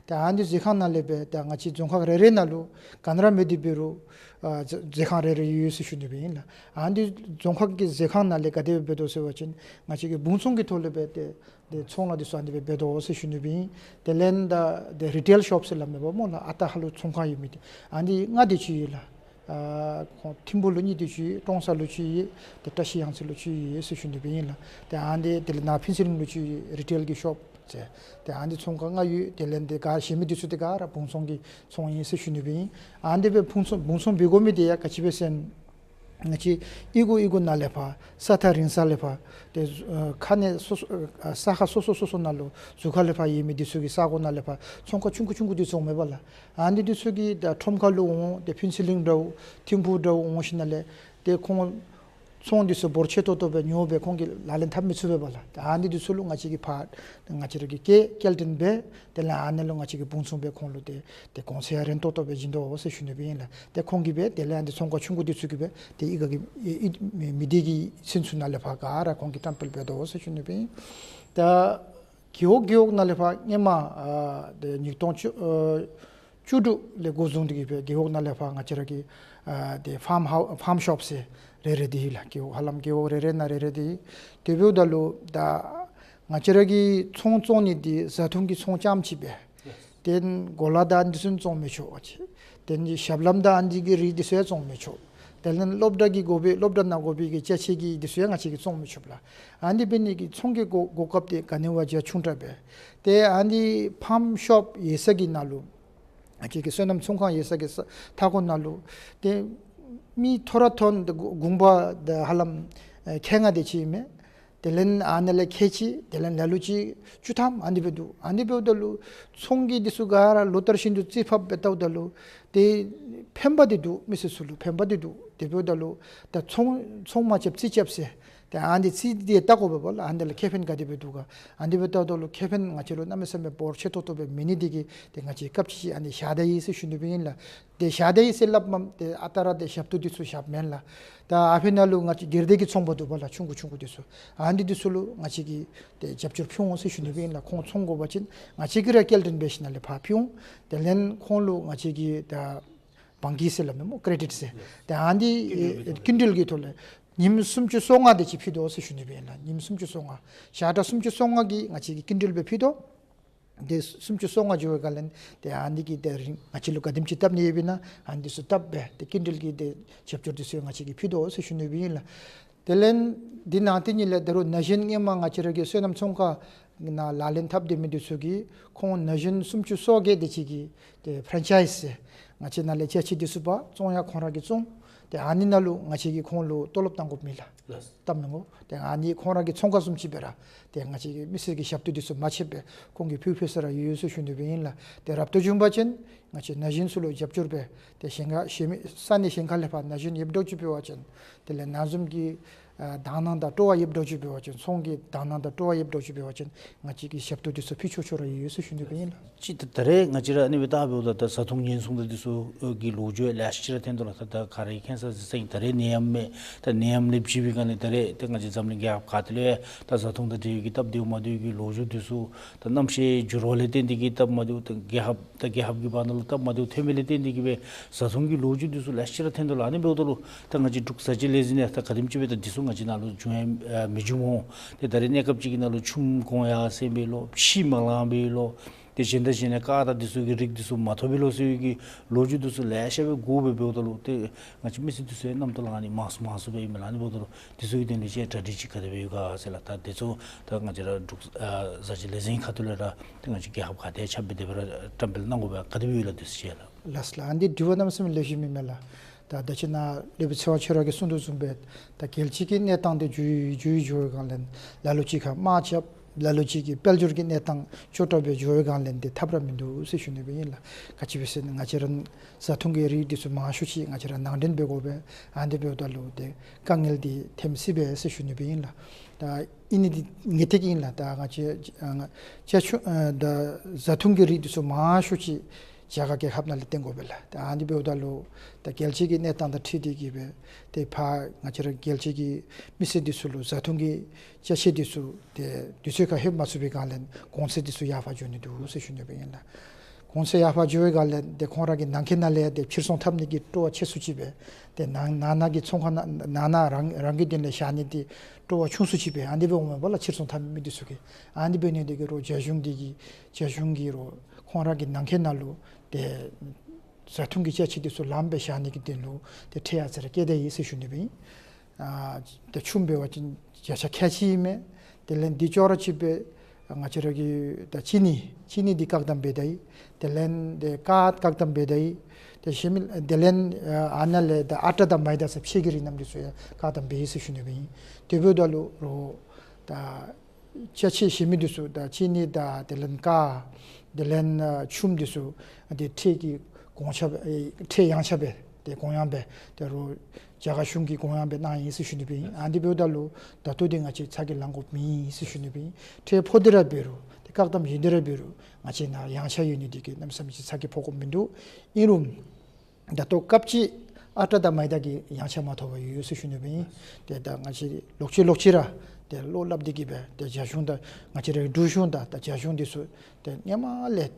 ཏེ་ཨ་ནི་ཟས་ཁང་ནང་ལས་སྦེ་ཏེ་ང་བཅས་རྫོང་ཁག་རེ་རེ་ནང་ལུ་ག་ནི་ར་མེད་དེ་འབད་རུང་ཨ་ཟས་ཟས་ཁང་རེ་རེ་ཡོད་ཟེར་ཞུ་ནི་སྦེ་ཨིན་ལགས། ཨ་ནི་རྫོང་ཁག་གི་ཟས་ཁང་ནང་ལས་ག་དེ་སྦེ་འབད་དོ་ཟེར་བ་ཅིན་ང་བཅས་ཀྱིས་བུང་ཚོང་གི་ཐོག་ལས་སྦེ་ཏེ་ཏེ་ཚོང་ལཱ་འདི་ཚུ་ཨ་ནི་སྦེ་འབད་དོ་ཟེར་ཞུ་ནི་སྦེ་ཨིན། དེ་ལས་ད་ཏེ་རི་ཊེལ་ཤོབ་ཟེར་སླབ་མས་པ་སྨོ་ལགས། ཨ་རྟག་ཧ་ལུགས་ཚོང་ཁང་ཡོད་མི་འདི་ཨ་ནི་ལྔ་དེ་ཅིག་ཡོད་ལགས། ཨ་ཁོང་ཐིམ་ཕུག་ལུ་གཉིས་དེ་ཅིག་ཡོད། ཀྲོང་གསར་ལུ་ཅིག་ཡོད། ཏེ་བཀྲ་ཤིས་གཡང་རྩེ་ལུ་ཅིག་ཡོད་ཟེར་ཞུ་ནི་སྦེ་ཨིན་ལགས། ཏེ་ཨ་ནི་དེ་ལས་ནཱ་ཕུན་ཚོགས་གླིང་ལུ་ཅིག་ཡོད། རི་ཊེལ་གྱི་ཤོབ་ཟེར། ཏེ་ཨ་ནི་ཚོང་ཁང་ལྔ་ཡོད། དེ་ལས་ཏེ་ག་གཞན་མི་འདི་ཚུ་ཏེ་ག་ར་བུང་ཚོང་གི་ཚོང་ཨིན་ཟེར་ཞུ་ནི་སྦེ་ཨིན། ཨ་ནི་སྦེ་བུང་ཚོང་བུང་ཚོང་འབད་དགོ་མི་འདི་ཡང་ག་ཅི་སྦེ་ཟེར་ན་ང་བཅས་གཡུས་སྒོ་གཡུས་སྒོ་ནང་ལས་ཕར་ས་ཐག་རིང་ས་ལས་ཕར་ཏེ་ཨ་ཁ་གནས་སོ་སོ་ཨ་ས་ཁ་སོ་སོ་སོ་སོ་ནང་ལུ་ཟུར་ཁ་ལས་ཕར་ཡོད་མི་འདི་ཚུ་གི་ས་གོ་ནང་ལས་ཕར་ཚོང་ཁང་ཆུང་ཀུ་ཆུང་ཀུ་འདི་ཚུ་འོང་མས་པ་ལགས། ཨ་ནི་འདི་ཚུ་གིས་ད་ཁྲོམ་ཁ་ལུ་འོང་ཏེ་ཕུན་ཚོགས་གླིང་འདྲཝ་ཐིམ་ཕུག་འདྲཝ་འོང་ཞིནམ་ལས་ཏེ་ཁོང་ཚོང་འདི་ཚུ་འབོར་ཆེ་ཏོག་ཏོ་སྦེ་ཉོ་སྦེ་ཁོང་གིས་ལག་ལེན་འཐབ་མི་ཚུགས་པས་པ་ལགས། ད་ཨ་ནི་འདི་ཚུ་ལུ་ང་བཅས་ཀྱིས་ཕར་ང་བཅས་ར་གིས་སྐྱེལ་སྐྱེལ་འདྲེན་འབད། དེ་ལས་ཨ་ནི་ལུ་ང་བཅས་ཀྱིས་བུང་ཚོང་འབད་ཁོང་ལུ་ཏེ་ཏེ་གོང་ཚད་ཡང་རན་ཏོག་ཏོ་སྦེ་བྱིན་དོ་ཟེར་ཞུ་ནི་སྦེ་ཨིན་ལགས། ཏེ་ཁོང་གིས་སྦེ་དེ་ལས་ཨ་ནི་ཚོང་ཁང་ཆུང་ཀུ་འདི་ཚུ་གིས་སྦེ་ཏེ་གཡུས་ཁ་གི་ཨེ་ཨེ་མི་སྡེ་གི་ཚུན་ཚོད་ནང་ལས་ཕར་ག་ར་ཁོང་གིས་བཀྲམ་སྤེལ་འབད་དོ་ཟེར་ཞུ་ནི་སྦེ་ཨིན། ད་རྒེད་འོག་རྒེད་འོག་ནང་ལས་ཕར་སྔོན་མ་ཨ་ཏེ་ཉིས་སྟོང་བཅུ་ཨ་བཅུ་དྲུག་ལས་འགོ་བཟུང་སྟེ་གིས་སྦེ་རྒེད་འོག་ནང་ལས་ཕར་ང་བཅས་ར་གི་ཨ་ཏེ་ཕཱམ་ཧའུ་ཕཱམ་ཤོབ་ཟེར་རེ་རེ་འདི་ཡོད་ལགས། རྒེད་འོག་ཧ་ལམ་རྒེད་འོག་རེ་རེ་ནང་རེ་རེ་འདི་ཡོད། དེ་འབདཝ་ད་ལུ་ད་ང་བཅས་ར་གིས་ཚོང་བཙོང་ནི་འདི་བཟའ་འཐུང་གི་ཚོང་རྐྱངམ་ཅིག་སྦེ། ཏེ་གོ་ལ་དང་འདི་ཚུ་བཙོང་མི་ཆོག་པ་ཅིན། ཏེ་ཞབས་ལྷམ་དང་ཨ་ནི་གི་རིགས་འདི་ཚུ་ཡང་བཙོང་མི་ཆོག། དེ་ལས་སློབ་གྲྭ་གི་དགོ་པའི་སློབ་གྲྭ་ནང་དགོ་པའི་གི་ཅ་ཆས་ཀྱི་འདི་ཚུ་ཡང་ང་བཅས་ཀྱིས་བཙོང་མི་ཆོག་ལགས། ཨ་ནི་འབད་ནི་གིས་ཚོང་གི་གོ་གོ་སྐབས་འདི་ག་ནི་བ་རྒྱ་ཆུང་དྲགས་སྦེ། ཏེ་ཨ་ནི་ཕཱམ་ཤོབ་ཡོད་ས་གི་ནང་ལུ་ང་བཅས་ཀྱི་སོ་ནམ་ཚོང་ཁང་ཡོད་ས་གི་ས་མཐའ་འཁོར་ནང་ལུ་ཏེ་མི་ཐོ་ར་ཐོན་ཏེ་གུ་གུང་པ་ད་ཧ་ལམ་ཨེ་ཁལ་ལྔ་དེ་ཅིག་ཨིན་མས། དེ་ལས་ཨ་ནཱ་ལས་ཁལ་གཅིག། དེ་ལས་ལ་ལུ་ཅིག་བཅུ་ཐམ་ཨ་ནི་སྦེ་འདུག། ཨ་ནི་འབདཝ་ད་ལུ་ཚོང་གི་འདི་ཚུ་ག་ར་ལོ་ལྟར་བཞིན་དུ་རྩིས་ཕབ་འབད་བལྟཝ་ད་ལུ་ཏེ་ཕན་པ་འདི་འདུག། མི་སེར་ཚུ་ལུ་ཕན་པ་འདི་འདུག། དེ་འབདཝ་ད་ལུ་ད་ཚོང་ཚོང་མ་རྐྱབ་རྩིས་རྐྱབ་ཟེར་ ཏེ་ཨ་ནི་རྩིས་འདི་བལྟ་དགོ་པས་ལགས། ཨ་ནི་ལུ་ཁེ་ཕན་ག་དེ་སྦེ་འདུག་ག། ཨ་ནི་སྦེ་བལྟཝ་ད་ལུ་ཁེ་ཕན་ང་བཅས་ལུ་གནམ་མེད་ས་མེད་འབོར་ཆེ་ཏོག་ཏོ་སྦེ་མེད་ནི་འདི་གིས་ཏེ་ང་བཅས་སྐབས་ཅིག་ཨ་ནི་བཞག་ད་ཡི་ཟེར་ཞུ་ནི་སྦེ་ཨིན་ལགས། ཏེ་བཞག་ད་ཡི་ཟེར་སླབ་མས། ཏེ་ཨ་རྟག་ར་ཏེ་ཞབས་ཏོག་འདི་ཚུ་བཞགཔ་མེན་ལགས། ད་ཨ་ཕི་ནང་ལུ་ང་བཅས་སྒེར་སྡེ་གི་ཚོང་པ་འདུག་པ་ལགས། ཆུང་ཀུ་ཆུང་ཀུ་འདི་ཚུ་ཨ་ནི་འདི་ཚུ་ལུ་ང་བཅས་ཀྱིས་ཏེ་རྒྱབ་སྐྱོར་ཕུལ་འོང་ཟེར་ཞུ་ནི་སྦེ་ཨིན་ལགས། ཁོང་ཚོང་དགོ་པ་ཅིན་ང་བཅས་ཀྱིས་ར་སྐྱེལ་འདྲེན་འབད་ཞིནམ་ལས་ཕར་ཕུལ་འོང་། དེ་ལས་ཁོང་ལུ་ང་བཅས་ཀྱིས་ད་བང་གི་ཟེར་སླབ་མས་སྨོ། ཀེ་རེ་ཌིཊ་ཟེར། ཏེ་ཨ་ནི་ཀུན་འགྲུལ་གྱི་ཐོག་ལས་ཉིནམ་སུམ་ཅུ་སོ་ལྔ་དེ་ཅིག་ཕུལ་དོ་ཟེར་ཞུ་ནི་སྦེ་ཨིན་ལགས། ཉིནམ་སུམ་ཅུ་སོ་ལྔ། ཞག་གྲངས་སུམ་ཅུ་སོ་ལྔ་གི་ང་བཅས་ཀྱིས་ཀུན་འགྲུལ་སྦེ་ཕུལ་དོ། ཏེ་སུམ་ཅུ་སོ་ལྔ་འགྱོ་བའི་སྒང་ལས་ཏེ་ཨ་ནི་གི་ཏེ་རིན་ང་བཅས་ལུ་ག་དེམ་ཅིག་བཏབ་ནི་ཡོདཔ་ཨིན་ན་ཨ་ནི་འདི་ཚུ་བཏབ་སྦེ་ཏེ་ཀུན་འགྲུལ་གྱི་ཏེ་རྒྱབ་སྐྱོར་འདི་ཚུ་ང་བཅས་ཀྱིས་ཕུལ་དོ་ཟེར་ཞུ་ནི་སྦེ་ཨིན་ལགས། དེ་ལས་འདི་ནང་དེ་ཉིད་ལས་ད་རུང་ན་གཞོན་སྔོན་མ་ང་བཅས་ར་གི་སོ་ནམ་ཚོང་ཁང་ནང་ལག་ལེན་འཐབ་སྡོད་མི་འདི་ཚུ་གིས་ཁོང་ན་གཞོན་སུམ་ཅུ་སོ་བརྒྱད་དེ་ཅིག་གིས་ཏེ་ཕ་རན་ཅའིཛ་ཟེར་ང་བཅས་ནང་ལས་ཅ་ཆས་འདི་ཚུ་འབག་བཙོང་ཡང་ཁོང་ར་གིས་བཙོང་། ཏེ་ཨ་ནི་ནང་ལུ་ང་བཅས་ཀྱིས་ཁོང་ལུ་ཏོ་ལོབ་བཏང་དགོཔ་མེད་ལགས། ལགས། བཏངམ་མི་དགོ། ཏེ་ཨ་ནི་ཁོང་ར་གི་ཚོང་ཁང་བཟུམ་ཅིག་སྦེ་ར་ཏེ་ང་བཅས་ཀྱི་མི་སེར་གྱི་ཞབས་ཏོག་འདི་ཚུ་མ་ཆད་པར་ཁོང་གིས་ཕུལ་ཕུལ་ས་ར་ཡོད་ཟེར་ཞུ་ནི་སྦེ་ཨིན་ལགས། ཏེ་རབ་ཏུ་བྱུང་པ་ཅིན་ང་བཅས་ན་གཞོན་ཚུ་ལུ་རྒྱབ་སྐྱོར་འབད་ཏེ་གཞན་ཁ་གཞན་མི་ས་གནས་གཞན་ཁ་ལས་ཕར་ན་གཞོན་ཡོདཔ་འདྲཝ་ཅིག་འབད་བ་ཅིན་དེ་ལས་ན་བཟུམ་གྱི་ཨ་དག་སྣང་དང་སྤྲོ་བ་ཡོདཔ་འདྲཝ་ཅིག་འབད་བ་ཅིན་ཚོང་གི་དག་སྣང་དང་སྤྲོ་བ་ཡོདཔ་འདྲཝ་ཅིག་འབད་བ་ཅིན་ང་བཅས་ཀྱིས་ཞབས་ཏོག་འདི་ཚུ་ཕུལ་ཆོག་ཆོག་ར་ཡོད་ཟེར་ཞུ་ནི་སྦེ་ཨིན་ལགས། ཅིག་ད་ད་རེས་ང་བཅས་ར་ཨ་ནི་སྦེ་བལྟ་འབདཝ་ད་ད་བཟའ་འཐུང་ཉེན་སྲུང་དང་འདི་ཚུ་གི་ལོ་རྒྱུས་ལེ་ཤ་ཅིག་ར་ཐོན་དོ་ལགས། ད་ད་ག་ར་གིས་མཁྱེན་ས་ཟེར་ས་ཨིན། ད་རེས་ནད་ཡམས་མས། ད་ནད་ཡམས་ལེགས་བྱུང་པའི་སྒང་ལས་ད་རེས་ད་ང་བཅས་འཛམ་གླིང་རྒྱལ་ཁབ་ག་ཏེ་ལུ་ཡང་ད་བཟའ་འཐུང་དང་འབྲེལ་བའི་གི་སྟབས་བདེཝ་མ་བདེཝ་གི་ལོ་རྒྱུས་འདི་ཚུ་ད་གནམ་གཤིས་འགྱུར་བ་ལས་བརྟེན་ཏེ་གིས་སྟབས་མ་བདེཝ་ད་རྒྱལ་ཁབ་ད་རྒྱལ་ཁབ་ཀྱི་བར་ན་ལུ་སྟབས་མ་བདེཝ་ཐོན་མི་ལས་བརྟེན་ཏེ་གིས་སྦེ་བཟའ་འཐུང་གི་ལོ་རྒྱུས་འདི་ཚུ་ལེ་ཤ་ཅིག་ར་ཐོན་དོ་ལགས། ཨ་ནི་འབདཝ་ད་ལུ་ད་ང་བཅས་འབྲུག་བཟའ་བཅའ་ལས་འཛིན་ནང་ད་ག་དེམ་ཅིག་སྦེ་ད་འདི་ཚུ་ང་བཅས་ནང་ལུ་འབྱུང་ཡང་ཨ་མི་འབྱུང་སྨོ། ཏེ་ད་རེས་གནས་སྐབས་ཅིག་གི་ནང་ལུ་ཆུམ་གོང་ཡང་ཟེར་བའི་ལོ་ཕྱེ་མ་ལང་པའི་ལོ། ཏེ་གཞན་དང་གཞན་ལས་ཀར་དང་འདི་ཚུ་གི་རིགས་འདི་ཚུ་མ་ཐོབ་པའི་ལོ་ཟེར་བའི་གི་ལོ་རྒྱུས་འདི་ཚུ་ལེ་ཤ་སྦེ་གོཝ་སྦེ་འབདཝ་ད་ལུ་ཏེ་ང་བཅས་མི་སེར་འདི་ཚུ་ཡང་རྣམ་རྟོག་ལང་ནི་མང་སུ་མང་སུ་སྦེ་ཨིན་མས་ལགས། ཨ་ནི་འབདཝ་ད་ལུ་འདི་ཚུ་གི་དོན་ལུ་ཅིག་གྲ་སྒྲིག་ཅིག་ག་དེ་སྦེ་ཡོད་ག་ཟེར་ལགས། ད་འདི་ཚུ་ད་ང་བཅས་ར་འབྲུག་ཨ་བཟའ་བཅའ་ལས་འཛིན་ཁ་ཐུག་ལས་ར་ཏེ་ང་བཅས་རྒྱལ་ཁབ་ག་ཏེ་ཁྱབ་སྦེ་དེ་སྦེ་ར་བཀྲམ་སྤེལ་གནང་དགོ་པས་ག་དེ་སྦེ་ཡོད་ལགས་འདི་ཚུ་ཅིག་ལགས། ལགས་ལགས། ཨ་ནི་དྲི་བ་གནམ་མེད་ས་མེད་ལེགས་ཤོམ་ཨིན་མས་ལགས། ད་ད་ཅི་ནཱ་སློབ་དཔོན་ཚེ་དབང་ཁྱོད་ར་གིས་གསུང་དོ་བཟུམ་སྦེ་ད་རྒྱལ་སྤྱི་གི་གནས་སྟངས་འདི་འགྱུར་འགྱུར་འགྱུར་བའི་སྒང་ལས་ལ་ལུ་ཅིག་ཁར་དམག་རྐྱབ། ལ་ལུ་ཅིག་གིས་དཔལ་འབྱོར་གྱི་གནས་སྟངས་སྐྱོ་དྲགས་སྦེ་འགྱུར་བའི་སྒང་ལས་འདི་ཐབས་ར་མིན་འདུག་ཟེར་ཞུ་ནི་སྦེ་ཨིན་ལགས། ག་ཅི་སྦེ་ཟེར་ན་ང་བཅས་ར་བཟའ་འཐུང་གི་རིགས་འདི་ཚུ་མང་ཤོས་ཅིག་ང་བཅས་ར་ནང་འདྲེན་འབད་དགོ་པས། ཨ་ནི་འབདཝ་ད་ལུ་ཏེ་དཀའ་ངལ་འདི་ཐོན་སྲིད་པས་ཟེར་ཞུ་ནི་སྦེ་ཨིན་ལགས། ད་ཨིན་ནི་འདི་ངེས་ཏིག་ཨིན་ལགས། ད་ང་བཅས་ཨ་ང་བཅའ་ཆུང་ཨ་ད་བཟའ་འཐུང་གི་རིགས་འདི་ཚུ་མང་ཤོས་ཅིག་རྒྱ་གར་རྒྱལ་ཁབ་ནང་ལས་བཏོན་དགོ་པས་ལགས། ད་ཨ་ནི་འབདཝ་ད་ལུ་ད་རྒྱལ་སྤྱི་གི་གནས་སྟངས་དང་འཁྲིལ་ཏེ་གིས་སྦེ་ཏེ་ཕར་ང་བཅས་ར་རྒྱལ་སྤྱི་གི་མི་སེར་འདི་ཚུ་ལུ་བཟའ་འཐུང་གི་ཅ་ཆས་འདི་ཚུ་ཏེ་དུས་ཚོད་ཁར་ལྷོད་མ་ཚུགས་པའི་སྒང་ལས་གོང་ཚད་འདི་ཚུ་ཡར་འཕར་འགྱོ་ནི་འདུག་ཟེར་ཞུ་ནི་སྦེ་ཨིན་ལགས། གོང་ཚད་ཡར་འཕར་འགྱོ་བའི་སྒང་ལས་ཏེ་ཁོང་ར་གི་ནང་འཁོད་ནང་ལས་ཏེ་ཕྱིར་ཚོང་འཐབ་ནི་གི་སྤྲོ་བ་ཆེ་སུ་ཅིག་སྦེ་ཏེ་ནང་ནང་ན་གི་ཚོང་ཁང་ནང་ནང་ན་རང་རང་གི་དོན་ལས་བཞག་ནི་འདི་སྤྲོ་བ་ཆུང་སུ་ཅིག་སྦེ་ཨ་ནི་སྦེ་འོངམ་མས་པ་ལགས། ཕྱིར་ཚོང་འཐབ་མི་འདི་ཚུ་གིས་ཨ་ནི་འབད་ནི་འདི་གིས་རོགས་རྒྱ་གཞུང་འདི་གིས་རྒྱ་གཞུང་གིས་རོགས་ཁོང་ར་གི་ནང་འཁོད་ནང་ལུ་ཏེ་བཟའ་འཐུང་གི་ཅ་ཆས་འདི་ཚུ་ལངམ་སྦེ་བཞག་ནི་གི་དོན་ལུ་ཏེ་ཁྲལ་ཡང་ཨ་ཙི་རེ་བཀལ་ད་ཡི་ཟེར་ཞུ་ནི་སྦེ་ཨིན། ཨ་ཏེ་ཆུམ་འབད་བ་ཅིན་བརྒྱ་ཆ་ཁལ་གཅིག་ཨིན་མས། དེ་ལས་འདི་ཅོག་ར་གཅིག་སྦེ་ང་བཅས་ར་གི་ད་ཅི་ནི་ཅི་ནི་འདི་བཀག་དམ་འབད་ད་ཡི། དེ་ལས་འདི་ཀར་བཀག་དམ་འབད་ད་ཡི། ཏེ་ཤེས་མི་དེ་ལས་ཨ་ཨ་ནཱ་ལས་ད་ཨ་ཊ་དང་མའི་ད་ཟེར་ཕྱེ་གི་རིགས་རྣམས་འདི་ཚུ་ཡང་བཀག་དམ་འབད་ཡི་ཟེར་ཞུ་ནི་སྦེ་ཨིན། དེ་འབདཝ་ད་ལུ་རོགས་ད་ཅ་ཆས་གཞན་མི་འདི་ཚུ་ད་ཅི་ནི་དང་དེ་ལས་ཀར་དེ་ལས་ཨ་ཆུམ་འདི་ཚུ་ཨ་འདི་ཁྲལ་གྱི་གོང་ཆ་སྦེ་ཨེ་ཁྲལ་ཡངས་ཆག་སྦེ་ཏེ་གོང་ཡངས་སྦེ་ཏེ་རོགས་རྒྱ་གར་གཞུང་གིས་གོང་ཡངས་སྦེ་གནང་ཡི་ཟེར་ཞུ་ནི་སྦེ་ཨིན། ཨ་འདི་འབདཝ་ད་ལུ་ད་ལྟོ་འདི་ང་བཅས་ཚ་གྱང་ལང་དགོཔ་མེད་ཟེར་ཞུ་ནི་སྦེ་ཨིན། ཁྲལ་ཕོག་སྟེ་ར་འབད་རུང་ཏེ་བཀག་དམ་བཞེས་ཏེ་ར་འབད་རུང་ང་བཅས་ནང་ཡངས་ཆག་ཡོད་ནི་འདི་གིས་གནམ་མེད་ས་མེད་ཅིག་ཚ་གྱང་ཕོག་དགོཔ་མིན་འདུག། ཨིན་རུང་ད་ལྟོ་སྐབས་ཅིག་ཨ་ཊ་དང་མའི་ད་གི་ཡངས་ཆག་མ་ཐོབ་པར་ཡོད་ཟེར་ཞུ་ནི་སྦེ་ཨིན། ཏེ་ད་ང་བཅས་ལོག་ཅི་ལོག་ཅི་ར་ཏེ་བློ་སླབ་སྟེ་གིས་སྦེ་ཏེ་རྒྱ་གཞུང་དང་ང་བཅས་རའི་འབྲུག་གཞུང་དང་ད་རྒྱ་གཞུང་འདི་ཚུ་ཏེ་སྔོན་མ་ལས་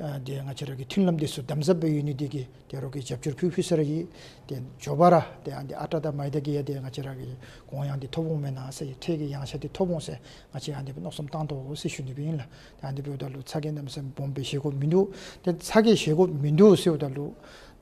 ཨ་ཏེ་ང་བཅས་ར་གི་མཐུན་ལམ་འདི་ཚུ་དམ་ཟབ་སྦེ་ཡོད་ནི་འདི་གིས་ཏེ་རོགས་ཀྱིས་རྒྱབ་སྐྱོར་ཕུལ་ཕུལ་ས་ར་ཡི། ཏེ་མགྱོགས་པ་ར་ཏེ་ཨ་འདི་ཨ་ཊ་དང་མའི་ད་གི་ཡང་ཏེ་ང་བཅས་ར་གི་གོང་ཡངས་འདི་ཐོབ་འོང་མེན་ན་ཟེར་ཁྲལ་གྱི་ཡངས་ཆག་འདི་ཐོབ་འོང་ཟེར་ང་བཅས་ཨ་འདི་སྦེ་མནོ་བསམ་བཏང་དོ་ཟེར་ཞུ་ནི་སྦེ་ཨིན་ལགས། ཏེ་ཨ་འདི་འབདཝ་ད་ལུ་ཚ་གྱང་གནམ་མེད་ས་མེད་སྦོམ་སྦེ་བཞེས་དགོཔ་མིན་འདུག། ཏེ་ཚ་གྱང་བཞེས་དགོཔ་མིན་འདུག་ཟེརཝ་ད་ལུ་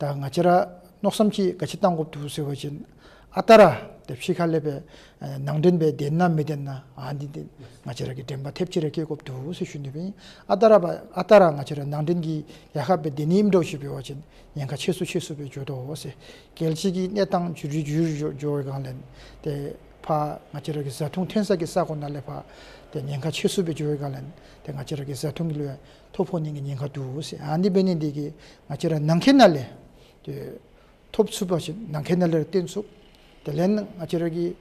ད་ང་བཅས་ར་མནོ་བསམ་ཅིག་ག་ཅི་བཏང་དགོཔ་འདུག་ཟེར་བ་ཅིན་ཨ་རྟག་ར་ཏེ་ཕྱི་ཁ་ལས་སྦེ་ཨ་ནང་འདྲེན་སྦེ་བདེན་ན་མི་བདེན་ན་ཨ་འདི་འདི་ང་བཅས་ར་གིས་དྲན་པ་ཐེབས་ཅིག་ར་བསྐྱེད་དགོཔ་འདུག་ཟེར་ཞུ་ནི་སྦེ་ཨིན། ཨ་རྟག་ར་བ་ཨ་རྟག་ར་ང་བཅས་ར་ནང་འདྲེན་གྱི་ཡ་ཧ་སྦེ་བདེན་ནི་ཨིནམ་འདྲཝ་ཅིག་འབད་བ་ཅིན་ཉེན་ཁ་ཆེ་སུ་ཆེ་སུ་སྦེ་འགྱོ་དོ་ཟེར། རྒྱལ་སྤྱི་གི་གནས་སྟངས་འགྱུར་འགྱུར་འགྱོ་འགྱོ་བའི་སྒང་ལས་ཏེ་ཕར་ང་བཅས་ར་གི་བཟའ་འཐུང་ཐོན་ས་གི་ས་གོ་ནང་ལས་ཕར་ཏེ་ཉེན་ཁ་ཆེ་སུ་སྦེ་འགྱོ་བའི་སྒང་ལས་ཏེ་ང་བཅས་ར་གི་བཟའ་འཐུང་གི་ལུ་ཡང་ཐོ་ཕོག་ནི་གི་ཉེན་ཁ་འདུག་ཟེར། ཨ་འདི་འབད་ནི་འདི་གིས་ང་བཅས་ར་ནང་འཁོད་ནང་ལས་ཏེ་ཐོབ་ཚུགས་པ་ཅིན་ནང་འཁོད་ནང་ལས་ར་བཏོན་ཚུགས། དེ་ལས་ང་བཅས་ར་གི་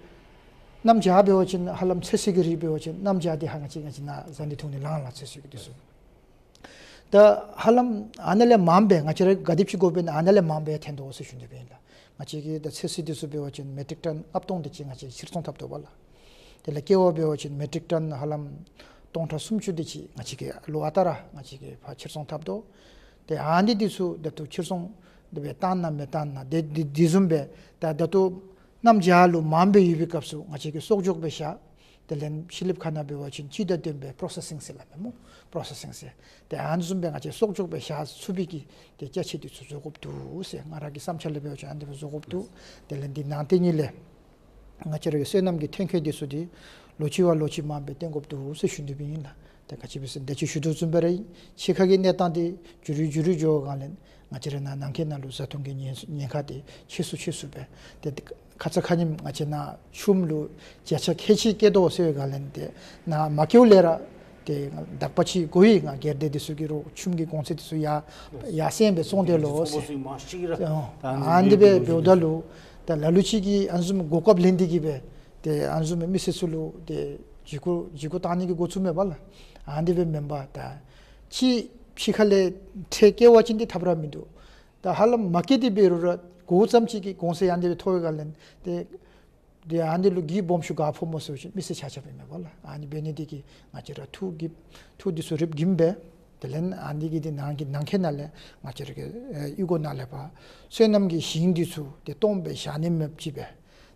གནམ་བྱཱར་འབད་བ་ཅིན་ཧ་ལམ་ཚོད་བསྲེ་གི་རིགས་འབད་བ་ཅིན་གནམ་བྱཱར་འདི་ཧ་ང་བཅས་ང་བཅས་ནཱ་ཟ་ནི་འཐུང་ནི་ལང་ལ་ཚོད་བསྲེ་གི་འདི་ཚུ། ད་ཧ་ལམ་ཨ་ནཱ་ལས་མངམ་སྦེ་ང་བཅས་ར་ག་དེམ་ཅིག་དགོཔ་ཨིན་ན་ཨ་ནཱ་ལས་མངམ་སྦེ་འཐོན་དོ་ཟེར་ཞུ་ནི་སྦེ་ཨིན་ལགས། ང་བཅས་ཀྱི་ད་ཚོད་བསྲེ་འདི་ཚུ་འབད་བ་ཅིན་མེ་ཊིག་ཊོན་ལྔ་སྟོང་དེ་ཅིག་ང་བཅས་ཕྱིར་ཚོང་འཐབ་དོ་བ་ལགས། དེ་ལས་ཀེ་བ་འབད་བ་ཅིན་མེ་ཊིག་ཊོན་ཧ་ལམ་སྟོང་ཕྲག་སུམ་ཅུ་དེ་ཅིག་ང་བཅས་ཀྱིས་ལོ་ཨ་རྟག་ར་ང་བཅས་ཀྱིས་ཕར་ཕྱིར་ཚོང་འཐབ་དོ། ཏེ་ཨ་ནི་འདི་ཚུ་ད་ལྟོ་ཕྱིར་ཚོང་དེ་སྦེ་བཏང་ན་མི་བཏང་ན་དེ་དེ་དེ་བཟུམ་སྦེ་ད་ད་ལྟོ་གནམ་བྱཱར་ལུ་མངམ་སྦེ་ཡོད་པའི་སྐབས་སུ་ང་བཅས་ཀྱིས་གསོག་འཇོག་སྦེ་བཞག། དེ་ལས་ཕྱི་གླིངཔ་ཁ་ནང་འབད་བ་ཅིན་སྤྱི་ཟླ་བདུན་པའི་པོརོ་སེ་སིང་ཟེར་སླབ་མས་སྨོ། པོརོ་སེ་སིང་ཟེར། ཏེ་ཨ་ནི་བཟུམ་སྦེ་ང་བཅས་གསོག་འཇོག་སྦེ་བཞག་ཚུགས་པའི་གི་ཏེ་ཅ་ཆས་འདི་ཚུ་བཟོ་དགོཔ་འདུག་ཟེར། ང་ར་གི་བསམ་འཆར་ལས་འབད་བ་ཅིན་ཨ་ནི་སྦེ་བཟོ་དགོཔ་འདུག། དེ་ལས་འདི་ནང་དེ་ཉིད་ལས་ང་བཅས་ར་གི་སོ་ནམ་གྱི་ཐོན་སྐྱེད་འདི་ཚུ་འདི་ལོ་གཅིག་བ་ལོ་གཅིག་མངམ་སྦེ་བཏོན་དགོཔ་འདུག་ཟེར་ཞུ་ནི་སྦེ་ཨིན་ལགས། ཏེ་ག་ཅི་སྦེ་ཟེར་ད་ཅི་ཞུ་དོ་བཟུམ་སྦེ་ར་ཨིན། ཕྱི་ཁ་གི་གནས་སྟངས་འདི་འགྱུར་རུ་འགྱུར་རུ་འགྱོ་བའི་སྒང་ལས་ང་བཅས་ར་ནཱ་ནང་འཁོད་ནང་ལུ་བཟའ་འཐུང་གི་ཉེན་ཉེན་ཁ་འདི་ཆེ་སུ་ཆེ་སུ་སྦེ་ཏེ་ཁ་ཙ་ཁ་ཉིནམ་ང་བཅས་ནཱ་ཆུམ་ལུ་བརྒྱ་ཆ་ཁལ་གཅིག་བཀལ་དོ་ཟེར་བའི་སྒང་ལས་ཏེ་ནཱ་མ་བཀལཝ་ལས་ར་ཏེ་དག་པ་ཅིག་གོ་ཡི། ང་སྒེར་སྡེ་འདི་ཚུ་གིས་རོགས་ཆུམ་གྱི་གོང་ཚད་འདི་ཚུ་ཡར་ཡར་སེང་སྦེ་བཙོང་དེས་ལོ་ཟེར། ཨ་ནི་སྦེ་འབདཝ་ད་ལུ་ད་ལ་ལུ་ཅིག་གིས་ཨ་ནི་བཟུམ་གོ་སྐབས་ལེན་ཏེ་གིས་སྦེ་ཏེ་ཨ་ནི་བཟུམ་མི་སེར་ཚུ་ལུ་ཏེ་འཇིགས་སྐུལ་འཇིགས་སྐུལ་བཏང་ནི་གི་འགོ་བཙུགས་མས་པ་ལགས། ཨ་ནི་སྦེ་མེན་པར་ད་ཅིག་ཕྱི་ཁ་ལས་ཁྲལ་བཀལ་བ་ཅིན་འདི་ཐབས་ར་མིན་འདུག། ད་ཧ་ལམ་མ་བཀལ་ཏེ་འབད་རུང་ར་གོ་ཙམ་ཅིག་གི་གོང་ཚད་ཨ་ནི་སྦེ་མཐོ་བའི་སྒང་ལས་ཏེ་ཏེ་ཨ་ནི་ལུ་གི་སྦོམ་ཤོས་ག་ཕོག་སྨོ་ཟེར་བ་ཅིན་མི་སེར་ཆ་ཁྱབ་ཨིན་མས་པ་ལགས། ཨ་ནི་འབད་ནི་འདི་གིས་ང་བཅས་ར་ཐུགས་དགྱེས་ཐུགས་འདི་ཚུ་རིགཔ་དགྱེས་སྦེ་དེ་ལས་ཨ་ནི་གི་འདི་ནང་གི་ནང་འཁོད་ནང་ལས་ང་བཅས་ར་གི་ཨེ་གཡུས་སྒོ་ནང་ལས་ཕར་སོ་ནམ་གྱི་ཞིང་འདི་ཚུ་ཏེ་སྟོངམ་སྦེ་བཞག་ནི་མེདཔ་ཅིག་སྦེ་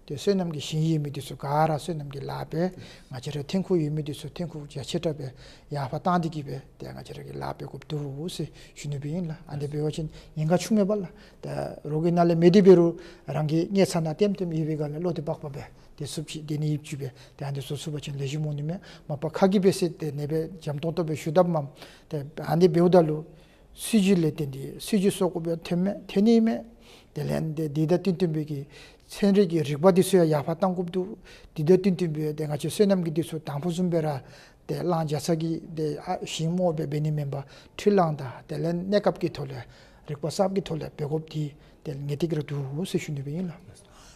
ཏེ་སོ་ནམ་གྱི་ཞིང་ཡོད་མི་འདི་ཚུ་ག་ར་སོ་ནམ་གྱི་ལཱ་འབད། ང་བཅས་ར་ཐོན་ཁུངས་ཡོད་མི་འདི་ཚུ་ཐོན་ཁུངས་རྒྱ་ཆེ་དྲགས་སྦེ་ཡར་ཕར་བཏང་སྟེ་གིས་སྦེ་ཏེ་ང་བཅས་ར་གིས་ལཱ་འབད་དགོཔ་འདུག་ཟེར་ཞུ་ནི་སྦེ་ཨིན་ལགས། ཨ་ནི་འབད་བ་ཅིན་ཉེན་ཁ་ཆུང་མས་པ་ལགས། ད་རོགས་ཀྱི་ནང་ལས་མེད་དེ་འབད་རུང་རང་གི་ངལ་ཚ་ནང་ལྟེམ་ལྟེམ་ཡོད་པའི་སྒང་ལས་བློ་བདེ་བག་ཕེབས་སྦེ་ཏེ་ཚུདཔ་ཅིག་སྡོད་ནི་ཡོདཔ་ཅིག་སྦེ་ཏེ་ཨ་ནི་བཟོ་ཚུགས་པ་ཅིན་ལེགས་ཤོམ་འོང་ནི་མས། མ་པ་ཁ་གིས་འབད་ཟེར་ཏེ་ཨ་ནི་སྦེ་འཇམ་ཏོང་ཏོ་སྦེ་ཞུ་དཔ་མས། ཏེ་ཨ་ནི་འབདཝ་ད་ལུ་སྲིད་བྱུས་ལས་བརྟེན་ཏེ་སྲིད་བྱུས་སོར་གུ་སྦེ་འཐོན་མས། འཐོན་ནི་མས། དེ་ལས་ཏེ་འདི་དང་བསྟུན་བསྟུན་པའི་གི་ཚན་རིག་གི་རིག་པ་འདི་ཚུ་ཡང་ཡར་ཕར་གཏང་དགོཔ་འདུག། འདི་དང་བསྟུན་བསྟུན་པའི་ཏེ་ང་བཅས་སོ་ནམ་གྱི་འདི་ཚུ་དང་ཕུ་བཟུམ་སྦེ་ར་ཏེ་གླང་རྒྱ་ཚ་གི་ཏེ་ཨ་ཞིང་རྨོ་སྦེ་འབད་ནི་མེན་པར་འཕྲུལ་གླང་དང་དེ་ལས་གནས་སྐབས་ཀྱི་ཐོག་ལས་རིག་པ་གསརཔ་གི་ཐོག་ལས་འབད་དགོཔ་འདི་ཏེ་ངེས་ཏིག་ར་འདུག་ཟེར་ཞུ་ནི་སྦེ་ཨིན་ལགས།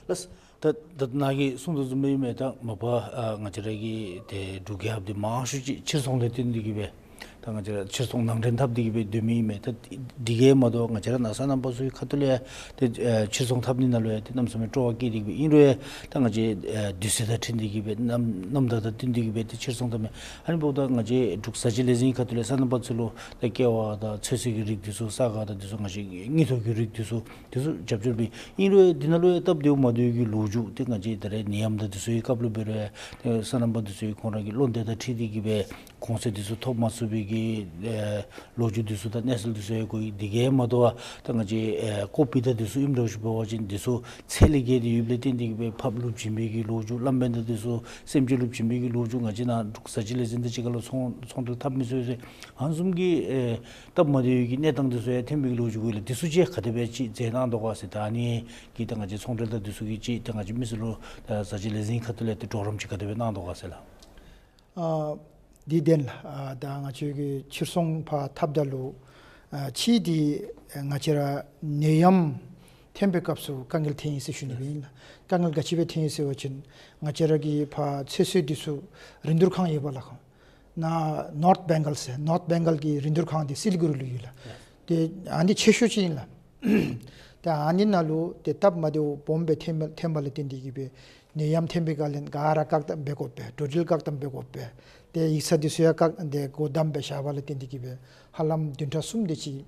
ལགས། ད་ད་ནཱ་གིས་གསུངས་དོ་བཟུམ་སྦེ་ཨིན་མས། ད་མ་པ་ཨ་ང་བཅས་ར་གི་ཏེ་འབྲུག་རྒྱལ་ཁབ་འདི་མང་ཤོས་ཅིག་ཕྱིར་ཚོང་ལས་བརྟེན་ཏེ་གིས་སྦེ་ད་ང་བཅས་ར་ཕྱིར་ཚོང་ནང་འདྲེན་འཐབ་སྟེ་གིས་སྦེ་སྡོད་མི་ཨིན་མས། ད་འདི་གིས་མ་དོ་ང་བཅས་ར་ནཱ་སོ་ནམ་པ་ཚུ་གི་ཁ་ཐུག་ལས་ཡང་ཏེ་ཨ་ཕྱིར་ཚོང་འཐབ་ནི་ནང་ལུ་ཡང་ཏེ་གནམ་མེད་ས་མེད་སྤྲོ་བ་སྐྱེས་ཏེ་གིས་སྦེ་ཨིན་རུང་ཡང་ད་ང་བཅས་ཨ་དུས་ཚོད་དང་འཁྲིལ་ཏེ་གིས་སྦེ་གནམ་གནམ་དྭངས་དང་བསྟུན་ཏེ་གིས་སྦེ་ཏེ་ཕྱིར་ཚོང་འཐབ་མས། ཨ་ནི་འབདཝ་ད་ང་བཅས་འབྲུག་བཟའ་བཅའ་ལས་འཛིན་ཁ་ཐུག་ལས་སོ་ནམ་པ་ཚུ་ལུ་ད་ཀེ་བ་དང་ཚོད་བསྲེ་གི་རིགས་འདི་ཚུ་ས་ག་དང་འདི་ཚུ་ང་བཅས་དངུལ་ཐོག་གི་རིགས་འདི་ཚུ་འདི་ཚུ་རྒྱབ་སྐྱོར་འབད་ཨིན་རུང་ཡང་འདི་ནང་ལུ་ཡང་སྟབས་བདེཝ་མ་བདེཝ་གི་ལོ་རྒྱུས་ཏེ་ང་བཅས་ད་རེས་ནད་ཡམས་དང་འདི་ཚུ་གི་སྐབས་ལུ་འབད་རུང་ཡང་ཏེ་སོ་ནམ་པ་འདི་ཚུ་གི་ཁོང་ར་གི་བློ་འདོད་དང་འཁྲིལ་ཏེ་གིས་སྦེ་གོང་ཚད་འདི་ཚུ་ཐོབ་མ་ཚུགས་པའི་གི་ཨེ་ལོ་རྒྱུས་འདི་ཚུ་དང་གནས་ཚུལ་འདི་ཚུ་ཡང་གོ་ཡི། འདི་གིས་མ་དོ་བར་ད་ང་བཅས་ཨེ་ཀོ་བིཌ་དང་འདི་ཚུ་ཨིནམ་འདྲཝ་ཅིག་འབད་བ་ཅིན་འདི་ཚུ་ཚད་ལས་བརྒལ་ཏེ་ཡོདཔ་ལས་བརྟེན་ཏེ་གིས་སྦེ་ཕགཔ་ལུ་བྱིན་པའི་གི་ལོ་རྒྱུས་བླམ་དཔོན་དང་འདི་ཚུ་སེམས་ཅན་ལུ་བྱིན་པའི་གི་ལོ་རྒྱུས་ང་བཅས་ནཱ་འབྲུག་བཟའ་བཅའ་ལས་འཛིན་དང་གཅིག་ཁར་ལུ་ཚོང་ཚོང་འབྲེལ་འཐབ་མི་ཚུ་ཡང་ཨ་ནི་བཟུམ་གྱི་ཨེ་སྟབས་མ་བདེ་བའི་གི་གནས་སྟངས་འདི་ཚུ་ཡང་ཐོན་པའི་གི་ལོ་རྒྱུས་གོ་ཡི་ལགས། འདི་ཚུ་ཅིག་ག་དེ་སྦེ་ཅིག་མཛད་གནང་དོ་ག་ཟེར། ད་ཨ་ནི་གིས་ད་ང་བཅས་ཚོང་འབྲེལ་དང་འདི་ཚུ་གིས་ཅིག་ད་ང་བཅས་མི་སེར་ལུ་ད་བཟའ་བཅའ་ལས་འཛིན་ཁ་ཐུག་ལས་ཏེ་གྲོགས་རམ་ཅིག་ག་དེ་སྦེ་གནང་དོ་ག་ཟེར་ལགས། ཨ་འདི་བདེན་ལགས། ཨ་ད་ང་བཅས་ཀྱིས་ཕྱིར་ཚོང་ཕར་འཐབ་ད་ལུ་ཨ་གཅིག་འདི་ང་བཅས་ར་ནད་ཡམས་ཐོན་པའི་སྐབས་སུ་དཀའ་ངལ་ཐོན་ཡི་ཟེར་ཞུ་ནི་སྦེ་ཨིན་ལགས། དཀའ་ངལ་ག་ཅི་སྦེ་ཐོན་ཡི་ཟེར་བ་ཅིན་ང་བཅས་ར་གི་ཕར་ཚོད་བསྲེ་འདི་ཚུ་རིན་བསྡུར་ཁང་ཡོད་པ་ལགས། ནཱ་ནོརཐ་བེང་གཱལ་ཟེར་ནོརཐ་བེང་གཱལ་གྱི་རིན་བསྡུར་ཁང་འདི་སི་ལི་གུ་རི་ལུ་ཡོད་ལགས། ཏེ་ཨ་ནི་ཆེ་ཤོས་ཅིག་ཨིན་ལགས། ཏེ་ཨ་ནི་ནང་ལུ་ཏེ་སྟབས་མ་བདེཝ་སྦོམ་སྦེ་ཐོན་པ་ཐོན་པ་ལས་བརྟེན་ཏེ་གིས་སྦེ་ནད་ཡམས་ཐོན་པའི་སྒང་ལས་ག་ར་བཀག་དམ་འབད་དགོ་པས། འགྲོ་འགྲུལ་བཀག་དམ་འབད་དགོ་པས། ཏེ་ཡིག་ཚང་འདི་ཚུ་ཡང་བཀག་ཏེ་སྒོ་བསྡམས་སྦེ་བཞག་པ་ལས་བརྟེན་ཏེ་གིས་སྦེ་ཧ་ལམ་བདུན་ཕྲག་གསུམ་དེ་ཅིག་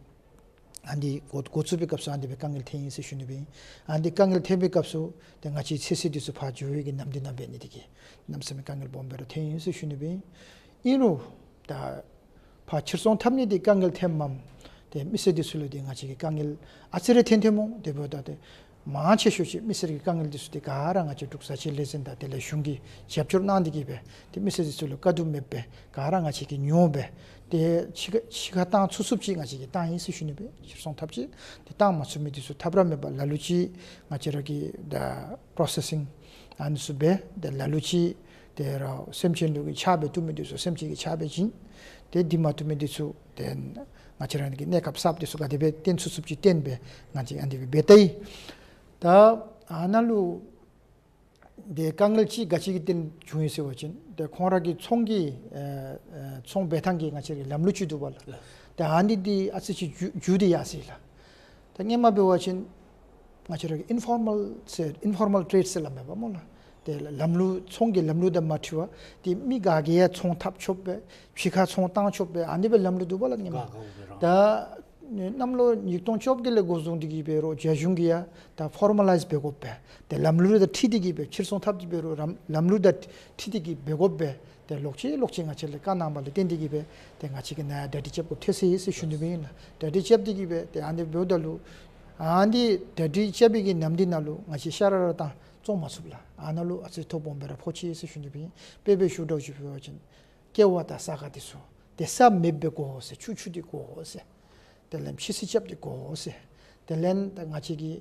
ཨ་ནི་འགོ་འགོ་བཙུགས་པའི་སྐབས་སུ་ཨ་ནི་སྦེ་དཀའ་ངལ་ཐོན་ཡི་ཟེར་ཞུ་ནི་སྦེ་ཨིན། ཨ་ནི་དཀའ་ངལ་ཐོན་པའི་སྐབས་སུ་ཏེ་ང་བཅས་ཚོད་བསྲེ་འདི་ཚུ་ཕར་འགྱོ་བའི་གི་ནམ་དུས་ནང་འབད་ནི་དེ་གིས་གནམ་མེད་ས་མེད་དཀའ་ངལ་སྦོམ་སྦེ་ར་ཐོན་ཡི་ཟེར་ཞུ་ནི་སྦེ་ཨིན། ཨིན་རུང་ད་ཕར་ཕྱིར་ཚོང་འཐབ་ནི་འདི་དཀའ་ངལ་ཐོནམ་མས། ཏེ་མི་སེར་འདི་ཚུ་ལུ་ཏེ་ང་བཅས་ཀྱིས་དཀའ་ངལ་ཨ་ཙི་རེ་ཐོན་ཐོནམ་འོང་། དེ་འབདཝ་ད་ཏེ་མང་ཆེ་ཤོས་ཅིག་མི་སེར་གྱི་དཀའ་ངལ་འདི་ཚུ་འདི་ག་ར་ང་བཅས་འབྲུག་བཟའ་བཅའ་ལས་འཛིན་དང་དེ་ལས་གཞུང་གིས་རྒྱབ་སྐྱོར་གནང་སྟེ་གིས་སྦེ་ཏེ་མི་སེར་འདི་ཚུ་ལུ་དཀའ་སྡུག་མེདཔ་སྦེ་ག་ར་ང་བཅས་ཀྱིས་མྱོང་སྦེ་ཏེ་ཕྱི་ཁར་ཕྱི་ཁར་བཏང་ཚུགས་ཚུགསཔ་ཅིག་ང་བཅས་ཀྱིས་བཏང་ཡི་ཟེར་ཞུ་ནི་སྦེ། ཕྱིར་ཚོང་འཐབ་ཅི། ཏེ་བཏང་མ་ཚུགས་མི་འདི་ཚུ་ཐབས་ར་མེད་པར་ལ་ལུ་ཅིག་ང་བཅས་ར་གིས་ད་པོརོ་སེ་སིང་ཨ་ནི་ཚུ་འབད། ཏེ་ལ་ལུ་ཅིག་ཏེ་ར་སེམས་ཅན་ལུ་གི་ཕྱག་འབད་བཏུབ་མི་འདི་ཚུ་སེམས་ཅན་གྱི་ཕྱག་འབད་བྱིན། ཏེ་འདི་མ་བཏུབ་མི་འདི་ཚུ་ཏེ་ང་བཅས་ར་གི་གནས་སྐབས་གསརཔ་འདི་ཚུ་ག་དེ་སྦེ་བཏོན་ཚུགས་ཚུགསཔ་ཅིག་བཏོན་སྦེ་ང་བཅས་ཨ་ནི་སྦེ་འབད་དེ་ཡོད། ད་ཨ་ནཱ་ལུ་ ཏེ་དཀའ་ངལ་ཅིག་ག་ཅི་གི་རྟིང་བྱུང་ཡི་ཟེར་བ་ཅིན་ཏེ་ཁོང་ར་གི་ཚོང་གི་ཨེ་ཨེ་ཚོང་འབད་ཐངས་ཀྱི་ང་བཅས་རའི་ལམ་ལུགས་ཅིག་འདུག་པ་ལགས། ལགས། ཏེ་ཨ་ནི་འདི་ཨ་ཙི་ཅིག་འགྱུར་འགྱུར་ཏེ་ཡར་སོ་ཡི་ལགས། ད་སྔོན་མ་འབད་བ་ཅིན་ང་བཅས་ར་གི་ཨིན་ཕོར་མལ་ཟེར་ཨིན་ཕོར་མལ་ཊེཌ་ཟེར་སླབ་མས་པ་སྨོ་ལགས། ཏེ་ལམ་ལུགས་ཚོང་གི་ལམ་ལུགས་དང་མ་འཁྲིལ་བར་ཏེ་མི་ག་གིས་ཡང་ཚོང་འཐབ་ཆོགཔ་སྦེ་ཕྱི་ཁར་ཚོང་བཏང་ཆོགཔ་སྦེ་ཨ་ནི་སྦེ་ལམ་ལུགས་འདུག་པ་ལགས་སྔོན་མ། ག་ག་འོག་སྦེ་རང་། ད་གནམ་ལོ་ཉིས་སྟོང་བཅོ་བརྒྱད་ལས་འགོ་བཟུང་སྟེ་གིས་འབད་རུང་རྒྱ་གཞུང་གིས་ཡང་ད་ཕོར་མ་ལའིཛ་འབད་དགོ་པས། ཏེ་ལམ་ལུགས་དང་འཁྲིལ་ཏེ་གིས་སྦེ་ཕྱིར་ཚོང་འཐབ་སྟེ་འབད་རུང་ལམ་ལམ་ལུགས་དང་འཁྲིལ་ཏེ་གིས་འབད་དགོ་པས། ཏེ་ལོག་ཅི་ལོག་ཅི་ང་བཅས་ལས་བཀའ་གནང་བ་ལས་བརྟེན་ཏེ་གིས་སྦེ་ཏེ་ང་བཅས་ཀྱིས་ནཱ་གྲ་སྒྲིག་རྐྱབ་དགོཔ་ཐལ་སོ་ཡི་ཟེར་ཞུ་ནི་སྦེ་ཨིན་ལགས། གྲ་སྒྲིག་རྐྱབ་སྟེ་གིས་སྦེ་ཏེ་ཨ་ནི་འབདཝ་ད་ལུ་ཨ་ནི་གྲ་སྒྲིག་རྐྱབ་པའི་གི་ནམ་དུས་ནང་ལུ་ང་བཅས་ཤ་ར་ར་བཏང་བཙོང་མ་ཚུགས་ལགས། ཨ་ནཱ་ལུ་ཨ་ཙི་ཐོ་སྦོམ་སྦེ་ར་ཕོག་ཅི་ཟེར་ཞུ་ནི་སྦེ་ཨིན། དཔེ་སྦེ་ཞུ་དོ་ཅིག་འབད་བ་ཅིན་ཀེ་བ་དང་ས་ག་འདི་ཚུ་ཏེ་ས་མེདཔ་སྦེ་དགོ་ཟེར། ཆུ་ཆུ་སྟེ་དགོ་ཟེར། དེ་ལས་ཕྱི་བསིལ་རྐྱབ་སྟེ་དགོ་ཟེར། དེ་ལས་ད་ང་བཅས་ཀྱི་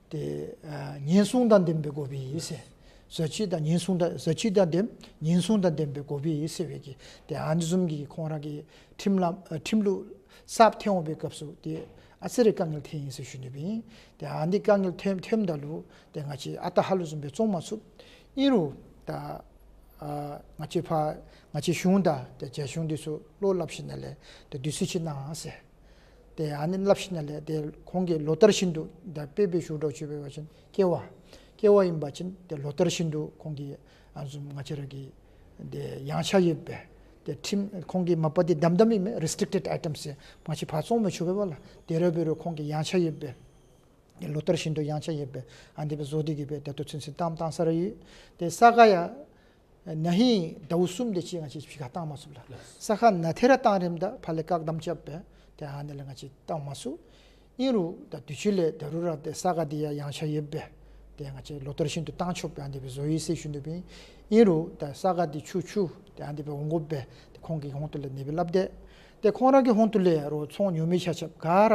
ཏེ་ཨ་ཉེན་སྲུང་དང་ལྡནམ་སྦེ་དགོ་པས་ཟེར། བཟའ་སྤྱོད་དང་ཉེན་སྲུང་དང་བཟའ་སྤྱོད་དང་ལྡནམ་ཉེན་སྲུང་དང་ལྡནམ་སྦེ་དགོ་པས་ཟེར་བའི་གི་ཏེ་ཨ་ནི་བཟུམ་གྱི་ཁོང་ར་གི་ཁྲིམས་ལམ་ཨ་ཁྲིམས་ལུགས་གསརཔ་ཐོན་འོང་པའི་སྐབས་སུ་ཏེ་ཨ་ཙི་རེ་དཀའ་ངལ་ཐོན་ཡི་ཟེར་ཞུ་ནི་སྦེ་ཨིན། ཏེ་ཨ་ནི་དཀའ་ངལ་ཐོན་ཐོནམ་ད་ལུ་ཏེ་ང་བཅས་ཨ་རྟག་ཧ་ལུགས་བཟུམ་སྦེ་བཙོང་མ་ཚུགས། ཨིན་རུང་ད་ཨ་ང་བཅས་ཕར་ང་བཅས་གཞུང་དང་ཏེ་རྒྱ་གཞུང་འདི་ཚུ་བློ་སླབ་ཞིནམ་ལས་ཏེ་དུས་ཚོད་ཅིག་གནང་ཟེར། ཏེ་ཨ་ནི་སླབ་ཞིནམ་ལས་ཏེ་ཁོང་གིས་ལོ་ལྟར་བཞིན་དུ་ད་དཔེ་སྦེ་ཞུ་དོ་ཅིག་འབད་བ་ཅིན་ཀེ་བ་ཀེ་བ་ཨིན་པ་ཅིན་ཏེ་ལོ་ལྟར་བཞིན་དུ་ཁོང་གིས་ཨ་ནི་བཟུམ་ང་བཅས་ར་གི་ཏེ་ཡངས་ཆག་ཡོདཔ་སྦེ་ཏེ་ཁྲིམས་ཁོང་གིས་མ་པ་འདི་དམ་དམ་ཨིན་མས། རི་སི་ཊིག་ཊེཌ་ཨའི་ཊམསི་ཟེར་ང་བཅས་ཕར་བཙོང་མི་ཆོག་པས་པ་ལགས། དེ་ར་འབད་རུང་ཁོང་གིས་ཡངས་ཆག་ཡོདཔ་སྦེ་ལོ་ལྟར་བཞིན་དུ་ཡངས་ཆག་ཡོདཔ་སྦེ་ཨ་ནི་སྦེ་བཟོ་སྟེ་གིས་སྦེ་ད་ལྟོ་ཚུན་ཚོད་བཏངམ་བཏང་ས་ར་ཡོད། ཏེ་ས་ག་ཡང་ན་ཧིང་ཟླཝ་གསུམ་དེ་ཅིག་ང་བཅས་ཕྱི་ཁར་བཏང་མ་ཚུགས་ལགས། ས་ག་ན་ཐེ་ར་བཏང་རནམ་ད་ཕར་ལས་བཀག་དམ་རྐྱབ་སྦེ་ཏེ་ཨ་ནི་ལས་ང་བཅས་བཏང་མ་ཚུགས། ཨིན་རུང་ད་དུས་ཅི་ལས་ད་རུང་ར་ཏེ་ས་ག་འདི་ཡང་ཡངས་ཆག་ཡོདཔ་སྦེ་ཏེ་ང་བཅས་ལོ་ལྟར་བཞིན་དུ་བཏང་ཆོགཔ་སྦེ་ཨ་ནི་སྦེ་བཟོ་ཡི་ཟེར་ཞུ་ནི་སྦེ་ཨིན། ཨིན་རུང་ད་ས་ག་འདི་ཆུ་ཆུ་ཏེ་ཨ་ནི་སྦེ་འོང་དགོཔ་སྦེ་ཏེ་ཁོང་གི་ཧོང་ཏོ་ལས་ཨ་ནི་སྦེ་སླབ་སྟེ་ཏེ་ཁོང་ར་གི་ཧོང་ཏོ་ལས་རོགས་ཚོང་ཉོ་མི་ཆ་ཁྱབ་ག་ར་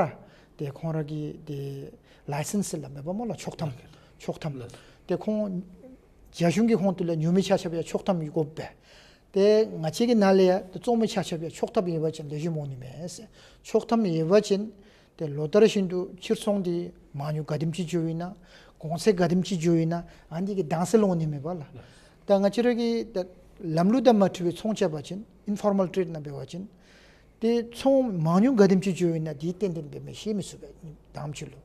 ཏེ་ཁོང་ར་གི་ཏེ་ལའི་སེནསི་ཟེར་སླབ་མས་པ་སྨོ་ལགས། ཆོག་ཐམ་ཆོག་ཐམ། ཏེ་ཁོང་རྒྱ་གཞུང་གི་ཧོང་ཏོ་ལས་ཉོ་མི་ཆ་ཁྱབ་ཡང་ཆོག་ཐམ་ཡོད་དགོཔ་སྦེ། ཏེ་ང་བཅས་ཀྱི་ནང་ལས་ཡང་ཏེ་བཙོང་མི་ཆ་ཁྱབ་ཡང་ཆོག་ཐམ་ཡོད་པ་ཅིན་ལེགས་ཤོམ་འོང་ནི་མས་ཟེར། ཆོག་ཐམ་ཡོད་པ་ཅིན་ཏེ་ལོ་ལྟར་བཞིན་དུ་ཕྱིར་ཚོང་འདི་མང་ཉུང་ག་དེམ་ཅིག་འགྱོ་ཡི་ན་གོང་ཚད་ག་དེམ་ཅིག་འགྱོ་ཡི་ན་ཨ་ནི་གི་གདངས་སེལ་འོང་ནི་མས་པ་ལགས། ད་ང་བཅས་ར་གི་ད་ལམ་ལུགས་དང་མ་འཁྲིལ་བའི་ཚོང་རྐྱབ་པ་ཅིན་ཨིན་ཕོར་མལ་ཊེཌ་ནང་འབད་བ་ཅིན་ཏེ་ཚོང་མང་ཉུང་ག་དེམ་ཅིག་འགྱོ་ཡི་ན་འདི་ཏན་ཏན་སྦེ་མི་ཤེས་མི་ཚུགས་པས། དང་པ་ཅིག་ལུ།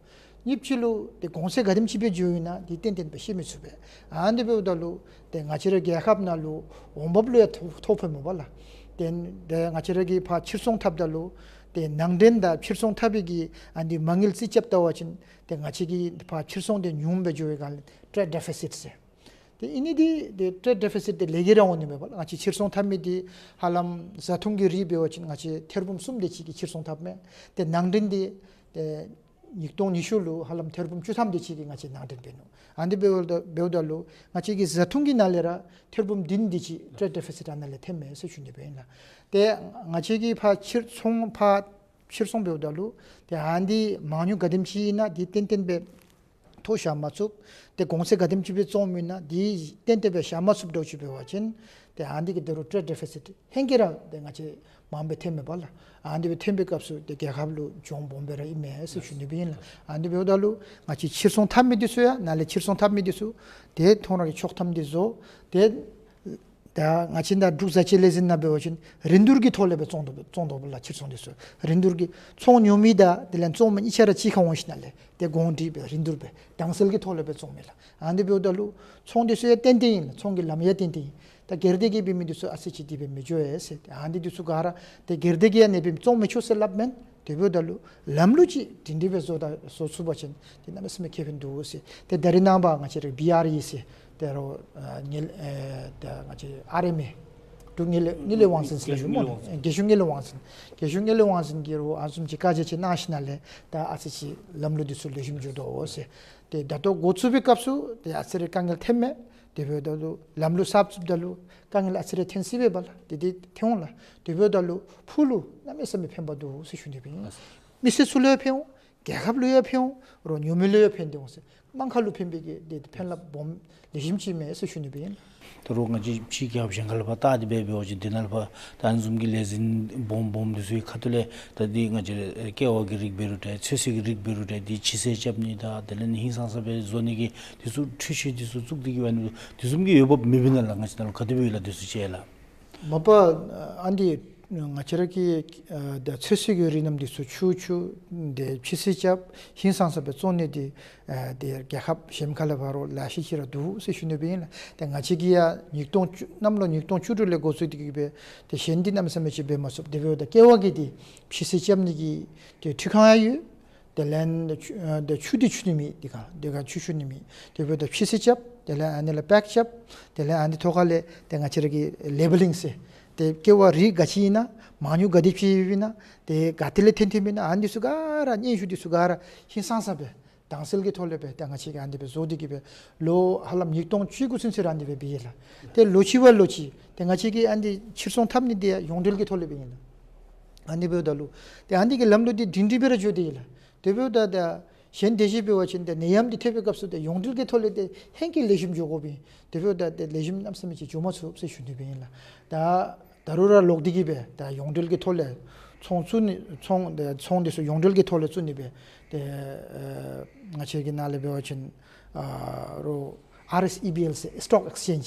གཉིས་པ་ཅིག་ལུ་ཏེ་གོང་ཚད་ག་དེམ་ཅིག་སྦེ་འགྱོ་ཡི་ན་འདི་ཏན་ཏན་སྦེ་ཤེས་མི་ཚུགས་པས། ཨ་ནི་འབདཝ་ད་ལུ་ཏེ་ང་བཅས་ར་རྒྱལ་ཁབ་ནང་ལུ་འོང་འབབ་ལུ་ཡང་ཐོ་ཐོ་ཕོག་མས་པ་ལགས། ཏེ་ཏེ་ང་བཅས་ར་གིས་ཕར་ཕྱིར་ཚོང་འཐབ་ད་ལུ་ཏེ་ནང་འདྲེན་དང་ཕྱིར་ཚོང་འཐབ་པའི་གི་ཨ་ནི་མ་དངུལ་རྩིས་རྐྱབ་བལྟ་བ་ཅིན་ཏེ་ང་བཅས་ཀྱི་ཕར་ཕྱིར་ཚོང་འདི་ཉུངམ་སྦེ་འགྱོ་བའི་སྒང་ལས་ཊེཌ་ཌེ་ཕི་སིཊ་ཟེར། ཏེ་ཨ་ནི་འདི་ཏེ་ཊེཌ་ཌེ་ཕི་སིཊ་འདི་ལས་ཀྱི་ར་འོང་ནི་མས་པ་ལགས། ང་བཅས་ཕྱིར་ཚོང་འཐབ་མི་འདི་ཧ་ལམ་བཟའ་འཐུང་གི་རིགས་འབད་བ་ཅིན་ང་བཅས་ཐེར་འབུམ་གསུམ་དེ་ཅིག་གི་ཕྱིར་ཚོང་འཐབ་མས། ཏེ་ནང་འདྲེན་འདི་ཏེ་ཉིས་སྟོང་ཉི་ཤུ་ལུ་ཧ་ལམ་ཐེར་འབུམ་བཅུ་ཐམ་དེ་ཅིག་གི་ང་བཅས་ནང་འདྲེན་འབད་ནུག། ཨ་ནི་འབདཝ་ད་འབདཝ་ད་ལུ་ང་བཅས་ཀྱི་བཟའ་འཐུང་གི་ནང་ལས་ར་ཐེར་འབུམ་བདུན་དེ་ཅིག་ཊེཌ་ཌེ་ཕི་སིཊ་ཨ་ནཱ་ལས་ཐོནམ་མས་ཟེར་ཞུ་ནི་སྦེ་ཨིན་ལགས། ཏེ་ང་བཅས་ཀྱིས་ཕར་ཕྱིར་ཚོང་ཕར་ཕྱིར་ཚོང་འབདཝ་ད་ལུ་ཏེ་ཨ་ནི་འདི་མང་ཉུང་ག་དེམ་ཅིག་ཨིན་ན་འདི་ཏན་ཏན་སྦེ་ཐོ་བཞག་མ་ཚུགས། ཏེ་གོང་ཚད་ག་དེམ་ཅིག་སྦེ་བཙོངམ་ཨིན་ན་འདི་ཏན་ཏན་སྦེ་བཞག་མ་ཚུགསཔ་འདྲཝ་ཅིག་འབད་བ་ཅིན་ཏེ་ཨ་ནི་གི་ད་རུང་ཊེཌ་ཌེ་ཕི་སིཊ་ཧེང་གི་ར་ཏེ་ང་བཅས་མངམ་སྦེ་ཐོནམ་མས་པ་ལགས། ཨ་ནི་སྦེ་ཐོན་པའི་སྐབས་སུ་ཏེ་རྒྱལ་ཁབ་ལུ་གྱོང་སྦོམ་སྦེ་ར་ཨིན་མས་ཟེར་ཞུ་ནི་སྦེ་ཨིན་ལགས། ཨ་ནི་འབདཝ་ད་ལུ་ང་བཅས་ཕྱིར་ཚོང་འཐབ་མི་འདི་ཚུ་ཡང་ནཱ་ལས་ཕྱིར་ཚོང་འཐབ་མི་འདི་ཚུ་ཏེ་ཁོང་ར་གི་ཆོག་ཐམ་འདི་བཟོ། ཏེ་ད་ང་བཅས་ད་འབྲུག་བཟའ་སྤྱོད་ལས་འཛིན་ནང་འབད་བ་ཅིན་རིན་བསྡུར་གྱི་ཐོག་ལས་སྦེ་བཙོང་དོ་བཙོང་དོ་པ་ལགས། ཕྱིར་ཚོང་འདི་ཚུ་རིན་བསྡུར་གྱི་ཚོང་ཉོ་མི་དང་དེ་ལས་བཙོང་མི་གཉིས་ཆ་ར་གཅིག་ཁར་འོང་ཞིནམ་ལས་ཏེ་གོང་སྒྲིག་སྦེ་རིན་བསྡུར་སྦེ་གདངས་སེལ་གྱི་ཐོག་ལས་སྦེ་བཙོང་མས་ལགས། ཨ་ནི་འབདཝ་ད་ལུ་ཚོང་འདི་ཚུ་ཡང་ཏན་ཏན་ཨིན། ཚོང་གི་ལམ་ཡང་ཏན་ཏན་ཨིན། ད་སྒེར་སྡེ་གིས་འབད་མི་འདི་ཚུ་ཨ་ཙི་ཅིག་དེ་སྦེ་མི་འགྱོ་ཡ་ཟེར། ཨ་ནི་འདི་ཚུ་ག་ར་ཏེ་སྒེར་སྡེ་གིས་ཡང་ཨ་ནི་སྦེ་བཙོང་མི་ཆོག་ཟེར་སླབ་མེན། དེ་འབདཝ་ད་ལུ་ལམ་ལུགས་ཅིག་སྒྲིང་སྒྲི་སྦེ་བཟོ་ད་བཟོ་ཚུགས་པ་ཅིན་ཏེ་གནམ་མེད་ས་མེད་ཁེ་ཕན་འདུག་ཟེར། ཏེ་ད་རེས་ནངས་པ་ང་བཅས་ར་བི་ཨར་ཨི་ཟེར་ཏེ་རོགས་ཨ་ངལ་ཨེ་ད་ང་བཅས་ཨར་ཨེམ་ཨེ་འབྲུག་ངལ་ངལ་དབང་འཛིན་ཟེར་རྒྱལ་གཞུང་ངལ་དབང་འཛིན། རྒྱལ་གཞུང་ངལ་དབང་འཛིན། རྒྱལ་གཞུང་ངལ་དབང་འཛིན་གྱིས་རོགས་ཨ་ནི་བཟུམ་ཅིག་བཀའ་རྒྱ་ཅིག་གནང་ཞིནམ་ལས་ད་ཨ་ཙི་ཅིག་ལམ་ལུགས་འདི་ཚུ་ལེགས་ཤོམ་འགྱོ་དོ་ཟེར། ཏེ་ད་ལྟོ་འགོ་བཙུགས་པའི་སྐབས་སུ་ཏེ་ཨ་ཙི་རེ་དཀའ་ངལ་ཐོནམ་མས། དེ་འབདཝ་ད་ལུ་ལམ་ལུགས་གསརཔ་བཙུགསཔ་ད་ལུ་དཀའ་ངལ་ཨ་ཙི་རེ་ཐོན་སྲིད་པས་པ་ལགས། དེ་འདི་ཐོན་འོང་ལགས། དེ་འབདཝ་ད་ལུ་ཕུགས་ལུ་གནམ་མེད་ས་མེད་ཕན་པ་འདུག་ཟེར་ཞུ་ནི་སྦེ་ཨིན། མི་སེར་ཚུ་ལུ་ཡང་ཕན་འོང་། རྒྱལ་ཁབ་ལུ་ཡང་ཕན་འོང་། རོགས་ཉོ་མི་ལུ་ཡང་ཕན་ཏེ་འོང་ཟེར། དམངས་ཁ་ལུ་ཕན་པའི་གི་དེ་ཕན་རླབས་སྦོམ་ལེགས་ཤོམ་ཅིག་མས་ཟེར་ཞུ་ནི་སྦེ་ཨིན། ད་རུང་ང་བཅས་ཕྱི་རྒྱལ་ཁབ་གཞན་ཁ་ལས་ཕར་བལྟ་སྟེ་འབད་འབད་བ་ཅིན་དེ་ནང་ལས་ཕར་ད་ཨ་ནི་བཟུམ་གྱི་ལས་འཛིན་སྦོམ་སྦོམ་འདི་ཚུ་གི་ཁ་ཐུག་ལས་ད་འདི་ང་བཅས་ཀེ་བ་གི་རིགས་འབད་རུང་འདྲ་ཚོད་བསྲེ་གི་རིགས་འབད་རུང་འདྲ་འདི་ཕྱི་སེལ་རྐྱབ་ནི་དང་དེ་ལས་ཧིང་སངས་ས་སྦེ་བཟོ་ནི་གི་འདི་ཚུ་འཕྲུལ་ཆས་འདི་ཚུ་བཙུགས་ཏེ་གི་འབད་ནི་འདི་བཟུམ་གྱི་འོས་འབབ་མེད་པས་ན་ལགས། ང་བཅས་ནང་ལུ་ག་དེ་སྦེ་ཡོད་ལགས་འདི་ཚུ་ཅིག་ལགས། མ་པ་ཨ་ནི་ང་བཅས་ར་གི་ཨ་ད་ཚོད་བསྲེ་གི་རིགས་རྣམས་འདི་ཚུ་ཆུ་ཆུ་ཏེ་ཕྱི་སེལ་རྐྱབ་ཧིང་སངས་ས་སྦེ་བཙོང་ནི་འདི་ཨ་ཏེ་རྒྱལ་ཁབ་གཞན་ཁ་ལས་ཕར་ལེ་ཤ་ཅིག་ར་འདུག་ཟེར་ཞུ་ནི་སྦེ་ཨིན་ལགས། ཏེ་ང་བཅས་ཀྱིས་ཡང་ཉིས་སྟོང་བཅུ་གནམ་ལོ་ཉིས་སྟོང་བཅུ་དྲུག་ལས་འགོ་བཙུགས་ཏེ་གི་སྦེ་ཏེ་གཞན་འདི་གནམ་མེད་ས་མེད་ཅིག་འབད་མ་ཚུགས། དེ་འབདཝ་ད་ཀེ་བ་གི་འདི་ཕྱི་སེལ་རྐྱབ་ནི་གི་ཏེ་འཕྲུལ་ཁང་ཡང་ཡོད། དེ་ལས་ཆུ་ཨ་ཏེ་ཆུ་འདི་འཁྱུ་ནི་མེད། དེ་ཁར་དེ་ཁར་ཆུ་འཁྱུ་ནི་མེད། དེ་འབདཝ་ད་ཕྱི་སེལ་རྐྱབ། དེ་ལས་ཨ་ནི་ལས་པེཀ་རྐྱབ། དེ་ལས་ཨ་ནི་ཐོག་ཁ་ལས་ཏེ་ང་བཅས་ར་གི་ལེ་བེ་ལིང་ཟེར་ཏེ་ཀེ་བ་རིགས་ག་ཅི་ཨིན་ན་མང་ཉུང་ག་དེ་ཅིག་ཡོདཔ་ཨིན་ན་ཏེ་ག་ཏེ་ལས་ཐོན་ཐོནམ་ཨིན་ན་ཨ་ནི་ཚུ་ག་ར་སྙན་ཞུ་འདི་ཚུ་ག་ར་ཧིང་སངས་ས་སྦེ་དྭངས་གསལ་གྱི་ཐོག་ལས་སྦེ་ཏེ་ང་བཅས་ཀྱིས་ཨ་ནི་སྦེ་བཟོ་སྟེ་གི་སྦེ་ལོ་ཧ་ལམ་ཉིས་སྟོང་བཅུ་དགུ་ཚུན་ཚོད་ར་ཨ་ནི་སྦེ་འབད་ཡི་ལགས། ཏེ་ལོ་གཅིག་བ་ལོ་གཅིག་ཏེ་ང་བཅས་ཀྱིས་ཨ་ནི་ཕྱིར་ཚོང་འཐབ་ནི་འདི་ཡང་ཡོངས་འབྲེལ་གྱི་ཐོག་ལས་སྦེ་ཨིན་ལགས། ཨ་ནི་འབདཝ་ད་ལུ་ཏེ་ཨ་ནི་གི་ལམ་ལུགས་འདི་སྒྲིང་སྒྲིང་སྦེ་ར་འགྱོ་སྟེ་ཡོད་ལགས། དེ་འབདཝ་ད་ད་གཞན་དེ་ཅིག་འབད་བ་ཅིན་ཏེ་ནད་ཡམས་འདི་ཐེབས་པའི་སྐབས་སུ་ཏེ་ཡོངས་འབྲེལ་གྱི་ཐོག་ལས་ཏེ་ཧེང་སྐལ་ལེགས་ཤོམ་འགྱོ་དགོཔ་ཨིན། དེ་འབདཝ་ད་ཏེ་ལེགས་ཤོམ་གནམ་མེད་ས་མེད་ཅིག་འགྱོ་མ་ཚུགས་ཟེར་ཞུ་ནི་སྦེ་ཨིན་ལགས། ད་ད་རུང་ར་ལོག་སྟེ་གི་སྦེ་ད་ཡོངས་འབྲེལ་གྱི་ཐོག་ལས་ཚོང་བཙུགས་ནི་ཚོང་ཏེ་ཚོང་འདི་ཚུ་ཡོངས་འབྲེལ་གྱི་ཐོག་ལས་བཙུགས་ནི་སྦེ་ཏེ་ཨ་ང་བཅས་ཀྱི་ནང་ལས་འབད་བ་ཅིན་ཨ་རོགས་ཨར་ཨེསི་ཨི་བི་ཨེལ་ཟེར་སི་ཊོག་ཨེགསི་ཅེནཇ་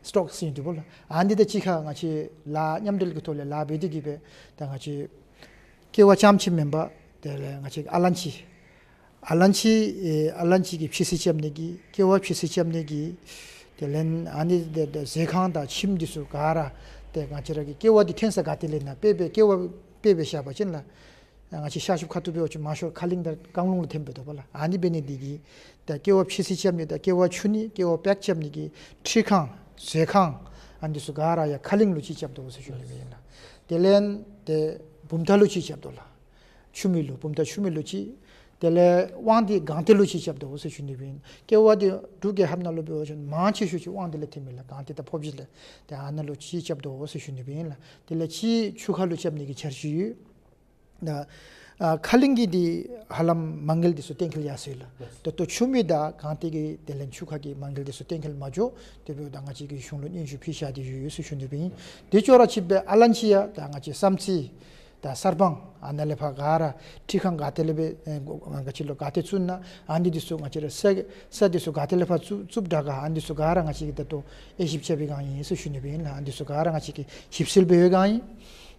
སི་ཊོག་ཨེགསི་ཅེནཇ་འདུག་པ་ལགས། ཨ་ནི་དང་གཅིག་ཁར་ང་བཅས་ལཱ་མཉམ་འབྲེལ་གྱི་ཐོག་ལས་ལཱ་འབད་དེ་གི་སྦེ་ད་ང་བཅས་ཀེ་བ་རྐྱངམ་ཅིག་མེན་པར་དེ་ལས་ང་བཅས་ཀྱི་ཨ་ལན་ཅི་ཨ་ལན་ཅི་ཨེ་ཨ་ལན་ཅི་གི་ཕྱི་སེལ་རྐྱབ་ནི་གི་ཀེ་བ་ཕྱི་སེལ་རྐྱབ་ནི་གི་དེ་ལས་ཨ་ནི་དེ་དེ་ཟས་ཁང་དང་ཁྱིམ་འདི་ཚུ་ག་ར་ཏེ་ང་བཅས་ར་གི་ཀེ་བ་འདི་ཐོན་ས་ག་ཏེ་ལས་ན་དཔེ་སྦེ་ཀེ་བ་དཔེ་སྦེ་བཞག་པ་ཅིན་ལགས། ང་བཅས་ཤར་ཕྱོགས་ཁ་ཐུག་འབད་བ་ཅིན་མང་ཤོས་ཁ་གླིང་དང་རྐང་ལུང་ལུ་ཐོནམ་སྦེ་འདུག་པ་ལགས། ཨ་ནི་འབད་ནི་འདི་གིས་ད་ཀེ་བ་ཕྱི་སེལ་རྐྱབ་ནི་དང་ཀེ་བ་འཁྱུ་ནི་ཀེ་བ་པེཀ་རྐྱབ་ནི་གི་འཕྲུལ་ཁང་ཟས་ཁང་ཨ་ནི་ཚུ་ག་ར་ཡར་ཁ་གླིང་ལུ་ཅིག་རྐྱབ་དོ་ཟེར་ཞུ་ནི་སྦེ་ཨིན་ལགས། དེ་ལས་ཏེ་བུམ་ཐང་ལུ་ཅིག་རྐྱབ་དོ་ལགས། ཆུ་སྨད་ལུ་བུམ་ཐང་ཆུ་སྨད་ལུ་ཅིག། དེ་ལས་དབང་འདུས་སྒང་སྟེང་ལུ་ཅིག་རྐྱབ་དོ་ཟེར་ཞུ་ནི་སྦེ་ཨིན། ཀེ་བ་འདི་འབྲུག་རྒྱལ་ཁབ་ནང་ལུ་འབད་བ་ཅིན་མང་ཆེ་ཤོས་ཅིག་དབང་འདུས་ལས་ཐོནམ་ཨིན་ལགས། སྒང་སྟེང་དང་ཕོ་བཞི་ལས། ཏེ་ཨ་ནཱ་ལུ་ཅིག་རྐྱབ་དོ་ཟེར་ཞུ་ནི་སྦེ་ཨིན་ལགས། དེ་ལས་ཅིག་ཆུ་ཁ་ལུ་རྐྱབ་ནི་གི་འཆར་གཞི་ཡོད། ད་ཨ་ཁ་གླིང་གི་འདི་ཧ་ལམ་མ་དངུལ་འདི་ཚུ་གཏན་འཁེལ་ཡར་སོ་ཡི་ལགས། ད་ལྟོ་ཆུ་སྨད་དང་སྒང་སྟེང་གི་དེ་ལས་ཆུ་ཁ་གི་མ་དངུལ་འདི་ཚུ་གཏན་འཁེལ་མ་འགྱོ། དེ་འབདཝ་ད་ང་བཅས་ཀྱིས་གཞུང་ལུ་སྙན་ཞུ་ཕུལ་བཞག་སྟེ་ཡོད་ཡོད་ཟེར་ཞུ་ནི་སྦེ་ཨིན། དེ་ཅོག་ར་གཅིག་སྦེ་ཨ་ལན་ཅི་ཡང་ད་ང་བཅས་བསམ་རྩེ་དང་གསར་སྤང་ཨ་ནཱ་ལས་ཕར་ག་ར་འཕྲུལ་ཁང་ག་ཏེ་ལས་འབད་ཨེ་ག་ཅི་ལོ་ག་ཏེ་བཙུགས་ན་ཨ་ནི་འདི་ཚུ་ང་བཅས་ར་ས་ས་འདི་ཚུ་ག་ཏེ་ལས་ཕར་བཙུགས་བཙུགསཔ་དྲག་ག་ཨ་ནི་འདི་ཚུ་ག་ར་ང་བཅས་ཀྱིས་ད་ལྟོ་དབྱེ་ཞིབ་རྐྱབ་པའི་སྒང་ཨིན་ཟེར་ཞུ་ནི་སྦེ་ཨིན་ལགས། ཨ་ནི་འདི་ཚུ་ག་ར་ང་བཅས་ཀྱིས་ཞིབ་འཚོལ་འབད་བའི་སྒང་ཨིན།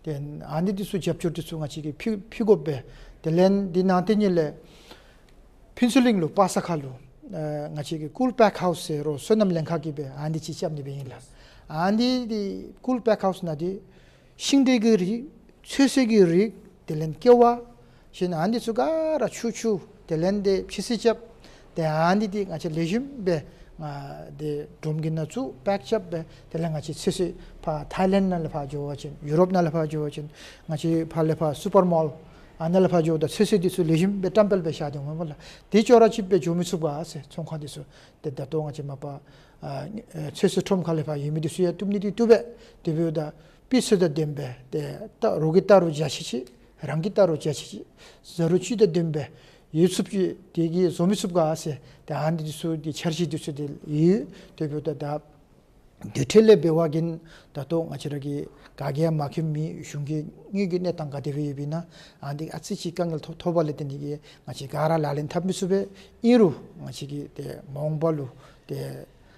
ཏེ་ཨ་ནི་འདི་ཚུ་རྒྱབ་སྐྱོར་འདི་ཚུ་ང་བཅས་ཀྱིས་ཕུལ་ཕུལ་དགོ་པས། དེ་ལས་འདི་ནང་དེ་ཉིད་ལས་ཕུན་ཚོགས་གླིང་ལུ་པ་ས་ཁ་ལུ་ཨ་ང་བཅས་ཀྱིས་ཀུལ་པེཀ་ཧའུསི་ཟེར་རོགས་སོ་ནམ་ལེན་ཁང་གི་སྦེ་ཨ་ནི་འདི་ཅིག་རྐྱབ་ནི་སྦེ་ཨིན་ལགས། ཨ་ནི་འདི་ཀུལ་པེཀ་ཧའུསི་ནང་འདི་ཤིང་འབྲས་ཀྱི་རིགས་ཚོད་བསྲེ་གི་རིགས་དེ་ལས་ཀེ་བ་གཞན་ཨ་ནི་འདི་ཚུ་ག་ར་ཆུ་ཆུ་དེ་ལས་འདི་ཕྱི་སེལ་རྐྱབ། ཏེ་ཨ་ནི་འདི་ང་བཅས་ལེགས་ཤོམ་སྦེ་ང་འདི་སྒྲོམ་གྱི་ནང་བཙུགས་པེཀ་རྐྱབ་སྦེ་དེ་ལས་ང་བཅས་ཚོད་བསྲེ་ཕར་ཐའི་ལེནཌ་ནང་ལས་ཕར་འགྱོ་བ་ཅིན་ཡུ་རོབ་ནང་ལས་ཕར་འགྱོ་བ་ཅིན་ང་བཅས་ཕར་ལས་ཕར་སུ་པར་མཱོལ་ཨ་ནཱ་ལས་ཕར་འགྱོཝ་ད་ཚོད་བསྲེ་འདི་ཚུ་ལེགས་ཤོམ་སྦེ་བཀྲམ་སྤེལ་འབད་བཞག་སྟེ་འོང་མས་པ་ལགས། དེ་ཅོག་ར་གཅིག་སྦེ་འགྱོ་མི་ཚུགས་ག་ཟེར་ཚོང་ཁང་འདི་ཚུ་ཏེ་ད་ལྟོ་ང་བཅས་མ་པ་ཨ་ཚོད་བསྲེ་ཁྲོམ་ཁ་ལས་ཕར་ཡོད་མི་འདི་ཚུ་ཡང་བཏུབ་ནི་འདི་བཏུབ་པས། དེ་འབདཝ་ད་སྤུས་ཚད་དང་ལྡནམ་སྦེ་ཏེ་ད་རོགས་ཀྱིས་བལྟ་རུང་འཇའ་ཆི་ཆི་རང་གིས་བལྟ་རུང་འཇའ་ཆི་ཆི་བཟོ་རུང་སྤུས་དང་ལྡནམ་སྦེ་ཡོད་ཚུགསཔ་ཅིག་དེ་གིས་བཟོ་མི་ཚུགས་ག་ཟེར་ཏེ་ཨ་ནི་འདི་ཚུ་འདི་འཆར་གཞི་འདི་ཚུ་འདི་ཡོད། དེ་འབདཝ་ད་ད་དེ་འཕྲལ་ལས་འབད་བ་ཅིན་ད་ལྟོ་ང་བཅས་ར་གིས་ག་གིས་ཡང་མ་མཁྱེནམ་མེད། གཞུང་གི་དངུལ་གྱི་གནས་སྟངས་ག་དེ་སྦེ་ཡོདཔ་ཨིན་ན་ཨ་ནི་ཨ་ཙི་ཅིག་དཀའ་ངལ་ཐོབ་ཐོབ་པ་ལས་བརྟེན་ཏེ་གིས་ང་བཅས་ག་ར་ལག་ལེན་འཐབ་མི་ཚུགས་པས། ཨིན་རུང་ང་བཅས་ཀྱིས་ཏེ་མ་འོངས་པ་ལུ་ཏེ་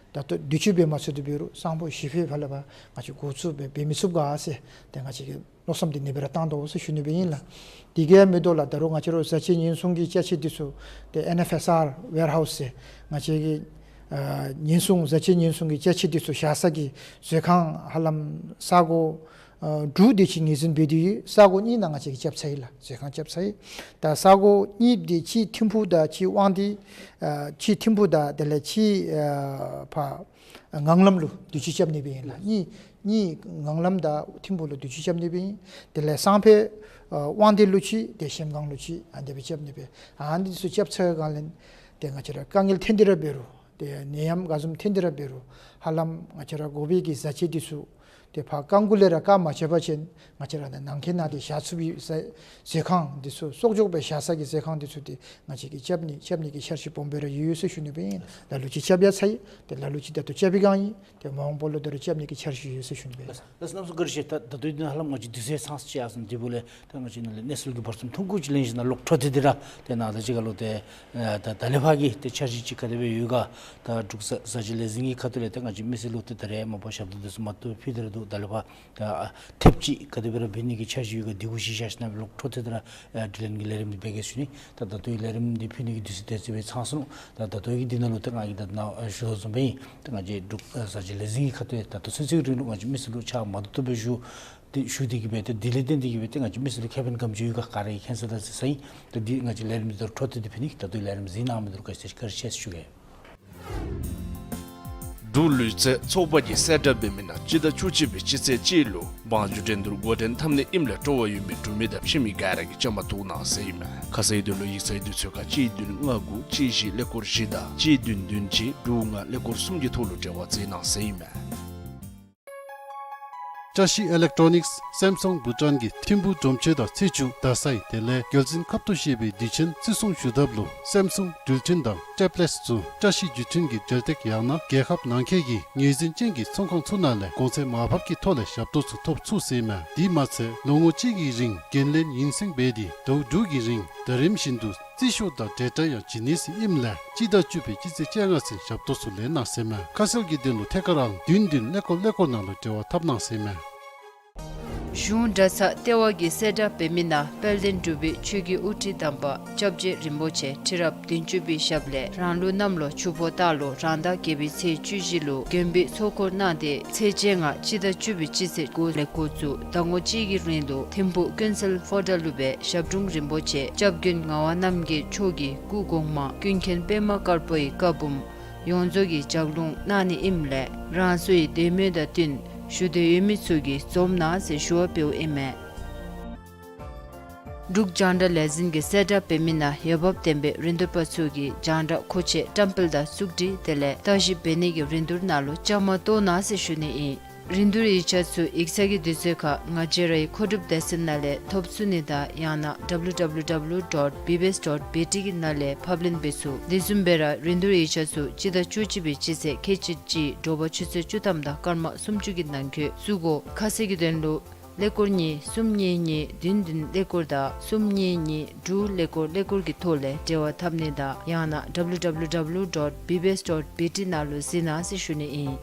ད་ལྟོ་དུས་ཚོད་འབད་མ་ཚུགས་ཏེ་འབད་རུང་སང་ཕོད་གཞེས་ཕོད་ཕར་ལས་ཕར་ང་བཅས་འགོ་བཙུགས་སྦེ་འབད་མི་ཚུགས་ག་ཟེར་ཏེ་ང་བཅས་ཀྱིས་མནོ་བསམ་འདི་ཨ་ནི་སྦེ་ར་བཏང་དོ་ཟེར་ཞུ་ནི་སྦེ་ཨིན་ལགས། དེ་གིས་མི་དོ་ལགས། ད་རུང་ང་བཅས་ར་བཟའ་ཆས་ཉེན་སྲུང་གི་ཅ་ཆས་འདི་ཚུ་ཏེ་ཨེན་ཨེཕ་ཨེས་ཨར་ཝེར་ཧའུསི་ཟེར་ང་བཅས་ཀྱི་ཨ་ཉེན་སྲུང་བཟའ་ཆས་ཉེན་སྲུང་གི་ཅ་ཆས་འདི་ཚུ་བཞག་ས་གི་མཛོད་ཁང་ཧ་ལམ་ས་གོ་ཨ་དྲུག་དེ་ཅིག་ངོས་འཛིན་འབད་དེ་ཡོད། ས་གོ་གཉིས་ནང་ང་བཅས་ཀྱིས་རྐྱབ་ཚར་ཡི་ལགས། མཛོད་ཁང་རྐྱབ་ཚར་ཡི། ད་ས་གོ་གཉིས་འདི་གཅིག་ཐིམ་ཕུག་དང་གཅིག་དབང་འདུས་ཨ་གཅིག་ཐིམ་ཕུག་དང་དེ་ལས་གཅིག་ཨ་ཕར་ངང་ལམ་ལུ་དུས་ཅི་རྐྱབ་ནི་སྦེ་ཨིན་ལགས། གཉིས་གཉིས་ངང་ལམ་དང་ཐིམ་ཕུག་ལུ་དུས་ཅི་རྐྱབ་ནི་སྦེ་ཨིན། དེ་ལས་སང་ཕོད་ཨ་དབང་འདུས་ལུ་གཅིག་ཏེ་གཞལམ་སྒང་ལུ་གཅིག་ཨ་ནི་སྦེ་རྐྱབ་ནི་སྦེ། ཨ་ནི་འདི་ཚུ་རྐྱབ་ཚར་སྒང་ལས་ཏེ་ང་བཅས་ར་དཀའ་ངལ་ཐོན་ཏེ་ར་འབད་རུང་ཏེ་ནད་ཡམས་ག་བཟུམ་ཐོན་ཏེ་ར་འབད་རུང་ཧ་ལམ་ང་བཅས་ར་དགོ་པའི་གི་བཟའ་ཆས་འདི་ཚུ་ ཏེ་ཕར་རྐང་གུ་ལས་ར་བཀག་མ་ཆ་བ་ཅིན་ང་བཅས་ར་ནང་འཁོད་ནང་ཏེ་བཞག་ཚུགས་པའི་ཟས་ཟས་ཁང་འདི་ཚུ་གསོག་འཇོག་སྦེ་བཞག་ས་གི་ཟས་ཁང་འདི་ཚུ་ཏེ་ང་བཅས་ཀྱིས་རྐྱབ་ནི་རྐྱབ་ནི་གི་འཆར་གཞི་སྦོམ་སྦེ་ར་ཡོད་ཡོད་ཟེར་ཞུ་ནི་སྦེ་ཨིན། ལ་ལུ་ཅིག་རྐྱབ་ཡར་ཚར་ཡི། ཏེ་ལ་ལུ་ཅིག་ད་ལྟོ་རྐྱབ་པའི་སྒང་ཨིན། ཏེ་མ་འོངས་པ་ལུ་ད་རུང་རྐྱབ་ནི་གི་འཆར་གཞི་ཡོད་ཟེར་ཞུ་ནི་སྦེ། ལགས་སོ། ལགས་སོ། གནམ་མེད་ས་མེད་བཀའ་དྲིན་ཆེ། ད་ད་ལྟོ་འདི་ནང་ལུ་ང་བཅས་དུས་ཚོད་ཚང་ས་ཅིག་ཡར་སོང་། དེ་འབདཝ་ལས་ད་ང་བཅས་ནཱ་ལས་གནས་ཚུལ་གྱི་བར་གསུམ་ཐུང་ཀུ་ཅིག་ལེན་ཞིནམ་ལས་ལོག་འཕྲོ་མཐུད་དེ་ར་ཏེ་ནཱ་ད་ཅི་ག་ལོ་ཏེ་ཨ་ད་ད་ལས་ཕར་གྱི་ཏེ་འཆར་གཞི་ཅིག་ག་དེ་སྦེ་ཡོད་ག། ད་འབྲུག་བཟའ་བཟའ་བཅའ་ལས་འཛིན་གྱི་ཁ་ཐུག་ལས་ཏེ་ང་བཅས་མི་སེར་ལུ་ཏེ་ད་རེས་མ་པ་ཞབས་ཏོག་འདི་ཚུ་མ་བཏུབ་ཕུལ་ཏེ་ར་འདུག། ད་ལས་ཕར་ཨ་ཐེབས་ཅིག་ག་དེ་སྦེ་ར་འབད་ནི་གི་འཆར་གཞི་ཡོད་ག། འདི་གུ་གཞི་བཞག་ཞིནམ་ལས་ལོག་འཕྲོ་མཐུད་དེ་ར་ཨ་དྲི་ལན་གྱི་ལས་རིམ་འདི་འབད་གེ་ཞུ་ནི། ད་ད་ལྟོའི་ལས་རིམ་འདི་ཕུལ་ནི་གི་དུས་ཚོད་དེ་ཅིག་སྦེ་ཚང་སོང་ནུག། ད་ད་ལྟོ་གི་འདི་ནང་ལུ་ཏེ་ང་གིས་ད་ནཱ་ཨ་ཞུ་དོ་བཟུམ་སྦེ་ཨིན། ད་ང་བཅས་འབྲུག་ཨ་བཟའ་བཅའ་ལས་འཛིན་གྱི་ཁ་ཐུག་ད་ལྟོ་ཚུན་ཚོད་རིང་ལུ་ང་བཅས་མི་སེར་ལུ་ཕྱག་མ་བཏུབ་བཏུབ་སྦེ་ཞུ་སྟེ་ཞུ་སྟེ་གིས་སྦེ་ཏེ་དེ་ལས་བརྟེན་ཏེ་གིས་སྦེ་ཏེ་ང་བཅས་མི་སེར་ལུ་ཁེ་ཕན་ག་དེམ་ཅིག་ཡོད་ག། ག་ར་གིས་མཁྱེན་ས་དང་གཟིགས་ས་ཨིན། ད་འདི་ང་བཅས་ལས་རིམ་འདི་ད་འཕྲོ་མཐུད་དེ་ཕུལ་ནི། ད་ལྟོའི་ལས་རིམ་གཟིགས་གནང་མི་འདི་ལུ་བཀའ་དྲིན་ཆེ་ཞུ་གེ། འབྲུག་ལུས་རྩལ་ཚོགས་པ་གིས་གསལ་བསྒྲགས་འབད་མི་ནང་སྤྱི་ཟླ་བཅུ་གཅིག་པའི་སྤྱི་ཚེས་གཅིག་ལུ་བང་མཛོད་འགྲན་བསྡུར་འགོ་འདྲེན་འཐབ་ནི་ཨིནམ་ལས་སྤྲོ་བ་ཡོད་མི་འབྲུག་མི་དང་ཕྱི་མི་ག་ར་གིས་བཅའ་མར་གཏོགས་གནང་ཟེར་ཨིན་མས། ཁ་གསལ་དོན་ལུ་ཡིག་ཚང་གི་དུས་ཚོད་ཁར་གཅིག་བདུན་ལྔ་དགུ་གཅིག་བཞི་ཀླད་ཀོར་བཞི་དང་གཅིག་བདུན་བདུན་གཅིག་དྲུག་ལྔ་ཀླད་ཀོར་གསུམ་གྱི་ཐོག་ལུ་འབྲེལ་བ་མཛད་གནང་ཟེར་ཨིན་མས། བཀྲ་ཤིས་ཨི་ལེག་ཊོ་ནིགསི་སེམ་སུང་བྷུ་ཊཱན་གྱི་ཐིམ་ཕུག་སྒྲོམ་ཆེན་དང་ཚེས་བཅུ་རྡ་སའི་དེ་ལས་རྒྱལ་བཙུན་ཁབ་ཏུ་བཞེས་པའི་དུས་ཆེན་བརྩི་སྲུང་ཞུ་ཐབས་ལུ་སེམ་སུང་འགྲུལ་འཕྲིན་དང་ཊེབ་ལེཊསི་ཚུ་བཀྲ་ཤིས་བརྒྱུད་འཕྲིན་གྱི་འབྲེལ་སྟེགས་ཡང་ན་རྒྱལ་ཁབ་ནང་འཁོད་ཀྱི་ངོས་འཛིན་ཅན་གྱི་ཚོང་ཁང་ཚུ་ནང་ལས་གོང་ཚད་མར་ཕབ་ཀྱི་ཐོག་ལས་ཞབས་ཏོག་ཚུ་ཐོབ་ཚུགས་ཟེར་ཨིན་མས། དེ་མ་ཚད་ལོ་ངོ་གཅིག་གི་རིང་འགན་ལེན་ཡུན་སེང་འབད་དེ་ཟླཝ་དྲུག་གི་རིང་ཟླ་རིམ་བཞིན་དུ་རྩིས་ཤོག་དང་ཌེ་ཊ་ཡང་བྱིན་ནི་ཟེར་ཨིནམ་ལས་སྤྱི་ཟླ་བཅུ་པའི་སྤྱི་ཚེས་བཅོ་ལྔ་ཚུན་ཞབས་ཏོག་ཚུ་ལེན་གནང་ཟེར་ཨིན་མས། ཁ་གསལ་གྱི་དོན་ལུ་ཐད་ཀར་ཨང་བདུན་བདུན་ཀླད་ཀོར་ཀླད་ཀོར་ནང་ལུ་འབྲེལ་བ་འཐབ་གནང་ཟེར་ཨིན་མས། གཞུང་གྲྭ་ཚང་ལྟེ་བ་གིས་གསལ་བསྒྲགས་འབད་མི་ནང་དཔལ་ལྡན་འབྲུག་པའི་ཆོས་ཀྱི་དབུ་ཁྲིད་དམ་པ་སྐྱབས་རྗེ་རིན་པོ་ཆེ་ཁྲི་རབས་བདུན་ཅུ་པའི་ཞབས་ལས་རང་ལུགས་གནམ་ལོ་ཆུ་ཕོ་སྟག་ལོ་རང་ཟླ་བརྒྱད་པའི་ཚེས་བཅུ་བཞི་ལུ་མགོན་པོའི་ཚོགས་འཁོར་གནང་སྟེ་ཚེས་བཅོ་ལྔ་སྤྱི་ཟླ་བཅུ་པའི་སྤྱི་ཚེས་དགུ་ལས་འགོ་བཙུགས་ཟླ་ངོ་གཅིག་གི་རིང་ལུ་ཐིམ་ཕུག་ཀུན་གསལ་ཕོ་བྲང་ལུ་སྦེ་ཞབས་དྲུང་རིན་པོ་ཆེ་སྐྱབས་མགོན་ངག་དབང་རྣམ་རྒྱལ་མཆོག་གི་སྐུ་གོང་མ་ཀུན་མཁྱེན་པདྨ་དཀར་པོའི་བཀའ་འབུམ་ཡོངས་རྫོགས་ཀྱི་ལྗགས་ལུང་གནང་ནི་ཨིནམ་ལས་རང་སོའི་དད་མོས་དང་བསྟུན་ཞུ་འདོད་ཡོད་མི་ཚུ་གིས་འཛོམས་གནང་ཟེར་ཞུ་བ་འབདཝ་ཨིན་མས། འབྲུག་རྒྱང་བསྒྲགས་ལས་འཛིན་གྱིས་གསལ་བསྒྲགས་འབད་མི་ནང་འོས་འབབ་ལྡན་པའི་རིན་བསྡུར་པ་ཚུ་གིས་རྒྱང་བསྒྲགས་མཁོ་ཆས་བཀྲམ་སྤེལ་དང་བཙུགས་སྒྲིག་དེ་ལས་བརྟག་ཞིབ་འབད་ནི་གི་རིན་བསྡུར་ནང་ལུ་བཅའ་མར་གཏོགས་གནང་ཟེར་ཞུ་ནི་ཨིན། རིན་བསྡུར་ཡིག་ཆ་ཚུ་ཡིག་ཚང་གི་དུས་ཚོད་ཁར་ང་བཅས་རའི་མཁོ་སྒྲུབ་སྡེ་ཚན་ནང་ལས་ཐོབ་ཚུགས་ནི་དང་ཡང་ན་W W W dot B B S dot B T གི་ནང་ལས་ཕབ་ལེན་འབད་ཚུགས། དེ་བཟུམ་སྦེ་ར་རིན་བསྡུར་ཡིག་ཆ་ཚུ་སྤྱི་ཟླ་བཅུ་གཅིག་པའི་སྤྱི་ཚེས་ཁལ་གཅིག་གཅིག་དྲོ་པ་ཆུ་ཚོད་བཅུ་ཐམ་དང་སྐར་མ་སུམ་ཅུ་གི་ནང་འཁོད་བཙུགས་དགོ། ཁ་གསལ་གྱི་དོན་ལུ་ཀླད་ཀོར་གཉིས་གསུམ་གཉིས་གཉིས་བདུན་བདུན་ཀླད་ཀོར་དང་གསུམ་གཉིས་གཉིས་དྲུག་ཀླད་ཀོར་ཀླད་ཀོར་གྱི་ཐོག་ལས་འབྲེལ་བ་འཐབ་ནི་དང་ཡང་ན་W W W dot B B S dot B T ནང་ལུ་གཟིགས་གནང་ཟེར་ཞུ་ནི་ཨིན།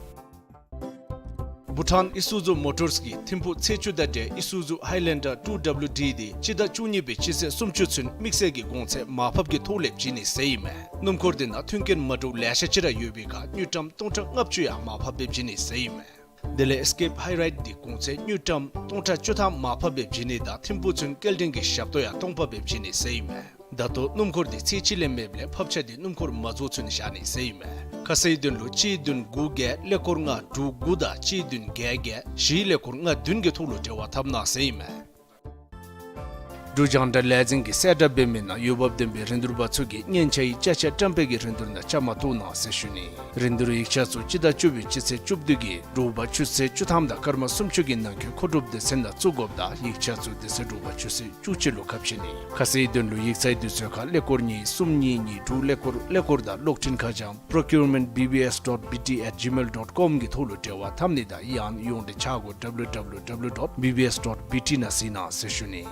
བྷུ་ཊཱན་ཨི་སུ་ཛུ་མོ་ཊརསི་གིས་ཐིམ་ཕུག་ཚེས་བཅུ་དང་འབྲེལ་ཨི་སུ་ཛུ་ཧའི་ལེན་ཌར་two W D དེ་སྤྱི་ཟླ་བཅུ་གཉིས་པའི་སྤྱི་ཚེས་སུམ་ཅུ་ཚུན་དམིགས་བསལ་གྱི་གོང་ཚད་མར་ཕབ་ཀྱི་ཐོག་ལས་བྱིན་ནི་ཟེར་ཨིན་མས། སྣུམ་འཁོར་དེ་ནང་མཐུན་རྐྱེན་མ་འདྲཝ་ལེ་ཤ་ཅིག་ར་ཡོད་པའི་ཁར་དངུལ་ཀྲམ་སྟོང་ཕྲག་ལྔ་བཅུ་ཡང་མར་ཕབ་སྦེ་བྱིན་ནི་ཟེར་ཨིན་མས། དེ་ལས་ཨེས་ཀེབ་ཧའི་རའིཌ་དེ་གོང་ཚད་དངུལ་ཀྲམ་སྟོང་ཕྲག་བཅུ་ཐམ་མར་ཕབ་སྦེ་བྱིན་ནི་དང་ཐིམ་ཕུག་ཚུན་སྐྱེལ་འདྲེན་གྱི་ཞབས་ཏོག་ཡང་སྟོང་ཕབ་སྦེ་བྱིན་ནི་ཟེར་ཨིན་མས། ད་ལྟོ་སྣུམ་འཁོར་དེ་ཚེས་གཅིག་ལས་མེདཔ་ལས་ཕབ་ཆ་དེ་སྣུམ་འཁོར་མ་རྫོགས་ཚུན་བཞག་ནི་ཟེར་ཨིན་མས། ཁ་གསལ་དོན་ལུ་གཅིག་བདུན་དགུ་བརྒྱད་ཀླད་ཀོར་ལྔ་དྲུག་དགུ་དང་གཅིག་བདུན་བརྒྱད་བརྒྱད་བཞི་ཀླད་ཀོར་ལྔ་བདུན་གྱི་ཐོག་ལུ་འབྲེལ་བ་འཐབ་གནང་ཟེར་ཨིན་མས། འབྲུག་རྒྱང་བསྒྲགས་ལས་འཛིན་གྱིས་གསལ་བསྒྲགས་འབད་མི་ནང་འོས་འབབ་ལྡན་པའི་རིན་བསྡུར་པ་ཚུ་གིས་སྙན་ཆ་ཡི་ཅ་ཆས་བཀྲམ་སྤེལ་གྱི་རིན་བསྡུར་ནང་བཅའ་མར་གཏོགས་གནང་ཟེར་ཞུ་ནི། རིན་བསྡུར་ཡིག་ཆ་ཚུ་སྤྱི་ཟླ་བཅུ་པའི་སྤྱི་ཚེས་བཅུ་བདུན་གྱི་དྲོ་པ་ཆུ་ཚོད་བཅུ་ཐམ་དང་སྐར་མ་སུམ་ཅུ་གི་ནང་འཁོད་མཁོ་སྒྲུབ་སྡེ་ཚན་ནང་བཙུགས་དགོཔ་དང་ཡིག་ཆ་ཚུ་དེ་ཚེ་དྲོ་པ་ཆུ་ཚོད་བཅུ་གཅིག་ལུ་ཁ་ཕྱེ་ནི། ཁ་གསལ་དོན་ལུ་ཡིག་ཚང་དུས་ཚོད་ཁར་ཀླད་ཀོར་གཉིས་གསུམ་གཉིས་གཉིས་དྲུག་ཀླད་ཀོར་ཀླད་ཀོར་དང་གློག་འཕྲིན་ཁ་བྱང་procurement B B S dot B T at gmail dot com གི་ཐོག་ལུ་འབྲེལ་བ་འཐབ་ནི་དང་ཡང་ན་ཡོངས་འབྲེལ་བྱ་སྒོ་W W W dot B B S dot B T ནང་གཟིགས་གནང་ཟེར་ཞུ་ནི།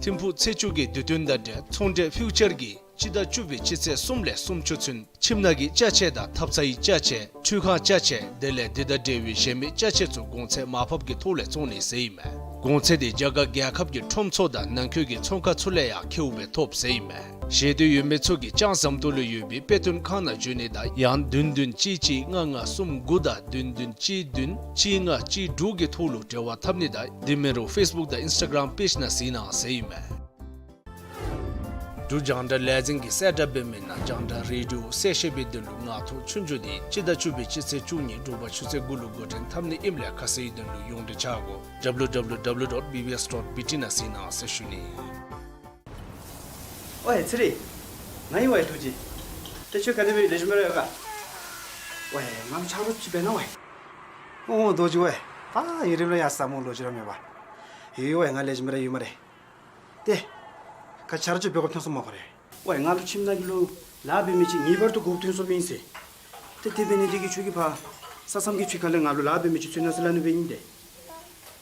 ཐིམ་ཕུག་ཚེས་བཅུ་གི་དུས་སྟོན་དང་འབྲེལ་ཚོང་འབྲེལ་ཕིའུ་ཅར་གྱིས་སྤྱི་ཟླ་བཅུ་པའི་སྤྱི་ཚེས་གསུམ་ལས་སུམ་ཅུ་ཚུན་ཁྱིམ་ནང་གི་ཅ་ཆས་དང་ཐབ་ཚང་གི་ཅ་ཆས་ཁྲུས་ཁང་ཅ་ཆས་དེ་ལས་དེ་དང་འབྲེལ་བའི་གཞན་མི་ཅ་ཆས་ཚུ་གོང་ཚད་མར་ཕབ་ཀྱི་ཐོག་ལས་བཙོང་ནི་ཟེར་ཨིན་མས། གོང་ཚད་དེ་རྒྱ་གར་རྒྱལ་ཁབ་ཀྱི་ཁྲོམ་ཚུ་དང་ནང་འཁོད་ཀྱི་ཚོང་ཁང་ཚུ་ལས་ཡང་ཁེཝ་སྦེ་ཐོབ་ཟེར་ཨིན་མས། ཤེས་འདོད་ཡོད་མི་ཚུ་གིས་ལྕང་ཟམ་ཏོག་ལུ་ཡོད་པའི་དཔེ་སྟོན་ཁང་ནང་འབྱོན་ནི་དང་ཡང་བདུན་བདུན་གཅིག་གཅིག་ལྔ་ལྔ་གསུམ་དགུ་དང་བདུན་བདུན་གཅིག་བདུན་གཅིག་ལྔ་གཅིག་དྲུག་གི་ཐོག་ལུ་འབྲེལ་བ་འཐབ་ནི་དང་དེ་མིན་རུང་ཕེསི་བུཀ་དང་ཨིནསི་ཊ་གརམ་པེཇ་ནང་གཟིགས་གནང་ཟེར་ཨིན་མས། འབྲུག་རྒྱང་བསྒྲགས་ལས་འཛིན་གྱིས་གསལ་བསྒྲགས་འབད་མི་ནང་རྒྱང་བསྒྲགས་རེ་ཌི་ཡོ་གསལ་བཤད་པའི་དོན་ལུ་ངག་ཐོག་ཆོས་རྒྱུགས་དེ་སྤྱི་ཟླ་བཅུ་པའི་སྤྱི་ཚེས་བཅུ་གཉིས་དྲོ་པ་ཆུ་ཚོད་དགུ་ལུ་འགོ་འདྲེན་འཐབ་ནི་ཨིནམ་ལས་ཁ་གསལ་དོན་ལུ་ཡོངས་འབྲེལ་བྱ་སྒོ་W W W dot B B S dot B T ནང་གཟིགས་གནང་ཟེར་ཞུ་ནི། ཝའེ་ཚེ་རིང་། ང་ཨིན་ཝའེ་རྡོ་རྗེ། ཏེ་ཁྱོད་ག་དེ་སྦེ་ལེགས་ཤོམ་སྦེ་ར་ཡོད་ག། ཝའེ་ང་ལུ་ཆ་རོགས་ཅིག་འབད་གནང་ཝའེ། ཨོ་རྡོ་རྗེ་ཝའེ། ད་ཡུན་རིངམོ་ར་ཡར་ས་སྨོ་ལོ་རྒྱུས་ར་མེད་པར། ཡོད་ཝའེ། ང་ལེགས་ཤོམ་ར་ཡོད་སྨ་རེ། ཏེ་ག་ཆ་ར་ཅིག་འབད་དགོཔ་ཐོན་སོང་སྨ་ཁོ་རེ། ཝའེ་ང་ལུ་ཁྱིམ་ནང་གི་ལུ་ལཱ་འབད་མི་ཅིག་ངེས་པར་དུ་དགོཔ་ཐོན་སོངམ་ཨིན་ཟེར། ཏེ་དེ་འབད་ནི་དེ་གིས་ཁྱོད་ཀྱིས་ཕར་ས་མཚམས་ཀྱི་ཕྱི་ཁ་ལས་ང་ལུ་ལཱ་འབད་མི་ཅིག་འཚོལ་གནང་ཟེར་སླབ་ནི་སྦེ་ཨིན་ཏེ།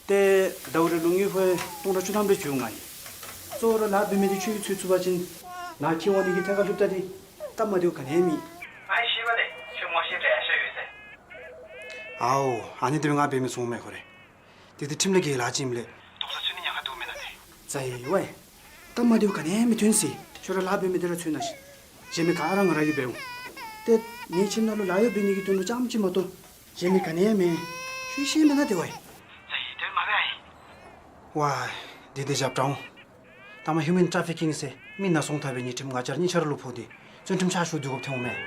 ཏེ་ཟླཝ་རེ་ལུ་དངུལ་ཕོན་སྟོང་ཕྲག་བཅུ་ཐམ་རེ་བྱིན་འོང་ང་ཡི། གཙོ་བོ་ར་ལཱ་འབད་མི་འདི་ཁྱོད་ཀྱིས་འཚོལ་ཚུགས་པ་ཅིན་ནཱ་ཁྱིད་འོང་ནི་གི་ཐད་ཁར་ལྷོདཔ་ད་འདི་སྟབས་མ་བདེཝ་ག་ནི་ཡང་མེད། ཨའི་ཤེས་པ་ཏེ་ཁྱོད་ངོ་ཤེས་འདྲ་ཡ་ཤ་ཡོད་ཟེར། ཨའོ་ཨ་ནི་དེ་སྦེ་ང་འབད་མི་ཚུགས་སྨ་ཁོ་རེ། དེ་དེ་ཁྲིམས་ལས་འགལ་ལཱ་ཅིག་ཨིནམ་ལས། དོགས་ས་ཚུད་ནི་ཉེན་ཁ་འདུག་མེན་ན་ཏེ། ཛའི་ཝའེ། སྟབས་མ་བདེཝ་ག་ནི་ཡང་མི་ཐོན་ཟེར། ཁྱོད་ར་ལཱ་འབད་མི་འདི་ར་འཚོལ་གནང་ཤིག། གཞན་མི་ག་ར་ང་ར་གིས་འབད་འོང་། ཏེ་ངེའི་ཁྱིམ་ནང་ལུ་ལཱ་གཡོག་འབད་ནི་གི་དོན་ལུ་རྐྱངམ་ཅིག་མ་གཏོགས་གཞན་མི་ག་ནི་ཡང་མེད། ཁྱོད་ཤེས་མེན་ན་ཏེ་ཝའེ། ཛའི་དེ་མ་འབད་ཨའི། ཝའེ། དེ་དེ་རྒྱབ་དྲག་འོང་། ད་མ་ཧིའུ་མེན་ཊ་ཕི་ཀིང་ཟེར་མི་ནང་སོང་ཐབས་འབད་ནི་ཁྲིམས་ང་བཅས་ར་གཉིས་ཆ་ར་ལུ་ཕོག་སྟེ་བཙོན་ཁྲིམས་ཆ་ཞུ་སྡོད་དགོཔ་ཐོན་འོང་མས།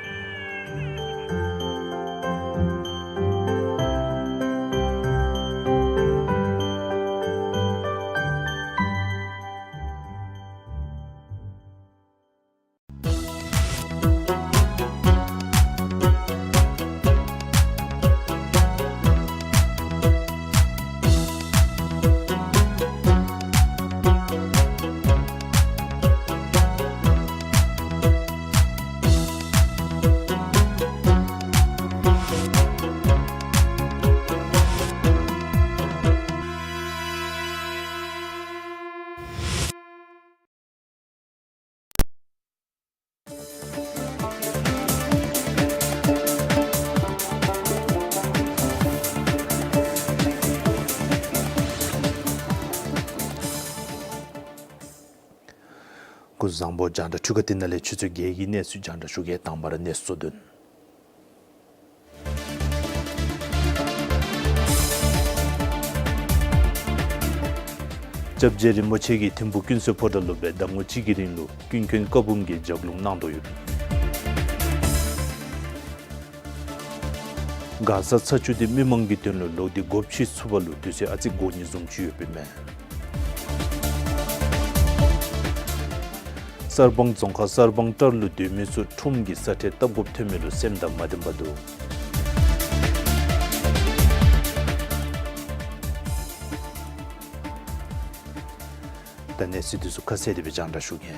སྐུ་གཟུགས་བཟང་པོ། རྒྱང་བསྒྲགས་འཕྲུལ་ཁང་འདི་ནང་ལས་ཆུ་ཚོད་བརྒྱད་ཀྱི་གནས་ཚུལ་རྒྱང་བསྒྲགས་ཞུ་གེ། དང་པ་ར་གནས་ཚུལ་དོན། སྐྱབས་རྗེ་རིན་པོ་ཆེ་གིས་ཐིམ་ཕུག་ཀུན་གསལ་ཕོ་བྲང་ལུ་སྦེ་ཟླ་ངོ་གཅིག་གི་རིང་ལུ་ཀུན་མཁྱེན་བཀའ་འབུམ་གྱི་ལྗགས་ལུང་གནང་དོ་ཡོདཔ་ཨིན། མགར་ས་ཚ་ཆུ་འདི་མི་མང་གི་དོན་ལུ་ལོག་སྟེ་སྒོ་ཕྱེ་ཚུགས་པ་ལུ་དུས་ཚོད་ཨ་ཙི་འགོར་ནི་བཟུམ་ཅིག་ཡོདཔ་ཨིན་མས། གསར་སྤང་རྫོང་ཁག་གསར་སྤང་བྲག་ལུ་སྡོད་མི་ཚུ་ཁྲོམ་གྱི་ས་ཁྲལ་བཏབ་དགོཔ་ཐོན་མི་ལུ་སེམས་དང་མ་ལྡན་པ་འདུག། ད་གནས་ཚུལ་འདི་ཚུ་ཁ་གསལ་ཏེ་སྦེ་རྒྱང་བསྒྲགས་ཞུ་གེ།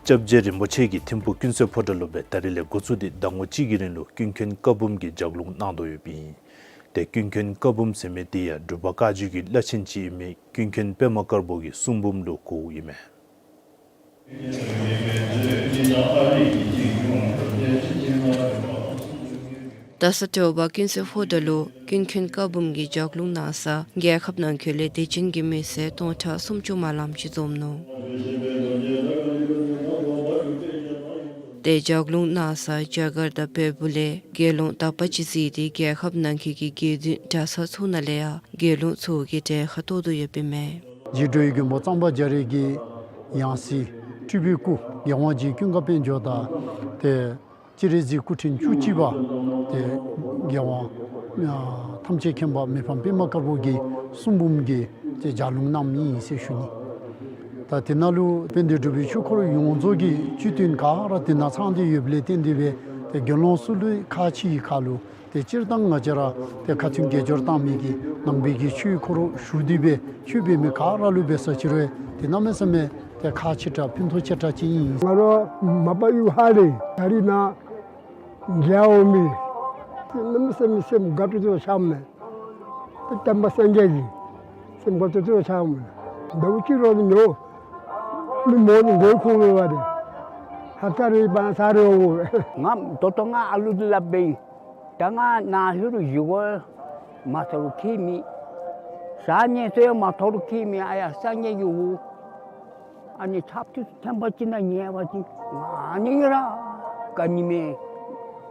སྐྱབས་རྗེ་རིན་པོ་ཆེ་གིས་ཐིམ་ཕུག་ཀུན་གསལ་ཕོ་བྲང་ལུ་སྦེ་ད་རིས་ལས་འགོ་བཙུགས་ཏེ་ཟླ་ངོ་གཅིག་གི་རིང་ལུ་ཀུན་མཁྱེན་བཀའ་འབུམ་གྱི་ལྗགས་ལུང་གནང་དོ་ཡོདཔ་ཨིན། ཏེ་ཀུན་མཁྱེན་བཀའ་འབུམ་ཟེར་མི་འདི་ཡང་འབྲུག་པ་བཀའ་བརྒྱུད་ཀྱི་བླ་ཆེན་ཅིག་ཨིན་མི་ཀུན་མཁྱེན་པདྨ་དཀར་པོ་གི་གསུང་འབུམ་ལུ་གོཝ་ཨིན་མས། ད་ས་ཏེ་འབྲུག་པ་ཀུན་གསལ་ཕོ་བྲང་ལུ་ཀུན་མཁྱེན་བཀའ་འབུམ་གྱི་ལྗགས་ལུང་གནང་ས་རྒྱལ་ཁབ་ནང་འཁོད་ལས་དད་ཅན་གྱི་མི་སེར་སྟོང་ཕྲག་སུམ་ཅུ་མ་ལངམ་ཅིག་འཛོམས་ནུག། ཏེ་ལྗགས་ལུང་གནང་ས་རྒྱ་གར་དང་བལ་པོ་ལས་དགེ་སློང་དག་པ་ཅིག་གཟིགས་ཏེ་རྒྱལ་ཁབ་ནང་འཁོད་ཀྱི་དགེ་འདུན་གྲྭ་ཚང་ཚུ་ནང་ལས་ཡང་དགེ་སློང་ཚུ་གིས་གྲལ་ཁར་གཏོགས་དོ་ཡོདཔ་ཨིན་མས། རྗེ་འགྲོ་བའི་མགོན་པོ་གཙང་པ་རྒྱ་རས་ཀྱི་ཡང་སྲིད་སྤྲུལ་པའི་སྐུ་རྒྱལ་དབང་རྗེ་ཀུན་དགའ་དཔལ་འབྱོར་དང་ཏེ་སྤྱན་རས་གཟིགས་སྐུ་ཕྲེང་བཅུ་གཅིག་པ་ཏེ་རྒྱལ་དབང་ཐམས་ཅད་མཁྱེན་པ་མི་ཕམ་པདྨ་དཀར་པོ་གི་གསུང་འབུམ་གྱི་ཏེ་ལྗགས་ལུང་གནངམ་ཨིན་ཟེར་ཞུ་ནི། ད་དེ་ནང་ལུ་དཔལ་ལྡན་འབྲུག་པའི་ཆོས་འཁོར་ཡོངས་རྫོགས་ཀྱི་སྤྱི་དོན་ག་ར་དེ་ནང་ཚང་སྟེ་ཡོདཔ་ལས་བརྟེན་ཏེ་སྦེ་ཏེ་དགེ་སློང་ཚུ་ལུ་ཁག་ཆེ་བའི་ཁར་ལུ་ཏེ་སྤྱིར་བཏང་ང་བཅས་ར་ཏེ་ཁ་ཐུན་དགེ་སྦྱོར་བཏང་མི་གི་ནང་པའི་གི་ཆོས་འཁོར་ཞུ་སྟེ་སྦེ་ཆོས་འབད་མི་ག་ར་ལུ་འབད་ས་ཅི་རུང་ཏེ་གནམ་མེད་ས་མེད་ཏེ་ཁག་ཆེ་དྲགས་ཕན་ཐོགས་ཆེ་དྲགས་ཅིག་ཨིན། ང་ར་མ་པ་ཡུལ་ཧཱ་ལས་ད་རིས་ནཱ་མཇལ་འོང་མི་གནམ་མེད་ས་མེད་སེམས་དགའ་སྤྲོ་སྤྲོ་ཆགསཔ་མས། ཏེ་བསྟན་པ་སངས་རྒྱས་ཀྱི་སེམས་དགའ་སྤྲོ་སྤྲོ་ཆགསཔ་མས། ཟླཝ་གཅིག་རོགས་ནི་ཉོ་མི་མོ་ནི་མགོ་ཁུངས་ལུ་བ་རེ་ཧབ་ཏ་རེ་བ་ས་རེ་འོ། ང་ད་ལྟོ་ང་ཨ་ལུ་འདི་སླབ་པའི་ད་ང་ནཱ་ལྷོད་རུང་བཞེས་སྒོ་མ་ཐོབ་རུང་ཁྱད་མེད། ཟ་ནི་ཚུ་ཡང་མ་ཐོབ་རུང་ཁྱད་མེད། ཨ་ཡ་སངས་རྒྱས་ཀྱི་འོ། ཨ་ནི་ཚབ་ཏུ་ཐེམ་པ་ཅིག་ནང་ཉལ་བ་ཅིན་ང་ཨ་ནི་ར་དགའ་ནི་མས།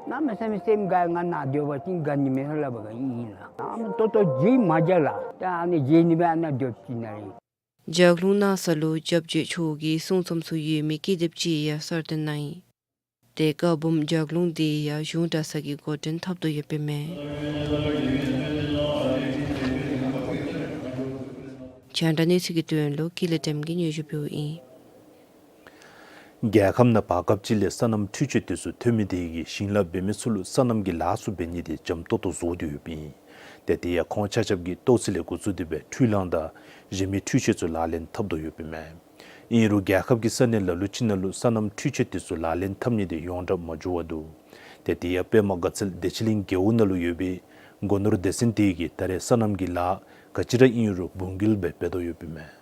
གནམ་མེད་ས་མེད་སེམས་དགའ། ང་ནཱ་སྡོད་པ་ཅིན་དགའ་ནི་མས་ལབ་པ་ག་ཨིན་ལགས། ཨ་མ་ད་ལྟོ་མཇལ་མ་མཇལ་ལགས། ད་ཨ་ནི་མཇལ་ནི་སྦེ་ཨ་ནཱ་སྡོད་ཅི་ན་རེ། ལྗགས་ལུང་གནང་ས་ལུ་སྐྱབས་རྗེ་མཆོག་གི་གསུང་རྩོམ་ཚུ་ཡོད་མི་ཀི་དེབ་ཅིག་ཡང་གསར་བཏོན་གནང་ཡི། ཏེ་བཀའ་འབུམ་ལྗགས་ལུང་འདི་ཡང་གཞུང་གྲྭ་ཚང་གིས་འགོ་འདྲེན་འཐབ་དོ་ཡོདཔ་ཨིན་མས། རྒྱང་བསྒྲགས་གནས་ཚུལ་གྱི་དོན་ལུ་ཀུན་ལེགས་བདེམ་གྱིས་སྙན་ཞུ་ཕུལཝ་ཨིན། རྒྱལ་ཁབ་ནང་བར་སྐབས་ཅིག་ལས་སོ་ནམ་འཕྲུལ་ཆས་དེ་ཚུ་ཐོན་མི་དེ་གིས་ཞིང་ལཱ་འབད་མི་ཚུ་ལུ་སོ་ནམ་གྱི་ལཱ་ཚུ་འབད་ནི་དེ་འཇམ་ཏོག་ཏོ་བཟོ་སྟེ་ཡོདཔ་ཨིན། ཏེ་དེ་ཡང་ཁོང་ཆ་ཁྱབ་ཀྱིས་ལྟོ་ཚིལ་ལས་འགོ་བཙུགས་ཏེ་སྦེ་འཕྲུལ་གླང་དང་གཞན་མི་འཕྲུལ་ཆས་ཚུ་ལག་ལེན་འཐབ་དོ་ཡོདཔ་ཨིན་མས། ཨིན་རུང་རྒྱལ་ཁབ་ཀྱི་ས་གནས་ལ་ལུ་ཅིག་ནང་ལུ་སོ་ནམ་འཕྲུལ་ཆས་དེ་ཚུ་ལག་ལེན་འཐབ་ནི་དེ་ཡོངས་གྲགས་མ་འགྱོ་བར་འདུག། ཏེ་དེ་ཡང་པདྨ་དགའ་ཚལ་བདེ་ཆེན་གླིང་རྒེད་འོག་ནང་ལུ་ཡོད་པའི་སྒོ་ནོར་སྡེ་ཚན་དེ་གིས་ད་རེས་སོ་ནམ་གྱི་ལཱ་ག་ཅི་ར་ཨིན་རུང་འབུམ་འགྱེད་སྦེ་འབད་དོ་ཡོདཔ་ཨིན་མས།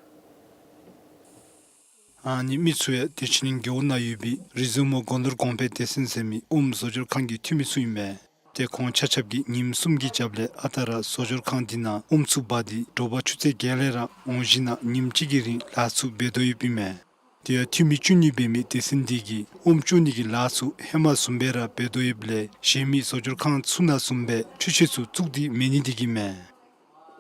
ཨ་ནི་མི་ཚུ་ཡང་བདེ་ཆེན་གླིང་རྒེད་འོག་ནང་ཡོད་པའི་རི་བཟུམ་མོ་སྒོ་ནོར་གོང་འཕེལ་སྡེ་ཚན་ཟེར་མི་ཨོམ་བཟོ་སྦྱོར་ཁང་གི་འཐུས་མི་ཚུ་ཨིན་མས། ཏེ་ཁོང་ཆ་ཁྱབ་ཀྱིས་ཉིནམ་གསུམ་གྱི་རྒྱབ་ལས་ཨ་རྟག་ར་བཟོ་སྦྱོར་ཁང་འདི་ནང་ཨོམ་ཚུ་འབག་སྟེ་དྲོ་པ་ཆུ་ཚོད་བརྒྱད་ལས་ར་འོང་བཞིན་ན་ཉིནམ་གཅིག་གི་རིང་ལཱ་ཚུ་འབད་དོ་ཡོདཔ་ཨིན་མས། དེ་ཡང་འཐུས་མི་བཅུ་གཉིས་འབད་མི་སྡེ་ཚན་འདི་གིས་ཨོམ་བཙོང་ནི་གི་ལཱ་ཚུ་ཧེ་མ་བཟུམ་སྦེ་ར་འབད་དོ་ཡོདཔ་ལས་གཞན་མི་བཟོ་སྦྱོར་ཁང་ཚུ་ནང་བཟུམ་སྦེ་འཕྲུལ་ཆས་ཚུ་བཙུགས་ཏེ་མེད་ནི་དེ་གིས་མས།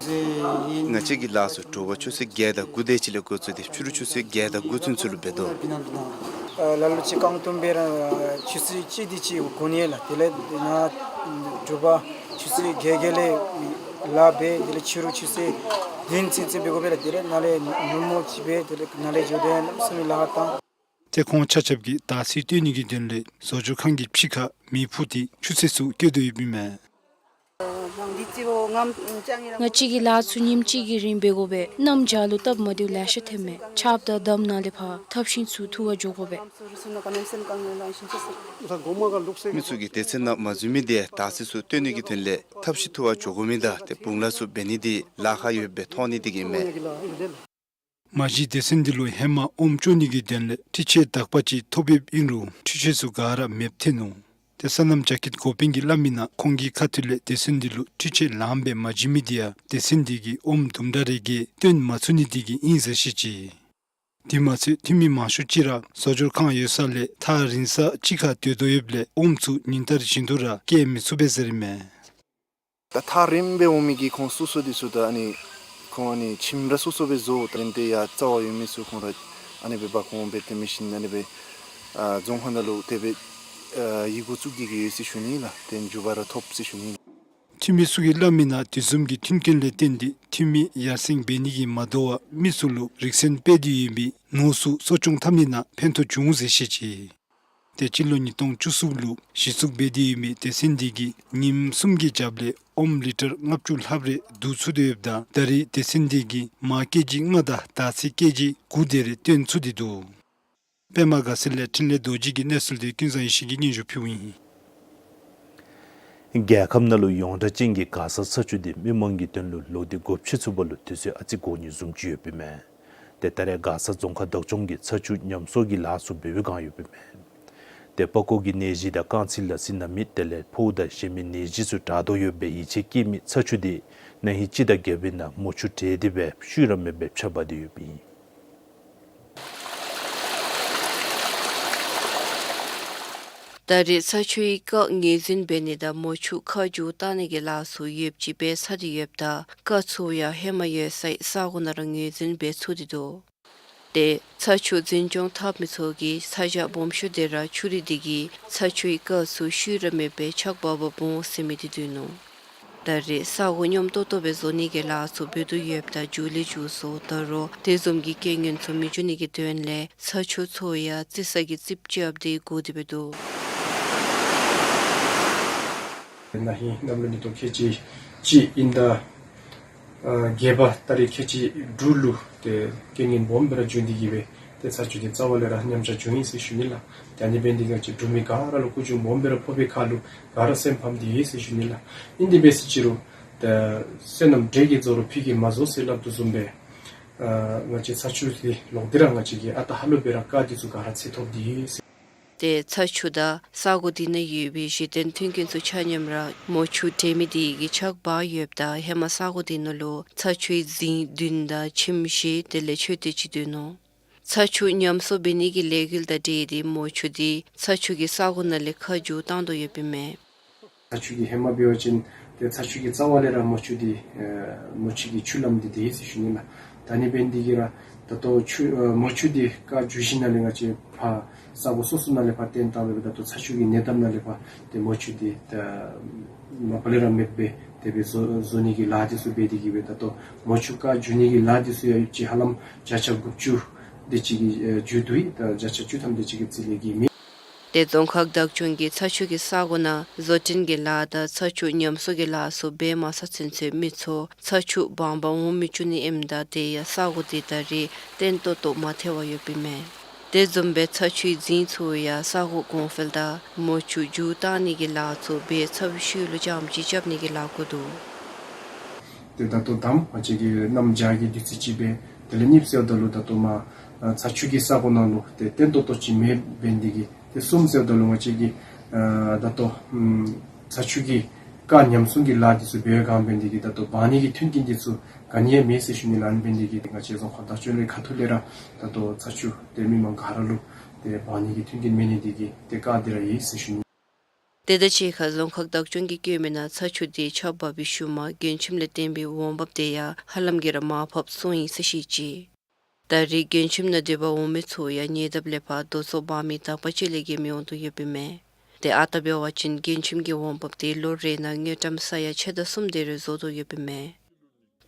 ང་བཅས་ཀྱི་ལཱ་ཚུ་དྲོ་པ་ཆུ་ཚོད་བརྒྱད་དང་དགུ་དེ་ཅིག་ལས་འགོ་བཙུགས་ཏེ་ཕྱི་རུ་ཆུ་ཚོད་བརྒྱད་དང་དགུ་ཚུན་ཚོད་ལུ་འབད་དོ། ཨ་ལ་ལུ་ཅིག་རྐང་སྟོང་སྦེ་ར་ཆུ་ཚོད་གཅིག་དེ་ཅིག་འགོར་ནི་ལགས། དེ་ལས་ང་དྲོ་པ་ཆུ་ཚོད་བརྒྱད་བརྒྱད་ལས་ལཱ་འབད། དེ་ལས་ཕྱི་རུ་ཆུ་ཚོད་བདུན་ཚུན་ཚོད་འབད་དགོ་པས་ལགས། དེ་ལས་ནཱ་ལས་ནུབ་མོ་ཅིག་སྦེ་དེ་ལས་ནཱ་ལས་འགྱོ་དེ་གནམ་མེད་ས་མེད་ལཱ་ཁག་བཏང་། ཏེ་ཁོང་ཆ་ཁྱབ་ཀྱིས་དར་ཚིལ་བཏོན་ནི་གི་དོན་ལས་བཟོ་སྦྱོར་ཁང་གི་ཕྱི་ཁར་མེ་ཕུ་སྟེ་ཆུ་ཚོད་ཚུ་བསྐྱལ་དོ་ཡོདཔ་ཨིན་མས། ང་བཅས་ཀྱི་ལཱ་ཚུ་ཉིནམ་གཅིག་གི་རིང་འབད་དགོ་པས། གནམ་བྱཱར་ལུ་སྟབས་མ་བདེཝ་ལེ་ཤ་ཐོནམ་མས། ཆརཔ་དང་འདམ་ནང་ལས་ཕར་ཐབས་ཤེས་ཚུ་འཐུ་བར་འགྱོ་དགོ་པས། མི་ཚུ་གིས་སྡེ་ཚན་ནང་མ་འཛུལ་མི་དེ་ཡང་དར་ཚིལ་ཚུ་བཏོན་ནི་གི་དོན་ལས་ཐབས་ཤེས་འཐུ་བར་འགྱོ་དགོ་མི་དང་ཏེ་བུང་ལཱ་ཚུ་འབད་ནི་དེ་ལཱ་ཁག་ཡོདཔ་སྦེ་མཐོང་ནི་དེ་གིས་མས། མ་གཞི་སྡེ་ཚན་འདི་ལུ་ཧེ་མ་ཨོམ་བཙོང་ནི་གི་དོན་ལས་འཕྲུལ་ཆས་དག་པ་ཅིག་ཐོབ་ཡོདཔ་ཨིན་རུང་འཕྲུལ་ཆས་ཚུ་ག་ར་མེདཔ་ཐོན་ནུག། ཏེ་སོ་ནམ་ཅ་ཀིད་འགོ་དཔོན་གྱིས་སླབ་མིའི་ནང་ཁོང་གི་ཁ་ཐུག་ལས་སྡེ་ཚན་འདི་ལུ་འཕྲུལ་ཆས་ལངམ་སྦེ་མ་བྱིན་མི་དེ་ཡང་སྡེ་ཚན་འདི་གིས་ཨོམ་དུམ་གྲ་རེ་གིས་བཏོན་མ་ཚུགས་ནི་དེ་གིས་ཨིན་ཟེར་བཤད་ཅི། དེ་མ་ཚད་འཐུས་མི་མང་ཤོས་ཅིག་ར་བཟོ་སྦྱོར་ཁང་ཡོད་ས་ལས་ཐག་རིང་ས་ཅིག་ཁར་སྡོད་དོ་ཡོདཔ་ལས་ཨོམ་ཚུ་ཉིན་ལྟར་བཞིན་དུ་ར་བསྐྱལ་མི་ཚུགས་པས་ཟེར་ཨིན་མས། ད་ཐག་རིངམོ་སྦེ་འོང་མི་གི་ཁོང་སོ་སོ་དེ་ཚུ་ད་ཨ་ནི་ཁོང་ཨ་ནི་ཁྱིམ་ར་སོ་སོ་སྦེ་བཟོ། ད་རིན་དེ་ཡང་རྩ་བ་ཡོད་མི་ཚུ་ཁོང་ར་ཨ་ནི་སྦེ་འབག་འོང་སྦེ་ཏེ་མི་ཤིན་ཨ་ནི་སྦེ་ཨ་རྫོང་ཁག་ནང་ལུ་དེ་སྦེ་ཨ་ཡི་གུ་བཙུགས་ཏེ་གི་ཡོད་ཟེར་ཞུ་ནི་ལགས། ཏེ་མཇུག་བར་ཐོབ་ཟེར་ཞུ་ནི། འཐུས་མི་ཚུ་གིས་སླབ་མིའི་ནང་དེ་བཟུམ་གྱི་མཐུན་རྐྱེན་ལས་བརྟེན་ཏེ་འཐུས་མི་ཡར་སེང་འབད་ནི་གིས་མ་དོ་བར་མི་ཚུ་ལུ་རིག་ཚན་སྤེལ་ཏེ་ཡོད་མི་ནོར་ཚུ་གསོ་སྐྱོང་འཐབ་ནི་ནང་ཕན་ཐོགས་བྱུང་ཟེར་བཤད་ཅི། ཏེ་སྤྱི་ལོ་ཉིས་སྟོང་བཅུ་གསུམ་ལུ་གཞི་བཙུགས་འབད་དེ་ཡོད་མི་སྡེ་ཚན་འདི་གིས་ཉིནམ་གསུམ་གྱི་རྒྱབ་ལས་ཨོམ་ལི་ཊར་ལྔ་བཅུ་ལྷགཔ་རེ་བསྡུ་ཚུགས་ཏེ་ཡོདཔ་ད་ད་རེས་སྡེ་ཚན་འདི་གིས་མར་ཀེ་ཇི་ལྔ་དང་དར་ཚིལ་ཀེ་ཇི་དགུ་དེ་རེ་བཏོན་ཚུགས་ཏེ་འདུག། པདྨ་དགའ་ཚལ་ལས་འཕྲིན་ལས་རྡོ་རྗེ་གི་གནས་ཚུལ་དེ་ཀུན་བཟང་ཡེ་ཤེས་ཀྱིས་སྙན་ཞུ་ཕུལཝ་ཨིན། རྒྱལ་ཁབ་ནང་ལུ་ཡོངས་གྲགས་ཅན་གྱི་མགར་ས་ས་ཆུ་དེ་མི་མང་གི་དོན་ལུ་ལོག་སྟེ་སྒོ་ཕྱེ་ཚུགས་པ་ལུ་དུས་ཚོད་ཨ་ཙི་འགོར་ནི་བཟུམ་ཅིག་ཡོདཔ་ཨིན་མས། ཏེ་ད་རེས་མགར་ས་རྫོང་ཁག་བདག་སྐྱོང་གིས་ཚ་ཆུ་ཉམས་གསོ་གི་ལཱ་ཚུ་འབད་བའི་བསྒང་ཡོདཔ་ཨིན་མས། ཏེ་པགས་ཀོ་གི་ནད་གཞི་དང་རྐང་ཚིགས་ལ་སི་ན་མེད་དེ་ལས་ཕོཝ་དང་གཞན་མི་ནད་གཞི་ཚུ་དྲག་དོ་ཡོད་པའི་ཡིད་ཆེས་བསྐྱེད་མི་ཚ་ཆུ་དེ་ན་ཧིང་སྤྱི་ཟླ་བརྒྱད་པའི་ནང་མོ་ཆུ་བྲལ་ཏེ་སྦེ་ཤུལ་ར་མེདཔ་སྦེ་ཆགས་འབག་སྟེ་ཡོདཔ་ཨིན། ད་རེས་ཚ་ཆུའི་རྐ་ངོས་འཛིན་འབད་ནི་དང་མོ་ཆུ་ཁ་བསྒྱུར་བཏང་ནི་གི་ལཱ་ཚུ་ཡོདཔ་ཅིག་སྦེ་ཚར་ཏེ་ཡོདཔ་ད་རྐ་ཚུ་ཡང་ཧེ་མ་ཡོད་སའི་ས་གོ་ནང་ར་ངོས་འཛིན་འབད་ཚུགས་ཏེ་འདུག། ཏེ་ཚ་ཆུ་འཛིན་སྐྱོང་འཐབ་མི་ཚུ་གིས་ཚ་གྱང་སྦོམ་ཤོས་དེ་ར་ཆུ་རུད་དེ་གིས་ཚ་ཆུའི་རྐ་ཚུ་ཤུལ་ར་མེདཔ་སྦེ་ཆགས་འབག་འབག་འོང་ཟེར་མི་དེ་འདུག་ནུག། ད་རེས་ས་གོ་སྙོམས་ཏོག་ཏོ་སྦེ་བཟོ་ནི་གི་ལཱ་ཚུ་འབད་དོ་ཡོདཔ་ད་མཇུག་ལས་མཇུག་སུ་ད་རུང་དེ་བཟུམ་གྱི་རྐྱེན་ངན་ཚུ་མི་འབྱུང་ནི་གི་དོན་ལས་ཚ་ཆུ་ཚུ་ཡང་རྩི་ས་གི་རྩིགཔ་རྐྱབ་སྟེ་བསྒོར་ཏེ་སྦེ་འདུག། ན་ཧིང་གནམ་ལོ་ཉིས་སྟོང་ཁལ་གཅིག་གཅིག་དབྱིན་ཟླ་ཨ་བརྒྱད་པ་ཏ་རིག་ཁལ་གཅིག་དྲུག་ལུ་ཏེ་རྐྱེན་ངན་སྦོམ་སྦེ་ར་བྱུང་སྟེ་གི་སྦེ་ཏེ་ཚ་ཆུ་འདི་རྩ་བ་ལས་ར་ཉམས་ཆག་བྱུང་ཡི་ཟེར་ཞུ་ནི་ལགས། ཏེ་ཨ་ནི་འབད་ནི་འདི་གིས་ང་བཅས་འབྲུག་མི་ག་ར་ལུ་སྐུ་གྱོང་སྦོམ་སྦེ་ར་ཕོག་པའི་ཁར་ལུ་ག་ར་སེམས་ཕམ་སྟེ་ཡོད་ཟེར་ཞུ་ནི་ལགས། ཨིན་དེ་འབད་ཟེར་ཅི་རུང་ཏེ་བསོད་ནམས་འབྲས་ཀྱིས་རྫོགས་རུང་ཕུད་ཀྱིས་མ་རྫོགས་ཟེར་སླབ་དོ་བཟུམ་སྦེ་ཨ་ང་བཅས་ཚ་ཆུ་འདི་ལོག་སྟེ་ར་ང་བཅས་ཀྱི་ཨ་རྟག་ཧ་ལུགས་སྦེ་ར་རྐ་འདི་ཚུ་ག་ར་འཚོལ་ཐོབ་སྟེ་ཡོད་ཟེར། ཏེ་ཚ་ཆུ་དང་ས་གོ་འདི་ནང་ཡོད་པའི་གཞི་རྟེན་མཐུན་རྐྱེན་ཚུ་ཆ་མཉམ་ར་མོ་ཆུ་བྲལ་མི་དེ་གིས་ཆགས་འབག་ཡོདཔ་ད་ཧེ་མ་ས་གོ་འདི་ནང་ལུ་ཚ་ཆུའི་རྫིང་བདུན་དང་ཁྱིམ་བཞི་དེ་ལས་མཆོད་རྟེན་ཅིག་འདུག་ནུག། ཚ་ཆུ་ཉམས་གསོ་འབད་ནི་གི་ལས་འགུལ་དང་འབྲེལ་ཏེ་མོ་ཆུ་འདི་ཚ་ཆུ་གི་ས་གོ་ནང་ལས་ཁ་བསྒྱུར་བཏང་དོ་ཡོདཔ་ཨིན་མས། ཚ་ཆུ་གི་ཧེ་མ་འབད་བ་ཅིན་ཏེ་ཚ་ཆུ་གི་རྩ་བ་ལས་ར་མོ་ཆུ་འདི་ཨེ་མོ་ཆུ་གི་ཆུ་ལམ་འདི་དེ་ཨིན་ཟེར་ཞུ་ནི་ལགས། ད་ཨ་ནི་འབད་ནི་འདི་གིས་ར་ད་ལྟོ་ཆུ་ཨེ་མོ་ཆུ་འདི་རྐ་བསྒྱུར་ཞིནམ་ལས་ང་བཅས་ཕར་ས་གོ་སོ་སོ་ནང་ལས་ཕར་བཏོན་བཏངམ་ད་ལྟོ་ཚ་ཆུ་གི་ཉེ་འདབས་ནང་ལས་ཕར་ཏེ་མོ་ཆུ་འདི་ད་མ་པ་ལས་ར་མེདཔ་སྦེ་དེ་སྦེ་བཟོ་བཟོ་ནི་གི་ལཱ་འདི་ཚུ་འབད་དེ་གི་སྦེ་ད་ལྟོ་མོ་ཆུ་རྐ་བསྒྱུར་ནི་གི་ལཱ་འདི་ཚུ་ཡང་ཡོདཔ་ཅིག་ཧ་ལམ་བརྒྱ་ཆ་དགུ་བཅུ་དེ་ཅིག་གི་ཨེ་མཇུག་བསྡུ་ཡི། ད་བརྒྱ་ཆ་བཅུ་ཐམ་དེ་ཅིག་གི་རྩིས་ལས་བརྒལ་མེད། ཏེ་རྫོང་ཁག་བདག་སྐྱོང་གིས་ཚ་ཆུ་གི་ས་གོ་ནང་བཟོ་སྐྲུན་གྱི་ལཱ་དང་ཚ་ཆུ་ཉམས་གསོ་གི་ལཱ་ཚུ་འབད་མ་ཚར་ཚུན་ཚོད་མི་ཚུ་ཚ་ཆུ་སྦང་པར་འོང་མི་བཅུག་ནི་ཨིནམ་ད་དེ་ཡང་ས་གོ་དེ་ད་རེས་བརྟན་ཏོག་ཏོ་མ་ཐལ་བར་ཡོདཔ་ཨིན་མས། དེ་བཟུམ་སྦེ་ཚ་ཆུའི་རྫིང་ཚུ་ཡང་ས་གོ་གོང་འཕེལ་དང་མོ་ཆུ་རྒྱུག་བཏང་ནི་གི་ལཱ་ཚུ་འབད་ཚར་བའི་ཤུལ་ལུ་རྐྱངམ་ཅིག་རྐྱབ་ནི་གི་ལཱ་བཀོད་འདུག། ཏེ་ད་ལྟོ་དང་པ་ང་བཅས་ཀྱིས་གནམ་བྱཱར་གྱི་དུས་ཚོད་ཅིག་སྦེ་དེ་ལས་གཉིས་པ་ཟེརཝ་ད་ལུ་ད་ལྟོ་མར་ཨ་ཚ་ཆུ་གི་ས་གོ་ནང་ལུ་ཏེ་བརྟན་ཏོག་ཏོ་ཅིག་མེདཔ་འབད་ནི་དེ་གིས། ཏེ་གསུམ་པ་ཟེརཝ་ད་ལུ་ང་བཅས་ཀྱིས་ཨ་ད་ལྟོ་ཨམ་ཚ་ཆུ་གི་རྐ་ཉམས་གསོ་གི་ལཱ་འདི་ཚུ་འབད་བའི་སྒང་འབད་ནི་དེ་གིས་ད་ལྟོ་སྦང་ནི་གི་མཐུན་རྐྱེན་འདི་ཚུ་ག་ནི་ཡང་མེད་ཟེར་ཞུ་ནི་ལགས། ཨ་ནི་འབད་ནི་དེ་གིས་ང་བཅས་རྫོང་ཁག་བདག་སྐྱོང་ལས་ཁ་ཐུག་ལས་ར་ད་ལྟོ་ཚ་ཆུ་ཏེ་མི་མང་ག་ར་ལུ་ཏེ་སྦང་ནི་གི་མཐུན་རྐྱེན་མེད་ནི་དེ་གིས་ཏེ་རྐ་འདི་ར་ཡོད་ཟེར་ཞུ་ནི། དེ་དང་གཅིག་ཁར་རྫོང་ཁག་བདག་སྐྱོང་གིས་བཀོད་མི་ནང་ཚ་ཆུ་དེ་ཆརཔ་འབབ་པའི་ཤུལ་མ་མགྱོན་ཁྱིམ་ལས་བརྟེན་པའི་འོང་འབབ་དེ་ཡང་ཧ་ལམ་གྱིས་ར་མར་ཕབ་སོང་ཡི་ཟེར་བཤད་ཅི། ད་རེས་མགྱོན་ཁྱིམ་ནང་སྡོད་པར་འོང་མི་ཚུ་ཡང་ཉེ་འདབས་ལས་ཕར་རྡོ་ཚོ་སྦང་མི་དག་པ་ཅིག་ལས་བརྒལ་མི་འོང་དོ་ཡོདཔ་ཨིན་མས། ཏེ་ཨ་རྟག་འབད་བ་ཅིན་མགྱོན་ཁྱིམ་གྱི་འོང་འབབ་དེ་ལོ་རེ་ནང་དངུལ་ཀྲམ་ས་ཡ་ཕྱེད་དང་གསུམ་དེ་རེ་བཟོ་དོ་ཡོདཔ་ཨིན་མས།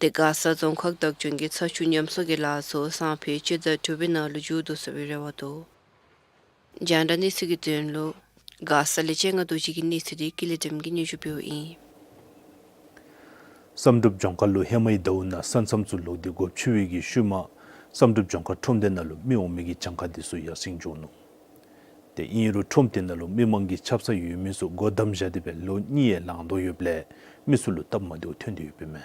ཏེ་མགར་ས་རྫོང་ཁག་བདག་སྐྱོང་གིས་ཚ་ཆུ་ཉམས་གསོ་གི་ལཱ་ཚུ་སང་ཕོད་སྤྱི་ཟླ་དྲུག་པའི་ནང་ལུ་མཇུག་བསྡུ་ཚར་བའི་རེ་བ་འདུག། རྒྱང་བསྒྲགས་གནས་ཚུལ་གྱི་དོན་ལུ་མགར་ས་ལས་ཆེ་ང་རྡོ་རྗེ་གི་གནས་ཚུལ་དེ་ཀུན་ལེགས་སྒྲོལམ་གྱིས་སྙན་ཞུ་འབདཝ་ཨིན། བསམ་གྲུབ་ལྗོངས་མཁར་ལུ་ཧེ་མའི་ཟླཝ་ནང་ས་མཚམས་ཚུ་ལོག་སྟེ་སྒོ་ཕྱེ་བའི་གི་ཤུལ་མ་བསམ་གྲུབ་ལྗོངས་མཁར་ཁྲོམ་སྡེ་ནང་ལུ་མི་འོང་མི་གི་གྱངས་ཁ་དེ་ཚུ་ཡར་སེང་འགྱོ་ནུག། ཏེ་ཨིན་རུང་ཁྲོམ་དེ་ནང་ལུ་མི་མང་གིས་ཆབ་གསང་ཡོད་མི་ཚུ་སྒོ་བསྡམས་བཞག་སྟེ་སྦེ་ལོ་གཉིས་ཡང་ལང་དོ་ཡོདཔ་ལས་མི་ཚུ་ལུ་སྟབས་མ་བདེཝ་ཐོན་ཏེ་ཡོདཔ་ཨིན་མས།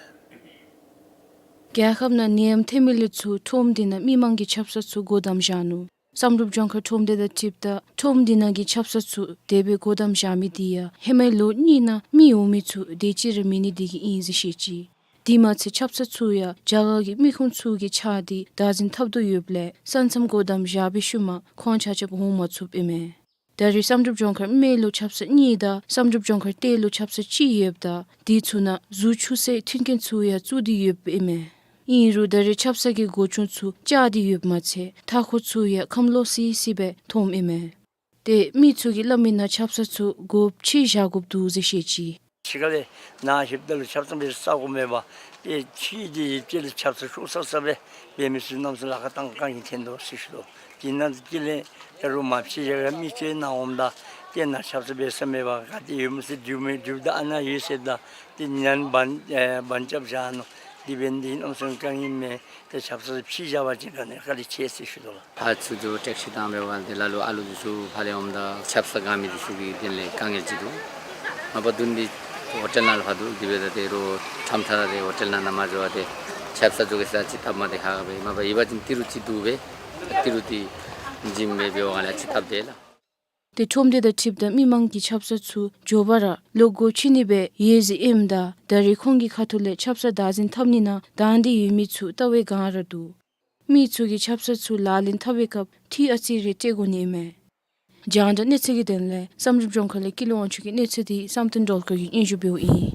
རྒྱལ་ཁབ་ནང་ནད་ཡམས་ཐོན་མི་ལས་ཚུར་ཁྲོམ་དེ་ནང་མི་མང་གིས་ཆབ་གསང་ཚུ་སྒོ་བསྡམས་བཞག་ནུག། བསམ་གྲུབ་ལྗོངས་མཁར་ཁྲོམ་སྡེ་དང་འཁྲིལཝ་ད་ཁྲོམ་དེ་ནང་གི་ཆབ་གསང་ཚུ་དེ་སྦེ་སྒོ་བསྡམས་བཞག་མི་དེ་ཡང་ཧེ་མའི་ལོ་གཉིས་ནང་མི་འོང་མི་ཚུ་དེ་ཅིག་ར་མེད་ནི་དེ་གིས་ཨིན་ཟེར་བཤད་ཅི། དེ་མ་ཚད་ཆབ་གསང་ཚུ་ཡང་རྒྱ་གར་གྱི་མི་ཁུངས་ཚུ་གིས་ཕྱག་སྟེ་བདག་འཛིན་འཐབ་དོ་ཡོདཔ་ལས་ས་མཚམས་སྒོ་བསྡམས་བཞག་པའི་ཤུལ་མ་ཁོང་ཆ་ཁྱབ་འོང་མ་ཚུགསཔ་ཨིན་མས། ད་རེས་བསམ་གྲུབ་ལྗོངས་མཁར་སྨད་ལུ་ཆབ་གསང་གཉིས་དང་བསམ་གྲུབ་ལྗོངས་མཁར་གཏེར་ལུ་ཆབ་གསང་གཅིག་ཡོདཔ་ད་དེ་ཚུ་ནང་གཟུགས་ཆུ་སེལ་མཐུན་རྐྱེན་ཚུ་ཡང་བཙུགས་ཏེ་ཡོདཔ་ཨིན་མས། ཨིན་རུང་ད་རེས་ཆབ་གསང་གི་སྒོ་ཆུང་ཚུ་བཅག་སྟེ་ཡོདཔ་མ་ཚད་མཐའ་འཁོར་ཚུ་ཡང་ཁམས་ལོག་སི་སི་སྦེ་མཐོངམ་ཨིན་མས། ཏེ་མི་ཚུ་གིས་སླབ་མི་ནང་ཆབ་གསང་ཚུ་སྒོ་ཕྱེ་བཞག་དགོཔ་འདུག་ཟེར་བཤད་ཅི། ཕྱི་ཁ་ལས་ནཱ་ལྷོདཔ་ད་ལུ་ཆབ་གསང་འབད་ས་སྒོ་མེད་པར་ཏེ་ཕྱི་དེ་ཕྱི་ལས་ཆབ་གསང་ཤོར་ས་ས་སྦེ་འབད་མི་ཚུ་གནམ་མེད་ས་མེད་ལཱ་ཁག་བཏང་དཀའ་ངལ་ཐོན་དོ་ཟེར་ཞུ་དོ། དེ་ནང་དེ་ལས་ད་རུང་མ་ཕྱེ་བཞག་མི་ཚུ་ནཱ་འོངམ་ད་ཏེ་ནཱ་ཆབ་གསང་འབད་ས་མེད་པར་ག་ཏེ་ཡོད་མི་ཚུ་འདྲིཝ་མས། འདྲིཝ་ད་ཨ་ནཱ་ཡོད་ཟེརཝ་ད་ཏེ་ནཱ་བང་ཨེ་བང་རྐྱབ་བཞག་ནུག། དེ་འབད་ནི་དེ་གིས་གནམ་མེད་ས་མེད་དཀའ་ངལ་མས། ཏེ་ཆབ་གསང་ཕྱེ་བཞག་པ་ཅིན་ག་ནི་དཀའ་ལས་ཆེ་ཟེར་ཞུ་དོ་ལགས། ཕར་ཚུར་འགྱོ་ཊེག་སི་བཏང་འབད་བ་དེ་ལ་ལུ་ཨ་ལུ་འདི་ཚུ་ཕར་ལས་འོངམ་ད་ཆབ་གསང་དགའ་མི་འདི་ཚུ་གི་དོན་ལས་དཀའ་ངལ་ཅིག་འདུག། མ་པ་བདུན་འདི་ཧོ་ཊེལ་ནང་ལུ་ཕར་འདུག། དེ་འབདཝ་ད་ཏེ་རོགས་ཁྲམ་ཐ་ར་ཏེ་ཧོ་ཊེལ་ནང་ན་མ་འགྱོ་བར་ཏེ་ཆབ་གསང་འགྱོ་གེ་ཟེར་ཅིག་སྟབས་མ་བདེ་ཧ་ག་སྦེ། མ་པ་ཡོད་པ་ཅིན་ཏི་རུ་ཅིག་འདུག་པས། ཏི་རུ་འདི་བྱིནམ་སྦེ་འབདཝ་ལས་ཅིག་སྟབས་བདེ་ལགས། ཏེ་ཁྲོམ་སྡེ་དང་འཁྲིལཝ་ད་མི་མང་གིས་ཆབ་གསང་ཚུ་མགྱོགས་པ་ར་ལོག་སྒོ་ཕྱེ་ནི་སྦེ་ཡོད་ཟེར་ཨིནམ་ད་ད་རེས་ཁོང་གི་ཁ་ཐུག་ལས་ཆབ་གསང་བདག་འཛིན་འཐབ་ནི་ནང་དང་འདོད་ཡོད་མི་ཚུ་བལྟ་བའི་སྒང་ར་འདུག། མི་ཚུ་གིས་ཆབ་གསང་ཚུ་ལག་ལེན་འཐབ་པའི་སྐབས་འཐུས་ཨ་ཙི་རེ་སྤྲོད་དགོ་ནི་ཨིན་མས། རྒྱང་བསྒྲགས་གནས་ཚུལ་གྱི་དོན་ལས་བསམ་གྲུབ་ལྗོངས་མཁར་ལས་ཀུན་ལེགས་དབང་ཕྱུག་གི་གནས་ཚུལ་འདི་བསམ་གཏན་སྒྲོལ་དཀར་གྱིས་སྙན་ཞུ་འབདཝ་ཨིན།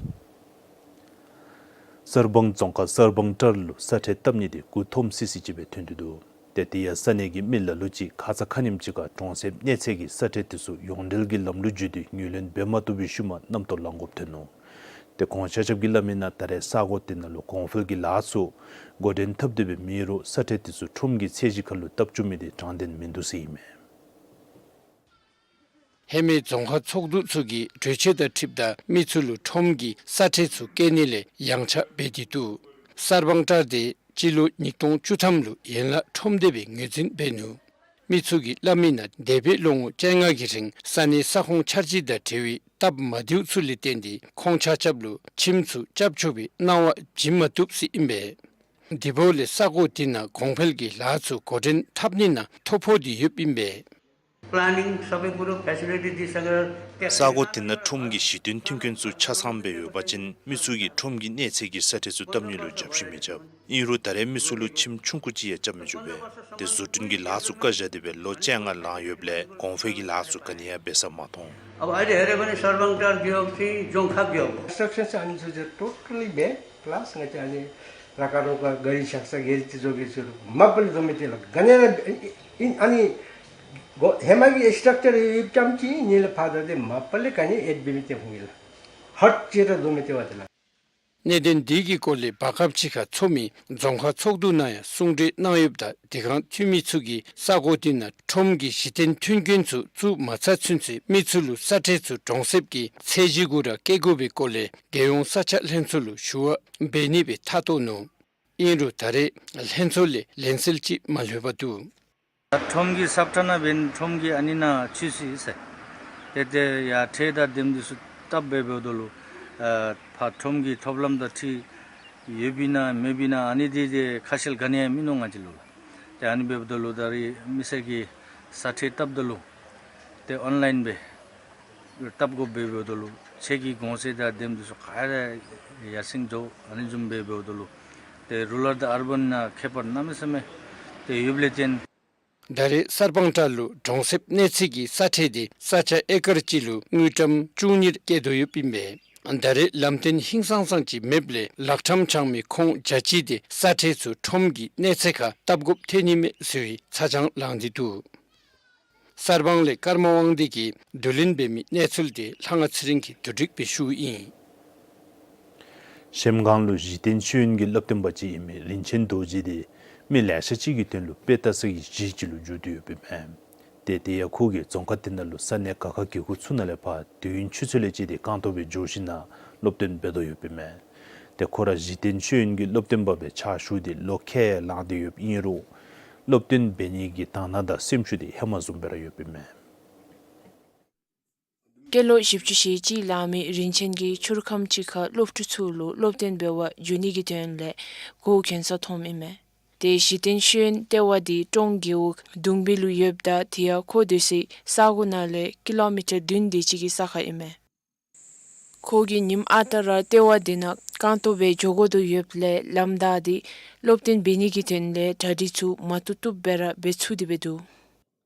གསར་སྤང་རྫོང་ཁག་གསར་སྤང་བྲག་ལུ་ས་ཁྲལ་བཏབ་ནི་དེ་འགོ་ཐོམ་སི་སི་ཅིག་སྦེ་ཐོན་ཏེ་འདུག། ཏེ་དེ་ཡང་ས་གནས་ཀྱི་མི་ལ་ལུ་ཅིག་ཁ་ཙ་ཁ་ཉིནམ་ཅིག་ཁར་གྲོང་གསེབ་གནས་ཚད་ཀྱི་ས་ཁྲལ་དེ་ཚུ་ཡོངས་འབྲེལ་གྱི་ལམ་ལུ་བརྒྱུད་དེ་ངོས་ལེན་འབད་མ་བཏུབ་པའི་ཤུལ་མ་རྣམ་རྟོག་ལང་དགོཔ་ཐོན་ནུག། ཏེ་ཁོང་ཆ་ཁྱབ་ཀྱིས་སླབ་མི་ནང་ད་རེས་ས་གོ་དེ་ནང་ལུ་གོང་འཕེལ་གྱི་ལཱ་ཚུ་འགོ་འདྲེན་འཐབ་སྟེ་སྦེ་མེད་རུང་ས་ཁྲལ་དེ་ཚུ་ཁྲོམ་གྱི་ཚད་གཞི་ཁར་ལུ་བཏབ་བཅུག་མི་དེ་དྲང་བདེན་མིན་འདུག་ཟེར་ཨིན་མས། ཧེ་མའི་རྫོང་ཁག་ཚོགས་འདུ་ཚུ་གིས་གྲོས་ཆོད་དང་འཁྲིལཝ་ད་མི་ཚུ་ལུ་ཁྲོམ་གྱི་ས་ཁྲལ་ཚུ་བཀལ་ནི་ལས་ཡངས་ཆག་འབད་དེ་འདུག། གསར་སྤང་བྲག་དེ་སྤྱི་ལོ་ཉིས་སྟོང་བཅུ་ཐམ་ལུ་ཡན་ལག་ཁྲོམ་སྡེ་སྦེ་ངོས་འཛིན་འབད་ནུག། མི་ཚུ་གིས་སླབ་མི་ནང་འདས་པའི་ལོ་ངོ་བཅོ་ལྔ་གི་རིང་ས་གནས་ས་ཁོངས་འཆར་གཞི་དང་འབྲེལ་བའི་སྟབས་མ་བདེཝ་ཚུ་ལས་བརྟེན་ཏེ་ཁོང་ཆ་ཁྱབ་ལུ་ཁྱིམ་ཚུ་རྐྱབ་ཆོག་པའི་གནང་བ་བྱིན་མ་བཏུབ་ཟེར་ཨིན་པས། དེ་འབདཝ་ལས་ས་གོ་དེ་ནང་གོང་འཕེལ་གྱི་ལཱ་ཚུ་འགོ་འདྲེན་འཐབ་ནི་ནང་ཐོ་ཕོག་སྟེ་ཡོདཔ་ཨིན་པས། प्लानिंग सबै कुरो फ्यासिलिटी दिइसकेर ས་གོ་དེ་ནང་ཁྲོམ་གྱི་གཞི་རྟེན་མཐུན་རྐྱེན་ཚུ་ཆ་ཚང་སྦེ་ཡོད་པ་ཅིན་མི་ཚུ་གིས་ཁྲོམ་གྱི་གནས་ཚད་ཀྱི་ས་ཁྲལ་ཚུ་བཏབ་ནི་ལུ་རྒྱབ་བཤུད་མི་རྐྱབ། ཨིན་རུང་ད་རེས་མི་ཚུ་ལུ་ཁྱིམ་ཆུང་ཀུ་ཅིག་ཡང་རྐྱབ་མི་ཆོག་པས། ཏེ་བཟོ་སྐྲུན་གྱི་ལཱ་ཚུ་བཀག་བཞག་སྟེ་སྦེ་ལོ་བཅོ་ལྔ་ལང་ཡོདཔ་ལས་གོང་འཕེལ་གྱི་ལཱ་ཚུ་ག་ནི་ཡང་འབད་ས་མ་མཐོང་། अब अहिले हेऱ्यो भने सर्वाङ टार गयो, चाहिँ जोङखाक गयो। कन्स्ट्रक्सन चाहिँ अनि जो चाहिँ टोटल्ली बे प्लस ང་བཅས་ཨ་ནི་ར་ཀ་རོ་ཀ་ག་རི་ཤག་ས་གེ་རི་ཅིག་བཟོ་གེ་ཟེར་མ་པ་ལས་བཟོ་མི་ཏེ་ལགས། ག་ནི་ར་ཨིན་ཨ་ནི་གོ་ཧེ་མ་གི་སི་ཊག་ཅར་ཡོདཔ་ཙམ་ཅིག་ཨིན་ལགས། ཕར་ད་ཏེ་མ་པ་ལས་ག་ནི་ཡང་ཨེཌ་འབད་མི་ཏེ་འོང་གི་ལགས། ཧར་ཅིག་ར་བཟོ་མི་ཏེ་འབད་དེ་ལགས། གནད་དོན་འདི་གི་སྐོར་ལས་བར་སྐབས་ཅིག་ཁར་ཚོགས་མི་རྫོང་ཁག་ཚོགས་འདུ་ནང་ཡང་གསུང་གྲོས་གནང་ཡོདཔ་ད་དེ་སྒང་འཐུས་མི་ཚུ་གིས་ས་གོ་དེ་ནང་ཁྲོམ་གྱི་གཞི་རྟེན་མཐུན་རྐྱེན་ཚུ་བཙུགས་མ་ཚར་ཚུན་ཚོད་མི་ཚུ་ལུ་ས་ཁྲལ་ཚུ་གྲོང་གསེབ་ཀྱི་ཚད་གཞི་གུ་ར་བཀལ་དགོ་པའི་སྐོར་ལས་རྒྱལ་ཡོངས་ས་ཆ་ལྷན་ཚོགས་ལུ་ཞུ་བ་འབད་ནི་སྦེ་ཐག་བཏོན་ནུག། ཨིན་རུང་ད་རེས་ལྷན་ཚོགས་ལས་ལན་གསལ་ཅིག་མ་ལྷོད་པར་འདུག། ད་ཁྲོམ་གྱི་ས་ཁྲལ་ནང་འབདན་ཁྲོམ་གྱི་ཨ་ནི་ནང་ཚུད་ཅི་ཟེར། ཏེ་ཏེ་ཡར་ཁྲལ་དང་དེམ་འདི་ཚུ་བཏབ་སྦེ་འབདཝ་ད་ལུ་ཨ་ཕར་ཁྲོམ་གྱི་ཐོབ་ལམ་དང་འཁྲིལ་ཡོདཔ་ཨིན་ན་མེདཔ་ཨིན་ན་ཨ་ནི་འདི་ཏེ་ཁ་གསལ་ག་ནི་ཡང་མིན་ནུག་ང་བཅས་ལུ་ལགས། ཏེ་ཨ་ནི་འབདཝ་ད་ལུ་ད་རེས་མི་སེར་གྱིས་ས་ཁྲལ་བཏབ་ད་ལུ་ཏེ་ཨོན་ལཱའིན་སྦེ་བཏབ་དགོཔ་སྦེ་འབདཝ་ད་ལུ་ཁྱེད་ཀྱི་གོང་ཚད་དང་དེམ་འདི་ཚུ་ག་ར་ཡར་སེང་འགྱོ། ཨ་ནི་བཟུམ་སྦེ་འབདཝ་ད་ལུ་ཏེ་རུ་རཱལ་དང་ཨར་བཱན་ནང་ཁྱད་པར་གནམ་མེད་ས་མེད་ཏེ་ཡོདཔ་ལས་བརྟེན། ད་རེས་གསར་སྤང་བྲག་ལུ་གྲོང་གསེབ་གནས་ཚད་ཀྱི་ས་ཁྲལ་དེ་ས་ཆ་ཨེ་ཀར་གཅིག་ལུ་དངུལ་ཀྲམ་བཅུ་གཉིས་བཀལ་དོ་ཡོདཔ་ཨིན་པས། ད་རེས་ལམ་སྟོན་ཧིང་སངས་སངས་ཅིག་མེདཔ་ལས་ལག་ཁྲམ་འཆང་མི་ཁོང་བརྒྱ་ཅིག་དེ་ས་ཁྲལ་ཚུ་ཁྲོམ་གྱི་གནས་ཚད་ཁར་བཏབ་དགོཔ་ཐོན་ནི་མས་ཟེར་བའི་ཚ་གྱང་ལངས་ཏེ་འདུག། གསར་སྤང་ལས་ཀརྨ་དབང་འདུས་ཀྱིས་བསྡུ་ལེན་འབད་མི་གནས་ཚུལ་དེ་ལྷ་དབང་ཚེ་རིང་གིས་བསྡུ་སྒྲིག་འབད་ཞུཝ་ཨིན། གཞལམ་སྒང་ལུ་གཞི་རྟེན་ཤེས་ཡོན་གྱི་སློབ་སྟོན་པ་ཅིག་ཨིན་མི་རིན་ཆེན་རྡོ་རྗེ་དེ་མི་ལེ་ཤ་ཅིག་གི་དོན་ལུ་དཔེ་ལྟ་ས་གི་གཞི་ཅིག་ལུ་འགྱུར་ཏེ་ཡོདཔ་ཨིན་མས། ཏེ་དེ་ཡང་ཁོ་གིས་རྫོང་ཁག་དེ་ནང་ལུ་ས་གནས་སྒར་ཁག་བརྒྱད་ཁུག་ཚུ་ནང་ལས་ཕར་དུས་ཡུན་ཆུ་ཚོད་ལས་བཅད་དེ་རྐང་སྟོང་སྦེ་འགྱོ་ཞིནམ་ལས་སློབ་སྟོན་འབད་དོ་ཡོདཔ་ཨིན་མས། ཏེ་ཁོ་ར་གཞི་རྟེན་ཤེས་ཡོན་གྱི་སློབ་སྟོན་པ་སྦེ་ཕྱག་ཞུ་སྟེ་ལོ་ཁལ་ལངས་ཏེ་ཡོདཔ་ཨིན་རུང་སློབ་སྟོན་འབད་ནི་གི་དང་བླངས་དང་སེམས་ཤུགས་དེ་ཧེ་མ་བཟུམ་སྦེ་ར་ཡོདཔ་ཨིན་མས། སྐྱེས་ལོ་བཞི་བཅུ་ཞེ་གཅིག་ལང་མི་རིན་ཆེན་གྱིས་ཆུར་ཁམས་ཅིག་ཁར་སློབ་ཕྲུག་ཚུ་ལུ་སློབ་སྟོན་འབད་བར་འགྱོ་ནི་གི་དོན་ལས་སྒོ་གྱོན་ས་མཐོངམ་ཨིན་མས། ཏེ་གཞི་རྟེན་ཤེས་ཡོན་ལྟེ་བ་དེ་ཀྲོང་རྒེད་འོག་གདུང་སྦིས་ལུ་ཡོདཔ་ད་དེ་ཡང་ཁོ་སྡོད་སའི་ས་གོ་ནང་ལས་ཀི་ལོ་མི་ཊར་བདུན་དེ་ཅིག་གི་ས་ཁར་ཨིན་མས། ཁོ་གིས་ཉིནམ་ཨ་རྟག་ར་ལྟེ་བ་དེ་ནང་རྐང་སྟོང་སྦེ་འགྱོ་དགོ་དོ་ཡོདཔ་ལས་ལམ་བདའ་སྟེ་སློབ་སྟོན་འབད་ནི་གི་དོན་ལས་གྲ་སྒྲིག་ཚུ་མ་བཏུབ་བཏུབ་སྦེ་ར་འབད་ཚུགས་ཏེ་སྦེ་འདུག།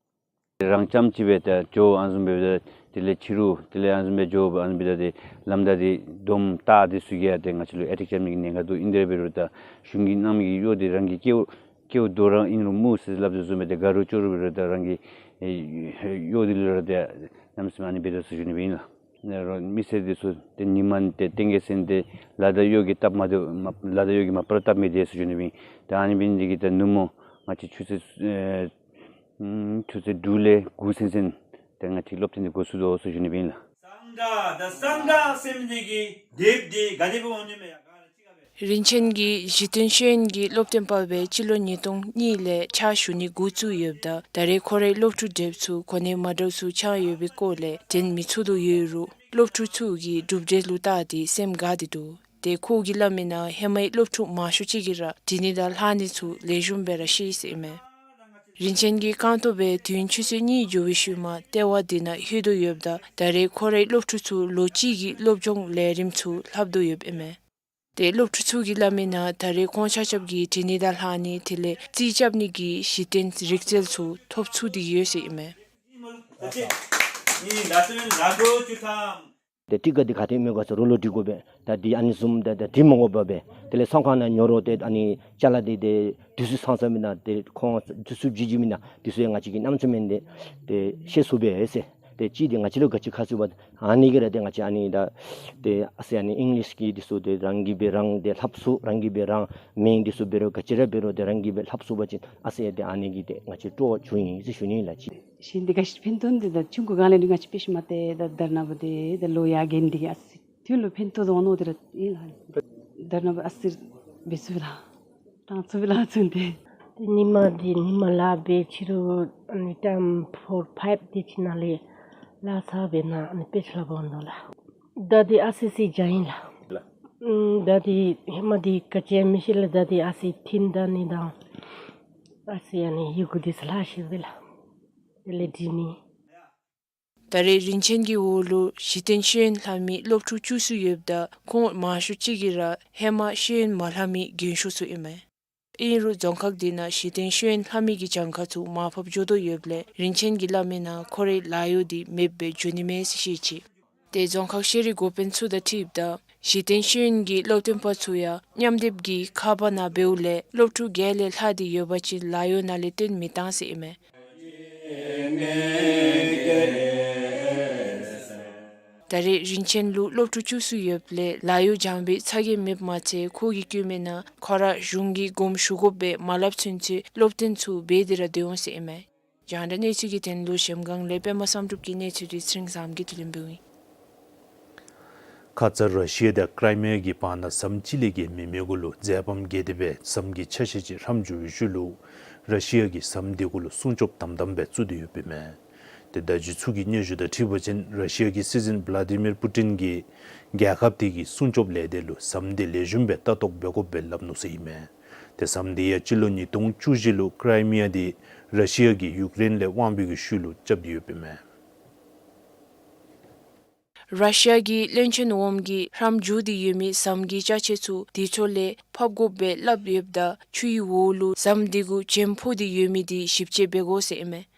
རང་རྐྱངམ་ཅིག་སྦེ་ཏེ་འགྱོ་ཨ་ནི་བཟུམ་སྦེ་དེ་ལས་ཕྱི་རུ་དེ་ལས་ཨ་ནི་བཟུམ་སྦེ་འགྱོ་ཨ་ནི་སྦེ་ད་དེ་ལམ་བདའ་སྟེ་སྡོམ་བཏགས་དེ་ཚུ་གིས་ཡང་ཏེ་ང་བཅས་ལུ་ཨེ་ཊེཀ་རྐྱབ་ནི་གི་ཉེན་ཁ་འདུག། ཨིན་དེ་ར་འབད་རུང་ད་གཞུང་གིས་གནང་མི་གི་གཡོག་དེ་རང་གི་སྐལཝ་སྐལཝ་བསྡུ་རང་ཨིན་རུང་སྨོ་ཟེར་སླབ་དོ་བཟུམ་སྦེ་ཏེ་དགའ་རུང་སྐྱོ་རུང་འབད་རུང་ད་རང་གི་ཨེ་གཡོག་དེ་ལུ་ར་ཏེ་གནམ་མེད་ས་མེད་ཨ་ནི་འབད་དོ་ཟེར་ཞུ་ནི་སྦེ་ཨིན་ལགས། ནཱ་རོགས་མི་སེར་དེ་ཚུ་ཏེ་ཉིན་མ་ཏེ་ཏེང་གེ་སེང་ཏེ་ལཱ་དང་གཡོག་གི་སྟབས་མ་བདེཝ་མ་ལཱ་དང་གཡོག་གི་མ་པ་ར་སྟབས་མི་བདེ་ཟེར་ཞུ་ནི་སྦེ་ཨིན། ད་ཨ་ནི་འབད་ནི་དེ་གིས་ད་ནུབ་མོ་ང་བཅས་ཆུ་ཚོད་ཨེ་ཨམ་ཆུ་ཚོད་དྲུག་ལས་དགུ་ཚུན་ཚོད་ཏེ་ང་བཅས་སློབ་སྟོན་འདི་འགོ་བཙུགས་དོ་ཟེར་ཞུ་ནི་སྦེ་ཨིན་ལགས། སངས་རྒྱས་ད་སངས་རྒྱས་ཟེར་མི་འདི་གིས་དེབ་འདི་ག་དེ་སྦེ་འོང་ནི་མས་ཡ་ག་ར་ཅིག་ག་སྦེ། རིན་ཆེན་གྱིས་གཞི་རྟེན་ཤེས་ཡོན་གྱི་སློབ་སྟོན་པ་སྦེ་སྤྱི་ལོ་ཉིས་སྟོང་གཉིས་ལས་ཕྱག་ཞུ་ནི་འགོ་བཙུགས་ཡོདཔ་ད་ད་རེས་ཁོ་རའི་སློབ་ཕྲུག་དེ་ཚུ་གོ་གནས་མ་འདྲཝ་ཚུ་ཚང་ཡོད་པའི་སྐོར་ལས་དྲན་མི་ཚུགས་དོ་ཡོད་རུང་སློབ་ཕྲུག་ཚུ་གིས་གྲུབ་འབྲས་ལུ་བལྟ་སྟེ་སེམས་དགའ་སྟེ་འདུག། ཏེ་ཁོ་གིས་སླབ་མིའི་ནང་ཧེ་མའི་སློབ་ཕྲུག་མང་ཤོས་ཅིག་གིས་ར་འབྲི་ནི་དང་ལྷག་ནི་ཚུ་ལེགས་ཤོམ་སྦེ་ར་ཤེས་ཟེར་ཨིན་མས། རིན་ཆེན་གྱིས་རྐང་སྟོང་སྦེ་དུས་ཡུན་ཆུ་ཚོད་གཉིས་འགྱོ་བའི་ཤུལ་མ་ལྟེ་བ་དེ་ནང་ལྷོད་དོ་ཡོདཔ་ད་ད་རེས་ཁོ་རའི་སློབ་ཕྲུག་ཚུ་ལོ་གཅིག་གི་སློབ་སྦྱོང་ལས་རིམ་ཚུ་ལྷབ་དོ་ཡོདཔ་ཨིན་མས། ཏེ་སློབ་ཕྲུག་ཚུ་གིས་སླབ་མིའི་ནང་ད་རེས་ཁོང་ཆ་ཁྱབ་ཀྱིས་འབྲི་ནི་དང་ལྷག་ནི་དེ་ལས་རྩིས་རྐྱབ་ནི་གི་གཞི་རྟེན་རིག་རྩལ་ཚུ་ཐོབ་ཚུགས་ཏེ་ཡོད་ཟེར་ཨིན་མས། ཏེ་ཊིཀ་ཀ་འདི་ག་ཏེ་མི་དགོ་ཟེར་རོགས་ལུ་འབྲི་དགོ་པས། ད་འདི་ཨ་ནི་བཟུམ་ད་ད་འབྲི་མི་དགོ་པས། དེ་ལས་ཚོང་ཁང་ནང་ཉོ་རུང་ཏེ་ཨ་ནི་ཅ་ལ་འདི་ཏེ་དུས་ཚོད་ཚང་ཚང་མིའི་ནང་ཏེ་ཁོང་དུས་ཚོད་བརྗེད་བརྗེད་མིའི་ནང་དུས་ཚོད་ང་བཅས་ཀྱིས་གནམ་མེད་ས་མེད་ཏེ་ཏེ་ཤེས་ཚུགས་པས་ཟེར། ཏེ་གཅིག་འདི་ང་བཅས་ལུ་ག་ཅི་ཁག་ཆེ་བ་ཨ་ནི་གིས་ར་ཏེ་ང་བཅས་ཨ་ནི་ད་ཏེ་ཨ་ཙི་ཨ་ནི་ཨིང་ལིཤ་གི་འདི་ཚུ་ཏེ་རང་གིས་སྦེ་རང་ཏེ་ལྷབ་ཚུགས། རང་གིས་སྦེ་རང་མིང་འདི་ཚུ་འབད་རུང་ག་ཅི་ར་འབད་རུང་ཏེ་རང་གིས་སྦེ་ལྷབ་ཚུགས་པ་ཅིན་ཨ་ཙི་ཏེ་ཨ་ནི་གིས་ཏེ་ང་བཅས་སྤྲོ་བ་བྱུང་ཡི་ཟེར་ཞུ་ནི་ལགས། ཅིག་ཤེས་ནི་འདི་ག་ཅི་ཕན་ཐོགས་འདི་ད་ཆུང་ཀུ་སྒང་ལས་འདི་ང་བཅས་དཔེ་ཤེས་མ་ཏེ་ད་དར་ནག་པ་འདི་ད་ལོ་ཡར་རྒྱས་ནི་འདི་གིས་ཨ་ཙི་དོན་ལུ་ཕན་ཐོགས་འོང་ནི་འདི་ར་ཨིན་ལགས། དར་ནག་པ་ཨ་ཙི་འབད་ཚུགས་ལགས། གྲངས་ཚུ་སྦེ་ལཱ་ཚུ་འདི། ཏེ་ཉིནམ་འདི་ཉིནམ་ལཱ་འབད་ཕྱི་རུ་ཨ་ནི་ཊའིམ་ཕོར་ཕའིབ་དེ་ཅིག་ནང་ལས་ལཱ་ཚར་བའི་ནང་ཨ་ནི་དཔེ་ཆ་ལྷབ་འོང་དོ་ལགས། ད་འདི་ཨ་ཙི་ཙི་བྱིན་ཡི་ལགས། ཨམ་ད་འདི་ཧེ་མ་འདི་ག་ཅི་མི་ཤེས་ལགས། ད་འདི་ཨ་ཙི་འཐེན་ད་ནི་དང་ཨ་ཙི་ཨ་ནི་ཡི་གུ་འདི་ཚུ་ལྷག་ཤེས་པས་ལགས། དེ་ལས་འབྲི་ནི། ད་རེས་རིན་ཆེན་གྱི་འོག་ལུ་གཞི་རྟེན་ཤེས་ཡོན་ལྷབ་མི་སློབ་ཕྲུག་བཅུ་ཙམ་ཡོདཔ་ད་ཁོང་མང་ཤོས་ཅིག་གིས་ར་ཧེ་མ་ཤེས་ཡོན་མ་ལྷབ་མི་རྒན་ཤོས་ཚུ་ཨིན་མས། ཨིན་རུང་རྫོང་ཁག་འདི་ནང་གཞི་རྟེན་ཤེས་ཡོན་ལྷབ་མི་གི་གྱངས་ཁ་ཚུ་མར་ཕབ་འགྱོ་དོ་ཡོདཔ་ལས་རིན་ཆེན་གྱིས་སླབ་མིའི་ནང་ཁོ་རའི་ལཱ་གཡོག་འདི་མེདཔ་སྦེ་འགྱོ་ནི་མས་ཟེར་བཤད་ཅི། ཏེ་རྫོང་ཁག་ཤེས་རིག་འགོ་དཔོན་ཚུ་དང་འཁྲིལཝ་ད་གཞི་རྟེན་ཤེས་ཡོན་གྱི་སློབ་སྟོན་པ་ཚུ་ཡང་མཉམ་སྡེབ་ཀྱི་ཁ་པར་ནང་འབདཝ་ལས་སློབ་ཕྲུག་བརྒྱ་ལས་ལྷག་སྟེ་ཡོད་པ་ཅིན་ལཱ་གཡོག་ནང་ལས་བཏོན་མི་བཏང་ཟེར་ཨིན་མས། ད་རེས་རིན་ཆེན་ལུ་སློབ་ཕྲུག་བཅུ་གསུམ་ཡོདཔ་ལས་ལཱ་གཡོག་སྦྱང་བའི་ཚ་གྱང་མེདཔ་མ་ཚད་ཁོ་གིས་བཀོད་མི་ནང་ཁོ་ར་གཞུང་གིས་དགོངསམ་ཞུ་དགོཔ་སྦེ་མ་སླབ་ཚུན་ཚོད་སློབ་སྟོན་ཚུ་འབད་དེ་ར་སྡོད་འོང་ཟེར་ཨིན་མས། རྒྱང་བསྒྲགས་གནས་ཚུལ་གྱི་དོན་ལུ་གཞལམ་སྒང་ལས་པདྨ་བསམ་གྲུབ་ཀྱི་གནས་ཚུལ་འདི་ཚེ་རིང་བཟངམོ་གིས་བསྡུ་ལེན་འབདཝ་ཨིན། ཁ་ཙ་ར་ཤི་ཡ་དང་ཀྲའི་མི་ཡ་གི་བར་ན་ཟམ་གཅིག་ལས་བརྒལ་མེད་མི་གུ་ལུ་འཛེམ་བག་བསྐྱེད་དེ་སྦེ་ཟམ་གྱི་ཆ་ཤས་ཅིག་ཧྲམ་འགྱོ་བའི་ཤུལ་ལུ་ར་ཤི་ཡ་གིས་ཟམ་དེ་གུ་ལུ་སྲུང་སྐྱོབ་དམ་དམ་སྦེ་བཙུགས་ཏེ་ཡོདཔ་ཨིན་མས། ཏེ་བརྡ་བརྒྱུད་ཚུ་གིས་སྙན་ཞུ་དང་འཁྲིལ་བ་ཅིན་ར་ཤི་ཡ་གི་སྲིད་འཛིན་བླ་དི་མིར་པུ་ཏིན་གྱིས་རྒྱལ་ཁབ་དེ་གི་སྲུང་སྐྱོབ་ལས་སྡེ་ལུ་ཟམ་དེ་ལེགས་ཤོམ་སྦེ་ལྟ་རྟོག་འབད་དགོཔ་སྦེ་སླབ་ནུག་ཟེར་ཨིན་མས། ཏེ་ཟམ་དེ་ཡང་སྤྱི་ལོ་ཉིས་སྟོང་བཅུ་བཞི་ལུ་ཀྲའི་མི་ཡ་དེ་ར་ཤི་ཡ་གིས་ཡུཀ་རེན་ལས་དབང་བའི་གི་ཤུལ་ལུ་རྐྱབ་སྟེ་ཡོདཔ་ཨིན་མས། ར་ཤི་ཡ་གི་བློན་ཆེན་འོགམ་གིས་ཧྲམ་འགྱོ་སྟེ་ཡོད་མི་ཟམ་གྱི་ཅ་ཆས་ཚུ་དེ་འཕྲོ་ལས་ཕབ་དགོཔ་སྦེ་སླབ་ཡོདཔ་ད་ཆུའི་འོག་ལུ་ཟམ་དེ་གུ་བྱེམ་ཕོག་སྟེ་ཡོད་མི་དེ་ཞིབ་དཔྱད་འབད་དགོ་ཟེར་ཨིན་མས།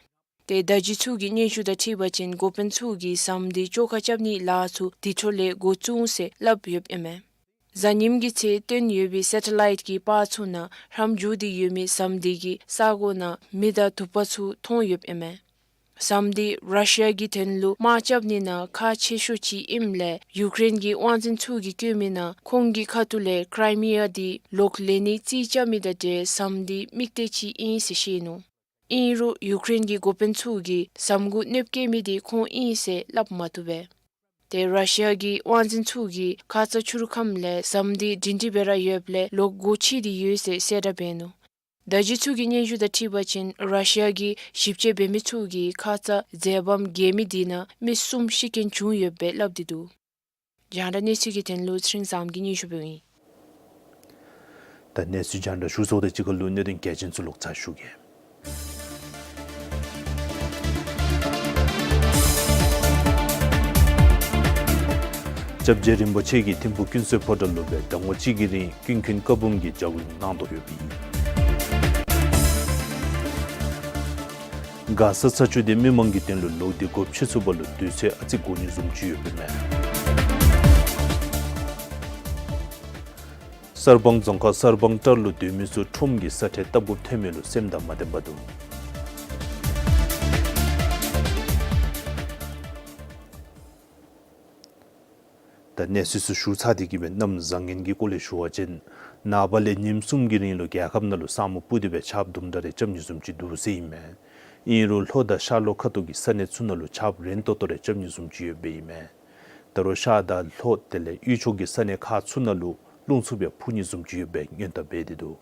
ཏེ་བརྡ་བརྒྱུད་ཚུ་གི་སྙན་ཞུ་དང་འཁྲིལ་བ་ཅིན་འགོ་དཔོན་ཚུ་གིས་ཟམ་དེ་བཅོ་ཁ་རྐྱབ་ནིའི་ལཱ་ཚུ་དེ་འཕྲོ་ལས་འགོ་བཙུགས་འོང་ཟེར་སླབ་ཡོདཔ་ཨིན་མས། གཟའ་ཉིམ་གྱི་ཚེ་སྟོན་ཡོད་པའི་སེ་ཊ་ལའིཊ་གི་པར་ཚུ་ནང་ཧྲམ་འགྱོ་སྟེ་ཡོད་མི་ཟམ་དེ་གི་ས་གོ་ནང་མེ་དང་དུ་པ་ཚུ་མཐོང་ཡོདཔ་ཨིན་མས། ཟམ་དེ་ར་ཤི་ཡ་གི་དོན་ལུ་དམག་རྐྱབ་ནི་ནང་ཁག་ཆེ་ཤོས་ཅིག་ཨིནམ་ལས་ཡུཀ་རེན་གྱི་དབང་འཛིན་ཚུ་གིས་བཀོད་མི་ནང་ཁོང་གི་ཁ་ཐུག་ལས་ཀྲའི་མི་ཡ་དེ་ལོག་ལེན་ནི་རྩིས་རྐྱབ་མི་དང་འབྲེལ་ཟམ་དེ་དམིགས་གཏད་ཅིག་ཨིན་ཟེར་བཤད་ནུག། ཨིན་རུང་ཡུཀ་རེན་གྱི་འགོ་དཔོན་ཚུ་གིས་ཟམ་གུ་གནོདཔ་བཀལ་མི་དེ་ཁོང་ཨིན་ཟེར་སླབ་མ་བཏུབ་པས། ཏེ་ར་ཤི་ཡ་གི་དབང་འཛིན་ཚུ་གིས་ཁ་ཙ་ཕྱི་རུ་ཁམས་ལས་ཟམ་དེ་སྒྲིང་སྒྲི་སྦེ་ར་ཡོདཔ་ལས་ལོག་སྒོ་ཕྱེ་སྟེ་ཡོད་ཟེར་གསལ་བསྒྲགས་འབད་ནུག། བརྡ་བརྒྱུད་ཚུ་གི་སྙན་ཞུ་དང་འཁྲིལ་བ་ཅིན་ར་ཤི་ཡ་གི་ཞིབ་དཔྱད་འབད་མི་ཚུ་གིས་ཁ་ཙ་འཛེམ་བག་བསྐྱེད་མི་དེ་ནང་མི་གསུམ་ཤི་རྐྱེན་བྱུང་ཡོདཔ་སྦེ་སླབ་སྟེ་འདུག། རྒྱང་བསྒྲགས་གནས་ཚུལ་གྱི་དོན་ལུ་ཚེ་རིང་བཟངམོ་གིས་སྙན་ཞུ་འབདཝ་ཨིན། ད་གནས་ཚུལ་རྒྱང་བསྒྲགས་ཞུ་ཚརཝ་དང་གཅིག་ཁར་ལུ་གནད་དོན་གལ་ཆེན་ཚུ་ལོག་ཚར་ཞུ་གེ། སྐྱབས་རྗེ་རིན་པོ་ཆེ་གིས་ཐིམ་ཕུག་ཀུན་གསལ་ཕོ་བྲང་ལུ་སྦེ་ཟླ་ངོ་གཅིག་གི་རིང་ཀུན་མཁྱེན་བཀའ་འབུམ་གྱི་ལྗགས་འོད་གནང་དོ་ཡོདཔ་ཨིན། མགར་ས་ས་ཆུ་དེ་མི་མང་གི་དོན་ལུ་ལོག་སྟེ་སྒོ་ཕྱེ་ཚུགས་པ་ལུ་དུས་ཚོད་ཨ་ཙི་འགོར་ནི་བཟུམ་ཅིག་ཡོདཔ་ཨིན་མས། གསར་སྤང་རྫོང་ཁག་གསར་སྤང་བྲག་ལུ་སྡོད་མི་ཚུ་ཁྲོམ་གྱི་ས་ཁྲལ་བཏབ་དགོཔ་ཐོན་མི་ལུ་སེམས་དང་མ་ལྡན་པར་འདུག། ད་གནས་ཚུལ་ཚུ་ཞུ་ཚར་ཏེ་གི་སྦེ་གནམ་བཟང་ངན་གྱི་སྐོར་ལས་ཞུ་བ་ཅིན་ནངས་པ་ལས་ཉིནམ་གསུམ་གྱི་རིང་ལུ་རྒྱལ་ཁབ་ནང་ལུ་ས་སྨུག་སྤུབས་ཏེ་སྦེ་ཆརཔ་དུམ་གྲ་རེ་རྐྱབ་ནི་བཟུམ་ཅིག་འདུག་ཟེར་ཨིན་མས། ཨིན་རུང་ལྷོ་དང་ཤར་ལྷོ་ཁ་ཐུག་གི་ས་གནས་ཚུ་ནང་ལུ་ཆརཔ་རན་ཏོག་ཏོ་རེ་རྐྱབ་ནི་བཟུམ་ཅིག་ཡོདཔ་ཨིན་མས། ད་རུང་ཤར་དང་ལྷོ་དེ་ལས་དབུས་ཕྱོགས་ཀྱི་ས་གནས་ཁག་ཚུ་ནང་ལུ་རླུང་འཚུབ་སྦེ་འཕུ་ནི་བཟུམ་ཅིག་ཡོདཔ་སྦེ་སྔོན་བརྡ་འབད་དེ་འདུག།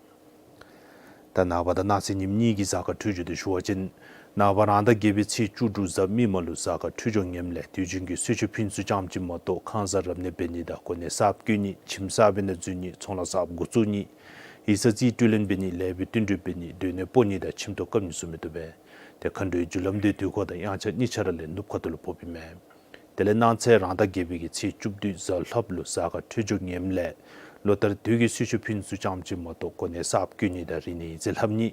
ད་ནངས་པ་དང་གནངས་ཚེ་ཉིནམ་གཉིས་ཀྱི་གཟའ་སྐར་འཕྲོད་སྦྱོར་དེ་ཞུ་བ་ཅིན་ནངས་པ་རང་ཟླ་བརྒྱད་པའི་ཚེས་བཅུ་དྲུག་གཟའ་མིག་དམར་ལུ་གཟའ་སྐར་འཕྲོད་སྦྱོར་ངནམ་ལས་དུས་རྒྱུན་གྱི་གསོལ་མཆོད་ཕུལ་ཚུ་ཙམ་ཅིག་མ་གཏོགས་ཁང་གསར་རབ་གནས་འབད་ནི་དང་གོ་གནས་གསརཔ་བསྐོ་ནི་ཁྱིམ་གསར་པའི་ནང་འཛུལ་ནི་ཚོང་ལཱ་གསརཔ་འགོ་བཙུགས་ནི་ཡིག་ཚང་རྩིས་སྤྲོད་ལེན་འབད་ནི་ལས་བྱེད་བསྟུན་གྲོས་འབད་ནི་སྡོད་གནས་སྤོ་ནི་དང་ཁྱིམ་ཐོག་བཀབ་ནི་ཚུ་མི་བཏུབ་པས། ཏེ་མཁའ་འགྲོའི་རྒྱུ་ལམ་དེ་དུས་འཁོར་དང་དབྱངས་འཆར་གཉིས་ཆ་ར་ལས་ནུབ་ཁ་ཐུག་ལུ་ཕོགཔ་ཨིན་མས། དེ་ལས་གནངས་ཚེ་རང་ཟླ་བརྒྱད་པའི་གི་ཚེས་བཅུ་བདུན་གཟའ་ལྷགཔ་ལུ་གཟའ་སྐར་འཕྲོད་སྦྱོར་ངནམ་ལས་ལོ་ལྟར་དུས་ཀྱི་གསོལ་མཆོད་ཕུལ་ཚུ་ཙམ་ཅིག་མ་གཏོགས་གོ་གནས་གསརཔ་བསྐོ་ནི་དང་རིག་གནས་ཡིག་རྩིས་ལྷབ་ནི་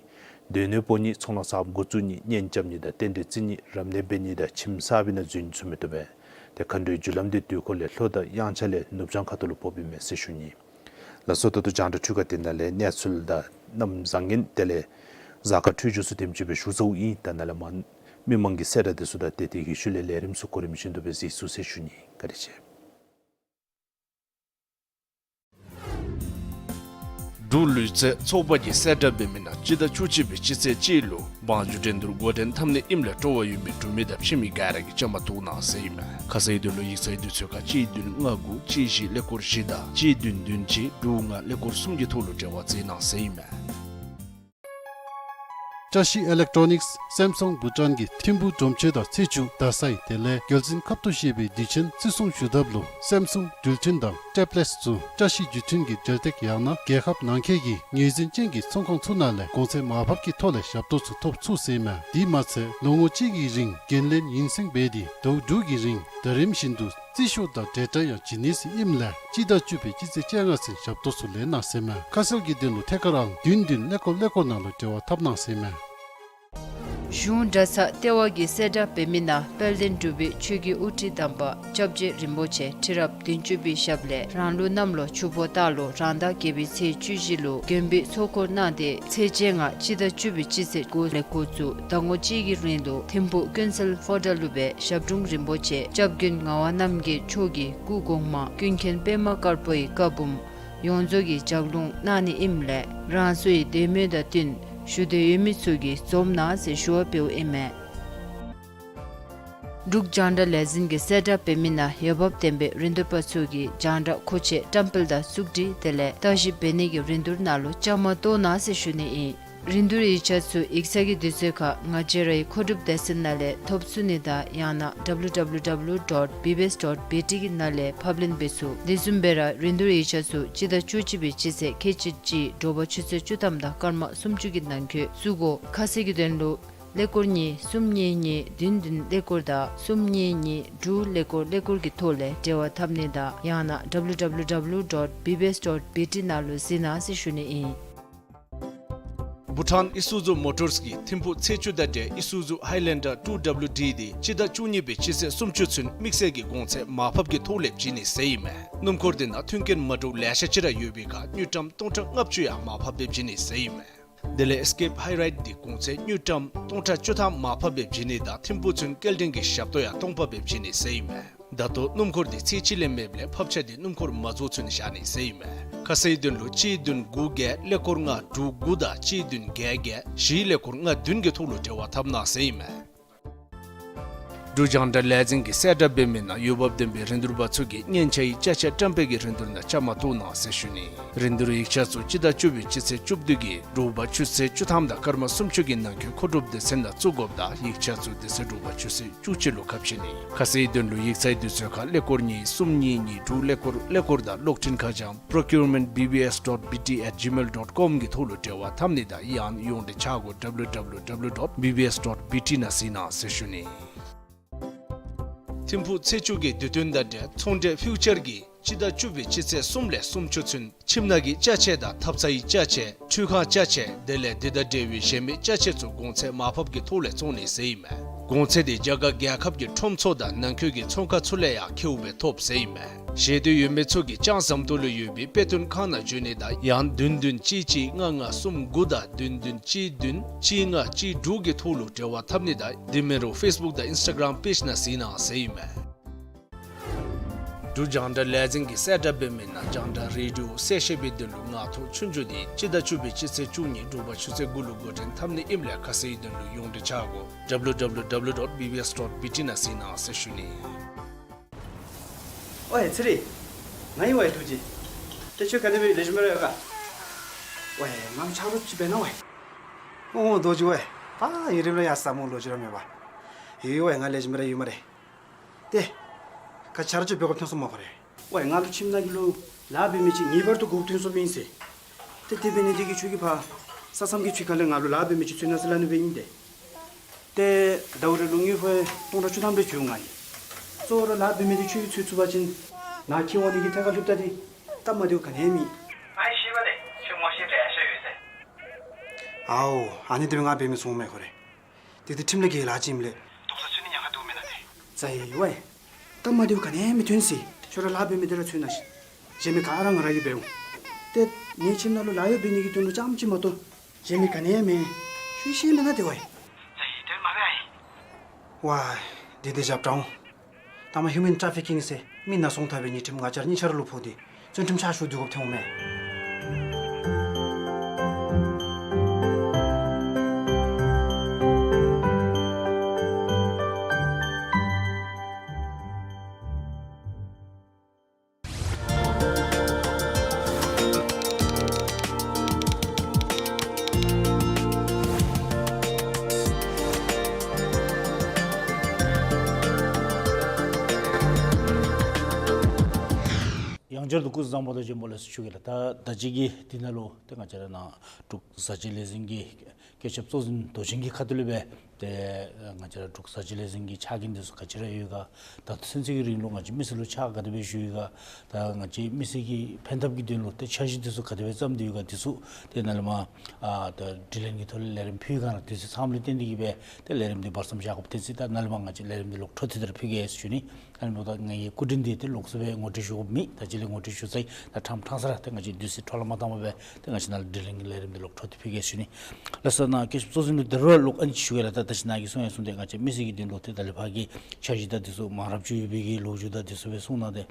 སྡོད་གནས་སྤོ་ནི་ཚོང་ལཱ་གསརཔ་འགོ་བཙུགས་ནི་གཉེན་རྐྱབ་ནི་དང་རྟེན་འབྲེལ་བརྩི་ནི་རབ་གནས་འབད་ནི་དང་ཁྱིམ་གསར་པའི་ནང་འཛུལ་ནི་ཚུ་མི་བཏུབ་པས། ཏེ་མཁའ་འགྲོའི་རྒྱུ་ལམ་དེ་དུས་འཁོར་ལས་ལྷོ་དང་དབྱངས་འཆར་ལས་ནུབ་བྱང་ཁ་ཐུག་ལུ་ཕོགཔ་ཨིན་མས་ཟེར་ཞུ་ནི། ལགས་སོ། ད་ལྟོ་རྒྱང་བསྒྲགས་འཕྲུལ་ཁང་དེ་ནང་ལས་གནས་ཚུལ་དང་གནམ་བཟང་ངན་དེ་ལས་གཟའ་སྐར་འཕྲོད་སྦྱོར་ཚུ་དེམ་ཅིག་སྦེ་ཞུ་ཚརཝ་ཨིན། ད་ནཱ་ལས་མར་མི་མང་གི་གསལ་བསྒྲགས་དེ་ཚུ་དང་དེ་དེ་གི་ཤུལ་ལས་ལས་རིམ་ཚུ་གོ་རིམ་བཞིན་དུ་སྦེ་གཟིགས་ཚུགས་ཟེར་ཞུ་ནི། བཀའ་དྲིན་ཆེ། འབྲུག་ལུས་རྩལ་ཚོགས་པ་གིས་གསལ་བསྒྲགས་འབད་མི་ནང་སྤྱི་ཟླ་བཅུ་གཅིག་པའི་སྤྱི་ཚེས་གཅིག་ལུ་བང་རྒྱུག་འགྲན་བསྡུར་འགོ་འདྲེན་འཐབ་ནི་ཨིནམ་ལས་སྤྲོ་བ་ཡོད་མི་འབྲུག་མི་དང་ཕྱི་མི་ག་ར་གིས་བཅའ་མར་གཏོགས་གནང་ཟེར་ཨིན་མས། ཁ་གསལ་དོན་ལུ་ཡིག་ཚང་དུས་ཚོད་ཁར་གཅིག་བདུན་ལྔ་དགུ་གཅིག་བཞི་ཀླད་ཀོར་བཞི་དང་གཅིག་བདུན་བདུན་གཅིག་དྲུག་ལྔ་ཀླད་ཀོར་གསུམ་གྱི་ཐོག་ལུ་འབྲེལ་བ་མཛད་གནང་ཟེར་ཨིན་མས། བཀྲ་ཤིས་ཨི་ལེག་ཊོ་ནིཀསི་སེམ་སུང་བུ་ཊཱན་གྱིས་ཐིམ་ཕུག་གྲོང་ཁྱེར་དང་ཚེས་བཅུ་རྡ་སའི་དེ་ལས་རྒྱལ་འཛིན་ཁབ་ཏུ་བཞེས་པའི་དུས་ཆེན་བརྩི་སྲུང་ཞུ་ཐབས་ལུ་སེམ་སུང་འགྲུལ་འཕྲིན་དང་ཊེབ་ལེཊསི་ཚུ་བཀྲ་ཤིས་བརྒྱུད་འཕྲིན་གྱི་འབྲེལ་སྟེགས་ཡང་ན་རྒྱལ་ཁབ་ནང་འཁོད་ཀྱི་ངོས་འཛིན་ཅན་གྱི་ཚོང་ཁང་ཚུ་ནང་ལས་གོང་ཚད་མར་ཕབ་ཀྱི་ཐོག་ལས་ཞབས་ཏོག་ཚུ་ཐོབ་ཚུགས་ཟེར་ཨིན་མས། དེ་མ་ཚད་ལོ་ངོ་གཅིག་གི་རིང་འགན་ལེན་ཡུན་སེང་འབད་དེ་ཟླཝ་དྲུག་གི་རིང་ཟླ་རིམ་བཞིན་དུ་རྩིས་ཞུ་དང་ཌེ་ཊ་ཡང་བྱིན་ནི་ཟེར་ཨིནམ་ལས་སྤྱི་ཟླ་བཅུ་པའི་སྤྱི་ཚེས་བཅོ་ལྔ་ཚུན་ཞབས་ཏོག་ཚུ་ལེན་གནང་ཟེར་ཨིན་མས། ཁ་གསལ་གྱི་དོན་ལུ་ཐད་ཀར་ཨང་བདུན་བདུན་ཀླད་ཀོར་ཀླད་ཀོར་ནང་ལུ་འབྲེལ་བ་འཐབ་གནང་ཟེར་ཨིན་མས། གཞུང་གྲྭ་ཚང་ལྟེ་བ་གིས་གསལ་བསྒྲགས་འབད་མི་ནང་དཔལ་ལྡན་འབྲུག་པའི་ཆོས་ཀྱི་དབུ་ཁྲིད་དམ་པ་སྐྱབས་རྗེ་རིན་པོ་ཆེ་ཁྲི་རབས་བདུན་ཅུ་པའི་ཞབས་ལས་རང་ལུགས་གནམ་ལོ་ཆུ་ཕོ་སྟག་ལོ་རང་ཟླ་བརྒྱད་པའི་ཚེས་བཅུ་བཞི་ལུ་དགོན་པའི་ཚོགས་འཁོར་གནང་སྟེ་ཚེས་བཅོ་ལྔ་སྤྱི་ཟླ་བཅུ་པའི་སྤྱི་ཚེས་དགུ་ལས་འགོ་བཙུགས་ཟླ་ངོ་གཅིག་གི་རིང་ལུ་ཐིམ་ཕུག་ཀུན་གསལ་ཧོ་ཊལ་ལུ་སྦེ་ཞབས་དྲུང་རིན་པོ་ཆེ་སྐྱབས་མགོན་ངག་དབང་རྣམ་རྒྱལ་མཆོག་གི་སྐུ་གོང་མ་ཀུན་མཁྱེན་པདྨ་དཀར་པོའི་བཀའ་འབུམ་ཡོངས་རྫོགས་ཀྱི་ལྗགས་ལུང་གནང་ནི་ཨིནམ་ལས་རང་སོའི་འདོད་མོས་དང་བསྟུན་ཞུ་འདོད་ཡོད་མི་ཚུ་གིས་འཛོམས་གནང་ཟེར་ཞུ་བ་འབདཝ་ཨིན་མས། འབྲུག་རྒྱང་བསྒྲགས་ལས་འཛིན་གྱིས་གསལ་བསྒྲགས་འབད་མི་ནང་འོས་འབབ་ལྡན་པའི་རིན་བསྡུར་པ་ཚུ་གིས་རྒྱང་བསྒྲགས་མཁོ་ཆས་བཀྲམ་སྤེལ་དང་བཙུགས་སྒྲིག་དེ་ལས་བརྟག་ཞིབ་འབད་ནི་གི་རིན་བསྡུར་ནང་ལུ་བཅའ་མར་གཏོགས་གནང་ཟེར་ཞུ་ནི་ཨིན། རིན་བསྡུར་ཡིག་ཆ་ཚུ་ཡིག་ཚང་གི་དུས་ཚོད་ཁར་ང་བཅས་རའི་མཁོ་སྒྲུབ་སྡེ་ཚན་ནང་ལས་ཐོབ་ཚུགས་ནི་དང་ཡང་ན་W W W dot B B S dot B T གི་ནང་ལས་ཕབ་ལེན་འབད་ཚུགས། དེ་བཟུམ་སྦེ་ར་རིན་བསྡུར་ཡིག་ཆ་ཚུ་སྤྱི་ཟླ་བཅུ་གཅིག་པའི་སྤྱི་ཚེས་ཁལ་གཅིག་གཅིག་དྲོ་པ་ཆུ་ཚོད་བཅུ་ཐམ་དང་སྐར་མ་སུམ་ཅུ་གི་ནང་འཁོད་བཙུགས་དགོ། ཁ་གསལ་གྱི་དོན་ལུ་ཀླད་ཀོར་གཉིས་གསུམ་གཉིས་གཉིས་བདུན་བདུན་ཀླད་ཀོར་དང་གསུམ་གཉིས་གཉིས་དྲུག་ཀླད་ཀོར་ཀླད་ཀོར་གྱི་ཐོག་ལས་འབྲེལ་བ་འཐབ་ནི་དང་ཡང་ན་W W W dot B B S dot B T ནང་ལུ་གཟིགས་གནང་ཟེར་ཞུ་ནི་ཨིན། བྷུ་ཊཱན་ཨི་སུ་ཛུ་མོ་ཊརས་ཀྱིས་ཐིམ་ཕུག་ཚེས་བཅུ་དང་འབྲེལ་ཨི་སུ་ཛུ་ཧའི་ལེན་ཌར་ཊུ་ཌབ་ལུ་ཌི་དེ་སྤྱི་ཟླ་བཅུ་གཉིས་པའི་སྤྱི་ཚེས་སུམ་ཅུ་ཚུན་དམིགས་བསལ་གྱི་གོང་ཚད་མར་ཕབ་ཀྱི་ཐོག་ལས་བྱིན་ནི་ཟེར་ཨིན་མས། སྣུམ་འཁོར་དེ་ནང་མཐུན་རྐྱེན་མ་འདྲཝ་ལེ་ཤ་ཅིག་ར་ཡོད་པའི་ཁར་དངུལ་ཀྲམ་སྟོང་ཕྲག་ལྔ་བཅུ་ཡང་མར་ཕབ་སྦེ་བྱིན་ནི་ཟེར་ཨིན་མས། དེ་ལས་ཨེས་ཀེབ་ཧའི་རའིཌ་དེ་གོང་ཚད་དངུལ་ཀྲམ་སྟོང་ཕྲག་བཅུ་ཐམ་མར་ཕབ་སྦེ་བྱིན་ནི་དང་ཐིམ་ཕུག་ཚུན་སྐྱེལ་འདྲེན་གྱི་ཞབས་ཏོག་ཡང་སྟོང་པ་སྦེ་བྱིན་ནི་ཟེར་ཨིན་མས། ད་ལྟོ་སྣུམ་འཁོར་དེ་ཚེས་གཅིག་ལས་མེདཔ་ལས་ཕབ་ཆ་དེ་སྣུམ་འཁོར་མ་རྫོགས་ཚུན་བཞག་ནི་ཟེར་ཨིན་མས། ཁ་གསལ་དོན་ལུ་གཅིག་བདུན་དགུ་བརྒྱད་ཀླད་ཀོར་ལྔ་དྲུག་དགུ་དང་གཅིག་བདུན་བརྒྱད་བརྒྱད་བཞི་ཀླད་ཀོར་ལྔ་བདུན་གྱི་ཐོག་ལུ་འབྲེལ་བ་འཐབ་གནང་ཟེར་ཨིན་མས། འབྲུག་རྒྱང་བསྒྲགས་ལས་འཛིན་གྱིས་གསལ་བསྒྲགས་འབད་མི་ནང་འོས་འབབ་ལྡན་པའི་རིན་བསྡུར་པ་ཚུ་གིས་སྙན་ཆ་ཡི་ཅ་ཆས་བཀྲམ་སྤེལ་གྱི་རིན་བསྡུར་ནང་བཅའ་མར་གཏོགས་གནང་ཟེར་ཞུ་ནི། རིན་བསྡུར་ཡིག་ཆ་ཚུ་སྤྱི་ཟླ་བཅུ་པའི་སྤྱི་ཚེས་བཅུ་བདུན་གྱི་དྲོ་པ་ཆུ་ཚོད་བཅུ་ཐམ་དང་སྐར་མ་སུམ་ཅུ་གི་ནང་འཁོད་མཁོ་སྒྲུབ་སྡེ་ཚན་ནང་བཙུགས་དགོཔ་དང་ཡིག་ཆ་ཚུ་དེ་ཚེ་དྲོ་པ་ཆུ་ཚོད་བཅུ་གཅིག་ལུ་ཁ་ཕྱེ་ནི། ཁ་གསལ་དོན་ལུ་ཡིག་ཚང་དུས་ཚོད་ཁར་ཀླད་ཀོར་གཉིས་གསུམ་གཉིས་གཉིས་དྲུག་ཀླད་ཀོར་ཀླད་ཀོར་དང་གློག་འཕྲིན་ཁ་བྱང་procurement B B S dot B T at gmail dot com གི་ཐོག་ལུ་འབྲེལ་བ་འཐབ་ནི་དང་ཡང་ཡོངས་འབྲེལ་ཆ་སྒོ་W W W dot B B S dot B T ནང་གཟིགས་གནང་ཟེར་ཞུ་ནི། ཐིམ་ཕུག་ཚེས་བཅུ་གི་དུས་སྟོན་དང་འབྲེལ་ཚོང་འབྲེལ་ཕིའུ་ཅར་གྱིས་སྤྱི་ཟླ་བཅུ་པའི་སྤྱི་ཚེས་གསུམ་ལས་སུམ་ཅུ་ཚུན་ཁྱིམ་ནང་གི་ཅ་ཆས་དང་ཐབ་ཚང་གི་ཅ་ཆས་ཁྲུས་ཁང་ཅ་ཆས་དེ་ལས་དེ་དང་འབྲེལ་བའི་གཞན་མི་ཅ་ཆས་ཚུ་གོང་ཚད་མར་ཕབ་ཀྱི་ཐོག་ལས་བཙོང་ནི་ཟེར་ཨིན་མས། གོང་ཚད་དེ་རྒྱ་གར་རྒྱལ་ཁབ་ཀྱི་ཁྲོམ་ཚུ་དང་ནང་འཁོད་ཀྱི་ཚོང་ཁང་ཚུ་ལས་ཡང་ཁེཝ་སྦེ་ཐོབ་ཟེར་ཨིན་མས། ཤེས་འདོད་ཡོད་མི་ཚུ་གིས་ལྕང་ཟམ་ཏོག་ལུ་ཡོད་པའི་དཔེ་སྟོན་ཁང་ནང་འབྱོན་ནི་དང་ཡང་བདུན་བདུན་གཅིག་གཅིག་ལྔ་ལྔ་གསུམ་དགུ་དང་བདུན་བདུན་གཅིག་བདུན་གཅིག་ལྔ་གཅིག་དྲུག་གི་ཐོག་ལུ་འབྲེལ་བ་འཐབ་ནི་དང་དེ་མིན་རུང་ཕེསི་བུཀ་དང་ཨིནསི་ཊ་གརམ་པེཇ་ནང་གཟིགས་གནང་ཟེར་ཨིན་མས། འབྲུག་རྒྱང་བསྒྲགས་ལས་འཛིན་གྱིས་གསལ་བསྒྲགས་འབད་མི་ནང་རྒྱང་བསྒྲགས་རེ་ཌི་ཡོ་གསལ་བཤད་པའི་དོན་ལུ་ངག་ཐོག་ཆོས་རྒྱུགས་དེ་སྤྱི་ཟླ་བཅུ་པའི་སྤྱི་ཚེས་བཅུ་གཉིས་དྲོ་པ་ཆུ་ཚོད་དགུ་ལུ་འགོ་འདྲེན་འཐབ་ནི་ཨིནམ་ལས་ཁ་གསལ་དོན་ལུ་ཡོངས་འབྲེལ་ཆ་སྒོ་W W W dot B B S dot B T ནང་གཟིགས་གནང་ཟེར་ཞུ་ནི། ཝའེ་ཚེ་རིང་། ང་ཨིན་ཝའེ་རྡོ་རྗེ། ཏེ་ཁྱོད་ག་དེ་སྦེ་ལེགས་ཤོམ་ར་ཡོད་ག། ཝའེ་ང་ཆ་རོགས་ཅིག་འབད་གནང་ཝའེ། ཨོ་རྡོ་རྗེ་ཝའེ། ད་ཡུན་རིངམོ་ར་ཡར་ས་སྨོ་ལོ་རྒྱུས་ར་མེད་པར། ཡོད་ཝའེ་ང་ལེགས་ཤོམ་ར་ཡོད་སྨ་རེ། ཏེ། ག་ཆ་རོགས་ཅིག་འབད་དགོཔ་ཐོན་སོང་སྨོ་ཁོ་རེ། ཝའེ་ང་ལུ་ཁྱིམ་ནང་གི་ལུ་ལཱ་འབད་མི་ཅིག་ངེས་པར་དུ་དགོཔ་ཐོན་སོངམ་ཨིན་ཟེར། ཏེ་དེ་འབད་ནི་དེ་གིས་ཁྱོད་ཀྱིས་ཕར་ས་མཚམས་ཀྱི་ཕྱི་ཁ་ལས་ང་ལུ་ལཱ་འབད་མི་ཅིག་འཚོལ་གནང་ཟེར་སླབ་ནི་སྦེ་ཨིན་ཏེ། ཏེ་ཟླཝ་རེ་ལུ་དངུལ་ཕོན་སྟོང་ཕྲག་བཅུ་ཐམ་རེ་འབྱོར་ནི་ཨིན། གཙོ་བོ་ར་ལཱ་འབད་མི་དེ་ཁྱོད་ཀྱིས་འཚོལ་ཚུགས་པ་ཅིན་ང་ཁྱེར་འོང་ནི་གི་ཐད་ཁར་ལྷོདཔ་ད་དེ་སྟབས་མ་བདེཝ་ག་ནི་ཡང་མེད། ཨའི་ཤེས་པ་ལས་ཁྱོད་ངོ་ཤེས་ལེ་ཤ་ཡོད་ཟེར། ཨའོ་ཨ་ནི་དེ་སྦེ་ང་འབད་མི་ཚུགས་མས་ཁོ་རེ། དེ་དེ་ཁྲིམས་ལས་འགལ་ལཱ་ཅིག་ཨིནམ་ལས། དོགས་ས་ཚུད་ནི་ཉེན་ཁ་འདུག་མེན་ན་ཏེ། ཙ་ཡི་ཝའེ། སྟབས་མ་བདེཝ་ག་ནི་ཡང་མི་ཐོན་ཟེར། ཁྱོད་ར་ལཱ་འབད་མི་དེ་ར་འཚོལ་གནང་ཤིག། གཞན་མི་ག་ར་ང་ར་གིས་འབད་འོང་། ཏེ་ངེའི་ཁྱིམ་ནང་ལུ་ལཱ་གཡོག་འབད་ནི་གི་དོན་ལུ་རྐྱངམ་ཅིག་མ་གཏོགས་གཞན་མི་ག་ནི་ཡང་མེད། ཁྱོད་ཤེས་མེན་ན་ཏེ་ཝའེ། ཙ་ཡི་དེ་མ་འབད་ཨའི། ཝའེ། དེ་དེ་རྐྱབ་དྲག་འོང་། ད་མ་ཧིའུ་མེན་ཊ་ཕི་ཀིང་ཟེར་མི་ནང་སོང་ཐལ་བའི་ཉེས་ཁྲིམས་ང་བཅས་ར་གཉིས་ཆ་ར་ལུ་ཕོག་སྟེ་བཙོན་ཁྲིམས་ཕྱག་ཞུ་སྡོད་དགོཔ་ཐོན་འོང་མས། ཡང་བསྐྱར་དུ་སྐུ་གཟུགས་བཟང་པོ་དང་བྱོན་པ་ལེགས་སོ་ཞུ་གེ་ལགས། ད་ད་ཅི་གི་འདི་ནང་ལུ་ཏེ་ང་བཅས་ར་ནཱ་འབྲུག་བཟའ་བཅའ་ལས་འཛིན་གྱི་བཀོད་ཁྱབ་གཙོ་འཛིན་མདོ་ཆེན་གྱི་ཁ་ཐུག་ལས་སྦེ་ ཏེ་ང་བཅས་ར་འབྲུག་བཟའ་བཅའ་ལས་འཛིན་གྱི་ཕྱག་འགན་འདི་ཚུ་ག་ཅི་ར་ཡོད་ག། ད་ཚུན་ཚོད་ཀྱི་རིང་ལུ་ང་བཅས་མི་སེར་ལུ་ཕྱག་ག་དེ་སྦེ་ཞུ་ཡི་ག། ད་ང་བཅས་མི་སེར་གྱི་ཕན་ཐབས་ཀྱི་དོན་ལུ་ཏེ་འཆར་གཞི་འདི་ཚུ་ག་དེ་སྦེ་བརྩམས་ཏེ་ཡོད་ག། འདི་ཚུ་ཏེ་ནཱ་ལས་མར་ཨ་ད་དྲི་ལན་གྱི་ཐོག་ལས་ལས་རིམ་ཕུལ་ག་ལགས། འདི་ཚུ་ཚངམ་ལས་བརྟེན་ཏེ་གིས་སྦེ་ཏེ་ལས་རིམ་འདི་བར་མཚམས་བཞག་དགོཔ་ཐོན་ཅི། ད་ནཱ་ལས་མར་ང་བཅས་ལས་རིམ་འདི་ལོག་འཕྲོ་མཐུད་དེ་ར་ཕུལ་གེ་ཟེར་ཞུ་ནི། ཨ་ནི་འབདཝ་ད་ངེའི་སྐུ་མགྲོན་འདི་ཏེ་ལོགས་སུ་སྦེ་ངོ་སྤྲོད་ཞུ་དགོཔ་མེད། ད་ཅི་ལས་ངོ་སྤྲོད་ཞུ་ཚར་ཡི། ད་ཕྲང་ཕྲང་ས་ར་ཏེ་ང་བཅས་དུས་ཚོད་འཕྲོ་བརླག་མ་བཏང་པར་སྦེ་ཏེ་ང་བཅས་ནཱ་ལས་དྲི་ལན་གྱི་ལས་རིམ་འདི་ལོག་འཕྲོ་མཐུད་ཕུལ་གེ་ཟེར་ཞུ་ནི། ལགས་སོ། ནཱ་སྐུ་ཞབས་གཙོ་འཛིན་ལུ་ད་རུང་ལོག་ཨ་ནི་ཅིག་ཞུ་གེ་ལགས། ད་ད་ཅི་ནཱ་གིས་གསུང་ཡང་གསུངས་ཏེ་ང་བཅས་མི་སེར་གྱི་དོན་ལུ་ཏེ་ད་ལས་ཕར་གྱི་འཆར་གཞི་དང་འདི་ཚུ་མང་རབས་ཅིག་ཡོད་པའི་གི་ལོ་རྒྱུས་དང་འདི་ཚུ་སྦེ་གསུངས་གནང་སྟེ།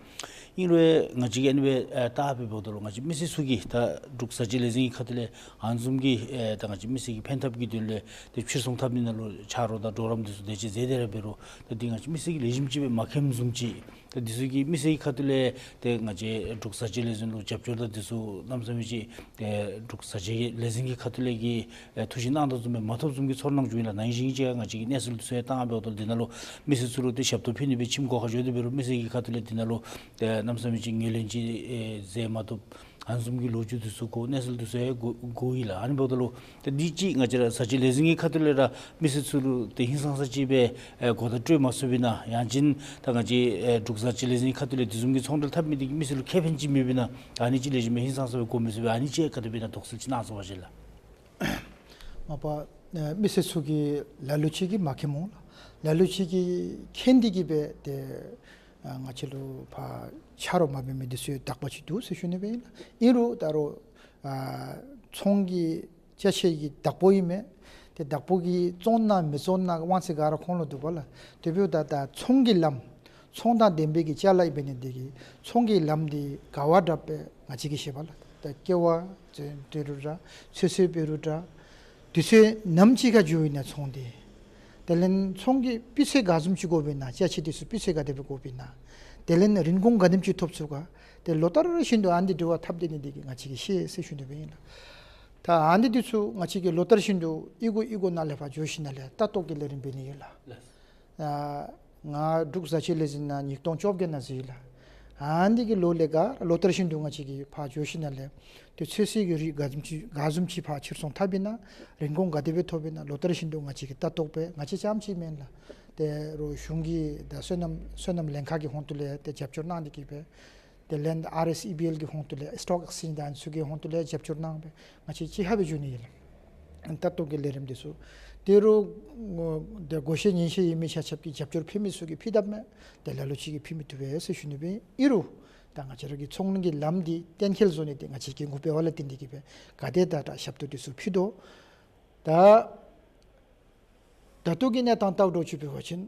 ཨིན་རུང་ང་བཅས་ཀྱིས་ཨ་ནི་སྦེ་ཨེ་བལྟ་བའི་འབདཝ་ད་ལུ་ང་བཅས་མི་སེར་ཚུ་གིས་ད་འབྲུག་བཟའ་བཅའ་ལས་འཛིན་གྱི་ཁ་ཐུག་ལས་ཨ་ནི་བཟུམ་གྱི་ཨེ་ད་ང་བཅས་མི་སེར་གྱི་ཕན་ཐབས་ཀྱི་དོན་ལས་ཏེ་ཕྱིར་ཚོང་འཐབ་ནི་ནང་ལུ་ཆ་རོགས་དང་གྲོགས་རམ་འདི་ཚུ་དེ་ཅིག་མཛད་དེ་ར་འབད་རུང་ད་འདི་ང་བཅས་མི་སེར་གྱིས་ལེགས་ཤོམ་ཅིག་སྦེ་མ་མཁྱེནམ་བཟུམ་ཅིག། ད་འདི་ཚུ་གིས་མི་སེར་གྱི་ཁ་ཐུག་ལས་ཏེ་ང་བཅས་འབྲུག་བཟའ་བཅའ་ལས་འཛིན་ལུ་རྒྱབ་སྐྱོར་དང་འདི་ཚུ་གནམ་མེད་ས་མེད་ཅིག་ཏེ་འབྲུག་བཟའ་བཅའ་ལས་འཛིན་གྱི་ཁ་ཐུག་ལས་ཀྱི་ཨེ་ཐུགས་བཞེད་གནང་དོ་བཟུམ་སྦེ་མ་ཐོབ་བཟུམ་གྱི་ཚོར་སྣང་བྱུང་ཡི་ལགས། ནང་བཞིན་ཅིག་ང་བཅས་ཀྱིས་གནས་ཚུལ་འདི་ཚུ་ཡང་བཏང་འབདཝ་ད་ལུ་འདི་ནང་ལུ་མི་སེར་ཚུ་ལུ་ཏེ་ཞབས་ཏོག་ཕུལ་ནི་སྦེ་ཁྱིམ་སྒོ་ཁར་འགྱོ་སྟེ་འབད་རུང་མི་སེར་གྱི་ཁ་ཐུག་ལས་འདི་ནང་ལུ་ཏེ་གནམ་མེད་ས་མེད་ཅིག་ངོས་ལེན་ཅིག་ཨེ་མཛད་མ་བཏུབ། ཨ་ནི་བཟུམ་གྱི་ལོ་རྒྱུས་འདི་ཚུ་གོ་གནས་ཚུལ་འདི་ཚུ་ཡང་གོ་གོ་ཡི་ལགས། ཨ་ནི་འབདཝ་ད་ལུ་ཏེ་འདི་ཅིག་ང་བཅས་ར་བཟའ་བཅའ་ལས་འཛིན་གྱི་ཁ་ཐུག་ལས་ར་མི་སེར་ཚུ་ལུ་ཏེ་ཧིང་སངས་ས་ཅིག་སྦེ་ཨེ་གོ་བརྡ་སྤྲོད་མ་ཚུགས་པས་ན་ཡང་ཅིན་ད་ང་བཅས་ཨེ་འབྲུག་བཟའ་བཅའ་ལས་འཛིན་གྱི་ཁ་ཐུག་ལས་འདི་བཟུམ་གྱི་ཚོང་འབྲེལ་འཐབ་མི་འདི་གིས་མི་སེར་ལུ་ཁེ་ཕན་ཅིག་མེད་པས་ན་ཨ་ནི་ཅིག་ལེགས་ཤོམ་སྦེ་ཧིང་སངས་ས་སྦེ་གོ་མི་ཚུགས་པས། ཨ་ནི་ཅིག་ག་དེ་སྦེ་ན་དོགས་སེལ་ཅིག་གནང་ཚུགས་པ་ཅིན་ལགས། མ་པ་ཨེ་མི་སེར་ཚུ་གིས་ལ་ལུ་ཅིག་གིས་མ་མཁྱེནམ་འོང་ལགས། ལ་ལུ་ཅིག་གིས་མཁྱེན་ཏེ་གིས་སྦེ་ཏེ་ཨ་ང་བཅས་ལུ་ཕར་ཆ་རོགས་མ་འབད་མི་འདི་ཚུ་དག་པ་ཅིག་འདུག་ཟེར་ཞུ་ནི་སྦེ་ཨིན་ལགས། ཨིན་རུང་ད་རུང་ཨ་ཚོང་གི་ཅ་ཆས་ཀྱི་བདག་པོ་ཨིན་མས། ཏེ་བདག་པོ་གིས་བཙོང་ན་མི་བཙོང་ན་དབང་ཚད་ག་ར་ཁོང་ལུ་འདུག་པ་ལགས། དེ་འབདཝ་ད་ད་ཚོང་གི་ལམ་ཚོང་དང་ལྡན་པའི་གི་ཅ་ལ་ཨིན་པས་ནི་འདི་གིས་ཚོང་གི་ལམ་འདི་ག་བ་དྲག་པས་ང་བཅས་ཀྱིས་ཤེས་པ་ལགས། ད་ཀེ་བ་འདི་རུང་འདྲ་ཚོད་བསྲེ་འབད་རུང་འདྲ་དུས་ཚོད་ནམ་ཅིག་ཁར་འགྱོཝ་ཨིན་ན་ཚོང་འདི། དེ་ལས་ཚོང་གི་སྤུས་ཚད་ག་བཟུམ་ཅིག་དགོཔ་ཨིན་ན། ཅ་ཆས་འདི་ཚུ་སྤུས་ཚད་ག་དེ་སྦེ་དགོཔ་ཨིན་ན། དེ་ལས་རིན་གོང་ག་དེམ་ཅིག་ཐོབ་ཚུགས་ག། ཏེ་ལོ་ལྟར་བཞིན་དུ་ཨ་ནི་འདི་དྲི་བ་འཐབ་སྡོད་ནི་འདི་གིས་ང་བཅས་ཀྱིས་ཤེས་ཟེར་ཞུ་ནི་སྦེ་ཨིན་ལགས། ད་ཨ་ནི་འདི་ཚུ་ང་བཅས་ཀྱིས་ལོ་ལྟར་བཞིན་དུ་གཡུས་སྒོ་གཡུས་སྒོ་ནང་ལས་ཕར་འགྱོ་ཞིནམ་ལས་ལྟ་རྟོག་གི་ལས་རིམ་འབད་ནི་ཡོད་ལགས། ཨ་ང་འབྲུག་བཟའ་བཅའ་ལས་འཛིན་ནང་ཉིས་སྟོང་བཅོ་བརྒྱད་ནང་འཛུལ་ཡི་ལགས། ཨ་ནི་གི་ལོ་ལས་ག་ལོ་ལྟར་བཞིན་དུ་ང་བཅས་ཀྱིས་ཕར་འགྱོ་ཞིནམ་ལས་ཏེ་ཚོད་བསྲེ་གི་རིགས་ག་བཟུམ་ཅིག་ག་བཟུམ་ཅིག་ཕར་ཕྱིར་ཚོང་འཐབ་ཨིན་ན། རིན་གོང་ག་དེ་སྦེ་ཐོབ་ཨིན་ན། ལོ་ལྟར་བཞིན་དུ་ང་བཅས་ཀྱིས་ལྟ་རྟོག་འབད། ང་བཅས་རྐྱངམ་ཅིག་མེན་ལགས། ཏེ་རོགས་གཞུང་གི་དང་སོ་ནམ་སོ་ནམ་ལྷན་ཁག་གི་ཧོངས་ཏོ་ལས་ཏེ་རྒྱབ་སྐྱོར་གནང་སྟེ་གིས་སྦེ། དེ་ལས་ཨར་ཨེསི་ཨི་བི་ཨེལ་གྱི་ཧོངས་ཏོ་ལས་སི་ཊོག་ཨེགསི་ཅེནཇ་དང་ཚུ་གི་ཧོངས་ཏོ་ལས་རྒྱབ་སྐྱོར་གནང་སྦེ་ང་བཅས་གཅིག་ཁར་སྦེ་འགྱོ་ནི་ཨིན་ལགས། ལྟ་རྟོག་གི་ལས་རིམ་འདི་ཚུ་ཏེ་རོགས་ཏེ་གོ་ཤེས་ཉན་ཤེས་ཡོད་མི་ཆ་ཁྱབ་ཀྱིས་རྒྱབ་སྐྱོར་ཕུལ་མི་ཚུ་གིས་ཕུལ་དཔ་མས། ཏེ་ལ་ལུ་ཅིག་གིས་ཕུལ་མི་བཏུབ་པས་ཟེར་ཞུ་ནི་སྦེ་ཨིན། ཨིན་རུང་ད་ང་བཅས་ར་གི་ཚོང་གི་ལམ་འདི་གཏན་འཁེལ་བཟོ་ནི་འདི་ང་བཅས་ཀྱི་འགོ་དཔོན་འབད་བ་ལས་བརྟེན་ཏེ་གིས་སྦེ་ག་དེ་དྲག་དྲག་ཞབས་ཏོག་འདི་ཚུ་ཕུལ་དོ། ད་ད་ལྟོ་གི་གནས་སྟངས་ལྟཝ་འདྲཝ་ཅིག་འབད་བ་ཅིན་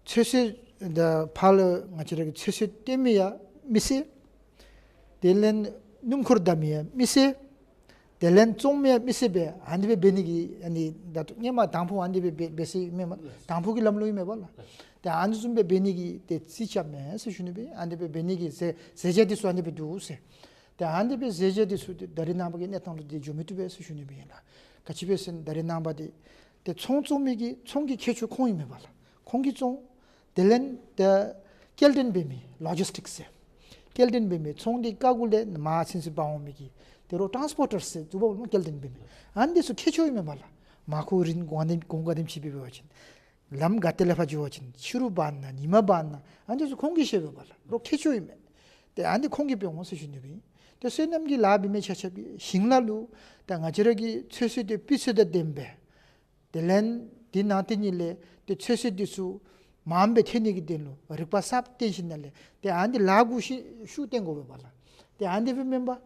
ཚོད་བསྲེ་ད་ཕར་ལུ་ང་བཅས་ར་གི་ཚོད་བསྲེ་སྟོན་མི་ཡང་མི་སེར། དེ་ལས་སྣུམ་འཁོར་བདའ་མི་ཡང་མི་སེར། དེ་ལས་བཙོང་མི་ཡང་མི་སེར་སྦེ་ཨ་ནི་སྦེ་འབད་ནི་གི་ཨ་ནི་ད་ལྟོ་སྔོན་མ་དང་ཕུ་ཨ་ནི་སྦེ་འབད་འབད་ཟེར་མེན་པ། དང་ཕུ་གི་ལམ་ལུགས་ཨིན་མས་པ་ལགས། ཏེ་ཨ་ནི་བཟུམ་སྦེ་འབད་ནི་གི་ཏེ་རྩིས་རྐྱབ་མས་ཟེར་ཞུ་ནི་སྦེ། ཨ་ནི་སྦེ་འབད་ནི་གི་ཟེར་ཟེར་བྱ་འདི་ཚུ་ཨ་ནི་སྦེ་འདུག་ཟེར། ཏེ་ཨ་ནི་སྦེ་ཟེར་བྱ་འདི་ཚུ་ཏེ་ད་རེས་ནངས་པ་གི་གནས་སྟངས་ལུ་ཏེ་འགྱོ་མི་བཏུབ་པས་ཟེར་ཞུ་ནི་སྦེ་ཨིན་ལགས། ག་ཅི་སྦེ་ཟེར་ན་ད་རེས་ནངས་པ་འདི་ཏེ་ཚོང་བཙོང་མི་གི་ཚོང་གི་ཁྱད་ཆོས་ཁོང་ཨིན་མས་པ་ལགས། ཁོང་གིས་བཙོང་། དེ་ལས་ཏེ་སྐྱེལ་འདྲེན་འབད་མི་ལོ་ཇིསི་ཊིཀསི་ཟེར། སྐྱེལ་འདྲེན་འབད་མི་ཚོང་འདི་རྐ་གུ་ལས་མར་ཚུན་ཚོད་འབག་འོང་མི་གི་ཏེ་རོགས་ཊཱནསི་པོར་ཊར་ཟེར་འདུག་པ་ལགས། སྐྱེལ་འདྲེན་འབད་མི་ཨ་ནི་འདི་ཚུ་ཁྱད་ཆོས་ཨིན་མས་པ་ལགས། མར་ཁུ་རིན་གོང་འདི་གོང་ག་དེམ་ཅིག་སྦེ་འབད་བ་ཅིན་ལམ་ག་ཏེ་ལས་ཕར་འགྱོ་བ་ཅིན་ཕྱི་རུ་འབག་ན་ཉིན་མ་འབག་ན་ཨ་ནི་འདི་ཚུ་ཁོང་གིས་ཤེས་པས་པ་ལགས། རོགས་ཁྱད་ཆོས་ཨིན་མས། ཏེ་ཨ་ནི་འདི་ཁོང་གིས་འབད་འོང་ཟེར་ཞུ་ནི་སྦེ་ཨིན། ཏེ་སོ་ནམ་གྱི་ལཱ་འབད་མི་ཆ་ཁྱབ་ཀྱིས་ཞིང་ལཱ་ལུ་ད་ང་བཅས་ར་གི་ཚོད་བསྲེ་འདི་སྤུས་ཚད་དང་ལྡནམ་སྦེ་དེ་ལས་འདི་ནང་དེ་ཉིད་ལས་ཏེ་ཚོད་བསྲེ་འདི་ཚུ་མངམ་སྦེ་ཐོན་ནི་གི་དོན་ལུ་རིག་པ་གསརཔ་བཏོན་ཞིནམ་ལས་ཏེ་ཨ་ནི་འདི་ལཱ་གུ་ཤུགས་ཤུགས་བཏོན་དགོ་པས་པ་ལགས། ཏེ་ཨ་ནི་འདི་སྦེ་མེན་པར་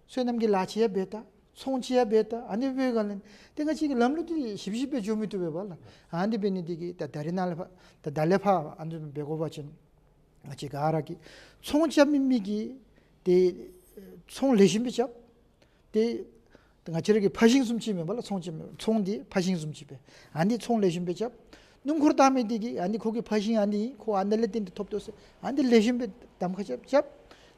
སོ་ནམ་གྱི་ལཱ་ཅིག་ཡང་འབད་ད་ཚོང་ཅིག་ཡང་འབད་ད་ཨ་ནི་འབད་ག་ལས་ཏེ་ང་བཅས་ཀྱི་ལམ་ལུགས་འདི་ཞིབ་ཞིབ་སྦེ་འགྱོ་མི་བཏུབ་པས་པ་ལགས། ཨ་ནི་འདི་འབད་ནི་འདི་གིས་ད་ད་རེས་ནངས་ལས་ཕར་ད་ད་ལས་ཕར་ཨ་ནི་འབད་དགོ་པ་ཅིན་ང་བཅས་ག་ར་གིས་ཚོང་རྐྱབ་མི་མི་གིས་ཏེ་ཚོང་ལེགས་ཤོམ་སྦེ་རྐྱབ། ཏེ་ང་བཅས་ར་གི་ཕར་ཞིང་བཟུམ་ཅིག་མེན་པ་ལགས། ཚོང་ཅིག་ཚོང་འདི་ཕར་ཞིང་བཟུམ་ཅིག་སྦེ་ཨ་ནི་ཚོང་ལེགས་ཤོམ་སྦེ་རྐྱབ། སྣུམ་འཁོར་བཏང་མི་འདི་གིས་ཨ་ནི་ཁོ་གི་ཕར་ཞིང་ཨ་ནི་ཁོ་ཨ་ནི་ལས་བརྟེན་ཏེ་ཐོབ་དོ་ཟེར་ཨ་ནི་ལེགས་ཤོམ་སྦེ་གདམ་ཁ་རྐྱབ་རྐྱབ།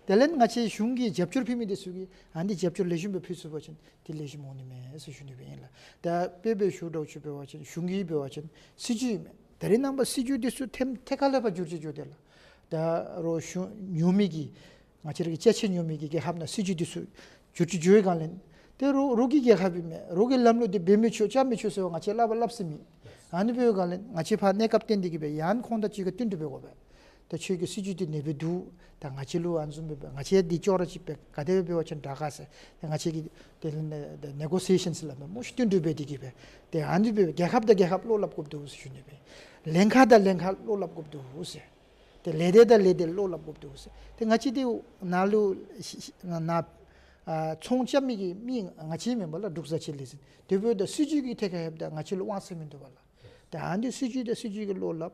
དེ་ལས་ང་བཅས་གཞུང་གི་རྒྱབ་སྐྱོར་ཕུལ་མི་འདི་ཚུ་གིས་ཨ་ནི་རྒྱབ་སྐྱོར་ལེགས་ཤོམ་སྦེ་ཕུལ་ཚུགས་པ་ཅིན་ཏེ་ལེགས་ཤོམ་འོང་ནི་མས་ཟེར་ཞུ་ནི་སྦེ་ཨིན་ལགས། ད་དཔེ་སྦེ་ཞུ་འདྲཝ་ཅིག་འབད་བ་ཅིན་གཞུང་གིས་འབད་བ་ཅིན་སྲིད་བྱུས་ཨིན་མས། ད་རེས་ནངས་པ་སྲིད་བྱུས་འདི་ཚུ་ཐེམ་ཐད་ཀར་ལས་ཕར་འགྱུར་ཅི་འགྱོ་དེས་ལགས། ད་རོགས་གཞུང་ཉོ་མི་གི་ང་བཅས་ར་གི་ཅ་ཆས་ཉོ་མི་གི་རྒྱལ་ཁབ་ནང་སྲིད་བྱུས་འདི་ཚུ་འགྱུར་ཅི་འགྱོ་བའི་སྒང་ལས་ད་ ཏེ་རོགས་རོགས་ཀྱི་རྒྱལ་ཁབ་ཨིན་མས། རོགས་ཀྱི་ལམ་ལུགས་འདི་འབད་མི་ཆོག་རྐྱབ་མི་ཆོག་ཟེར་བ་ང་བཅས་སླབ་པ་སླབ་ས་མེད། ཨ་ནི་འབདཝ་ལས་ང་བཅས་ཕར་གནས་སྐབས་བརྟེན་ཏེ་གིས་སྦེ་ཡང་ཁོང་དང་གཅིག་ཁར་བསྟུན་གྲོས་འབད་དགོ་པས། ཏེ་ཁྱོད་ཀྱི་སྲིད་བྱུས་འདི་ཨ་ནི་སྦེ་འདུག། ད་ང་བཅས་ལུ་ཨ་ནི་བཟུམ་སྦེ་ང་བཅས་འདི་ཅོག་ར་གཅིག་སྦེ་ག་དེ་སྦེ་འབད་བ་ཅིན་དྲག་ག་ཟེར། ཏེ་ང་བཅས་ཀྱིས་དེ་ལས་ནེ་གོ་སི་ཨེ་ཤཱནསི་སླབ་མི་མོ་ཤིག་བསྟུན་གྲོས་འབད་དེ་གིས་སྦེ་ཏེ་ཨ་ནི་སྦེ་རྒྱལ་ཁབ་དང་རྒྱལ་ཁབ་བློ་སླབ་དགོཔ་འདུག་ཟེར་ཞུ་ནི་སྦེ། ལྷན་ཁག་དང་ལྷན་ཁག་བློ་སླབ་དགོཔ་འདུག་ཟེར། ཏེ་ལས་སྡེ་དང་ལས་སྡེ་བློ་སླབ་དགོཔ་འདུག་ཟེར། ཏེ་ང་བཅས་འདི་ནཱ་ལུ་ཤི་ཤི་ནཱ་ནཱ་ཨ་ཚོང་རྐྱབ་མི་གི་མི་ང་བཅས་མེན་པ་ལགས། འབྲུག་བཟའ་སྤྱོད་ལས་འཛིན་དེ་འབདཝ་ད་སྲིད་བྱུས་ཀྱི་ཐད་ཁར་ཡོདཔ་ད་ང་བཅས་ལུ་དབང་ཚད་མིན་འདུག་པ་ལགས། ཏེ་ཨ་ནི་སྲིད་བྱུས་དང་སྲིད་བྱུས་ཀྱི་བློ་སླབ།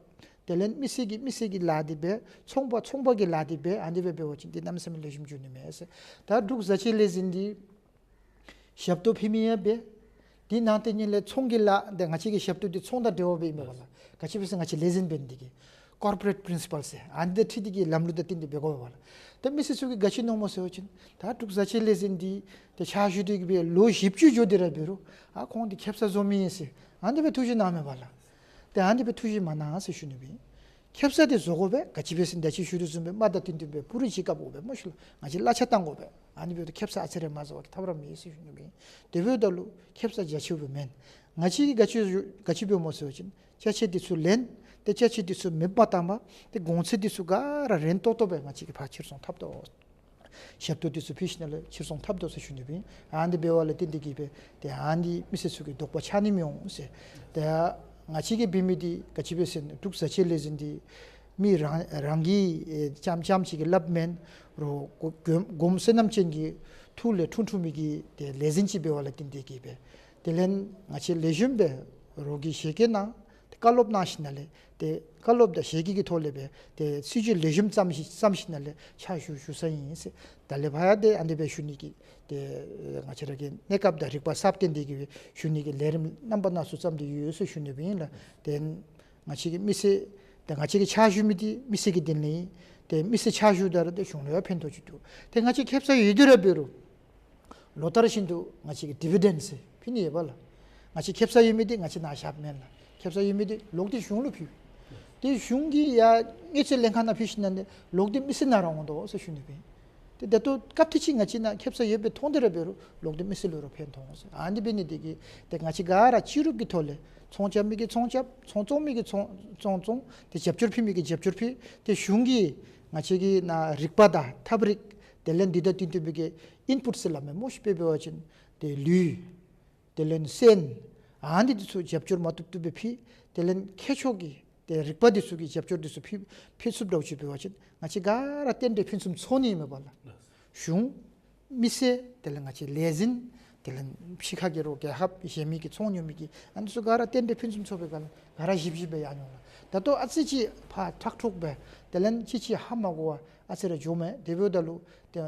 དེ་ལས་མི་སེར་གྱིས་མི་སེར་གྱི་ལཱ་འདི་འབད། ཚོང་པ་ཚོང་པ་གི་ལཱ་འདི་འབད། ཨ་ནི་སྦེ་འབད་བ་ཅིན་འདི་གནམ་མེད་ས་མེད་ལེགས་ཤོམ་འགྱོ་ནི་མས་ཟེར། ད་འབྲུག་བཟའ་སྤྱོད་ལས་འཛིན་འདི་ཞབས་ཏོག་ཕུལ་མི་ཡང་འབད། དེ་ནང་དེ་ཉིད་ལས་ཚོང་གི་ལཱ་འདི་ང་བཅས་ཀྱི་ཞབས་ཏོག་འདི་ཚོང་དང་འབྲེལ་བ་འབད་ཨིན་མས་པ་ལགས། ག་ཅི་སྦེ་ཟེར་ང་བཅས་ལས་འཛིན་འབད་ནི་དེ་གིས་ཀོར་པོ་རེཊ་པི་རིན་སི་པཱལ་ཟེར་ཨ་ནི་དང་འཁྲིལ་ཏེ་གིས་ལམ་ལུགས་དང་བསྟུན་ཏེ་འབད་དགོ་པས་པ་ལགས། ད་མི་སེར་ཚུ་གིས་ག་ཅི་མནོཝ་སྨོ་ཟེར་བ་ཅིན་ད་འབྲུག་བཟའ་སྤྱོད་ལས་འཛིན་འདི་ཏེ་ཕྱག་ཞུ་སྟེ་གིས་སྦེ་ལོ་བཞི་བཅུ་འགྱོ་སྟེ་ར་འབད་རུང་ཨ་ཁོང་འདི་ཁེ་སང་བཟོ་མི་ཨིན་ཟེར་ཨ་ནི་སྦེ་ཐུགས་བཞེད་གནངམ་མས་པ་ལགས། ཏེ་ཨ་ནི་སྦེ་ཐུགས་བཞེད་མ་གནང་ཟེར་ཞུ་ནི་སྦེ་ཨིན། ཁེ་སང་འདི་བཟོ་དགོ་པས། ག་ཅི་སྦེ་ཟེར་ད་ཅི་ཞུ་དོ་བཟུམ་སྦེ་དམག་དང་བསྟུན་ཏེ་སྦེ་སྤུ་རིས་ཅིག་བཀབ་དགོ་པས་སྨོ་ཤིག་ལགས། ང་བཅས་གླ་ཆ་བཏང་དགོ་པས། ཨ་ནི་འབདཝ་ད་ཁེ་སང་ཨ་ཙི་རེ་མ་བཟོ་བ་གིས་ཐབས་ར་མེད་ཟེར་ཞུ་ནི་སྦེ་ཨིན། དེ་འབདཝ་ད་ལུ་ཁེ་སང་རྒྱ་ཆེཝ་སྦེ་མེན། ང་བཅས་ཀྱིས་ག་ཅི་ག་ཅི་འབདཝ་སྨོ་ཟེར་བ་ཅིན་ཅ་ཆས་འདི་ཚུ་ལེན། ཏེ་ཅ་ཆས་འདི་ཚུ་མེདཔ་བཏང་པ། ཏེ་གོང་ཚད་འདི་ཚུ་ག་ར་རན་ཏོག་ཏོ་སྦེ་ང་བཅས་ཀྱིས་ཕར་ཕྱིར་ཚོང་འཐབ་དོ། ཞབས་ཏོག་འདི་ཚུ་ཕུལ་ཞིནམ་ལས་ཕྱིར་ཚོང་འཐབ་དོ་ཟེར་ཞུ་ནི་སྦེ་ཨིན། ཨ་ནི་འབདཝ་ལས་བརྟེན་ཏེ་གིས་སྦེ་ཏེ་ཨ་ནི་མི་སེར་ཚུ་གི་དོགས་པ་ཆགས་ནི་མི་འོང་ཟེར། ཏེ་ང་བཅས་ཀྱིས་འབད་མི་འདི་ག་ཅི་སྦེ་ཟེར་ན་འབྲུག་བཟའ་སྤྱོད་ལས་འཛིན་འདི་མི་རང་རང་གི་ཨེ་རྐྱངམ་རྐྱངམ་ཅིག་གི་ལཱ་མེན། རོགས་གོ་གོམ་བསོད་ནམས་ཅན་གྱི་ཐུགས་ལས་འཁྲུངས་འཁྲུངས་མི་གི་ཏེ་ལས་འཛིན་ཅིག་འབདཝ་ལས་བརྟེན་ཏེ་གིས་སྦེ་དེ་ལས་ང་བཅས་ལེགས་ཤོམ་སྦེ་རོགས་ཀྱིས་ཞལ་བཀོད་གནང་། ཏེ་བཀའ་སློབ་གནང་ཞིནམ་ལས་ཏེ་བཀའ་སློབ་དང་ཞལ་བཀོད་ཀྱི་ཐོག་ལས་སྦེ་ཏེ་སྲིད་བྱུས་ལེགས་ཤོམ་བརྩམས་ཞིནམ་ལས་ཕྱག་ཞུ་ཞུ་ས་ཨིན་ཟེར། ད་ལས་ཕར་ཡང་ཏེ་ཨ་ནི་སྦེ་ཞུ་ནི་གི་ཏེ་ང་བཅས་ར་གི་གནས་སྐབས་དང་རིག་པ་གསརཔ་བརྟེན་ཏེ་གིས་སྦེ་ཞུ་ནི་གི་ལས་རིམ་རྣམ་པ་སྣ་ཚོགས་བརྩམས་ཏེ་ཡོད་ཟེར་ཞུ་ནི་སྦེ་ཨིན་ལགས། ཏེ་ང་བཅས་ཀྱི་མི་སེར་ཏེ་ང་བཅས་ཀྱིས་ཕྱག་ཞུ་མི་འདི་མི་སེར་གྱི་དོན་ལུ་ཨིན། ཏེ་མི་སེར་ཕྱག་ཞུཝ་ད་ར་ཏེ་གཞུང་ལུ་ཡང་ཕན་ཐོགས་ཅིག་འདུག། ཏེ་ང་བཅས་ཁེ་སང་ཡོད་དེ་ར་འབད་རུང་ལོ་ལྟར་བཞིན་དུ་ང་བཅས་ཀྱིས་ཌི་བི་ཌེནཌ་ཟེར་ཕུལ་ནི་ཡོད་པ་ལགས། ང་བཅས་ཁེ་སང་ཡོད་མི་འདི་ང་བཅས་ནཱ་བཞགཔ་མེན་ལགས། ཁེ་སང་ཡོད་མི་འདི་ལོག་སྟེ་གཞུང་ལུ་ཕུལ། ཏེ་གཞུང་གིས་ཡར་དངུལ་རྩིས་ལྷན་ཁག་ནང་ཕུལ་ཞིནམ་ལས་ལོག་སྟེ་མི་སེར་ནང་ར་འོང་དོ་ཟེར་ཞུ་ནི་སྦེ་ཨིན། ཏེ་ད་ལྟོ་སྐབས་དེ་ཅིག་ང་བཅས་ནཱ་ཁེ་སང་ཡོདཔ་སྦེ་མཐོང་སྟེ་ར་འབད་རུང་ལོག་སྟེ་མི་སེར་ལུ་ར་ཕན་ཐོགས་ཟེར། ཨ་ནི་འབད་ནི་དེ་གིས་ཏེ་ང་བཅས་ག་ར་སྤྱི་རུབ་ཀྱི་ཐོག་ལས་ཚོང་རྐྱབ་མི་གིས་ཚོང་རྐྱབ། ཚོང་བཙོང་མི་གིས་ཚོང་ཚོང་བཙོང་། ཏེ་རྒྱབ་སྐྱོར་ཕུལ་མི་གིས་རྒྱབ་སྐྱོར་ཕུལ། ཏེ་གཞུང་གིས་ང་བཅས་ཀྱི་ནཱ་རིག་པ་དང་ཐབས་རིག་དེ་ལས་འདི་དང་བསྟུན་ཏེ་སྦེ་གི་ཨིན་པུཊ་ཟེར་སླབ་མི་མོ་ཤིག་དཔེ་འབད་བ་ཅིན་ཏེ་ལུད་དེ་ལས་སོན་ཨ་ནི་འདི་ཚུ་རྒྱབ་སྐྱོར་མ་བཏུབ་བཏུབ་སྦེ་ཕུལ། དེ་ལས་མཁས་མཆོག་གི་ཏེ་རིག་པ་འདི་ཚུ་གི་རྒྱབ་སྐྱོར་འདི་ཚུ་ཕུལ་ཕུལ་ཚུགསཔ་འདྲཝ་ཅིག་འབད་བ་ཅིན་ང་བཅས་ག་ར་རྟེན་འབྲེལ་ཕུན་སུམ་ཚོགས་ནི་ཨིན་མས་པ་ལགས། གཞུང་མི་སེར་དེ་ལས་ང་བཅས་ལས་འཛིན་དེ་ལས་ཕྱི་ཁ་གི་རོགས་རྒྱལ་ཁབ་གཞན་མི་གི་ཚོང་ཉོ་མི་གི་ཨ་ནི་ཚུ་ག་ར་རྟེན་འབྲེལ་ཕུན་སུམ་ཚོགས་པའི་སྒང་ལས་ག་ར་ཞིབ་ཞིབ་སྦེ་ཡར་འགྱོ་ལགས། ད་ལྟོ་ཨ་ཙི་ཅིག་ཕར་ཁྲག་ཁྲོག་སྦེ་དེ་ལས་ཅིག་ཅིག་ཧ་མ་གོ་བར་ཨ་ཙི་རེ་འགྱོཝ་མས། དེ་འབདཝ་ད་ལུ་ཏེ་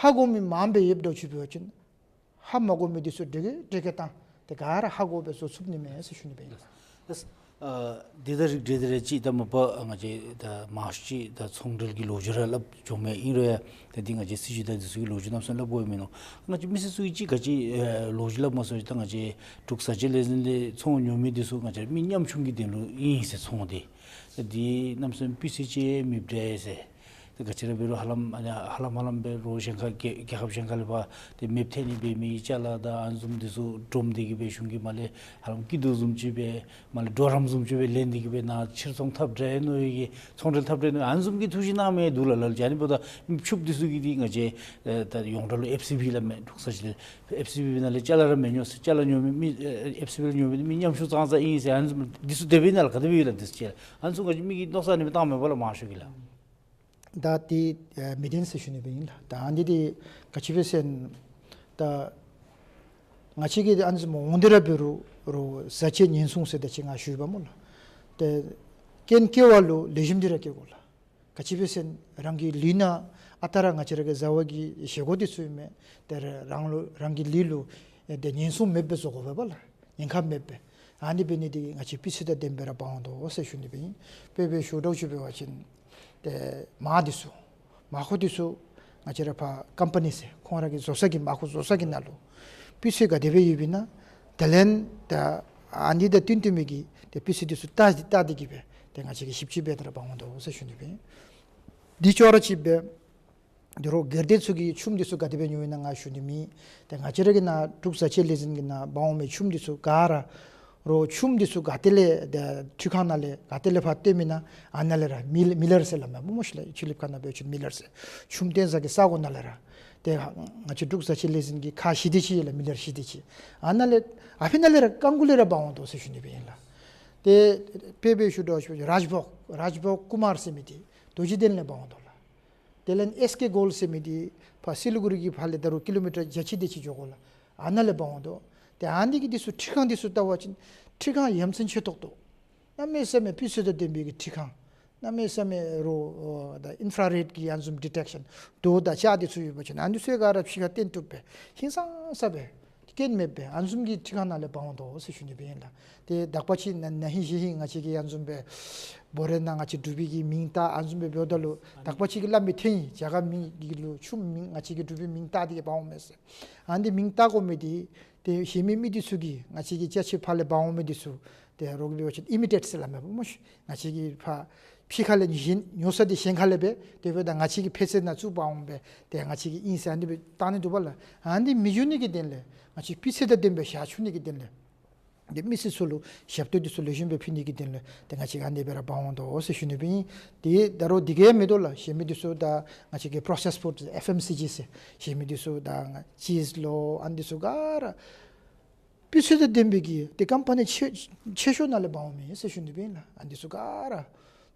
ཧ་གོ་མི་མངམ་སྦེ་ཡོདཔ་འདྲཝ་ཅིག་འབད་བ་ཅིན་ཧ་མ་གོ་མི་འདི་ཚུ་དེ་གིས་དེ་གིས་བཏང་ཏེ་ག་ར་ཧ་གོ་སྦེ་བཟོ་ཚུགས་ནི་མས་ཟེར་ཞུ་ནི་སྦེ་ཨིན། ལགས། ཨ་འདི་དང་རིགས་བསྒྲེས་ཏེ་ར་ཅིག་ད་མ་པ་ང་བཅས་ད་མང་ཤོས་ཅིག་ད་ཚོང་འབྲེལ་གྱི་ལོ་རྒྱུས་ར་སླབ་འགྱོཝ་མས། ཨིན་རུང་ཡང་ད་འདི་ང་བཅས་སྲིད་བྱུས་དང་འདི་ཚུ་གི་ལོ་རྒྱུས་གནམ་མེད་ས་མེད་སླབ་དགོཔ་མིན་ནུག། ང་བཅས་མི་སེར་ཚུ་གིས་ཅིག་ག་ཅི་ཨེ་ལོ་རྒྱུས་སླབ་སྨོ་ཟེར་བ་ཅིན་ད་ང་བཅས་འབྲུག་བཟའ་སྤྱོད་ལས་འཛིན་ལས་ཚོང་ཉོ་མི་འདི་ཚུ་ང་བཅས་མི་ཉམ་ཆུང་གི་དོན་ལུ་ཨིན་ཟེར། ཚོང་འདི་ད་འདི་གནམ་མེད་ས་མེད་སྤུས་ཚད་ཅིག་མེདཔ་འདྲས་ཟེར། ཏེ་ག་ཅི་ར་འབད་རུང་ཧ་ལམ་ཨ་ནི་ཧ་ལམ་ཧ་ལམ་སྦེ་རོགས་གཞན་ཁ་རྒྱལ་རྒྱལ་ཁབ་གཞན་ཁ་ལས་ཕར་ཏེ་མེདཔ་ཐལ་ནི་འབད་མི་ཅ་ལ་དང་ཨ་ནི་བཟུམ་འདི་ཚུ་སྒྲོམ་སྟེ་གིས་སྦེ་གཞུང་གིས་མར་ལས་ཧ་ལམ་སྐྱིད་སྡུག་བཟུམ་ཅིག་སྦེ་མར་ལས་གྲོགས་རམ་བཟུམ་ཅིག་སྦེ་ལེན་ཏེ་གིས་སྦེ་ནཱ་ཕྱིར་ཚོང་འཐབ་འདྲ་མནོ་བའི་གི་ཚོང་འབྲེལ་འཐབ་འདྲ་མནོ་ཨ་ནི་བཟུམ་གྱི་ཐུགས་བཞེད་གནང་མི་འདུག་ལགས། ལགས་ལགས། ཨ་ནི་འབདཝ་ད་མི་ཕྱུགཔོ་འདི་ཚུ་གིས་འདི་ང་བཅས་ཨེ་ད་ཡོངས་གྲགས་ལུ་ཨེཕ་སི་བི་སླབ་མས། འབྲུག་བཟའ་སྤྱོད་ཨེཕ་སི་བི་ནང་ལས་ཅ་ལ་ར་མི་ཉོ་ཟེར། ཅ་ལ་ཉོ་མི་མི་ཨེ་ཨེཕ་སི་བི་ལས་ཉོ་མི་མི་ཉམ་ཆུང་ཙང་ཙང་ཨིན་ཟེར། ཨ་ནི་བཟུམ་འདི་ཚུ་དེ་སྦེ་ཨིན་ན་ལགས། ག་དེ་སྦེ་ཡོད་ལགས། འདི་ཚུ་ཅིག་ཨ་ནི་ཚུ་ག་ཅི་མི་གིས་མནོ་བསམ་ཨ་ནི་སྦེ་བཏངམ་མས་པ་ལགས། མང་ཤོས་ཀྱིས་ལགས། ད་འདི་ཨེ་མི་བདེན་ཟེར་ཞུ་ནི་སྦེ་ཨིན་ལགས། ད་ཨ་ནི་འདི་ག་ཅི་སྦེ་ཟེར་ན་ད་ང་བཅས་ཀྱིས་ཨ་ནི་བཟུམ་འོང་སྟེ་ར་འབད་རུང་རོགས་བཟའ་སྤྱོད་ཉེན་སྲུང་ཟེར་ད་ཅི་ང་ཞུ་བ་སྨོ་ལགས། ཏེ་རྐྱེན་བཀལ་བ་ལུ་ལེགས་ཤོམ་འདི་ར་བཀལ་དགོ་ལགས། ག་ཅི་སྦེ་ཟེར་ན་རང་གི་ལུས་ནང་ཨ་རྟག་ར་ང་བཅས་ར་གི་བཟའ་བ་གི་བཞེས་སྒོ་འདི་ཚུ་ཨིན་མས། ཏེ་རང་ལུ་རང་གི་ལུས་ལུ་ཨེ་ཏེ་ཉེན་སྲུང་མེདཔ་སྦེ་བཟོ་དགོ་པས་པ་ལགས། ཉེན་ཁ་མེདཔ་སྦེ། ཨ་ནི་འབད་ནི་འདི་གིས་ང་བཅས་སྤུས་ཚད་དང་ལྡནམ་སྦེ་ར་འབག་འོང་དོ་ཟེར་ཞུ་ནི་སྦེ་ཨིན། དཔེ་སྦེ་ཞུ་དགོཔ་ཅིག་འབད་བ་ཅིན་ཏེ་མར་འདི་ཚུ་མར་ཁུ་འདི་ཚུ་ང་བཅས་ར་ཕར་ཀམ་པ་ནི་ཟེར་ཁོང་ར་གིས་བཟོ་ས་གི་མར་ཁུ་བཟོ་ས་གི་ནང་ལུ་སྤུས་ཚད་ག་དེ་སྦེ་ཡོདཔ་ཨིན་ན་དེ་ལས་ད་ཨ་ནི་དང་བསྟུན་ཏེ་མི་གི་ཏེ་སྤུས་ཚད་འདི་ཚུ་བལྟ་སྟེ་བལྟ་སྟེ་གིས་སྦེ་ཏེ་ང་བཅས་ཀྱིས་ཞིབ་དཔྱད་འབད་དེ་ར་འབག་འོང་དོ་ཟེར་ཞུ་ནི་སྦེ་ཨིན། འདི་ཅོག་ར་གཅིག་སྦེ་ དོ་རུང་སྒེར་སྡེ་ཚུ་གིས་ཆུམ་འདི་ཚུ་ག་དེ་སྦེ་ཉོ་ཡི་ན་ང་ཞུ་ནི་མེད། ཏེ་ང་བཅས་ར་གི་ནཱ་འབྲུག་བཟའ་ཆས་ལས་འཛིན་གྱི་ནང་འབག་འོང་མི་ཆུམ་འདི་ཚུ་ག་ར་རོགས་ཆུམ་འདི་ཚུ་ག་ཏེ་ལས་ཏེ་འཕྲུལ་ཁང་ནང་ལས་ག་ཏེ་ལས་ཕར་བཏོན་མི་ན་ཨ་ནཱ་ལས་ར་མི་མི་ལར་ཟེར་སླབ་མས་སྨོ་ཤིག་ལགས། ཆུ་ལེབ་ཁ་ནང་འབད་བ་ཅིན་མི་ལར་ཟེར། ཆུམ་བཏོན་ས་གི་ས་གོ་ནང་ལས་ར། ཏེ་ང་བཅས་འབྲུག་བཟའ་ཆས་ལས་འཛིན་གྱི་ཁ་ཞི་བདེ་ཅིག་ཡོད་ལགས། མི་ལར་ཞི་བདེ་ཅིག། ཨ་ནཱ་ལས་ཨ་ཕི་ནང་ལས་ར་རྐང་གུ་ལས་ར་འབག་འོང་དོ་ཟེར་ཞུ་ནི་སྦེ་ཨིན་ལགས། ཏེ་དཔེ་འབད་ཞུ་དོ་ཞུ་རཱཇ་བོག་རཱཇ་བོག་ཀུ་མར་ཟེར་མི་འདི་རྡོ་རྗེ་གདན་ལས་འབག་འོང་དོ་ལགས། དེ་ལས་ཨེས་ཀེ་གོལཌ་ཟེར་མི་འདི་ཕར་སི་ལི་གུ་རི་གི་ཕར་ལས་ད་རུང་ཀི་ལོ་མི་ཊར་བརྒྱ་ཅིག་དེ་ཅིག་འགྱོ་དགོ་ལགས། ཨ་ནཱ་ལས་འབག་འོང་དོ། ཏེ་ཨ་ནི་གི་འདི་ཚུ་འཕྲུལ་ཁང་འདི་ཚུ་བལྟ་བ་ཅིན་འཕྲུལ་ཁང་ཡ་མཚན་ཆེ་ཏོག་ཏོ། གནམ་མེད་ས་མེད་སྤུས་ཚད་དང་ལྡན་པའི་གི་འཕྲུལ་ཁང་། གནམ་མེད་ས་མེད་རོགས་ཨོ་ད་ཨིན་ཕ་ར་རེཌ་ཀྱི་ཨ་ནི་བཟུམ་ཌི་ཊེག་ཤཱན་དོ་དང་ལྕགས་འདི་ཚུ་ཡོད་པ་ཅིན་ཨ་ནི་ཚུ་ག་ར་ཕྱི་ཁར་བཏོན་བཏུབ་པས། ཧིང་སངས་ས་སྦེ་སྐྱོན་མེད་པའི་ཨ་ནི་བཟུམ་གྱི་འཕྲུལ་ཁང་ནང་ལས་འབག་འོང་དོ་ཟེར་ཞུ་ནི་སྦེ་ཨིན་ལགས། ཏེ་དག་པ་ཅིག་ན་ན་ཧིང་གཞེས་ཧིང་ང་བཅས་ཀྱིས་ཨ་ནི་བཟུམ་སྦེ་འབོ་རའི་ནང་ང་བཅས་འབྲུག་པའི་གི་མིང་བཏགས་ཨ་ནི་བཟུམ་སྦེ་འབདཝ་ད་ལུ་དག་པ་ཅིག་གིས་སླབ་མི་ཐོན་ཡི། རྒྱ་གར་མི་གི་ལུ་ཆུམ་མིང་ང་བཅས་ཀྱིས་འབྲུག་པའི་མིང་བཏགས་ཏེ་གིས་འབག་འོང་མས་ཟེར། ཨ་ནི་འདི་མིང་བཏགས་དགོ་མི་འདི་ཏེ་གཞན་མི་མི་འདི་ཚུ་གིས་ང་བཅས་ཀྱི་ཅ་ཆས་ཕར་ལས་འབག་འོང་མི་འདི་ཚུ་ཏེ་རོགས་ཀྱིས་འབད་བ་ཅིན་ཨི་མི་ཊེཊ་ཟེར་སླབ་མས་སྨོ་ཤིག། ང་བཅས་ཀྱིས་ཕར་ཕྱི་ཁ་ལས་གཞན་ཉོ་ས་འདི་གཞན་ཁ་ལས་སྦེ་དེ་འབདཝ་ད་ང་བཅས་ཀྱིས་ཕྱག་ཚད་ནང་བཙུགས་འབག་འོང་སྦེ་ཏེ་ང་བཅས་ཀྱི་ཨིན་ཟེར་ཨ་ནི་སྦེ་བཏང་ནི་འདུག་པ་ལགས། ཨ་ནི་འདི་མི་འགྱོ་ནི་གི་དོན་ལས་ང་བཅས་སྤུས་ཚད་དང་ལྡན་པའི་ཞག་ཚུད་ནི་གི་དོན་ལས་ཏེ་མི་སེར་ཚུ་ལུ་ཞབས་ཏོག་འདི་ཚུ་ལེགས་ཤོམ་སྦེ་ཕུལ་ནི་གི་དོན་ལས་ཏེ་ང་བཅས་ཨ་ནི་སྦེ་ར་འབག་འོང་དོ་ཟེར་ཞུ་ནི་སྦེ་ཨིན། ཏེ་ད་རུང་འདི་གིས་མི་དོ་ལགས། གཞན་མི་འདི་ཚུ་ད་ང་བཅས་ཀྱི་པྲོ་སེསཌ་ཕུཌ་ཨེཕ་ཨེམ་སི་ཇི་ཟེར་གཞན་མི་འདི་ཚུ་ད་ང་ཅིསི་ལོ་ཨ་ནི་འདི་ཚུ་ག་ར་སྤུས་ཚད་དང་ལྡན་པའི་གི་ཏེ་ཀམ་པ་ནི་ཆེ་ཆེ་ཤོས་ནང་ལས་འབག་འོང་མི་ཟེར་ཞུ་ནི་སྦེ་ཨིན་ལགས། ཨ་ནི་འདི་ཚུ་ག་ར་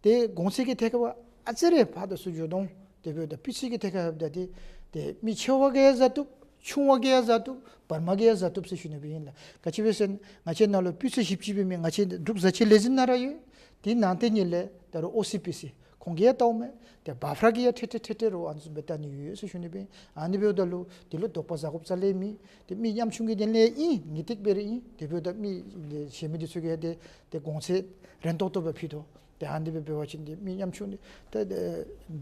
ཏེ་གོང་ཚད་ཀྱི་ཐད་ཁར་བ་ཨ་ཙི་རེ་ཕར་དང་ཚུར་འགྱོ་དོ། དེ་འབདཝ་ད་སྤུས་ཚད་ཀྱི་ཐད་ཁར་འབདཝ་ད་ཏེ་ཏེ་མི་ཆེ་བ་གིས་ཡང་བཟའ་བཏུབ། ཆུང་བ་གིས་ཡང་བཟའ་བཏུབ། བར་མ་གིས་ཡང་བཟའ་བཏུབ་ཟེར་ཞུ་ནི་སྦེ་ཨིན་ལགས། ག་ཅི་སྦེ་ཟེར་ན་ང་བཅས་ནང་ལུ་སྤུས་ཚད་ཞིབ་དཔྱད་འབད་མི་ང་བཅས་འབྲུག་བཟའ་ཆས་ལས་འཛིན་ནང་ར་ཡོད། དེ་ནང་དེ་ཉིད་ལས་ད་རུང་ཨོ་སི་པི་སི་ཁོང་གིས་ཡང་བལྟཝ་མས། ཏེ་བཱཕ་ར་གིས་ཡང་ཁྲིད་ཁྲིད་ཁྲིད་ཁྲིད་རོགས་ཨ་ནི་བཟུམ་སྦེ་བལྟ་ནི་ཡོད་ཟེར་ཞུ་ནི་སྦེ་ཨིན། ཨ་ནི་འབདཝ་ད་ལུ་དེ་ལུ་དོགས་པ་ཟ་དགོཔ་རྩ་ལས་མེད། ཏེ་མི་ཉམ་ཆུང་གི་དོན་ལས་ཨིན། ངེས་ཏིག་སྦེ་ར་ཨིན། དེ་འབདཝ་ད་མི་གཞན་མི་འདི་ཚུ་གིས་ཏེ་ཏེ་གོང་ཚད་རན་ཏོག་ཏོ་སྦེ་ཕུལ་དོ། ཏེ་ཨ་ནི་སྦེ་འབད་བ་ཅིན་ཏེ་མི་ཉམ་ཆུང་འདི་ཏེ་ཏེ་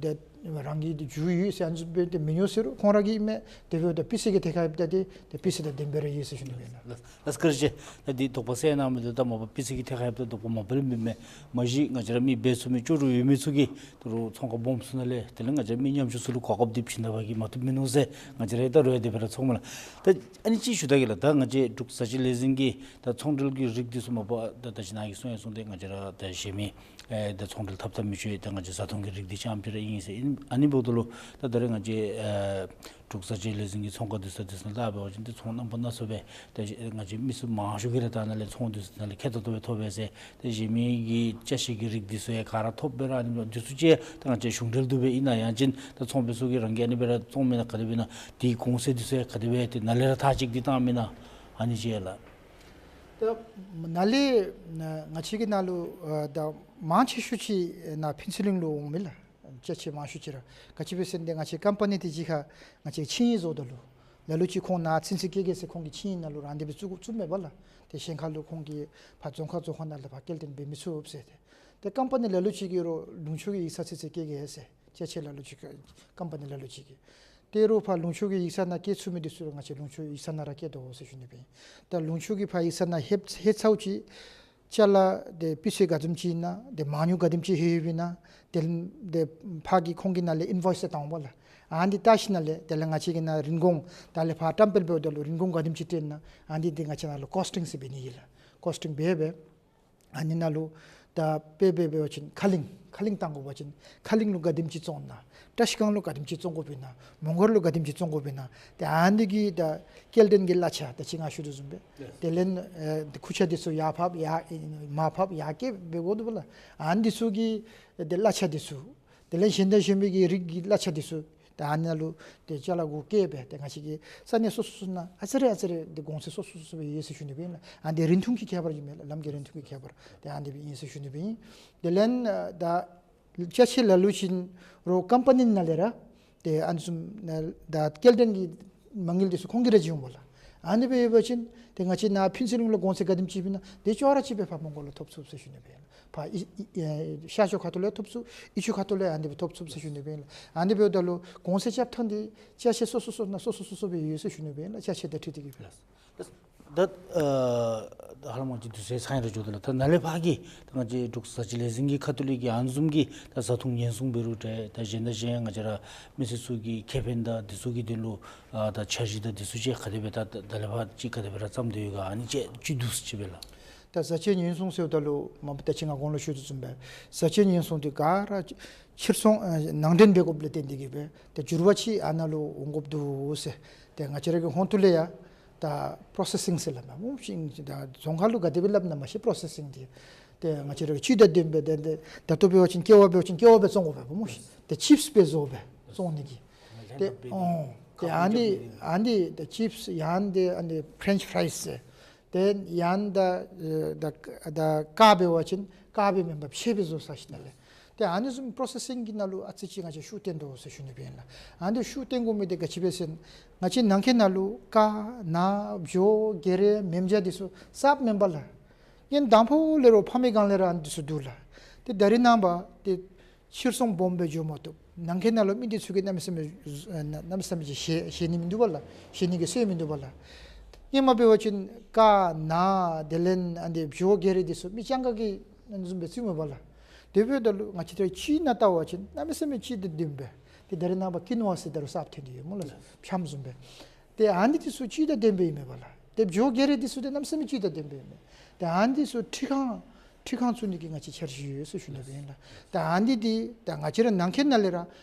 ཏེ་རང་གི་ཏེ་རྒྱུ་ཡོད་ཟེར་ཨ་ནི་སྦེ་ཏེ་མི་ཉོ་ཟེར་རུང་ཁོང་ར་གིས་ཨིན་མས། དེ་འབདཝ་ད་སྤུས་ཚད་ཀྱི་ཐད་ཁར་འབདཝ་ད་ཏེ་ཏེ་སྤུས་ཚད་དང་ལྡནམ་སྦེ་ར་ཡོད་ཟེར་ཞུ་ནི་སྦེ་ཨིན་ལགས། ལགས་སོ་བཀའ་དྲིན་ཆེ། ད་འདི་དོགས་པ་སེལ་གནང་མི་འདི་ད་མ་པ་སྤུས་ཚད་ཀྱི་ཐད་ཁར་འབདཝ་ད་དོགས་པ་མ་པ་ལས་མེད་མས། མ་གཞི་ང་བཅས་ར་མི་འབད་ཚུགས་མི་ལྕོགས་གྲུབ་ཡོད་མི་ཚུ་གིས་ད་རུང་ཚོང་ཁང་སྦོམ་ཚུ་ནང་ལས་དེ་ལས་ང་བཅས་ར་མི་ཉམ་ཆུང་ཚུ་ལུ་གོ་སྐབས་འདི་བྱིན་ད་པ་གིས་མ་བཏུབ་མིན་ནུག་ཟེར་ང་བཅས་ར་ད་རུང་ཡང་དེ་སྦེ་ར་ཚོརཝ་མས་ལགས། ད་ཨ་ནི་ཅིག་ཞུ་ད་གེ་ལགས། ད་ང་བཅས་འབྲུག་བཟའ་ཆས་ལས་འཛིན་གྱི་ད་ཚོང་འབྲེལ་གྱི་རིགས་འདི་ཚུ་མ་པ་ད་ད་ཅི་ནཱ་གིས་གསུངས་ཡང་གསུངས་ཏེ་ང་བཅས་ར་ད་གཞན་མི་ཨེ་ད་ཚོང་འབྲེལ་འཐབ་འཐབ་མི་ཚུ་ད་ང་བཅས་བཟའ་འཐུང་གི་རིགས་འདི་རྐྱངམ་ཅིག་ར་ཨིན་ཟེར་ཨིན། ཨ་ནི་འབདཝ་ད་ལུ་ད་ད་རེས་ང་བཅས་ཨེ་འབྲུག་བཟའ་ཆས་ལས་འཛིན་གྱི་ཚོང་ཁང་འདི་ཚུ་འདི་ཚུ་ནང་ལྷོདཔ་འབད་བ་ཅིན་ཏེ་ཚོང་རྣམ་པ་སྣ་ཚོགས་སྦེ་ད་ང་བཅས་མི་སེར་མང་ཤོས་ཀྱིས་ར་ད་ནཱ་ལས་ཚོང་འདི་ཚུ་ནང་ལས་ཁེ་ཏོག་ཏོ་སྦེ་ཐོབ་པས་ཟེར། ཏེ་གཞན་མི་གི་ཅ་ཆས་ཀྱི་རིགས་འདི་ཚུ་ཡང་ག་ར་ཐོབ་པས་ར། ཨ་ནི་འདི་ཚུ་ཅིག་ད་ང་བཅས་གཞུང་འབྲེལ་འདུག་པས། ཨིན་ན་ཡང་ཅིན་ད་ཚོང་པ་ཚུ་གིས་རང་གིས་ཨ་ནི་སྦེ་ར་བཙོང་མེན་ན་ག་དེ་སྦེ་ཨིན་ན། དེའི་གོང་ཚད་འདི་ཚུ་ཡང་ག་དེ་སྦེ་ཏེ་ནཱ་ལས་ར་ཐག་གཅིག་འདི་བཏང་མེན་ན། ཨ་ནི་ཅིག་ལགས། ད་ནཱ་ལས་ང་བཅས་ཀྱི་ནང་ལུ་ཨ་ད་མང་ཆེ་ཤོས་ཅིག་ནཱ་ཕུན་ཚོགས་གླིང་ལུ་འོང་མི་ལགས། ཅ་ཆས་མང་ཤོས་ཅིག་ར་ག་ཅི་སྦེ་ཟེར་ན་ཏེ་ང་བཅས་ཀམ་པ་ནི་འདི་གཅིག་ཁར་ང་བཅས་ཆིངས་ཡིག་བཟོཝ་ད་ལུ་ལ་ལུ་ཅིག་ཁོང་ནཱ་ཚུན་ཚོད་བསྐྱལ་གེ་ཟེར་ཁོང་གི་ཆིངས་ཡིག་ནང་ལུ་ར་ཨ་ནི་སྦེ་བཙུགས་བཙུགསཔ་མས་པ་ལགས། ཏེ་གཞན་ཁར་ལུ་ཁོང་གིས་ཕར་རྫོང་ཁག་རྫོང་ཁག་ནང་ལས་ཕར་སྐྱེལ་འདྲེན་འབད་མི་ཚུགས་ཟེར་ཏེ། ཏེ་ཀམ་པ་ནི་ལ་ལུ་ཅིག་གིས་རོགས་ལུང་ཕྱོགས་ཀྱི་ཡིག་ཚང་ཚུན་ཚོད་བསྐྱལ་གེ་ཟེར། ཅ་ཆས་ལ་ལུ་ཅིག་ཀམ་པ་ནི་ལ་ལུ་ཅིག་གིས། ཏེ་རོགས་ཕར་ལུང་ཕྱོགས་ཀྱི་ཡིག་ཚང་ནང་བསྐྱལ་ཚུགས་མི་འདི་ཚུ་ར་ང་བཅས་ལུང་ཕྱོགས་ཡིག་ཚང་ནང་ར་བསྐྱལ་དོ་ཟེར་ཞུ་ནི་སྦེ་ཨིན། ད་ལུང་ཕྱོགས་ཀྱི་ཕར་ཡིག་ཚང་ནང་ལྷོད་ལྷོད་ཚརཝ་ཅིག་ཅ་ལ་འདི་སྤུས་ཚད་ག་བཟུམ་ཅིག་ཨིན་ན། འདི་མང་ཉུང་ག་དེམ་ཅིག་ལྷོད་ཡོདཔ་ཨིན་ན། དེ་ལས་འདི་ཕར་གྱི་ཁོང་གི་ནང་ལས་ཨིན་ཝོའིསི་བཏང་འོང་པ་ལགས། ཨ་ནི་བལྟ་ཞིནམ་ལས་དེ་ལས་ང་བཅས་ཀྱི་ནང་རིན་གོང་ད་ལས་ཕར་བཀྲམ་སྤེལ་འབདཝ་ད་ལུ་རིན་གོང་ག་དེམ་ཅིག་སྤྲོད་ན། ཨ་ནི་འདི་ང་བཅས་ནང་ལུ་ཀོསི་ཊིང་ཟེར་འབད་ནི་ཨིན་ལགས། ཀོསི་ཊིང་འབད་སྦེ་ཨ་ནི་ནང་ལུ་ད་དཔེ་འབད་འབད་བ་ཅིན་ཁ་གླིང་ཁ་གླིང་བཏང་དགོ་པ་ཅིན་ཁ་གླིང་ལུ་ག་དེམ་ཅིག་བཙོང་ན། བཀྲ་ཤིས་སྒང་ལུ་ག་དེམ་ཅིག་བཙོང་དགོཔ་ཨིན་ན། མོང་སྒར་ལུ་ག་དེམ་ཅིག་བཙོང་དགོཔ་ཨིན་ན། ཏེ་ཨ་ནི་གི་ད་སྐྱེལ་འདྲེན་གྱི་གླ་ཆ་ད་ཅི་ང་ཞུ་དོ་བཟུམ་སྦེ། ཡེས། དེ་ལས་ཨེ་ཁུར་ཆ་འདི་ཚུ་ཡར་ཕབ་ཡར་མར་ཕབ་ཡར་བསྐྱལ་འབད་དགོ་འདུག་པ་ལགས། ཨ་ནི་འདི་ཚུ་གི་ཏེ་གླ་ཆ་འདི་ཚུ། དེ་ལས་གཞན་དང་གཞན་མི་གི་རིགས་ཀྱི་གླ་ཆ་འདི་ཚུ། ད་ཨ་ནཱ་ལུ་ཏེ་ཅ་ལ་གུ་བཀལ་སྦེ་ཏེ་ང་བཅས་ཀྱི་ས་གནས་སོ་སོ་སོ་ནང་ཨ་ཙི་རེ་ཨ་ཙི་རེ་ཏེ་གོང་ཚད་སོ་སོ་སོ་སོ་སྦེ་ཡོད་ཟེར་ཞུ་ནི་སྦེ་ཨིན་ལགས། ཨ་ནི་འདི་རིན་ཐུང་གི་ཁྱད་པར་ཨིན་མས་ལགས། ལམ་གྱི་རིན་ཐུང་གི་ཁྱད་པར་ཏེ་ཨ་ནི་སྦེ་ཨིན་ཟེར་ཞུ་ནི་སྦེ་ཨིན། དེ་ལས་ད་ཅ་ཆས་ལ་ལུ་ཅིག་རོགས་ཀམ་པ་ནི་ནང་ལས་ར་ཏེ་ཨ་ནི་བཟུམ་ནང་ད་སྐྱེལ་འདྲེན་གྱི་མ་དངུལ་འདི་ཚུ་ཁོང་གིས་ར་བྱིན་འོང་པ་ལགས། ཨ་ནི་སྦེ་ཡོད་པ་ཅིན་ཏེ་ང་བཅས་ནཱ་ཕུན་ཚོགས་གླིང་ལུ་གོང་ཚད་ག་དེམ་ཅིག་ཨིན་ན་དེ་ཅོག་ར་ཅིག་སྦེ་ཕར་མོང་སྒར་ལུ་ཐོབ་ཚུགས་ཟེར་ཞུ་ནི་སྦེ་ཨིན་ལགས། ཕར་ཨི་ཨི་ཨེ་ཤར་ཕྱོགས་ཁ་ཐུག་ལས་ཐོབ་ཚུགས། ཡུལ་ཕྱོགས་ཁ་ཐུག་ལས་ཨ་ནི་སྦེ་ཐོབ་ཚུགས་ཟེར་ཞུ་ནི་སྦེ་ཨིན་ལགས། ཨ་ནི་འབདཝ་ད་ལུ་གོང་ཚད་རྐྱབ་ཐངས་འདི་ཅ་ཆས་སོ་སོ་སོ་ནང་སོ་སོ་སོ་སོ་སྦེ་ཡོད་ཟེར་ཞུ་ནི་སྦེ་ཨིན་ལགས། ཅ་ཆས་དང་འཁྲིལ་ཏེ་གིས་སྦེ། ལགས། ད་ཨ་ཧ་ལམ་ང་བཅས་དུས་ཚོད་ཚང་ར་འགྱོ་དོ་ལགས། ད་ནཱ་ལས་ཕར་གྱི་ད་ང་བཅས་འབྲུག་བཟའ་བཅའ་ལས་འཛིན་གྱི་ཁ་ཐུག་ལས་ཀྱི་ཨ་ནི་བཟུམ་གྱི་ད་བཟའ་འཐུང་ཉེན་སྲུང་འབད་རུང་འདྲ། ད་གཞན་དང་གཞན་ཡང་ང་བཅས་ར་མི་སེར་ཚུ་གི་ཁེ་ཕན་དང་འདི་ཚུ་གི་དོན་ལུ་ཨ་ད་འཆར་གཞི་དང་འདི་ཚུ་ཅིག་ག་དེ་སྦེ་ད་ད་ལས་ཕར་ཅིག་ག་དེ་སྦེ་ར་བརྩམས་ཏེ་ཡོད་ག། ཨ་ནི་ཅིག་ཅིག་བསྡུ་ཅིག་སྦེ་ལགས། ད་བཟའ་བཅའ་ཉེན་སྲུང་ཟེརཝ་ད་ལུ་མ་པ་ད་ཅི་ང་གོང་ལུ་ཞུ་དོ་བཟུམ་སྦེ་བཟའ་བཅའ་ཉེན་སྲུང་འདི་ག་ར་ཕྱིར་ཚོང་ཨ་ནང་འདྲེན་འབད་དགོཔ་ལས་བརྟེན་ཏེ་གིས་སྦེ་ད་འགྱུར་བ་ཅིག་ཨ་ནཱ་ལུ་འོང་དགོཔ་འདུག་ཟེར། ཏེ་ང་བཅས་ར་གི་ཧོང་ཐུག་ལས་ཡང་ད་པོརོ་སེ་སིང་ཟེར་སླབ་མས་སྨོ་ཤིག། ད་རྫོང་ཁ་ལུ་ག་དེ་སྦེ་སླབ་ན་མ་ཤེས། པོརོ་སེ་སིང་འདི་ཏེ་ང་བཅས་ར་གི་ཅིག་ད་དེ་སྦེ་ཏེ་ད་ལྟོ་འབད་བ་ཅིན་ཀེ་བ་འབད་བ་ཅིན་ཀེ་བ་སྦེ་བཙོང་དགོ་པས་སྨོ་ཤིག། ཏེ་ཅིབས་སྦེ་བཟོ་སྦེ་བཙོང་ནི་གི། ཏེ་ཨོ་ཏེ་ཨ་ནི་ཨ་ནི་ཏེ་ཅིབས་ཡང་ཏེ་ཨ་ནི་ཕེ་རེནཆ་ཕེ་རའིས་ཟེར། ཏེ་ཡང་ད་ད་ད་ཀར་འབད་བ་ཅིན་ཀར་སྦེ་མེན་པར་ཕྱེ་སྦེ་བཟོ་ས་ཅིག་ནང་ལས། ཏེ་ཨ་ནི་བཟུམ་པོརོ་སེ་སིང་གི་ནང་ལུ་ཨ་ཙི་ཅིག་ང་བཅས་ཤུགས་བཏོན་དོ་ཟེར་ཞུ་ནི་སྦེ་ཨིན་ལགས། ཨ་ནི་ཤུགས་བཏོན་དགོ་མི་འདི་ག་ཅི་སྦེ་ཟེར་ན་ང་བཅས་ནང་འཁོད་ནང་ལུ་ཀར་ནཱ་བྱོ་གེ་རེ་མེམ་བྱ་འདི་ཚུ་གསརཔ་མེན་པས་ལགས། སྔོན་དང་ཕུ་ལས་རོགས་ཕམ་པའི་སྒང་ལས་ར་ཨ་ནི་འདི་ཚུ་འདུག་ལགས། ཏེ་ད་རིས་ནངས་པ་ཏེ་ཕྱིར་ཚོང་སྦོམ་སྦེ་འགྱོ་མ་བཏུབ། ནང་འཁོད་ནང་ལུ་མི་འདི་ཚུ་གིས་གནམ་མེད་ས་མེད་གནམ་མེད་ས་མེད་ཅིག་བཞེས་བཞེས་ནི་མིན་འདུག་པ་ལགས། བཞེས་ནི་གི་སྲོལ་མིན་འདུག་པ་ལགས། སྔོན་མ་འབད་བ་ཅིན་ཀར་ནཱ་དེ་ལས་ཨ་ནི་བྱོ་གེ་རེ་འདི་ཚུ་མི་སྤྱང་ཀ་གིས་ཨ་ནི་བཟུམ་སྦེ་བཙུགས་མས་པ་ལགས། དེ་འབདཝ་ད་ལུ་ང་བཅས་ར་ཅིག་ནང་བལྟ་བ་ཅིན་གནམ་མེད་ས་མེད་ཅིག་དང་ལྡནམ་སྦེ། ཏེ་ད་རིས་ནངས་པ་ཀིན་ཝ་ཟེར་ད་རུང་གསརཔ་ཐོན་ཏེ་ཡོད་སྨོ་ལགས། ཕྱམ་བཟུམ་སྦེ། ཏེ་ཨ་ནི་འདི་ཚུ་ཅིག་དང་ལྡནམ་སྦེ་ཨིན་མས་པ་ལགས། ཏེ་བྱོ་གེ་རེ་འདི་ཚུ་ཏེ་གནམ་མེད་ས་མེད་ཅིག་དང་ལྡནམ་སྦེ་ཨིན་མས། ཏེ་ཨ་ནི་འདི་ཚུ་འཕྲུལ་ཁང་འཕྲུལ་ཁང་བཙུགས་ནི་གི་ང་བཅས་འཆར་གཞི་ཡོད་ཟེར་ཞུ་ནི་སྦེ་ཨིན་ལགས། ཏེ་ཨ་ནི་འདི་ཏེ་ང་བཅས་ར་ནང་འཁོད་ནང་ལས་ར་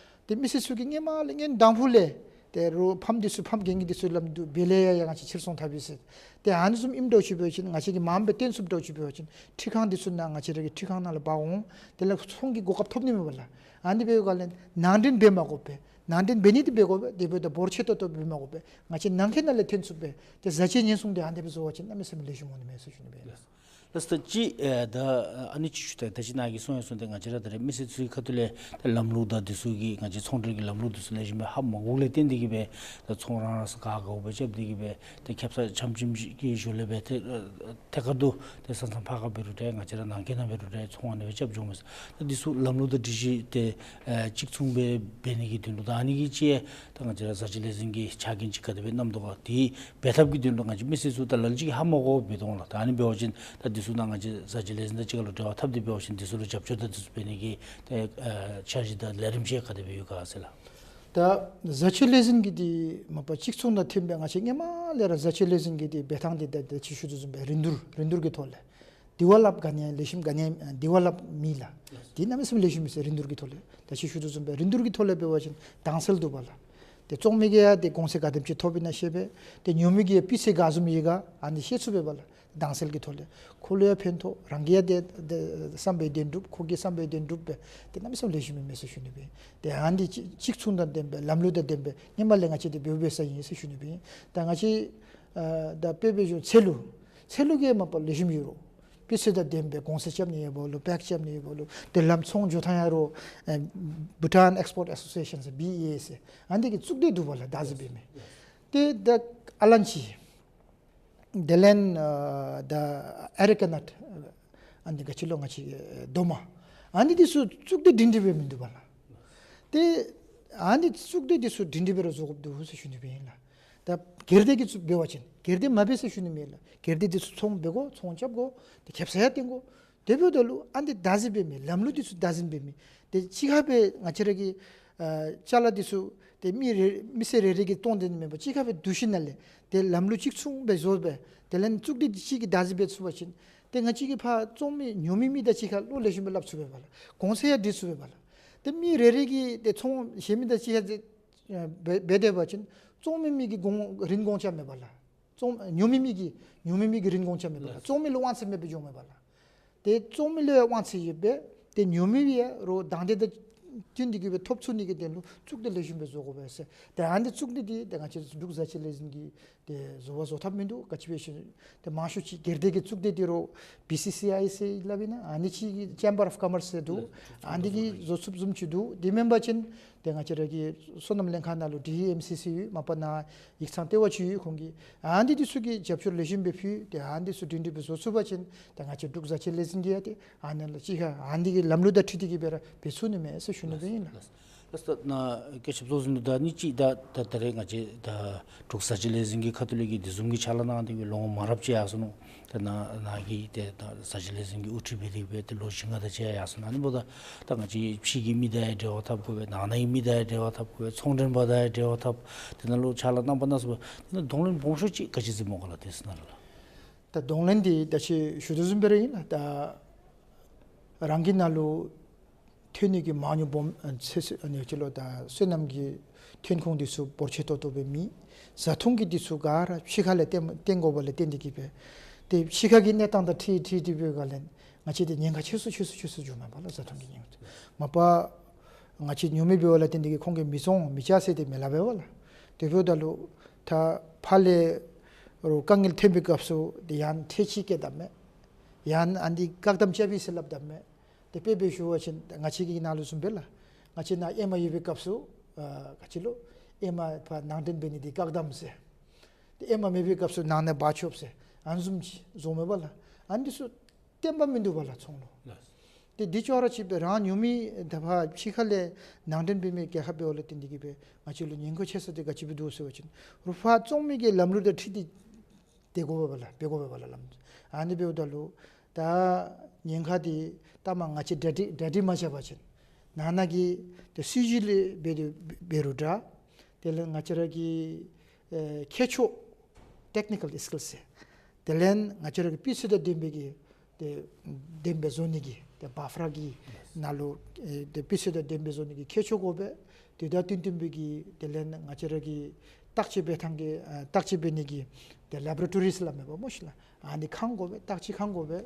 ཏེ་མི་སེར་ཚུ་གིས་སྔོན་མ་ལས་སྔོན་དང་ཕུ་ལས་ཏེ་རོགས་ཕམ་འདི་ཚུ་ཕམ་རྐྱབ་མི་འདི་ཚུ་ལམ་འདི་འབད་ལས་ཡང་ཡང་ང་བཅས་ཕྱིར་ཚོང་འཐབ་པས་ཟེར། ཏེ་ཨ་ནི་བཟུམ་ཨིནམ་འདྲཝ་ཅིག་འབད་བ་ཅིན་ང་བཅས་ཀྱིས་མངམ་སྦེ་བཏོན་ཚུགསཔ་འདྲཝ་ཅིག་འབད་བ་ཅིན་འཕྲུལ་ཁང་འདི་ཚུ་ནཱ་ང་བཅས་ར་གི་འཕྲུལ་ཁང་ནང་ལུ་འབག་འོང་། དེ་ལས་ཚོང་གི་གོ་སྐབས་ཐོབ་ནི་མས་པ་ལགས། ཨ་ནི་འབདཝ་ལས་ནང་འདྲེན་འབད་མ་དགོ་པས། ནང་འདྲེན་འབད་ནི་འདི་འབད་དགོ་པས། དེ་འབདཝ་ད་འབོར་ཆེ་ཏོག་ཏོ་འབད་མ་དགོ་པས། ང་བཅས་ནང་འཁོད་ནང་ལས་ཐོན་ཚུགསཔ་སྦེ་ཏེ་བཟའ་བཅའ་ཉེན་སྲུང་འདི་ཨ་ནི་སྦེ་བཟོ་བ་ཅིན་གནམ་མེད་ས་མེད་ལེགས་ཤོམ་འོང་ནི་མས་ཟེར་ཞུ་ནི་སྦེ་ཨིན་ལགས། ལགས་སོ། ད་ཅི་ཨེ་ད་ཨ་ནི་ཅིག་ཞུ་ད་ད་ཅི་ནཱ་གིས་གསུངས་ཡང་གསུངས་ཏེ་ང་བཅས་ར་ད་རེས་མི་སེར་ཚུའི་ཁ་ཐུག་ལས་ད་ལམ་ལུགས་དང་འདི་ཚུ་གི་ང་བཅས་ཚོང་འབྲེལ་གྱི་ལམ་ལུགས་འདི་ཚུ་ལེགས་ཤོམ་སྦེ་ཧ་མ་གོཝ་ལས་བརྟེན་ཏེ་གིས་སྦེ་ད་ཚོང་རང་རང་སོ་ག་ག་སྦེ་རྐྱབ་སྟེ་གིས་སྦེ་ད་ཁེབ་ས་ཆམ་ཆིམ་གྱི་ཞོར་ལས་སྦེ་ཏེ་ཨེ་ཐད་ཀར་དུ་ཏེ་ས་མཚམས་ཕར་ཁ་འབད་རུང་འདྲ་ང་བཅས་ར་ནང་འཁོད་ནང་འབད་རུང་འདྲ་ཚོང་ཨ་ནི་སྦེ་རྐྱབ་འགྱོཝ་མས། ད་འདི་ཚུ་ལམ་ལུགས་དང་སྒྲིག་གཞི་ཏེ་ཨེ་གཅིག་མཚུངས་སྦེ་འབད་ནི་གི་དོན་ལུ་ད་ཨ་ནི་གི་ཅིག་ད་ང་བཅས་ར་བཟའ་བཅའ་ལས་འཛིན་གྱིས་ཕྱག་འགན་ཅིག་ག་དེ་སྦེ་བསྣམ་དོ་ག། དེ་འབད་ཐབས་ཀྱི་དོན་ལུ་ང་བཅས་མི་སེར་ཚུ་ད་ལ་ལུ་ཅིག་ཧ་མ་གོ་བའི་དོན་ལུ་ད་ཨ་ནི་འབད་བ་ཅིན་ད་འདི་ཚུ་ནང་ང་བཅས་བཟའ་བཅའ་ལས་འཛིན་དང་གཅིག་ཁར་ལུ་འབྲེལ་བ་འཐབ་སྟེ་འབད་བ་ཅིན་འདི་ཚུ་ལུ་རྒྱབ་སྐྱོར་དང་འདི་ཚུ་འབད་ནི་གི་ཏེ་ཨེ་འཆར་གཞི་དང་ལས་རིམ་ཅིག་ག་དེ་སྦེ་ཡོད་ག་ཟེར་ལགས། ད་བཟའ་བཅའ་ལས་འཛིན་གྱི་འདི་མ་པ་གཅིག་མཚུངས་དང་མཐུན་སྦེ་ང་བཅས་སྔོན་མ་ལས་ར་བཟའ་བཅའ་ལས་འཛིན་གྱི་འདི་འབད་ཐངས་འདི་ད་ད་ཅི་ཞུ་དོ་བཟུམ་སྦེ་རིན་བསྡུར་རིན་བསྡུར་གྱི་ཐོག་ལས་དེ་བ་ལྷབ་ག་ནི་ཡང་ལེགས་ཤོམ་ག་ནི་ཡང་དེ་བ་ལྷབ་མེད་ལགས། དེ་གནམ་མེད་ས་མེད་ལེགས་ཤོམ་མས་ཟེར། རིན་བསྡུར་གྱི་ཐོག་ལས་ད་ཅི་ཞུ་དོ་བཟུམ་སྦེ་རིན་བསྡུར་གྱི་ཐོག་ལས་འབད་བ་ཅིན་དྭངས་གསལ་འདུག་པ་ལགས། ཏེ་བཙོང་མི་གིས་ཡང་ཏེ་གོང་ཚད་ག་དེམ་ཅིག་ཐོབ་ཨིན་ན་ཤེས་པས། ཏེ་ཉོ་མི་གིས་ཡང་སྤུས་ཚད་ག་བཟུམ་ཡོད་ག་ཨ་ནི་ཤེས་ཚུགས་པས་པ་ལགས། དྭངས་གསལ་གྱི་ཐོག་ལས་ཁོ་ལུ་ཡང་ཕན་ཐོགས། རང་གིས་ཡང་ཏེ་ཏེ་བསམ་པའི་དོན་འགྲུབ། ཁོ་གིས་བསམ་པའི་དོན་འགྲུབ་སྦེ་ཏེ་གནམ་མེད་ས་མེད་ལེགས་ཤོམ་མས་ཟེར་ཞུ་ནི་སྦེ། ཏེ་ཨ་ནི་གཅིག་གཅིག་མཚུངས་དང་ལྡན་པའི་ལམ་ལུགས་དང་ལྡན་པའི་སྔོན་མ་ལས་ང་བཅས་འདི་འབདཝ་འབད་ས་ཨིན་ཟེར་ཞུ་ནི་སྦེ། ད་ང་བཅས་ཨ་ད་དཔེ་འབད་བ་ཅིན་ཚལ་ལུ་ཚལ་ལུ་གིས་མ་པ་ལེགས་ཤོམ་ཡོད་རུང་སྤུས་ཚད་དང་ལྡན་པའི་གོང་ཚད་རྐྱབ་ནི་ཡོདཔ་ལུ་པེཀ་རྐྱབ་ནི་ཡོདཔ་ལུ་ཏེ་ལམ་ཚོང་འགྱོ་ཐངས་ཡང་རོགས་ཨེ་Bhutan Export Association ཟེར་བི་ཨེ་ཨེ་ཟེར་ཨ་ནི་གི་གཙུག་སྡེ་འདུག་པ་ལགས། བདག་འཛིན་འབད་མི་ཏེ་ད་ཨ་ལན་ཅི་དེ་ལས་ཨ་ད་ཨེ་རི་ཀ་ནཊ་ཨ་ནི་ག་ཅི་ལོ་ང་བཅས་ཨེ་རྡོག་མ་ཨ་ནི་འདི་ཚུ་གཙུག་སྡེ་སྒྲིང་སྒྲི་སྦེ་མིན་འདུག་པ་ལགས། ཏེ་ཨ་ནི་གཙུག་སྡེ་འདི་ཚུ་སྒྲིང་སྒྲི་སྦེ་ར་བཟོ་དགོཔ་འདུག་ཟེར་ཞུ་ནི་སྦེ་ཨིན་ལགས། ད་སྒེར་སྡེ་གི་གཙུག་འབད་བ་ཅིན་སྒེར་སྡེ་མ་འབད་ཟེར་ཞུ་ནི་མེད་ལགས། སྒེར་སྡེ་འདི་ཚུ་ཚོང་འབད་དགོ། ཚོང་རྐྱབ་དགོ། ཏེ་ཁེབ་ས་ཡང་བཏོན་དགོ། དེ་འབདཝ་ད་ལུ་ཨ་ནི་བདག་འཛིན་འབད་མི་ལམ་ལུགས་འདི་ཚུ་བདག་འཛིན་འབད་མི་ཏེ་གཅིག་ཁར་སྦེ་ང་བཅས་ར་གི་ཨ་ཅ་ལ་འདི་ཚུ་ཏེ་མི་རེ་མི་སེར་རེ་རེ་གིས་བཏོན་དེ་ནི་མེན་པར་གཅིག་ཁར་སྦེ་བསྡུ་ཞིནམ་ལས་ཏེ་ལམ་ལུགས་གཅིག་མཚུངས་སྦེ་བཟོ་སྦེ་དེ་ལས་གཙུག་སྡེ་འདི་གཅིག་གིས་བདག་འཛིན་འབད་ཚུགས་པ་ཅིན་ཏེ་ང་བཅས་ཀྱིས་ཕར་བཙོང་མི་ཉོ་མི་མི་དང་གཅིག་ཁར་བློ་ལེགས་ཤོམ་སྦེ་སླབ་ཚུགས་པས་པ་ལགས། གོང་ཚད་ཡང་སྒྲིག་ཚུགས་པས་པ་ལགས། ཏེ་མི་རེ་རེ་གིས་ཏེ་ཚོང་གཞན་མི་དང་གཅིག་ཁར་འབད་འབད་དེ་འབད་བ་ཅིན་བཙོང་མི་མི་གིས་གོང་རིན་གོང་རྐྱབ་མས་པ་ལགས། བཙོང་ཉོ་མི་མི་གིས་ཉོ་མི་མི་གིས་རིན་གོང་རྐྱབ་མས་པ་ལགས། བཙོང་མི་ལུ་དབང་ཚད་མེད་པར་འགྱོཝ་མས་པ་ལགས། ཏེ་བཙོང་མི་ལུ་ཡང་དབང་ཚད་ཡོད་པས། ཏེ་ཉོ་མི་ཡང་རོགས་དང་འདོད་དང་བསྟུན་ཏེ་གིས་སྦེ་ཐོབ་ཚུགས་ནི་གི་དོན་ལུ་གཙུག་སྡེ་ལེགས་ཤོམ་སྦེ་བཟོ་དགོ་པས་ཟེར། ཏེ་ཨ་ནི་གཙུག་སྡེ་འདི་ཏེ་ང་བཅས་འབྲུག་བཟའ་བཅའ་ལས་འཛིན་གྱིས་ཏེ་བཟོ་བ་བཟོ་ཐབས་མིན་འདུག། ག་ཅི་འབད་ཟེར་ཏེ་མང་ཤོས་ཅིག་སྒེར་སྡེ་གི་གཙུག་སྡེ་འདི་རོགས་བི་སི་སི་ཨའི་ཟེར་སླབ་ཨིན་ན་ཨ་ནི་ཅིག་གི་Chamber of Commerce ཟེར་འདུག། ཨ་ནི་གིས་བཟོ་ཚུགསཔ་བཟུམ་ཅིག་འདུག། དེ་མེན་པ་ཅིན་ཏེ་ང་བཅས་ར་གི་སོ་ནམ་ལྷན་ཁག་ནང་ལུ་ཌི་ཨི་ཨེམ་སི་སི་ཡོད། མ་པ་ནཱ་ཡིག་ཚང་ལྟེ་བ་ཅིག་ཡོད་ཁོང་གི། ཨ་ནི་འདི་ཚུ་གིས་རྒྱབ་སྐྱོར་ལེགས་ཤོམ་སྦེ་ཕུལ་ཏེ་ཨ་ནི་འདི་ཚུ་སྒྲིང་སྒྲི་སྦེ་བཟོ་ཚུགས་པ་ཅིན་ཏེ་ང་བཅས་འབྲུག་བཟའ་བཅའ་ལས་འཛིན་གྱིས་ཡང་ཏེ་ཨ་ནི་ལུ་གཅིག་ཁར་ཨ་ནི་གི་ལམ་ལུགས་དང་འཁྲིལ་ཏེ་གིས་སྦེ་ར་འབད་ཚུགས་ནི་མས་ཟེར་ཞུ་ནི་སྦེ་ཨིན་ལགས། ད་ད་ནཱ་སྐུ་ཞབས་ཚོགས་གཞོན་དུ་ད་ནི་ཅིག་ད་ད་ད་རེས་ང་བཅས་ད་འབྲུག་བཟའ་བཅའ་ལས་འཛིན་གྱི་ཁ་ཐུག་ལས་ཀྱི་དེ་བཟུམ་གྱི་ཕྱག་ལཱ་གནང་སྟེ་གི་ལོ་ངོ་མང་རབས་ཅིག་ཡར་སོ་ནུག། ད་ནཱ་ནཱ་གི་ཏེ་ད་བཟའ་བཅའ་ལས་འཛིན་གྱི་དབུ་ཁྲིད་འབད་དེ་སྦེ་ཏེ་ལོ་བཞི་ལྔ་དེ་ཅིག་ཡར་སོ་ནུག། ཨ་ནི་འབདཝ་ད་ད་ང་བཅས་ཕྱི་གི་མི་དང་ཡང་འབྲེལ་བ་འཐབ་དགོ་པས། ནང་ན་གི་མི་དང་ཡང་འབྲེལ་བ་འཐབ་དགོ་པས། ཚོང་མགྲོན་པ་དང་ཡང་འབྲེལ་བ་འཐབ། དེ་ནང་ལུ་ཕྱག་ལཱ་གནང་པ་གནང་ས་པ་དེ་ནང་གདོང་ལེན་སྦོམ་ཤོས་ཅིག་ག་ཅི་ཟེར་སྨོ་ག་ལགས། དེ་ཟེར་ན་ལགས། ད་གདོང་ལེན་འདི་ད་ཅི་ཞུ་དོ་བཟུམ་སྦེ་ར་ཨིན་ལགས། ད་རང་གི་ནང་ལུ་ཐོན་ནི་གི་མ་དངུལ་སྦོམ་ཨ་ཚེ་ཚེ་ཨ་ནི་ཅིག་ལུ་ད་སོ་ནམ་གྱི་ཐོན་ཁུངས་འདི་ཚུ་འབོར་ཆེ་ཏོག་ཏོ་སྦེ་མེད། བཟའ་འཐུང་གི་འདི་ཚུ་ག་ར་ཕྱི་ཁ་ལས་བཏོན་བཏོན་དགོཔ་ལས་བརྟེན་ཏེ་གིས་སྦེ་ཏེ་ཕྱི་ཁ་གི་གནས་སྟངས་དང་འཁྲིལ་འཁྲིལ་ཏེ་འབདཝ་ལས་ང་བཅས་འདི་ཉེན་ཁ་ཆེ་སུ་ཆེ་སུ་ཆེ་སུ་འགྱོཝ་མས་པ་ལགས། བཟའ་འཐུང་གི་ཉེན་ཁ། མ་པ་ང་བཅས་ཉོ་མི་འབདཝ་ལས་བརྟེན་ཏེ་གིས་ཁོང་གིས་མི་བཙོང་མི་བཙོང་ཟེར་ཏེ་མི་སླབ་པས་པ་ལགས། དེ་འབདཝ་ད་ལུ་ད་ཕར་ལས་རོགས་དཀའ་ངལ་ཐོན་པའི་སྐབས་སུ་དེ་ཡང་ཁྲལ་ཅིག་བཀལ་དཔ་མས། ཡང་ཨ་ནི་བཀག་དམ་རྐྱབ་ཡི་ཟེར་སླབ་དཔ་མས། དེ་དཔེ་སྦེ་ཞུ་བ་ཅིན་ང་བཅས་ཀྱི་ནང་ལུ་བཟུམ་སྦེ་ལགས། ང་བཅས་ནཱ་ཨེ་མ་ཡོད་པའི་སྐབས་སུ་ཨ་ག་ཅི་ལོ་ཨེ་མ་ཕར་ནང་འདྲེན་འབད་ནི་འདི་བཀག་དམ་ཟེར། དེ་ཨེ་མ་མེད་པའི་སྐབས་སུ་ནང་ན་འབག་ཆོགཔ་ཟེར་ཨ་ནི་བཟུམ་ཅིག་བཟོཝ་མས་པ་ལགས། ཨ་ནི་འདི་ཚུ་བརྟན་པ་མིན་འདུག་པ་ལགས་ཚོང་ལུ། ལགས། དེ་འདི་ཅོག་ར་གཅིག་སྦེ་རང་ཉོ་མི་ད་ཕར་ཕྱི་ཁ་ལས་ནང་འདྲེན་འབད་མི་གི་ཁར་འབདཝ་ལས་བརྟེན་ཏེ་གིས་སྦེ་ང་བཅས་ལུ་ཉེན་ཁ་ཆེ་ས་འདི་ག་ཅི་སྦེ་འདུག་ཟེར་བ་ཅིན་རོགས་ཕར་བཙོང་མི་གི་ལམ་ལུགས་དང་འཁྲིལ་ཏེ་སྡོད་དགོ་པས་པ་ལགས། འབད་དགོ་པས་པ་ལགས་ལམ། ཨ་ནི་འབདཝ་ད་ལུ་ད་ཉེན་ཁ་འདི་ལྟ་མ་ང་བཅས་གྲ་སྒྲིག་གྲ་སྒྲིག་མ་རྐྱབ་པ་ཅིན་ནང་ན་གི་ཏེ་སྲིད་བྱུས་ལས་འབད་དེ་འབད་རུང་འདྲ། དེ་ལས་ང་བཅས་ར་གི་ཨེ་མཁས་མཆོག་ཊེཀ་ནི་ཀཱལ་སི་ཀིལ་ཟེར། དེ་ལས་ང་བཅས་ར་གི་སྤུས་ཚད་དང་ལྡན་པའི་གི་ཏེ་ལྡན་པའི་བཟོ་ནི་གི་ཏེ་བཱ་ཕ་ར་གི་ནང་ལུ་ཨེ་ཏེ་སྤུས་ཚད་དང་ལྡན་པའི་བཟོ་ནི་གི་མཁས་མཆོག་དགོ་པས། དེ་དང་བསྟུན་བསྟུན་པའི་གི་དེ་ལས་ང་བཅས་ར་གི་བརྟག་དཔྱད་འབད་ཐངས་ཀྱི་ཨ་བརྟག་དཔྱད་འབད་ནི་གི་ཏེ་ལེབ་ར་ཊོ་རི་ཟེར་སླབ་མས་པ་སྨོ་ཤིག་ལགས། ཨ་ནི་ཁང་དགོ་པས། བརྟག་དཔྱད་ཁང་དགོ་པས།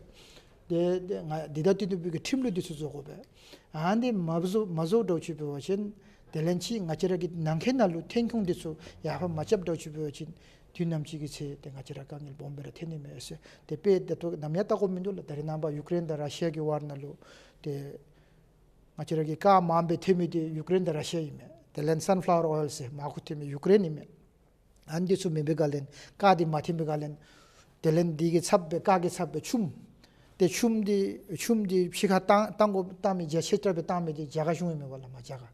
ཏེ་ཏེ་ང་དེ་དང་བསྟུན་བསྟུན་པའི་གི་ཁྲིམས་ལུགས་འདི་ཚུ་བཟོ་དགོ་པས། ཨ་ནི་མ་བཟོ་མ་བཟོ་འདྲཝ་ཅིག་འབད་བ་ཅིན་དེ་ལས་ཅིག་ང་བཅས་ར་གི་ནང་འཁོད་ནང་ལུ་ཐོན་ཁུངས་འདི་ཚུ་ཡར་འཕར་མ་རྐྱབ་འདྲཝ་ཅིག་འབད་བ་ཅིན་དུས་ནམ་ཅིག་གི་ཚེ་ཏེ་ང་བཅས་ར་དཀའ་ངལ་སྦོམ་སྦེ་ར་ཐོན་ནི་མས་ཟེར། ཏེ་དཔེ་ད་ལྟོ་ནམ་ཡང་བལྟ་དགོཔ་མིན་འདུག་ལགས། ད་རེས་ནངས་པ་ཡུ་ཀེ་རེན་དང་ར་ཤི་ཡ་གི་ཝར་ནང་ལུ་ཏེ་ང་བཅས་ར་གི་ཀར་མངམ་སྦེ་ཐོན་མི་འདི་ཡུ་ཀེ་རེན་དང་ར་ཤི་ཡ་ཨིན་མས། དེ་ལས་སན་ཕ་ལ་ཝར་ཨོའིལ་ཟེར་མར་ཁུ་ཐོན་མི་ཡུ་ཀེ་རེན་ཨིན་མས། ཨ་ནི་འདི་ཚུ་མེད་པའི་སྒང་ལས་ཀར་འདི་མ་ཐོན་པའི་སྒང་ལས་དེ་ལས་འདི་གི་ཚབ་སྦེ་ཀར་གྱི་ཚབ་སྦེ་ཆུམ། ཏེ་ཆུམ་འདི་ཆུམ་འདི་ཕྱི་ཁར་བཏང་བཏང་དགོ་བཏང་མི་རྒྱ་ཆེ་དྲགས་སྦེ་བཏང་མི་འདི་རྒྱ་གར་གཞུང་ཨིན་མས་པ་ལགས། མར་རྒྱ་གར།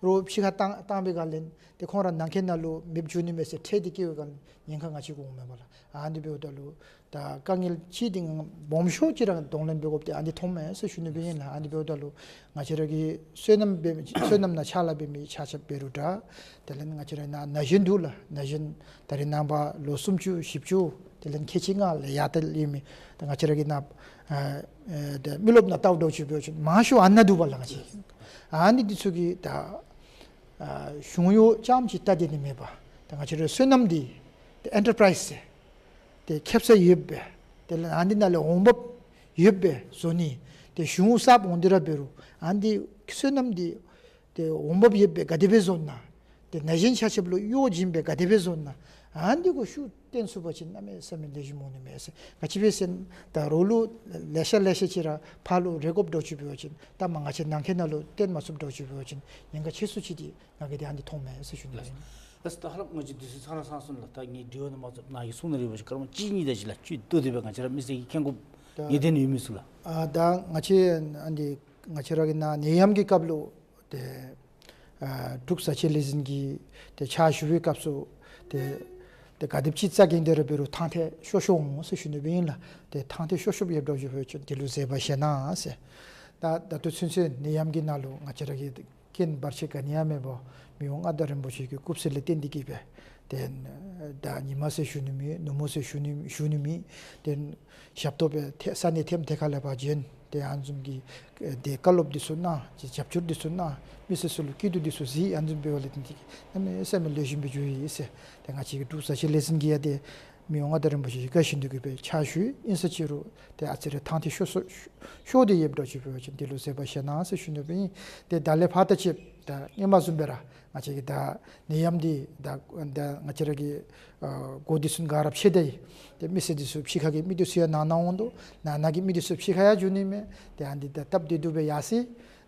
རོགས་ཕྱི་ཁར་བཏང་བཏང་པའི་སྒང་ལས་ཏེ་ཁོང་ར་ནང་འཁོད་ནང་ལུ་མེདཔ་འགྱོ་ནི་མས་ཟེར་ཁྲལ་འདི་བཀལ་བའི་སྒང་ལས་ཉེན་ཁ་ང་བཅས་ཀྱི་འོང་མས་པ་ལགས། ཨ་ནི་འབདཝ་ད་ལུ་ད་དཀའ་ངལ་ཅིག་འདི་སྦོམ་ཤོས་ཅིག་ར་གདོང་ལེན་འབད་དགོཔ་འདི་ཨ་ནི་མཐོངམ་མས་ཟེར་ཞུ་ནི་སྦེ་ཨིན་ལགས། ཨ་ནི་འབདཝ་ད་ལུ་ང་བཅས་ར་གི་སོ་ནམ་འབད་མི་སོ་ནམ་ནང་ཕྱག་ལཱ་འབད་མི་ཆ་ཁྱབ་འབད་རུང་འདྲ། དེ་ལས་ང་བཅས་ར་ནཱ་ན་གཞོན་འདུག་ལགས། ན་གཞོན་ད་རེས་ནངས་པ་ལོ་སུམ་ཅུ་བཞི་བཅུ་དེ་ལས་ཁལ་གཅིག་ལྔ་ལས་ཡར་ལྟ་ལས་མི་ད་ང་བཅས་ར་གི་ནཱ་ཨ་ཨེ་ད་མི་རློབས་ནང་ལྟཝ་འདྲཝ་ཅིག་འབད་བ་ཅིན་མང་ཤོས་ཨ་ནཱ་འདུག་པ་ལགས། ང་བཅས་ཨ་ནི་འདི་ཚུ་གིས་ད་ཨ་གཞུང་གཡོག་རྐྱངམ་ཅིག་ལྟ་སྡོད་ནི་མེད་པར་ད་ང་བཅས་ར་སོ་ནམ་འདི་ཏེ་ཨེན་ཊར་པ་རའིཛ་ཟེར་ཏེ་ཁེབ་ས་ཡོདཔ་སྦེ་དེ་ལས་ཨ་ནི་ནང་ལས་འོང་འབབ་ཡོདཔ་སྦེ་བཟོ་ནི། ཏེ་གཞུང་གསརཔ་འོང་སྟེ་ར་འབད་རུང་ཨ་ནི་འདི་སོ་ནམ་འདི་ཏེ་འོང་འབབ་ཡོདཔ་སྦེ་ག་དེ་སྦེ་བཟོ་ན། ཏེ་ན་གཞོན་ཆ་ཁྱབ་ལུ་གཡོག་བྱིན་སྦེ་ག་དེ་སྦེ་བཟོ་ན། ཨ་ནི་གུ་ཤུགས་བཏོན་ཚུགས་པ་ཅིན་གནམ་མེད་ས་མེད་ལེགས་ཤོམ་འོང་ནི་མས་ཟེར། ག་ཅི་སྦེ་ཟེར་ན་ད་རོགས་ལུ་ལེ་ཤ་ལེ་ཤ་ཅིག་ར་ཕར་ལུ་རེ་དགོཔ་འདྲཝ་ཅིག་འབད་བ་ཅིན་ད་མར་ང་བཅས་ནང་འཁོད་ནང་ལུ་བཏོན་མ་ཚུགསཔ་འདྲཝ་ཅིག་འབད་བ་ཅིན་ཉེན་ཁ་ཆེ་སུ་ཅིག་འདི་ང་གིས་འདི་ཨ་ནི་མཐོངམ་མས་ཟེར་ཞུ་ནི་ཨིན། ལགས། ད་ཧ་ལམ་ང་བཅས་དུས་ཚོད་ཚར་ར་ཚར་སོང་ལགས། ད་ངེའི་དྲི་བ་ནང་མ་ཚུད་ནཱ་གིས་གསུང་ནི་རེ་བ་ཅིན་སྐར་མ་གཅིག་གཉིས་དེ་ཅིག་ལགས། ཅིག་བསྡུ་སྟེ་སྦེ་ང་བཅས་ར་མི་སེར་གྱིས་མཁྱེན་དགོཔ་ད་ངེས་བདེན་ཡོད་མི་ཚུ་ལགས། ཨ་ད་ང་བཅས་ཨ་ནི་ང་བཅས་ར་གི་ནཱ་ནད་ཡམས་ཀྱི་སྐབས་ལུ་ཏེ་ཨ་འབྲུག་བཟའ་བཅའ་ལས་འཛིན་གྱིས་ཏེ་ཕྱག་ཞུ་བའི་སྐབས་སུ་ཏེ་ཏེ་ག་དེམ་ཅིག་རྩ་འགེངས་ཏེ་ར་འབད་རུང་ཐང་ཐད་ཤོར་ཤོརཝ་འོང་ཟེར་ཞུ་ནི་སྦེ་ཨིན་ལགས། ཏེ་ཐང་ཐད་ཤོར་ཤོརཝ་ཡོདཔ་འདྲཝ་ཅིག་འབད་བ་ཅིན་དེ་ལུ་བཟོད་པ་བཞེས་གནང་ཟེར། ད་ད་ལྟོ་ཚུན་ཚོད་ནད་ཡམས་ཀྱི་ནང་ལུ་ང་བཅས་ར་གི་རྐྱེན་བར་ཆད་ག་ནི་ཡང་མེད་པར་མི་དབང་མངའ་བདག་རིན་པོ་ཆེ་གི་སྐུ་ཚེ་ལས་བརྟེན་ཏེ་གིས་སྦེ་ཏེ་ད་ཉིན་མ་ཟེར་ཞུ་ནི་མེད། ནུབ་མོ་ཟེར་ཞུ་ནི་ཞུ་ནི་མེད། ཏེ་ཞབས་ཏོག་སྦེ་ཏེ་ས་གནས་ཐེམ་ཐེ་ཁ་ལས་ཕར་བྱོན་ཏེ་ཨ་ནི་བཟུམ་གྱི་ཏེ་བཀའ་སློབ་འདི་ཚུ་གནང་། རྒྱབ་སྐྱོར་འདི་ཚུ་གནང་། མི་སེར་ཚུ་ལུ་སྐྱིད་སྡུག་འདི་ཚུ་གཟིགས། ཨ་ནི་བཟུམ་འབདཝ་ལས་བརྟེན་ཏེ་གནམ་མེད་ས་མེད་ལེགས་ཤོམ་སྦེ་འགྱོ་ཡི་ཟེར། ཏེ་ང་བཅས་ཀྱི་འབྲུག་བཟའ་བཅའ་ལས་འཛིན་གྱིས་ཡང་ཏེ་མི་དབང་མངའ་བདག་རིན་པོ་ཆེ་གི་བཀའ་བཞིན་དུ་གིས་སྦེ་ཕྱག་ཞུ་ཡི། ཨིན་ཟེར་ཅི་རུང་ཏེ་ཨ་ཙི་རེ་ཐང་ཐད་ཤོར་སོ་ཤོར་ཏེ་ཡོདཔ་འདྲཝ་ཅིག་འབད་བ་ཅིན་དེ་ལུ་བཟོད་པ་བཞེས་གནང་ཟེར་ཞུ་ནི་སྦེ་ཨིན། ཏེ་ད་ལས་ཕར་ད་ཅིག་ད་སྔོན་མ་བཟུམ་སྦེ་ར་ང་བཅས་ཀྱི་ད་ནད་ཡམས་འདི་ད་ད་ང་བཅས་ར་གི་ཨ་སྒོ་འདི་ཚུ་ག་ར་ཕྱེ་ད་ཡི། ཏེ་མི་སེར་འདི་ཚུ་ཕྱི་ཁ་གི་མི་འདི་ཚུ་ཡང་ནང་ན་འོང་དོ། ནང་ན་གི་མི་འདི་ཚུ་ཕྱི་ཁར་ཡང་འགྱོ་ནི་མས། ཏེ་ཨ་ནི་འདི་ད་སྟབས་བདེ་སྡུག་སྦེ་ཡར་སོ་ཡི།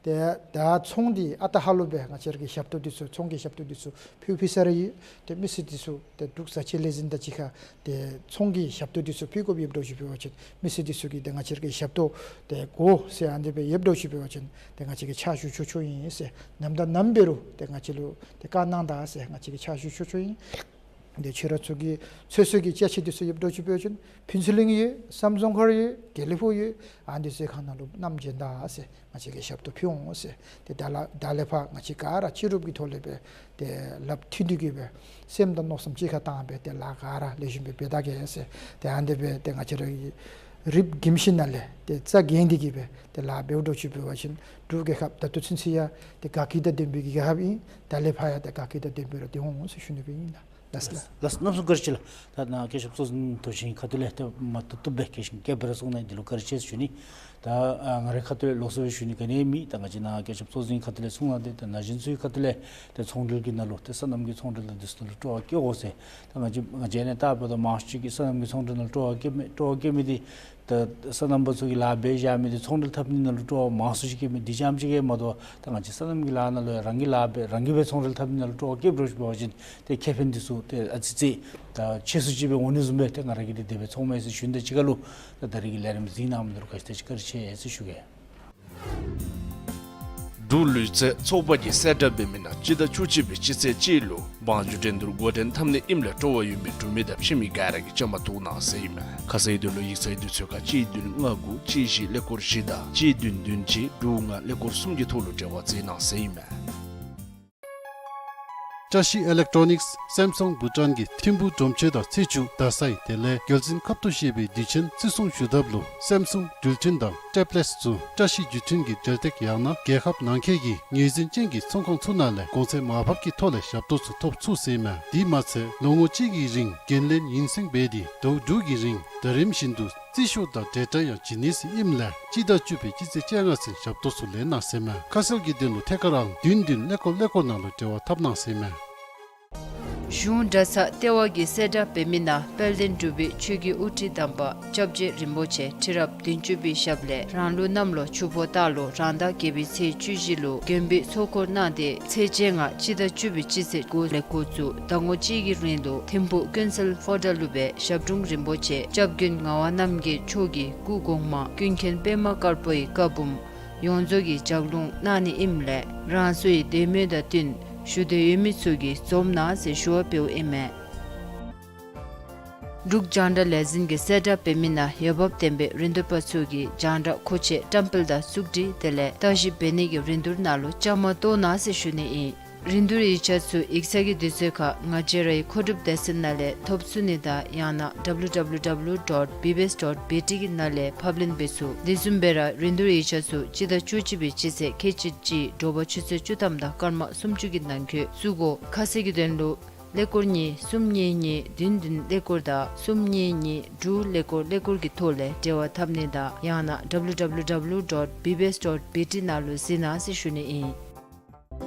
ཏེ་ད་ཚོང་འདི་ཨ་རྟག་ཧ་ལུགས་སྦེ་ང་བཅས་ར་གི་ཞབས་ཏོག་འདི་ཚུ་ཚོང་གི་ཞབས་ཏོག་འདི་ཚུ་ཕུལ་ཕུལ་ས་ར་ཡོད། ཏེ་མི་སེར་འདི་ཚུ་ཏེ་འབྲུག་བཟའ་ཆས་ལས་འཛིན་དང་གཅིག་ཁར་ཏེ་ཚོང་གི་ཞབས་ཏོག་འདི་ཚུ་ཕུལ་དགོཔ་ཡོདཔ་འདྲཝ་ཅིག་འབད་བ་ཅིན་མི་སེར་འདི་ཚུ་གིས་ཏེ་ང་བཅས་ར་གི་ཞབས་ཏོག་ཏེ་དགོ་ཟེར་ཨ་ནི་སྦེ་ཡོདཔ་འདྲཝ་ཅིག་འབད་བ་ཅིན་ཏེ་ང་བཅས་ཀྱིས་ཕྱག་ཞུ་ཆོག་ཆོག་ཨིན་ཟེར། ནམ་དང་ནམ་འབད་རུང་ཏེ་ང་བཅས་ལུ་ཏེ་བཀའ་གནང་ད་ཟེར། ང་བཅས་ཀྱིས་ཕྱག་ཞུ་ཆོག་ཆོག་ཨིན། ཏེ་ཁྱོད་ར་ཚུ་གི་ཚོད་བསྲེ་གི་ཅ་ཆས་འདི་ཚུ་ཡོདཔ་འདྲཝ་ཅིག་འབད་བ་ཅིན་ཕུན་ཚོགས་གླིང་ཡོད། བསམ་རྫོང་མཁར་ཡོད། དགེ་ལེགས་ཕུག་ཡོད། ཨ་ནི་ཚུ་ཁ་ནང་ལུ་བསྣམས་བྱོན་ད་ཟེར། ང་བཅས་ཀྱིས་ཞབས་ཏོག་ཕུལ་འོང་ཟེར། ཏེ་ད་ལས་ད་ལས་ཕར་ང་བཅས་ག་ར་སྤྱི་རུབ་ཀྱི་ཐོག་ལས་སྦེ་ཏེ་ལགཔ་མཐུད་དེ་གི་སྦེ་སེམས་དང་མནོ་བསམ་གཅིག་ཁར་བཏང་སྦེ་ཏེ་ལཱ་ག་ར་ལེགས་ཤོམ་སྦེ་འབད་ད་གེ་ཟེར། ཏེ་ཨ་ནི་སྦེ་ཏེ་ང་བཅས་ར་གི་རིགཔ་གིམ་ཤིང་ནང་ལས་ཏེ་རྩ་འགེངས་ཏེ་གི་སྦེ་ཏེ་ལཱ་འབདཝ་འདྲཝ་ཅིག་འབད་བ་ཅིན་འབྲུག་རྒྱལ་ཁབ་ད་ལྟོ་ཚུན་ཚོད་ཡང་ཏེ་དགའ་སྐྱིད་དང་ལྡན་པའི་གི་རྒྱལ་ཁབ་ཨིན། ད་ལས་ཕར་ཡང་ཏེ་དགའ་སྐྱིད་དང་ལྡན་པའི་ར་སྡོད་འོང་ཟེར་ཞུ་ནི་སྦེ་ཨིན་ལགས། ལགས་ལགས། ལགས་གནམ་མེད་ས་མེད་བཀའ་དྲིན་ཆེ་ལགས། ད་ནཱ་བཀའ་ཁྱབ་གཙོ་འཛིན་མདོ་ཆེན་ཁ་ཐུག་ལས་ཏེ་མ་ཏོག་ཏོ་སྦེ་ག་ཅི་ག་འབད་ར་གསུངས་གནང་འདི་ལུ་བཀའ་དྲིན་ཆེ་ཞུ་ནི། ད་ཨ་ང་རའི་ཁ་ཐུག་ལས་ལོགས་སུ་སྦེ་ཞུ་ནི་ག་ནི་མེད། ད་ང་བཅས་ནཱ་བཀའ་ཁྱབ་གཙོ་འཛིན་ཁ་ཐུག་ལས་གསུངས་གནང་སྟེ་ད་ན་གཞོན་ཚུའི་ཁ་ཐུག་ལས་ཏེ་ཚོང་འབྲེལ་གྱི་ནང་ལུ་ཏེ་སོ་ནམ་གྱི་ཚོང་འབྲེལ་དང་འདི་ཚུ་ནང་ལུ་སྤྲོ་བ་བསྐྱེད་དགོ་ཟེར། ད་ང་བཅས་ང་བཅས་ནཱ་ལྟ་བ་ད་མང་ཤོས་ཅིག་གིས་སོ་ནམ་གྱི་ཚོང་འབྲེལ་ནང་ལུ་སྤྲོ་བ་བསྐྱེད་མི་སྤྲོ་བ་བསྐྱེད་མི་འདི་ད་སོ་ནམ་པ་ཚུ་གིས་ལཱ་འབད་བཞག་མི་འདི་ཚོང་འབྲེལ་འཐབ་ནི་ནང་ལུ་སྤྲོ་བ་མང་སུ་ཅིག་བསྐྱེད་མི་འདི་ཙམ་ཅིག་གིས་མ་གཏོགས་ད་ང་བཅས་སོ་ནམ་གྱི་ལཱ་ནང་ལུ་ཡང་རང་གི་ལཱ་འབད་རང་གིས་སྦེ་ཚོང་འབྲེལ་འཐབ་ནི་ནང་ལུ་སྤྲོ་བ་བསྐྱེད་འགྱོ་ཞིནམ་འབད་བ་ཅིན་ཏེ་ཁེ་ཕན་འདི་ཚུ་ཏེ་ཨ་ཙི་ཙི་ད་ཆེ་སུ་ཅིག་སྦེ་འོང་ནི་བཟུམ་སྦེ་ཏེ་ང་ར་གིས་འདི་དེ་སྦེ་ཚོརཝ་མས་ཟེར་ཞུ་ནི་དང་གཅིག་ཁར་ལུ་ད་ད་རེས་ཀྱི་ལས་རིམ་གཟིགས་གནང་མི་འདི་ལུ་ག་ཅི་ཏེ་ཅིག་བཀའ་དྲིན་ཆེ་ཟེར་ཞུ་གེ། འབྲུག་ལུས་རྩལ་ཚོགས་པ་གིས་གསལ་བསྒྲགས་འབད་མི་ནང་སྤྱི་ཟླ་བཅུ་གཅིག་པའི་སྤྱི་ཚེས་གཅིག་ལུ་བང་རྒྱུག་འགྲན་བསྡུར་འགོ་འདྲེན་འཐབ་ནི་ཨིནམ་ལས་སྤྲོ་བ་ཡོད་མི་འབྲུག་མི་དང་ཕྱི་མི་ག་ར་གིས་བཅའ་མར་གཏོགས་གནང་ཟེར་ཨིན་མས། ཁ་གསལ་དོན་ལུ་ཡིག་ཚང་གི་དུས་ཚོད་ཁར་གཅིག་བདུན་ལྔ་དགུ་གཅིག་བཞི་ཀླད་ཀོར་བཞི་དང་གཅིག་བདུན་བདུན་གཅིག་དྲུག་ལྔ་ཀླད་ཀོར་གསུམ་གྱི་ཐོག་ལུ་འབྲེལ་བ་མཛད་གནང་ཟེར་ཨིན་མས། བཀྲ་ཤིས་ཨི་ལེག་ཊོ་ནིགསི་སེམ་སུང་བྷུ་ཊཱན་གྱིས་ཐིམ་ཕུག་གྲོང་ཁྱེར་དང་ཚེས་བཅུ་རྡ་སའི་དེ་ལས་རྒྱལ་བཙུན་ཁབ་ཏུ་བཞེས་པའི་དུས་ཆེན་བརྩི་སྲུང་ཞུ་ཐབས་ལུ་སེམ་སུང་འགྲུལ་འཕྲིན་དང་ཊེབ་ལེཊསི་ཚུ་བཀྲ་ཤིས་བརྒྱུད་འཕྲིན་གྱི་འབྲེལ་སྟེགས་ཡང་ན་རྒྱལ་ཁབ་ནང་འཁོད་ཀྱི་ངོས་འཛིན་ཅན་གྱི་ཚོང་ཁང་ཚུ་ནང་ལས་གོང་ཚད་མར་ཕབ་ཀྱི་ཐོག་ལས་ཞབས་ཏོག་ཚུ་ཐོབ་ཚུགས་ཟེར་ཨིན་མས། དེ་མ་ཚད་ལོ་ངོ་གཅིག་གི་རིང་འགན་ལེན་ཡུན་སེང་འབད་དེ་ཟླཝ་དྲུག་གི་རིང་ཟླ་རིམ་བཞིན་དུ་རྩིས་ཤོག་དང་འབྲེལ་སྒྲ་ཡང་བྱིན་ནི་ཟེར་ཨིནམ་ལས་སྤྱི་ཟླ་བཅུ་པའི་སྤྱི་ཚེས་བཅོ་ལྔ་ཚུན་ཞབས་ཏོག་ཚུ་ལེན་གནང་ཟེར་ཨིན་མས། ཁ་གསལ་གྱི་དོན་ལུ་ཐད་ཀར་ཨང་བདུན་བདུན་ཀླད་ཀོར་ཀླད་ཀོར་ནང་ལུ་འབྲེལ་བ་འཐབ་གནང་ཟེར་ཨིན་མས། གཞུང་གྲྭ་ཚང་ལྟེ་བ་གིས་གསལ་བསྒྲགས་འབད་མི་ནང་དཔལ་ལྡན་འབྲུག་པའི་ཆོས་ཀྱི་དབུ་ཁྲིད་དམ་པ་སྐྱབས་རྗེ་རིན་པོ་ཆེ་ཁྲི་རབས་བདུན་ཅུ་པའི་ཞབས་ལས་རང་ལུགས་གནམ་ལོ་ཆུ་ཕོ་སྟག་ལོ་རང་ཟླ་བརྒྱད་པའི་ཚེས་བཅུ་བཞི་ལུ་མགོན་པོའི་ཚོགས་འཁོར་གནང་སྟེ་ཚེས་བཅོ་ལྔ་སྤྱི་ཟླ་བཅུ་པའི་སྤྱི་ཚེས་དགུ་ལས་འགོ་བཙུགས་ཟླ་ངོ་གཅིག་གི་རིང་ལུ་ཐིམ་ཕུག་ཀུན་གསལ་ཧོ་ཊེལ་ལུ་སྦེ་ཞབས་དྲུང་རིན་པོ་ཆེ་སྐྱབས་མགོན་ངག་དབང་རྣམ་རྒྱལ་མཆོག་གི་སྐུ་གོང་མ་ཀུན་མཁྱེན་པདྨ་དཀར་པོའི་བཀའ་འབུམ་ཡོངས་རྫོགས་ཀྱི་ལྗགས་ལུང་གནང་ནི་ཨིནམ་ལས་རང་སོའི་འདོད་མོས་དང་བསྟུན་ཞུ་འདོད་ཡོད་མི་ཚུ་གིས་འཛོམས་གནང་ཟེར་ཞུ་བ་འབདཝ་ཨིན་མས། འབྲུག་རྒྱང་བསྒྲགས་ལས་འཛིན་གྱིས་གསལ་བསྒྲགས་འབད་མི་ནང་འོས་འབབ་ལྡན་པའི་རིན་བསྡུར་པ་ཚུ་གིས་རྒྱང་བསྒྲགས་མཁོ་ཆས་བཀྲམ་སྤེལ་དང་བཙུགས་སྒྲིག་དེ་ལས་བརྟག་ཞིབ་འབད་ནི་གི་རིན་བསྡུར་ནང་ལུ་བཅའ་མར་གཏོགས་གནང་ཟེར་ཞུ་ནི་ཨིན། རིན་བསྡུར་ཡིག་ཆ་ཚུ་ཡིག་ཚང་གི་དུས་ཚོད་ཁར་ང་བཅས་རའི་མཁོ་སྒྲུབ་སྡེ་ཚན་ནང་ལས་ཐོབ་ཚུགས་ནི་དང་ཡང་ན་ཌབ་ལུ་ཌབ་ལུ་ཌབ་ལུ་ཌོཊ་བི་བི་ཨེསི་ཌོཊ་བི་ཊི་གི་ནང་ལས་ཕབ་ལེན་འབད་ཚུགས། དེ་བཟུམ་སྦེ་ར་རིན་བསྡུར་ཡིག་ཆ་ཚུ་སྤྱི་ཟླ་བཅུ་གཅིག་པའི་སྤྱི་ཚེས་ཁལ་གཅིག་གཅིག་དྲོ་པ་ཆུ་ཚོད་བཅུ་ཐམ་དང་སྐར་མ་སུམ་ཅུ་གི་ནང་འཁོད་བཙུགས་དགོ། ཁ་གསལ་གྱི་དོན་ལུ་ཀླད་ཀོར་གཉིས་གསུམ་གཉིས་གཉིས་བདུན་བདུན་ཀླད་ཀོར་དང་གསུམ་གཉིས་གཉིས་དྲུག་ཀླད་ཀོར་ཀླད་ཀོར་གྱི་ཐོག་ལས་འབྲེལ་བ་འཐབ་ནི་དང་ཡང་ན་ཌབ་ལུ་ཌབ་ལུ་ཌབ་ལུ་ཌོཊ་བི་བི་ཨེསི་ཌོཊ་བི་ཊི་ནང་ལུ་གཟིགས་གནང་ཟེར་ཞུ་ནི་ཨིན།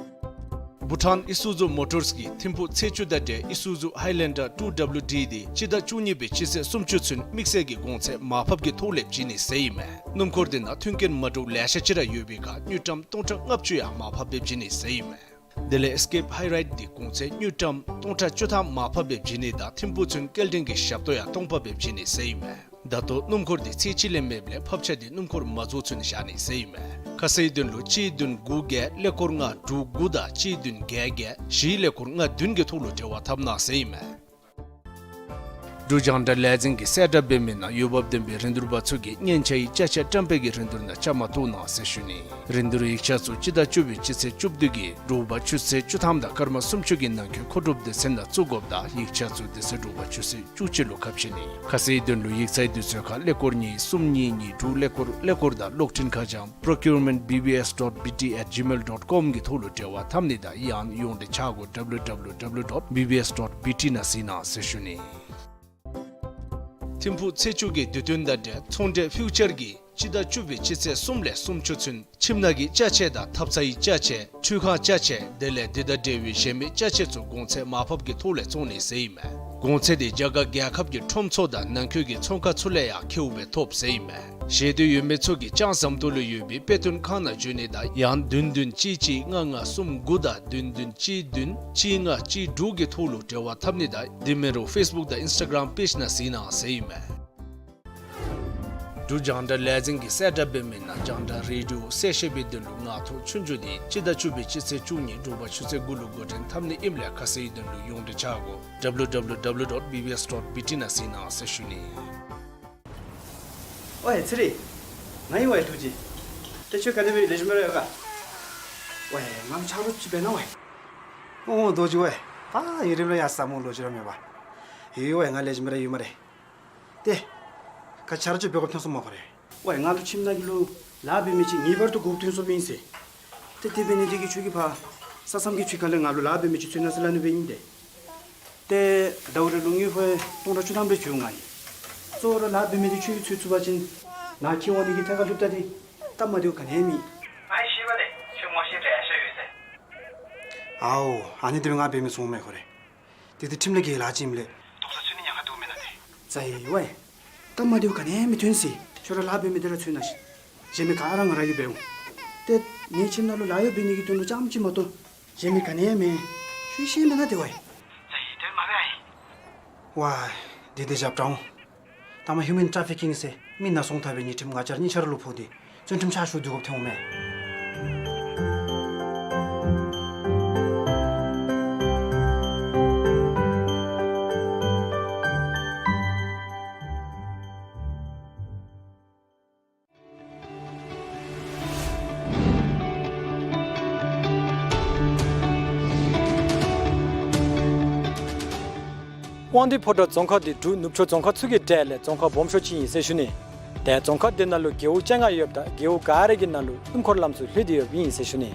བྷུ་ཊཱན་ཨི་སུ་ཛུ་མོ་ཊརསི་གིས་ཐིམ་ཕུག་ཚེས་བཅུ་དང་འབྲེལ་ཨི་སུ་ཛུ་ཧའི་ལེན་ཌར་ཊུ་ཌབ་ལུ་ཌི་འདི་སྤྱི་ཟླ་བཅུ་གཉིས་པའི་སྤྱི་ཚེས་སུམ་ཅུ་ཚུན་དམིགས་བསལ་གྱི་གོང་ཚད་མར་ཕབ་ཀྱི་ཐོག་ལས་བྱིན་ནི་ཟེར་ཨིན་མས། སྣུམ་འཁོར་འདི་ནང་མཐུན་རྐྱེན་མ་འདྲཝ་ལེ་ཤ་ཅིག་ར་ཡོད་པའི་ཁར་དངུལ་ཀྲམ་སྟོང་ཕྲག་ལྔ་བཅུ་ཡང་མར་ཕབ་སྦེ་བྱིན་ནི་ཟེར་ཨིན་མས། དེ་ལས་ཨེསི་ཀེབ་ཧའི་རའིཌ་འདི་གོང་ཚད་དངུལ་ཀྲམ་སྟོང་ཕྲག་བཅུ་ཐམ་མར་ཕབ་སྦེ་བྱིན་ནི་དང་ཐིམ་ཕུག་ཚུན་སྐྱེལ་འདྲེན་གྱི་ཞབས་ཏོག་ཡང་སྟོང་པ་སྦེ་བྱིན་ནི་ཟེར་ཨིན་མས། ད་ལྟོ་སྣུམ་འཁོར་འདི་ཚེས་གཅིག་ལས་མེདཔ་ལས་ཕབ་ཆ་འདི་སྣུམ་འཁོར་མ་རྫོགས་ཚུན་བཞག་ནི་ཟེར་ཨིན་མས། ཁ་གསལ་དོན་ལུ་གཅིག་བདུན་དགུ་བརྒྱད་ཀླད་ཀོར་ལྔ་དྲུག་དགུ་དང་གཅིག་བདུན་བརྒྱད་བརྒྱད་བཞི་ཀླད་ཀོར་ལྔ་བདུན་གྱི་ཐོག་ལུ་འབྲེལ་བ་འཐབ་གནང་ཟེར་ཨིན་མས། འབྲུག་རྒྱང་བསྒྲགས་ལས་འཛིན་གྱིས་གསལ་བསྒྲགས་འབད་མི་ནང་འོས་འབབ་ལྡན་པའི་རིན་བསྡུར་པ་ཚུ་གིས་སྙན་ཆ་ཡི་ཅ་ཆས་བཀྲམ་སྤེལ་གྱི་རིན་བསྡུར་ནང་བཅའ་མར་གཏོགས་གནང་ཟེར་ཞུ་ནི། རིན་བསྡུར་ཡིག་ཆ་ཚུ་སྤྱི་ཟླ་བཅུ་པའི་སྤྱི་ཚེས་བཅུ་བདུན་གྱི་དྲོ་པ་ཆུ་ཚོད་བཅུ་ཐམ་དང་སྐར་མ་སུམ་ཅུ་གི་ནང་འཁོད་མཁོ་སྒྲུབ་སྡེ་ཚན་ནང་བཙུགས་དགོཔ་དང་ཡིག་ཆ་ཚུ་དེ་ཚེ་དྲོ་པ་ཆུ་ཚོད་བཅུ་གཅིག་ལུ་ཁ་ཕྱེ་ནི། ཁ་གསལ་དོན་ལུ་ཡིག་ཚང་གི་དུས་ཚོད་ཁར་ཀླད་ཀོར་གཉིས་གསུམ་གཉིས་གཉིས་དྲུག་ཀླད་ཀོར་ཀླད་ཀོར་དང་གློག་འཕྲིན་ཁ་བྱང་procurement B B S dot B T at gmail dot com གི་ཐོག་ལུ་འབྲེལ་བ་འཐབ་ནི་དང་ཡང་ཡོངས་འབྲེལ་ཆ་སྒོ་W W W dot B B S dot B T ནང་གཟིགས་གནང་ཟེར་ཞུ་ནི། ཐིམ་ཕུག་ཚེས་བཅུ་གི་དུས་སྟོན་དང་འབྲེལ་ཚོང་འབྲེལ་ཕིའུ་ཅར་གྱིས་སྤྱི་ཟླ་བཅུ་པའི་སྤྱི་ཚེས་གསུམ་ལས་སུམ་ཅུ་ཚུན་ཁྱིམ་ནང་གི་ཅ་ཆས་དང་ཐབ་ཚང་གི་ཅ་ཆས་ཁྲུས་ཁང་ཅ་ཆས་དེ་ལས་འདི་དང་འབྲེལ་བའི་གཞན་མི་ཅ་ཆས་ཚུ་གོང་ཚད་མར་ཕབ་ཀྱི་ཐོག་ལས་བཙོང་ནི་ཟེར་ཨིན་མས། གོང་ཚད་འདི་རྒྱ་གར་རྒྱལ་ཁབ་ཀྱི་ཁྲོམ་ཚུ་དང་ནང་འཁོད་ཀྱི་ཚོང་ཁང་ཚུ་ལས་ཡང་ཁེཝ་སྦེ་ཐོབ་ཟེར་ཨིན་མས། ཤེས་འདོད་ཡོད་མི་ཚུ་གིས་ཅང་ཟམ་ཏོག་ལུ་ཡོད་པའི་དཔེ་སྟོན་ཁང་ནང་འབྱོན་ནི་དང་ཡང་བདུན་བདུན་གཅིག་གཅིག་ལྔ་ལྔ་གསུམ་དགུ་དང་བདུན་བདུན་གཅིག་བདུན་གཅིག་ལྔ་གཅིག་དྲུག་གི་ཐོག་ལུ་འབྲེལ་བ་འཐབ་ནི་དང་དེ་མིན་རུང་ཕེསི་བུཀ་དང་ཨིནསི་ཊ་གརམ་པེཇ་ནང་གཟིགས་གནང་ཟེར་ཨིན་མས། འབྲུག་རྒྱང་བསྒྲགས་ལས་འཛིན་གྱིས་གསལ་བསྒྲགས་འབད་མི་ནང་རྒྱང་བསྒྲགས་རེ་ཌི་ཡོ་གསལ་བཤད་པའི་དོན་ལུ་ངག་ཐོག་ཆོས་རྒྱུགས་འདི་སྤྱི་ཟླ་བཅུ་པའི་སྤྱི་ཚེས་བཅུ་གཉིས་དྲོ་པ་ཆུ་ཚོད་དགུ་ལུ་འགོ་འདྲེན་འཐབ་ནི་ཨིནམ་ལས་ཁ་གསལ་གྱི་དོན་ལུ་ཡོངས་འབྲེལ་ཆ་དགོ། www.bbs.bt ནང་གཟིགས་གནང་ཟེར་ཞུ་ནི། ཝའེ་ཚེ་རིང་། ང་ཨིན་ཝའེ་རྡོ་རྗེ། ཏེ་ཁྱོད་ག་ཏེ་སྦེ་ལེགས་ཤོམ་ར་ཡོད་ག། ཝའེ་ང་ལུ་ཆ་རོགས་ཅིག་འབད་གནང་ཝའེ། ཨོ་རྡོ་རྗེ་ཝའེ། ད་ཡུན་རིངམོ་ལས་ཡར་ས་མོ་ལོ་རྒྱུས་ར་མེད་པ། ཡོད་ཝའེ་ང་ལེགས་ཤོམ་ར་ཡོད་སྨ་རེ། ཏེ་ག་ཆ་རོགས་ཅིག་འབད་དགོཔ་ཐོན་སོང་སྨོ་ཁོ་རེ། ཝའེ་ང་ལུ་ཁྱིམ་ནང་གི་ལུ་ལཱ་འབད་མི་ཅིག་ངེས་པར་དུ་དགོཔ་ཐོན་སོངམ་ཨིན་ཟེར། ཏེ་དེ་འབད་ནི་དེ་གིས་ཁྱོད་ཀྱིས་ཕར་ས་མཚམས་ཀྱི་ཕྱི་ཁ་ལས་ང་ལུ་ལཱ་འབད་མི་ཅིག་འཚོལ་གནང་ཟེར་སླབ་ནི་སྦེ་ཨིན་ཏེ། ཏེ་ཟླཝ་རེ་ལུ་དངུལ་ཕོན་སྟོང་ཕྲག་བཅུ་ཐམ་རེ་འབྱོར་ཡོད་ང་ཨིན། གཙོ་བོ་ར་ལཱ་འབད་མི་དེ་ཁྱོད་ཀྱིས་འཚོལ་ཚུགས་པ་ཅིན་ང་ཁྱིམ་འོང་ནི་གི་ཐད་ཁར་ལྷོདཔ་ད་འདི་སྟབས་མ་བདེཝ་ག་ནི་ཡང་མེད། ཨའི་ཤེས་པ་ལས་ཁྱོད་ངོ་ཤེས་འདྲ་ཤ་ཡོད་ཟེར། ཨའོ་ཨ་ནི་དེ་སྦེ་ང་འབད་མི་ཚུགས་སྨ་རེ་ཁོ་རེ། དེ་དེ་ཁྲིམས་ལས་འགལ་ལཱ་ཅིག་ཨིནམ་ལས། དོགས་ས་ཚུད་ནི་ཉེན་ཁ་འདུག་མེན་ན་ཏེ། ཙ་ཡི་ཝའེ། སྟབས་མ་བདེཝ་ག་ནི་ཡང་མི་ཐོན་ཟེར། ཁྱོད་ར་ལཱ་འབད་མི་དེ་ར་འཚོལ་གནང་ཤིག། གཞན་མི་ག་ར་ང་ར་གིས་འབདཝ་འོང་། ཏེ་ངེའི་ཁྱིམ་ནང་ལུ་ལཱ་གཡོག་འབད་ནི་གི་དོན་ལུ་རྐྱངམ་ཅིག་མ་གཏོགས་གཞན་མི་ག་ནི་ཡང་མེད། ཁྱོད་ཤེས་མེན་ན་ཏེ་ཝའེ། ཙ་ཡི་དོན་མ་འབད་ཨའི། ཝའེ། དེ་དེ་རྒྱབ་དྲངས་འོང་། ད་མ་ཧིའུ་མེན་ཊ་ཕི་ཀིང་ཟེར་མི་ནཱ་སོང་ཐལ་བའི་ཉེས་ཁྲིམས་ང་བཅས་ར་གཉིས་ཆ་ར་ལུ་ཕོག་སྟེ་བཙོན་ཁྲིམས་ཕྱག་ཞུ་སྡོད་དགོཔ་ཐོན་འོང་མས། དབང་འདུས་ཕོ་བྲང་རྫོང་ཁག་འདི་འབྲུག་ནུབ་ཕྱོགས་རྫོང་ཁག་ཚུ་གི་གྲས་ལས་རྫོང་ཁག་སྦོམ་ཤོས་ཅིག་ཨིན་ཟེར་ཞུ་ནི། ཏེ་རྫོང་ཁག་འདི་ནང་ལུ་རྒེད་འོག་བཅོ་ལྔ་ཡོདཔ་ད་རྒེད་འོག་ག་ར་གི་ནང་ལུ་སྣུམ་འཁོར་ལམ་ཚུ་ལྷོད་དེ་ཡོདཔ་ཨིན་ཟེར་ཞུ་ནི།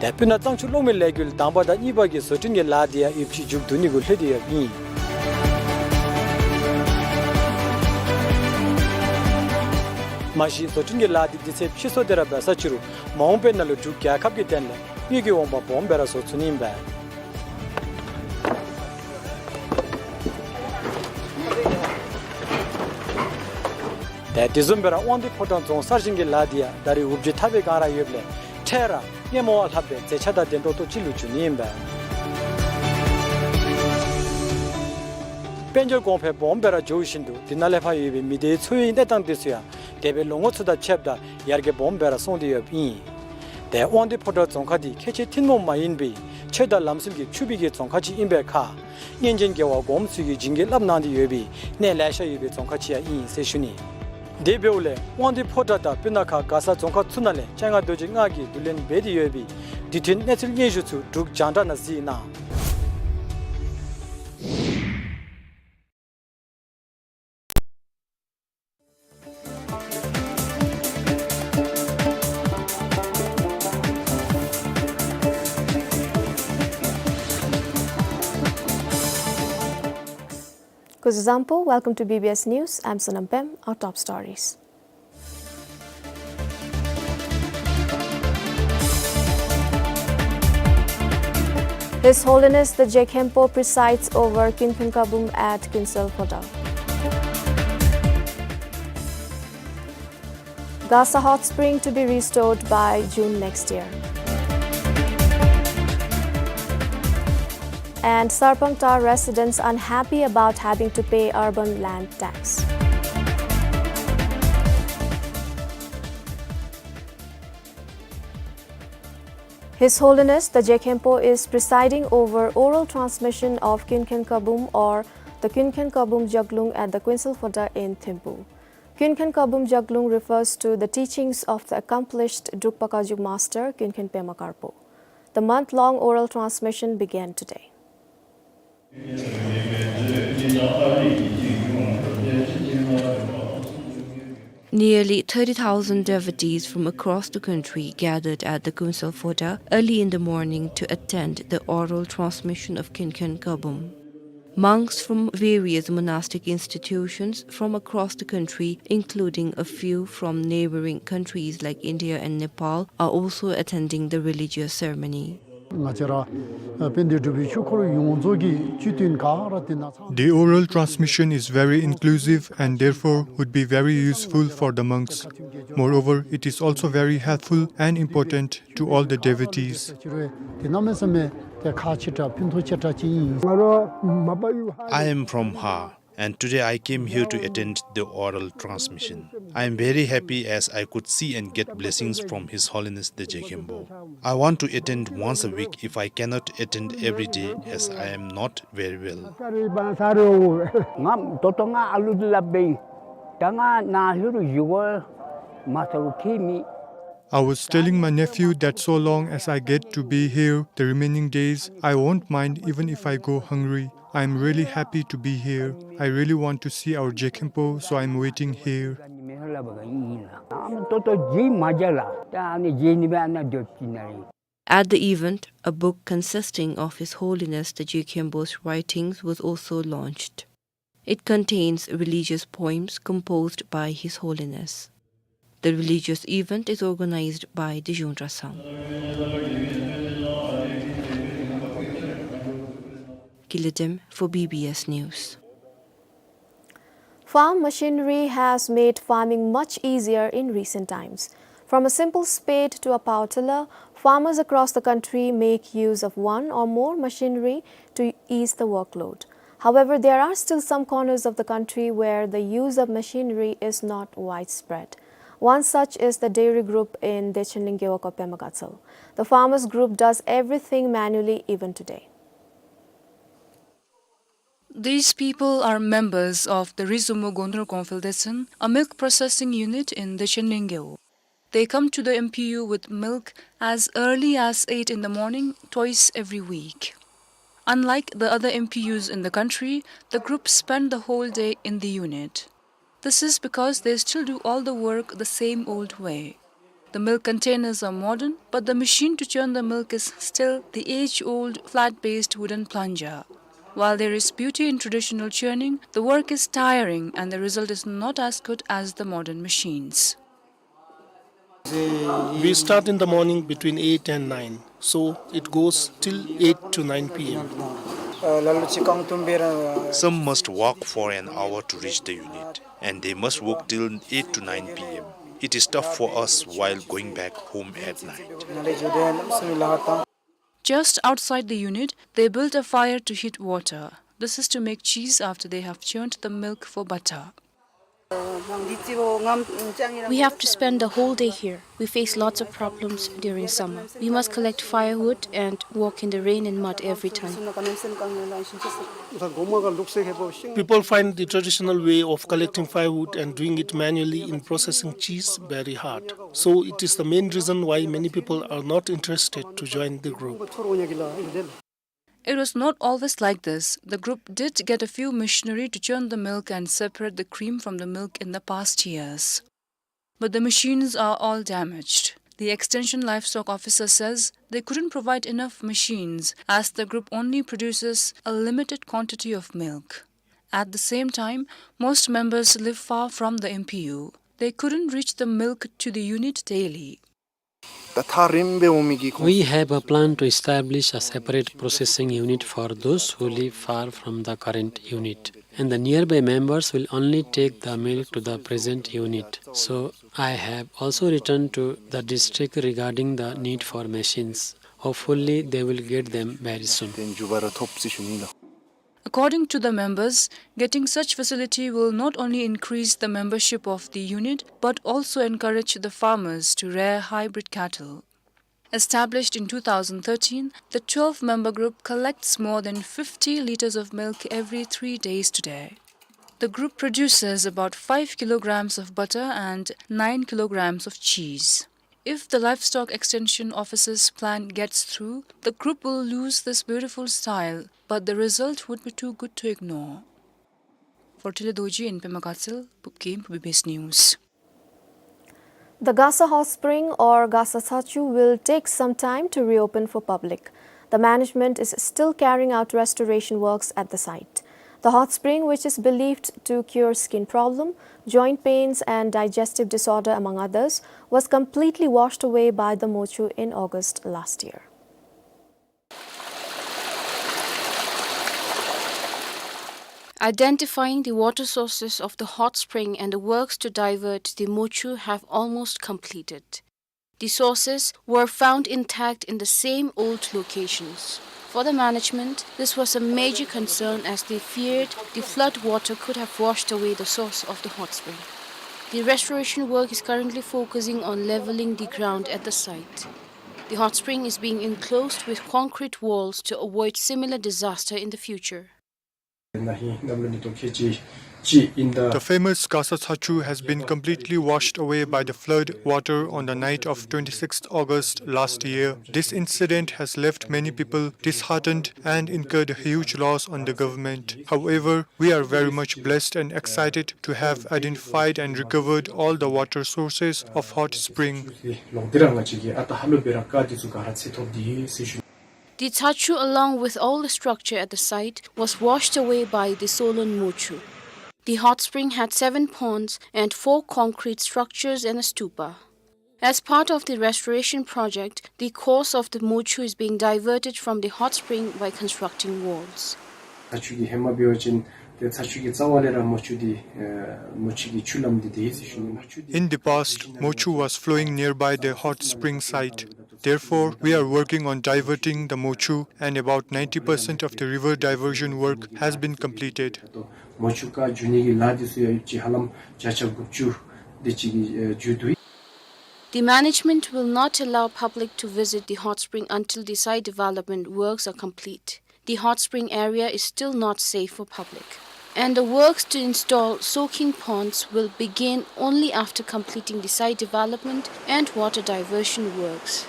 ཏེ་སྤུ་ན་གཙང་ཆུ་གློག་མེ་ལས་འགུལ་དང་པ་དང་གཉིས་པ་གི་བཟོ་སྐྲུན་གྱི་ལཱ་འདི་ཡང་ཡོདཔ་ཅིག་མཇུག་བསྡུ་ནི་གུ་ལྷོད་དེ་ཡོདཔ་ཨིན། མ་གཞི་བཟོ་སྐྲུན་གྱི་ལཱ་འདི་དུས་ཚོད་ཕྱིས་སོང་སྟེ་ར་འབད་ས་ཅི་རུང་མ་འོངས་པའི་ནང་ལུ་འབྲུག་རྒྱལ་ཁབ་ཀྱི་དོན་ལས་དངུལ་གྱི་འོང་འབབ་སྦོམ་སྦེ་ར་བཟོ་ཚུགས་ནི་ཨིན་པས། ཏེ་དེ་བཟུམ་སྦེ་ར་དབང་འདུས་ཕོ་བྲང་རྫོང་གསར་བཞེངས་ཀྱི་ལཱ་འདི་ཡང་ད་རེས་འུབ་བརྗིད་ཐར་པའི་སྒང་ར་ཡོདཔ་ལས་འཕྲལ་ར་སྔོན་མ་བ་ལྷག་པའི་མཛེས་ཆ་དང་ལྡན་ཏོག་ཏོ་ཅིག་ལུ་འགྱུར་ནི་ཨིན་པས། དཔལ་འབྱོར་གོང་འཕེལ་སྦོམ་སྦེ་ར་འགྱོ་བཞིན་དུ་དེ་ནང་ལས་ཕར་ཡོད་པའི་མི་སྡེའི་འཚོ་བའི་གནས་སྟངས་དེ་ཚུ་ཡང་འདས་པའི་ལོ་ངོ་ཚུ་དང་ཕྱདཔ་ད་ཡར་རྒྱས་སྦོམ་སྦེ་ར་སོང་སྟེ་ཡོདཔ་ཨིན། ཏེ་དབང་འདུས་ཕོ་བྲང་རྫོང་ཁག་འདི་ཁྱད་ཆོས་ཐུན་མོང་མ་ཡིན་པའི་ཆོས་དང་ལམ་སྲོལ་གྱི་ཕྱུག་པའི་གི་རྫོང་ཁག་ཅིག་ཨིན་པའི་ཁར་སྔོན་བྱོན་རྒྱལ་བ་གོངམ་ཚུ་གིས་བྱིན་གྱིས་བརླབས་གནང་སྟེ་ཡོད་པའི་གནས་ལེ་ཤ་ཡོད་པའི་རྫོང་ཁག་ཅིག་ཡང་ཨིན་ཟེར་ཞུ་ནི། དེ་འབདཝ་ལས་དབང་འདུས་ཕོ་བྲང་དང་སྤུ་ན་ཁ་མགར་ས་རྫོང་ཁག་ཚུ་ནང་ལས་སྤྱན་སྔ་རྡོ་རྗེ་ལྔ་གིས་བསྡུ་ལེན་འབད་དེ་ཡོད་པའི་དུས་མཐུན་གནས་ཚུལ་སྙན་ཞུ་ཚུ་འབྲུག་རྒྱང་བསྒྲགས་ནང་གཟིགས་གནང་། Kuzu zampo, welcome to B B S News. I'm Sonam Pem. Our top stories. His Holiness the Je Khenpo presides over Kunkhön Kabum at Kuensel Phodrang. Gasa Hot Spring to be restored by June next year. And Sarpang Tar residents unhappy about having to pay urban land tax. His Holiness the Je Khenpo is presiding over oral transmission of Kunkhön Kabum or the Kunkhön Kabum Jaklung at the Kuensel Phodrang in Thimphu. Kunkhön Kabum Jaklung refers to the teachings of the accomplished Drukpa Kagyu master Kunkhön Pema Karpo. The month-long oral transmission began today. Nearly thirty thousand devotees from across the country gathered at the Kuensel Phodrang early in the morning to attend the oral transmission of Kunkhön Kabum. Monks from various monastic institutions from across the country, including a few from neighboring countries like India and Nepal, are also attending the religious ceremony. ང་བཅས་ར་དཔལ་ལྡན་འབྲུག་པའི་ཆོས་སྐོར་ཡོངས་རྫོགས་ཀྱི་སྤྱི་དོན་ག་ར་དེ་ནང་ཚང་། The oral transmission is very inclusive and therefore would be very useful for the monks. Moreover, it is also very helpful and important to all the devotees. དེ་གནམ་མེད་ས་མེད་དེ་ཁག་ཆེ་དྲགས་ཕན་ཐོགས་ཆེ་དྲགས་ཅིག་ཨིན། I am from Har, and today I came here to attend the oral transmission. I am very happy as I could see and get blessings from His Holiness the Je Khenpo. I want to attend once a week if I cannot attend every day as I am not very well. ང་ད་ལྟོ་ང་ཨ་ལུ་འདི་ལ་འབད་ད་ང་ནཱ་ལྷོད་རུང་བཞུགས་དགོ་མ་ཚར་རུང་ཁྱད་མེད། I was telling my nephew that so long as I get to be here the remaining days, I won't mind even if I go hungry. I am really happy to be here. I really want to see our Je Khenpo, so I am waiting here. At the event, a book consisting of His Holiness the Je Khenpo's writings was also launched. It contains religious poems composed by His Holiness. The religious event is organized by the Zhungra Sang. Kilatem for B B S News. Farm machinery has made farming much easier in recent times. From a simple spade to a power tiller, farmers across the country make use of one or more machinery to ease the workload. However, there are still some corners of the country where the use of machinery is not widespread. One such is the dairy group in Dechen Lengkewako Pema Gatshel. The farmers group does everything manually even today. These people are members of the Rizumu Gondor Kongphel Dechen, a milk processing unit in Dechen Lengkewo. They come to the M P U with milk as early as eight in the morning, twice every week. Unlike the other M P Us in the country, the group spend the whole day in the unit. This is because they still do all the work the same old way. The milk containers are modern, but the machine to churn the milk is still the age-old flat-based wooden plunger. While there is beauty in traditional churning, the work is tiring and the result is not as good as the modern machines. We start in the morning between eight and nine, so it goes till eight to nine P M. Some must walk for an hour to reach the unit, and they must work till eight to nine P M. It is tough for us while going back home at night. Just outside the unit, they built a fire to heat water. This is to make cheese after they have churned the milk for butter. We have to spend the whole day here. We face lots of problems during summer. We must collect firewood and walk in the rain and mud every time. People find the traditional way of collecting firewood and doing it manually in processing cheese very hard. So it is the main reason why many people are not interested to join the group. It was not always like this. The group did get a few machinery to churn the milk and separate the cream from the milk in the past years. But the machines are all damaged. The Extension Livestock Officer says they couldn't provide enough machines as the group only produces a limited quantity of milk. At the same time, most members live far from the M P U. They couldn't reach the milk to the unit daily. We have a plan to establish a separate processing unit for those who live far from the current unit, and the nearby members will only take the milk to the present unit. So I have also written to the district regarding the need for machines. Hopefully, they will get them very soon. According to the members, getting such facility will not only increase the membership of the unit, but also encourage the farmers to rear hybrid cattle. Established in two thousand thirteen, the twelve-member group collects more than fifty liters of milk every three days today. The group produces about five kilograms of butter and nine kilograms of cheese. If the Livestock Extension Officer's plan gets through, the group will lose this beautiful style, but the result would be too good to ignore. For Tile Dorji in Pema Gatshel, Pupkim, B B S News. The Gasa Hot Spring or Gasa Tsachu will take some time to reopen for public. The management is still carrying out restoration works at the site. The hot spring, which is believed to cure skin problem, joint pains and digestive disorder among others, was completely washed away by the mochu in August last year. Identifying the water sources of the hot spring and the works to divert the Mochu have almost completed. The sources were found intact in the same old locations. For the management, this was a major concern as they feared the flood water could have washed away the source of the hot spring. The restoration work is currently focusing on leveling the ground at the site. The hot spring is being enclosed with concrete walls to avoid similar disaster in the future. The famous Gasa Tsachu has been completely washed away by the flood water on the night of twenty-sixth August last year. This incident has left many people disheartened and incurred a huge loss on the government. However, we are very much blessed and excited to have identified and recovered all the water sources of hot spring. The Tsachu, along with all the structure at the site, was washed away by the Solon Mochu. The hot spring had seven ponds and four concrete structures and a stupa. As part of the restoration project, the course of the Mochu is being diverted from the hot spring by constructing walls. Tsachu གི་ཧེ་མ་འབད་བ་ཅིན་ཏེ་ཚ་ཆུ་གི་རྩ་བ་ལས་ར་མོ་ཆུ་འདི་ཨེ་མོ་ཆུ་གི་ཆུ་ལམ་འདི་ཏེ་ཟེར་ཞུ་ནི། In the past, Mochu was flowing nearby the hot spring site. Therefore, we are working on diverting the Mochu, and about ninety percent of the river diversion work has been completed. མོ་ཆུ་ཁར་འགྱོ་ནི་གི་ལཱ་འདི་ཚུ་ཡང་ཅིག་ཧ་ལམ་བརྒྱ་ཆ་དགུ་བཅུ་དེ་ཅིག་གི་ཨེ་འགྱོ་དོ་ཡོད། The management will not allow public to visit the hot spring until the site development works are complete. The hot spring area is still not safe for public, and the works to install soaking ponds will begin only after completing the site development and water diversion works.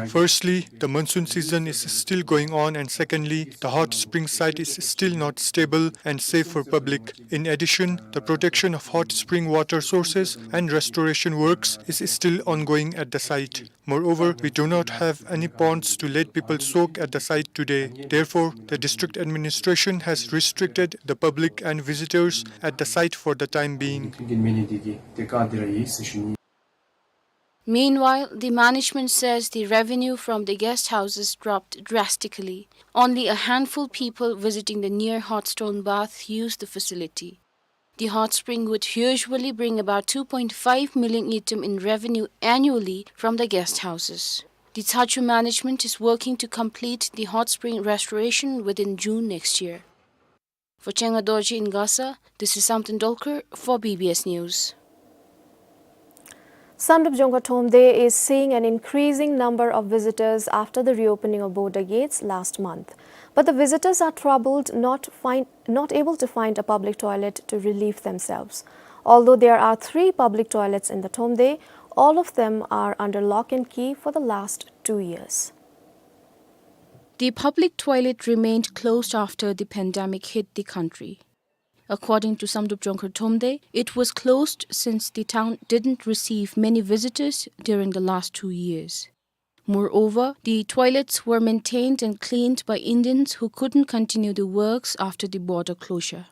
Firstly, the monsoon season is still going on, and secondly, the hot spring site is still not stable and safe for public. In addition, the protection of hot spring water sources and restoration works is still ongoing at the site. Moreover, we do not have any ponds to let people soak at the site today. Therefore, the district administration has restricted the public and visitors at the site for the time being. Meanwhile, the management says the revenue from the guest houses dropped drastically. Only a handful people visiting the near hot stone bath use the facility. The hot spring would usually bring about two point five million ngultrum in revenue annually from the guest houses. The Tsachu management is working to complete the hot spring restoration within June next year. For Chenga Dorji in Gasa, this is Samten Dolkar for B B S News. Samdrup Jongkhar Thromde is seeing an increasing number of visitors after the reopening of border gates last month. But the visitors are troubled, not find, not able to find a public toilet to relieve themselves. Although there are three public toilets in the Thromde, all of them are under lock and key for the last two years. The public toilet remained closed after the pandemic hit the country. According to Samdrup Jongkhar Thromde, it was closed since the town didn't receive many visitors during the last two years. Moreover, the toilets were maintained and cleaned by Indians who couldn't continue the works after the border closure.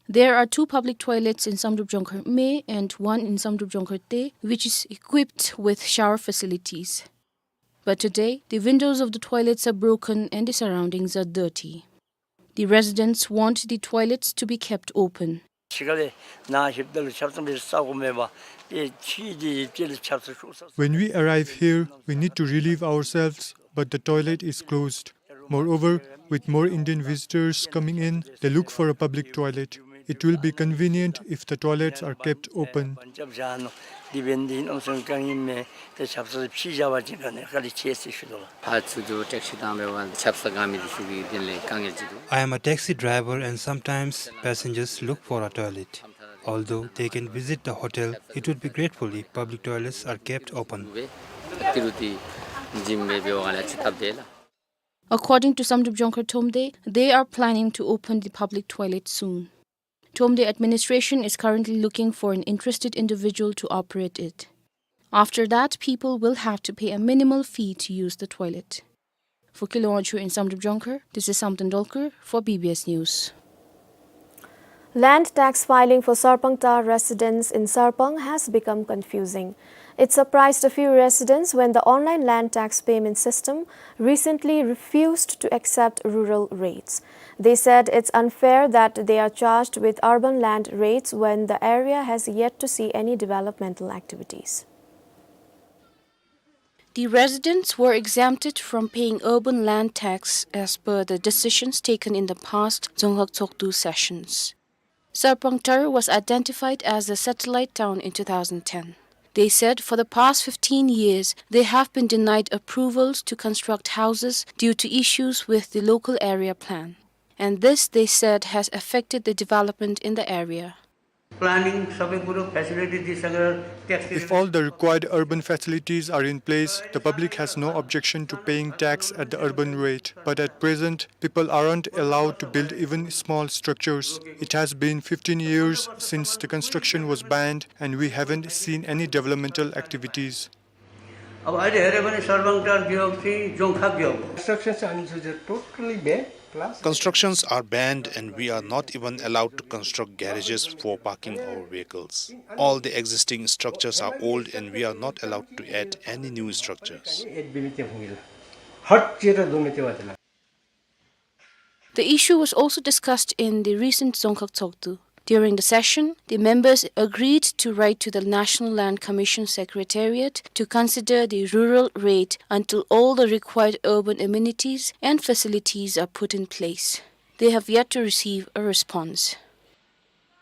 There are two public toilets in Samdrup Jongkhar Me and one in Samdrup Jongkhar Te, which is equipped with shower facilities. But today, the windows of the toilets are broken and the surroundings are dirty. The residents want the toilets to be kept open. When we arrive here, we need to relieve ourselves, but the toilet is closed. Moreover, with more Indian visitors coming in, they look for a public toilet. It will be convenient if the toilets are kept open. I am a taxi driver and sometimes passengers look for a toilet. Although they can visit the hotel, it would be grateful if public toilets are kept open. According to Samdrup Jongkhar Thromde, they are planning to open the public toilet soon. Thromde administration is currently looking for an interested individual to operate it. After that, people will have to pay a minimal fee to use the toilet. For Kilowachu in Samdrup Jongkhar, this is Samten Dolkar for B B S News. Land tax filing for Sarpangta residents in Sarpang has become confusing. It surprised a few residents when the online land tax payment system recently refused to accept rural rates. They said it's unfair that they are charged with urban land rates when the area has yet to see any developmental activities. The residents were exempted from paying urban land tax as per the decisions taken in the past Dzongkhag Tshogdu sessions. Sarpangtar was identified as a satellite town in two thousand ten. They said for the past fifteen years, they have been denied approvals to construct houses due to issues with the local area plan. And this, they said, has affected the development in the area. Planning सबै कुरो facility दिइसकेर tax If all the required urban facilities are in place, the public has no objection to paying tax at the urban rate. But at present, people aren't allowed to build even small structures. It has been fifteen years since the construction was banned, and we haven't seen any developmental activities. अब अहिले हेऱ्यो भने सर्पंटार गियोक चाहिँ जोंगखाक गियोक। Constructions are totally banned, plus Constructions are banned and we are not even allowed to construct garages for parking our vehicles. All the existing structures are old and we are not allowed to add any new structures. एट बिमिते हुँगिला। हट चेर दुमिते वातला। The issue was also discussed in the recent Dzongkhag Tshogdu. During the session, the members agreed to write to the National Land Commission Secretariat to consider the rural rate until all the required urban amenities and facilities are put in place. They have yet to receive a response.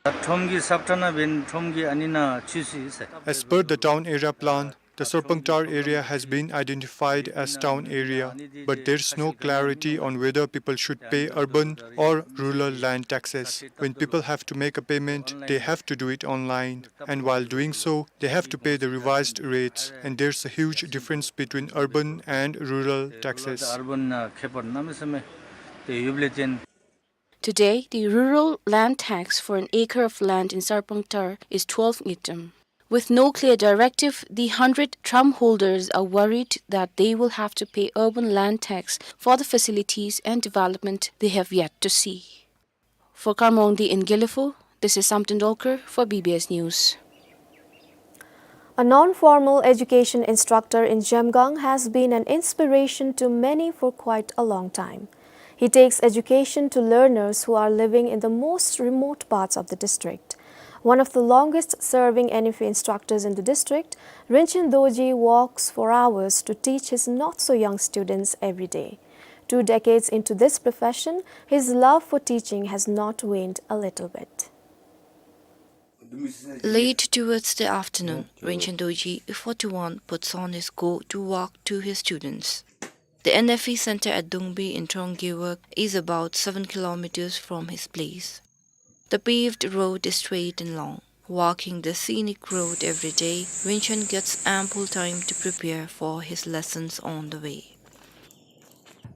ཁྲོམ་གྱི་ས་ཁྲ་ན་འབད་ཁྲོམ་གྱི་ཨ་ནི་ན་ཆུ་སི་ས། As per the town area plan, the Sarpangtar area has been identified as town area, but there's no clarity on whether people should pay urban or rural land taxes. When people have to make a payment, they have to do it online, and while doing so, they have to pay the revised rates, and there's a huge difference between urban and rural taxes. Urban खेपर नामे समय त्यो युबले चाहिँ Today, the rural land tax for an acre of land in Sarpangtar is twelve ngultrum. With no clear directive, the hundred tram holders are worried that they will have to pay urban land tax for the facilities and development they have yet to see. For Karmongdi in Gelephu, this is Samten Dolkar for B B S News. A non-formal education instructor in Zemgang has been an inspiration to many for quite a long time. He takes education to learners who are living in the most remote parts of the district. One of the longest serving N F E instructors in the district, Rinchen Dorji walks for hours to teach his not-so-young students every day. Two decades into this profession, his love for teaching has not waned a little bit. Late towards the afternoon, Rinchen Dorji, forty-one, puts on his coat to walk to his students. The N F E center at Dungbi in Tronggye work is about seven kilometers from his place. The paved road is straight and long. Walking the scenic road every day, Rinchen gets ample time to prepare for his lessons on the way.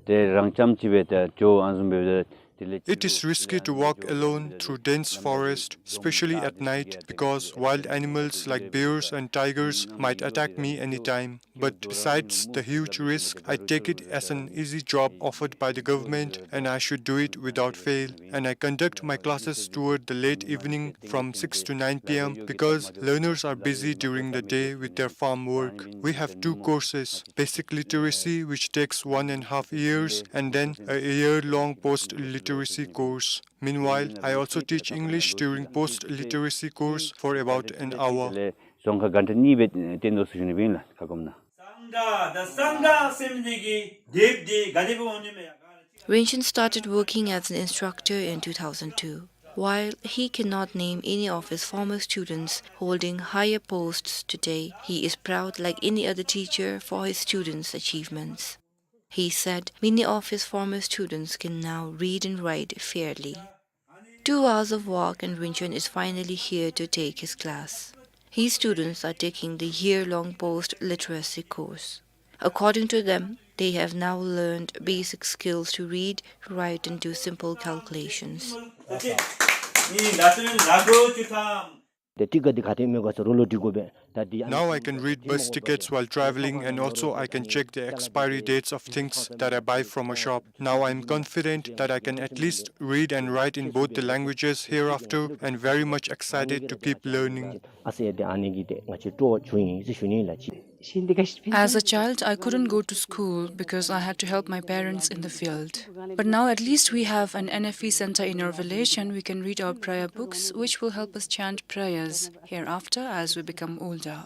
དེ་རང་རྐྱངམ་གཅིག་སྦེ་ད་འགྱོ་ཨ་ནི་བཟུམ་སྦེ་ད། It is risky to walk alone through dense forest, especially at night, because wild animals like bears and tigers might attack me anytime. But besides the huge risk, I take it as an easy job offered by the government, and I should do it without fail. And I conduct my classes toward the late evening from six to nine P M because learners are busy during the day with their farm work. We have two courses, basic literacy, which takes one and a half years, and then a year-long post-literacy course. Meanwhile, I also teach English during post-literacy course for about an hour. རྫོང་ཁ་གྷན་ཊ་གཉིས་སྦེ་སྟོན་དོ་ཟེར་ཞུ་ནི་ཨིན་ལགས་ཁ་སྐོམ་ན། Rinchen started working as an instructor in two thousand two. While he cannot name any of his former students holding higher posts today, he is proud, like any other teacher, for his students' achievements. He said many of his former students can now read and write fairly. Two hours of walk and Rinchen is finally here to take his class. His students are taking the year-long post-literacy course. According to them, they have now learned basic skills to read, write, and do simple calculations. ཏེ་ཊི་ཀེཊ་འདི་ག་ཏེ་མེད་ག་ཟེར་རོགས་ལུ་དྲི་དགོ་པས། ད་འདི་ཨ་ནི་Now I can read bus tickets while traveling, and also I can check the expiry dates of things that I buy from a shop. Now I am confident that I can at least read and write in both the languages hereafter, and very much excited to keep learning. ཨ་ཙི་ཡ་ཏེ་ཨ་ནི་གི་ཏེ་ང་བཅས་སྤྲོ་བ་བྱུང་ཡི་ཟེར་ཞུ་ནི་ལགས། As a child, I couldn't go to school because I had to help my parents in the field. But now at least we have an N F E center in our village and we can read our prayer books, which will help us chant prayers hereafter as we become older.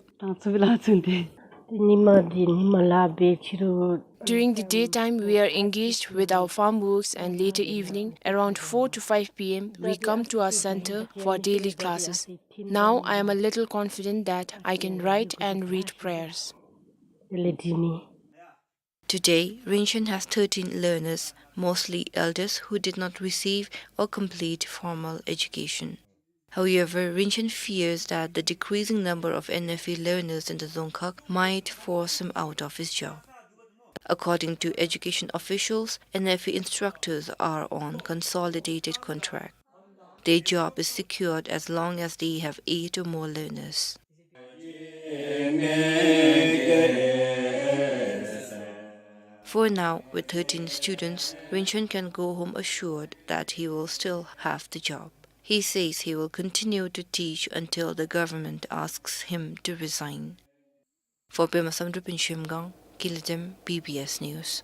During the daytime, we are engaged with our farm works and later evening, around four to five P M, we come to our center for daily classes. Now I am a little confident that I can write and read prayers. Today, Rinchen has thirteen learners, mostly elders who did not receive or complete formal education. However, Rinchen fears that the decreasing number of N F E learners in the Dzongkhag might force him out of his job. According to education officials, N F E instructors are on consolidated contract. Their job is secured as long as they have eight or more learners. For now, with thirteen students, Rinchen can go home assured that he will still have the job. He says he will continue to teach until the government asks him to resign. For Pema Samdrup in Shemgang, Kiladem, B B S News.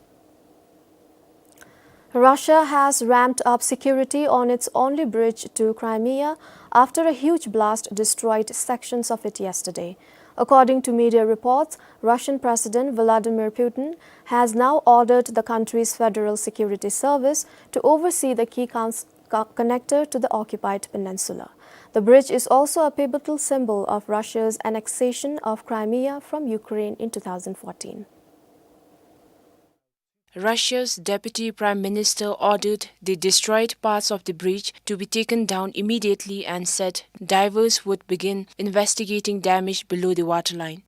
Russia has ramped up security on its only bridge to Crimea after a huge blast destroyed sections of it yesterday. According to media reports, Russian President Vladimir Putin has now ordered the country's Federal Security Service to oversee the key cons- co- connector to the occupied peninsula. The bridge is also a pivotal symbol of Russia's annexation of Crimea from Ukraine in two thousand fourteen. Russia's deputy prime minister ordered the destroyed parts of the bridge to be taken down immediately and said divers would begin investigating damage below the waterline.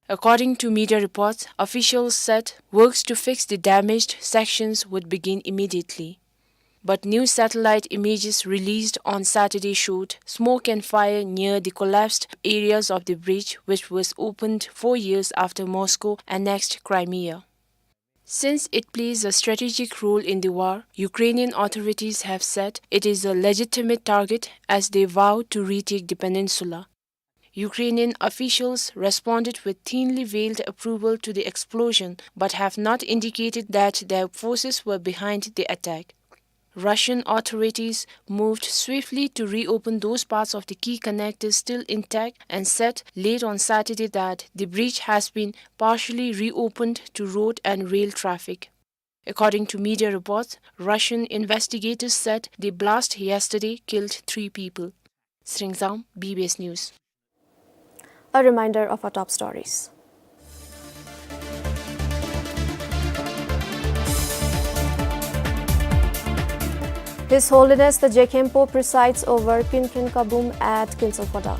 According to media reports, officials said works to fix the damaged sections would begin immediately. But new satellite images released on Saturday showed smoke and fire near the collapsed areas of the bridge, which was opened four years after Moscow annexed Crimea. Since it plays a strategic role in the war, Ukrainian authorities have said it is a legitimate target as they vow to retake the peninsula. Ukrainian officials responded with thinly veiled approval to the explosion, but have not indicated that their forces were behind the attack. Russian authorities moved swiftly to reopen those parts of the key connectors still intact and said late on Saturday that the bridge has been partially reopened to road and rail traffic. According to media reports, Russian investigators said the blast yesterday killed three people. Sringzang, B B S News. A reminder of our top stories. His Holiness the Je Khenpo presides over Pinken Kabum at Kinsel Phoda.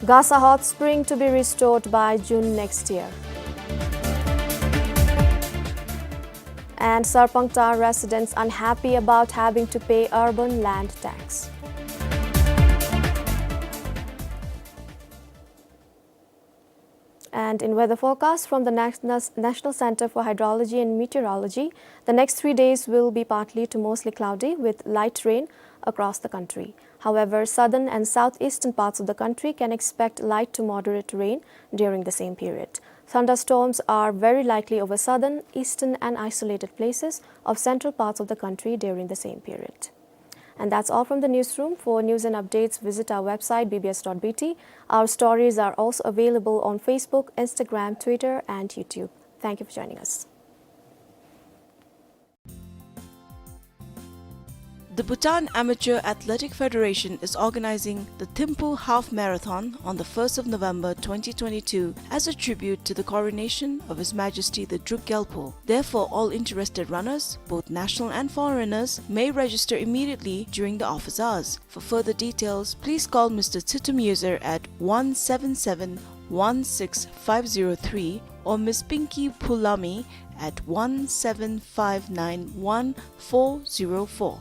Gasa Hot Spring to be restored by June next year. And Sarpang Town residents unhappy about having to pay urban land tax. And in weather forecast from the Nas-, Nas-, National Center for Hydrology and Meteorology, the next three days will be partly to mostly cloudy with light rain across the country. However, southern and southeastern parts of the country can expect light to moderate rain during the same period. Thunderstorms are very likely over southern, eastern, and isolated places of central parts of the country during the same period. And that's all from the newsroom. For news and updates, visit our website, B B S dot B T. Our stories are also available on Facebook, Instagram, Twitter, and YouTube. Thank you for joining us. The Bhutan Amateur Athletic Federation is organizing the Thimphu Half Marathon on the first of November twenty twenty-two as a tribute to the coronation of His Majesty the Druk Gyalpo. Therefore, all interested runners, both national and foreigners, may register immediately during the office hours. For further details, please call Mister Tsutsum Yuzur at one seven seven one six five zero three or Miss Pinky Phulami at one seven five nine one four zero four.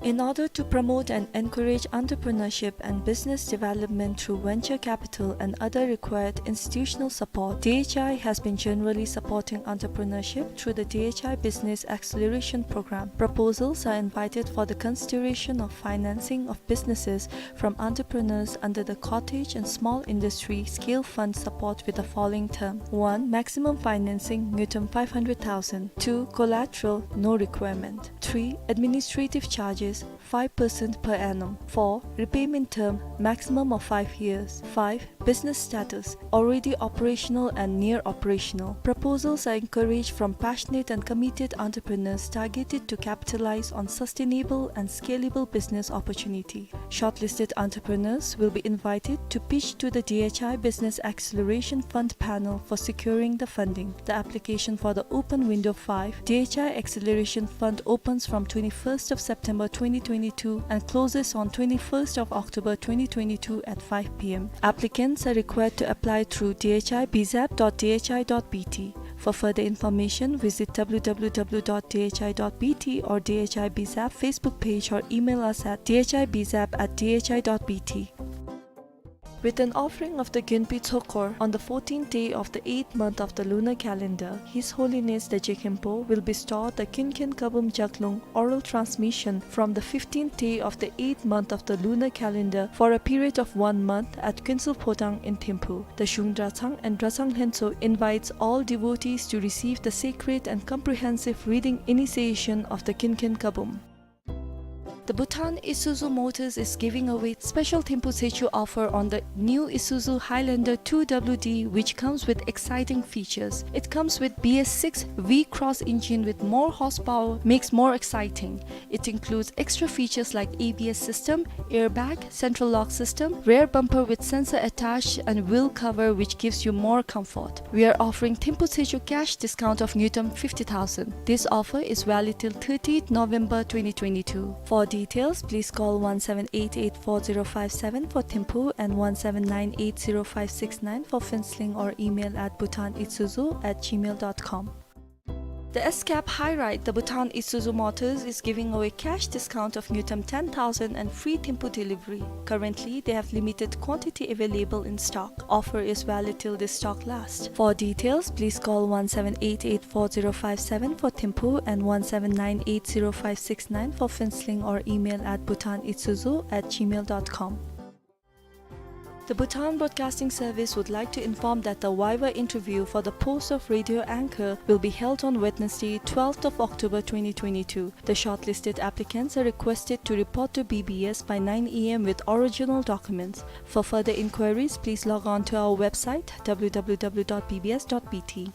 In order to promote and encourage entrepreneurship and business development through venture capital and other required institutional support, D H I has been generally supporting entrepreneurship through the D H I Business Acceleration Program. Proposals are invited for the consideration of financing of businesses from entrepreneurs under the Cottage and Small Industry Scale Fund support with the following term. One, maximum financing, ngultrum five hundred thousand. Two, collateral, no requirement. Three, administrative charges, five percent per annum. Four, repayment term, maximum of five years. Five, business status, already operational and near operational. Proposals are encouraged from passionate and committed entrepreneurs targeted to capitalize on sustainable and scalable business opportunity. Shortlisted entrepreneurs will be invited to pitch to the D H I Business Acceleration Fund panel for securing the funding. The application for the open window five D H I Acceleration Fund opens from twenty-first of September twenty twenty-two and closes on twenty-first of October twenty twenty-two at five P M. Applicants are required to apply through D H I B zap dot D H I dot B T. For further information, visit W W W dot D H I dot B T or D H I B zap Facebook page or email us at D H I B zap at D H I dot B T. With an offering of the Gyunpi Tsokor on the fourteenth day of the eighth month of the lunar calendar, His Holiness the Je Khenpo will bestow the Kyunkhyen Kabum Jaklung oral transmission from the fifteenth day of the eighth month of the lunar calendar for a period of one month at Kuensel Phodang in Thimphu. The Shung Drachang and Drachang Lhentsö invites all devotees to receive the sacred and comprehensive reading initiation of the Kyunkhyen Kabum. The Bhutan Isuzu Motors is giving away special Thimphu Tsechu offer on the new Isuzu Highlander two W D, which comes with exciting features. It comes with B S six V-Cross engine with more horsepower, makes more exciting. It includes extra features like A B S system, airbag, central lock system, rear bumper with sensor attached, and wheel cover, which gives you more comfort. We are offering Thimphu Tsechu cash discount of ngultrum fifty thousand. This offer is valid till thirtieth November twenty twenty-two. For details, please call one seven eight eight four zero five seven for Thimphu and one seven nine eight zero five six nine for Phuentsholing or email at bhutan isuzu at gmail dot com. The S-Cab High Ride, the Bhutan Isuzu Motors is giving away cash discount of ngultrum ten thousand and free Thimphu delivery. Currently, they have limited quantity available in stock. Offer is valid till this stock lasts. For details, please call one seven eight eight four zero five seven for Thimphu and one seven nine eight zero five six nine for Phuentsholing or email at bhutan isuzu at gmail dot com. The Bhutan Broadcasting Service would like to inform that the viva interview for the post of radio anchor will be held on Wednesday, twelfth of October twenty twenty-two. The shortlisted applicants are requested to report to B B S by nine A M with original documents. For further inquiries, please log on to our website, W W W dot B B S dot B T.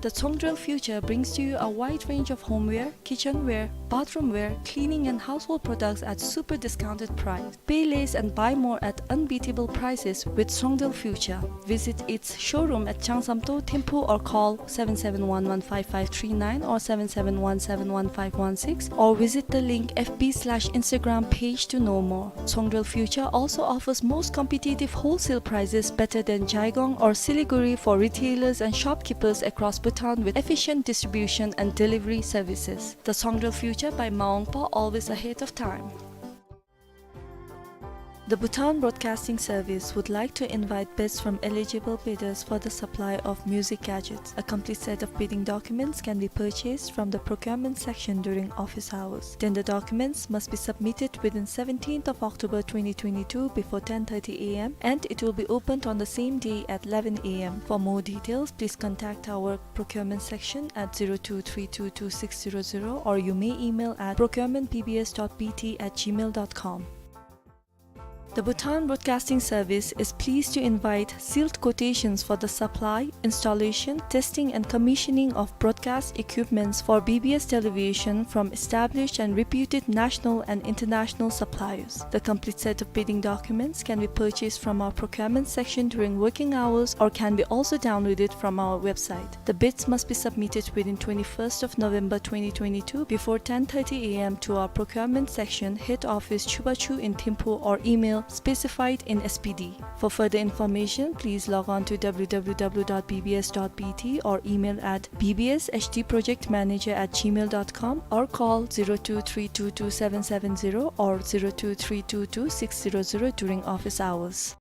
The Tsongdrel Future brings to you a wide range of homeware, kitchenware, bathroomware, cleaning and household products at super discounted price. Pay less and buy more at unbeatable prices with Tsongdrel Future. Visit its showroom at Changsamto, Thimphu, or call seven seven one one five five three nine or seven seven one seven one five one six, or visit the link F B slash Instagram page to know more. Tsongdrel Future also offers most competitive wholesale prices better than Jaigong or Siliguri for retailers and shopkeepers across Bhutan with efficient distribution and delivery services. The Tsongdrel Future by Maungpa, always ahead of time. The Bhutan Broadcasting Service would like to invite bids from eligible bidders for the supply of music gadgets. A complete set of bidding documents can be purchased from the procurement section during office hours. Tender documents must be submitted within seventeenth of October twenty twenty-two before ten thirty A M, and it will be opened on the same day at eleven A M. For more details, please contact our procurement section at zero two three two two six zero zero, or you may email at procurement B B S dot B T at gmail dot com. The Bhutan Broadcasting Service is pleased to invite sealed quotations for the supply, installation, testing and commissioning of broadcast equipments for B B S television from established and reputed national and international suppliers. The complete set of bidding documents can be purchased from our procurement section during working hours or can be also downloaded from our website. The bids must be submitted within twenty-first of November twenty twenty-two before ten thirty A M to our procurement section, head office, Chubachu in Thimphu, or email specified in S P D. For further information, please log on to W W W dot B B S dot B T or email at B B S H D project manager at gmail dot com or call zero two three two two seven seven zero or zero two three two two six zero zero during office hours.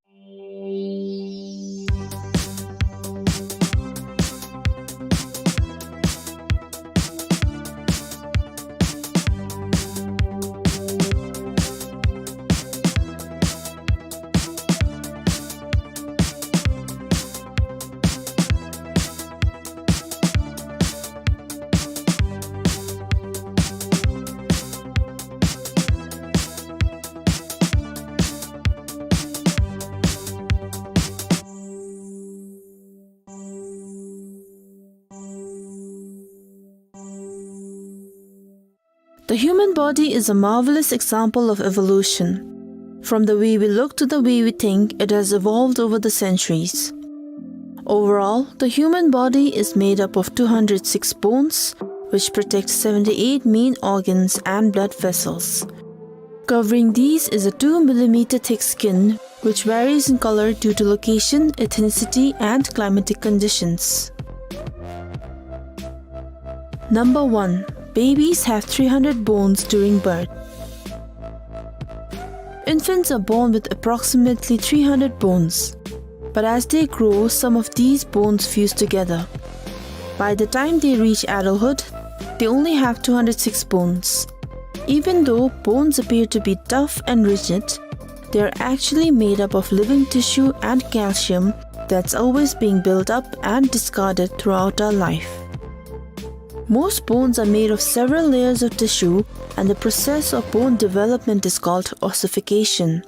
The human body is a marvelous example of evolution. From the way we look to the way we think, it has evolved over the centuries. Overall, the human body is made up of two hundred six bones, which protect seventy-eight main organs and blood vessels. Covering these is a two millimeter thick skin, which varies in color due to location, ethnicity, and climatic conditions. Number one, babies have three hundred bones during birth. Infants are born with approximately three hundred bones, but as they grow, some of these bones fuse together. By the time they reach adulthood, they only have two hundred six bones. Even though bones appear to be tough and rigid, they are actually made up of living tissue and calcium that's always being built up and discarded throughout our life. Most bones are made of several layers of tissue, and the process of bone development is called ossification.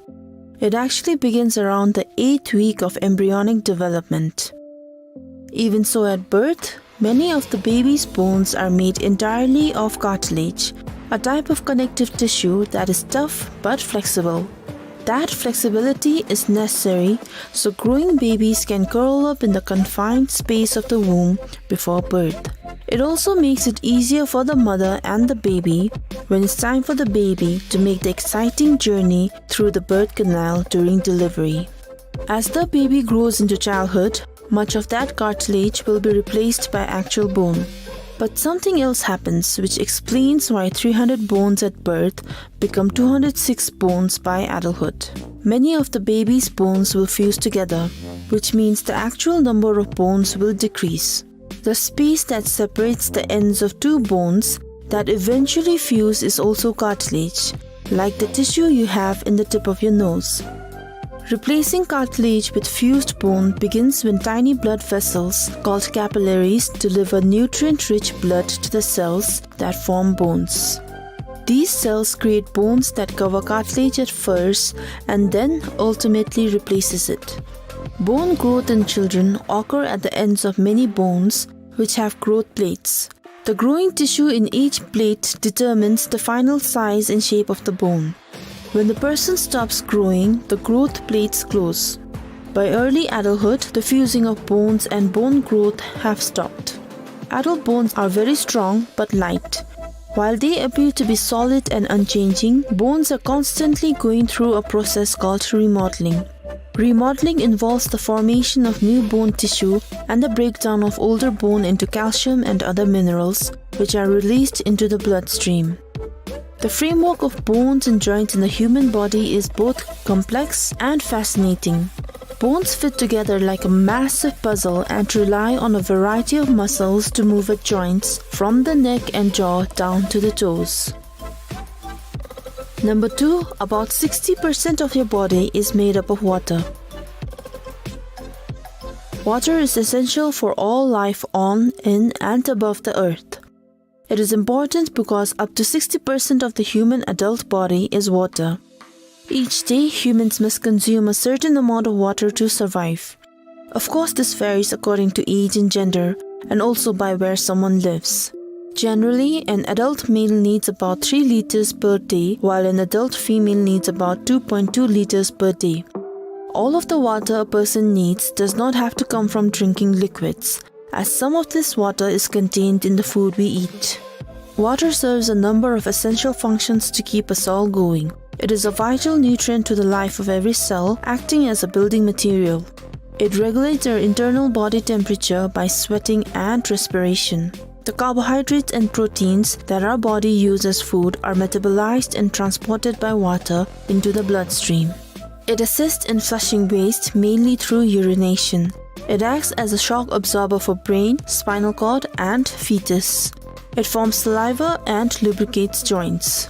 It actually begins around the eighth week of embryonic development. Even so, at birth, many of the baby's bones are made entirely of cartilage, a type of connective tissue that is tough but flexible. That flexibility is necessary so growing babies can curl up in the confined space of the womb before birth. It also makes it easier for the mother and the baby when it's time for the baby to make the exciting journey through the birth canal during delivery. As the baby grows into childhood, much of that cartilage will be replaced by actual bone. But something else happens which explains why three hundred bones at birth become two hundred six bones by adulthood. Many of the baby's bones will fuse together, which means the actual number of bones will decrease. The space that separates the ends of two bones that eventually fuse is also cartilage, like the tissue you have in the tip of your nose. Replacing cartilage with fused bone begins when tiny blood vessels, called capillaries, deliver nutrient-rich blood to the cells that form bones. These cells create bones that cover cartilage at first and then ultimately replaces it. Bone growth in children occur at the ends of many bones, which have growth plates. The growing tissue in each plate determines the final size and shape of the bone. When the person stops growing, the growth plates close. By early adulthood, the fusing of bones and bone growth have stopped. Adult bones are very strong but light. While they appear to be solid and unchanging, bones are constantly going through a process called remodeling. Remodeling involves the formation of new bone tissue and the breakdown of older bone into calcium and other minerals, which are released into the bloodstream. The framework of bones and joints in the human body is both complex and fascinating. Bones fit together like a massive puzzle and rely on a variety of muscles to move at joints, from the neck and jaw down to the toes. Number two, about sixty percent of your body is made up of water. Water is essential for all life on, in, and above the earth. It is important because up to sixty percent of the human adult body is water. Each day, humans must consume a certain amount of water to survive. Of course, this varies according to age and gender, and also by where someone lives. Generally, an adult male needs about three liters per day, while an adult female needs about two point two liters per day. All of the water a person needs does not have to come from drinking liquids, as some of this water is contained in the food we eat. Water serves a number of essential functions to keep us all going. It is a vital nutrient to the life of every cell, acting as a building material. It regulates our internal body temperature by sweating and respiration. The carbohydrates and proteins that our body uses as food are metabolized and transported by water into the bloodstream. It assists in flushing waste mainly through urination. It acts as a shock absorber for brain, spinal cord, and fetus. It forms saliva and lubricates joints.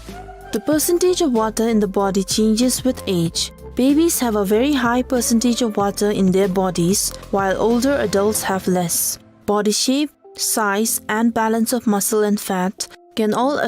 The percentage of water in the body changes with age. Babies have a very high percentage of water in their bodies, while older adults have less. Body shape, size, and balance of muscle and fat can all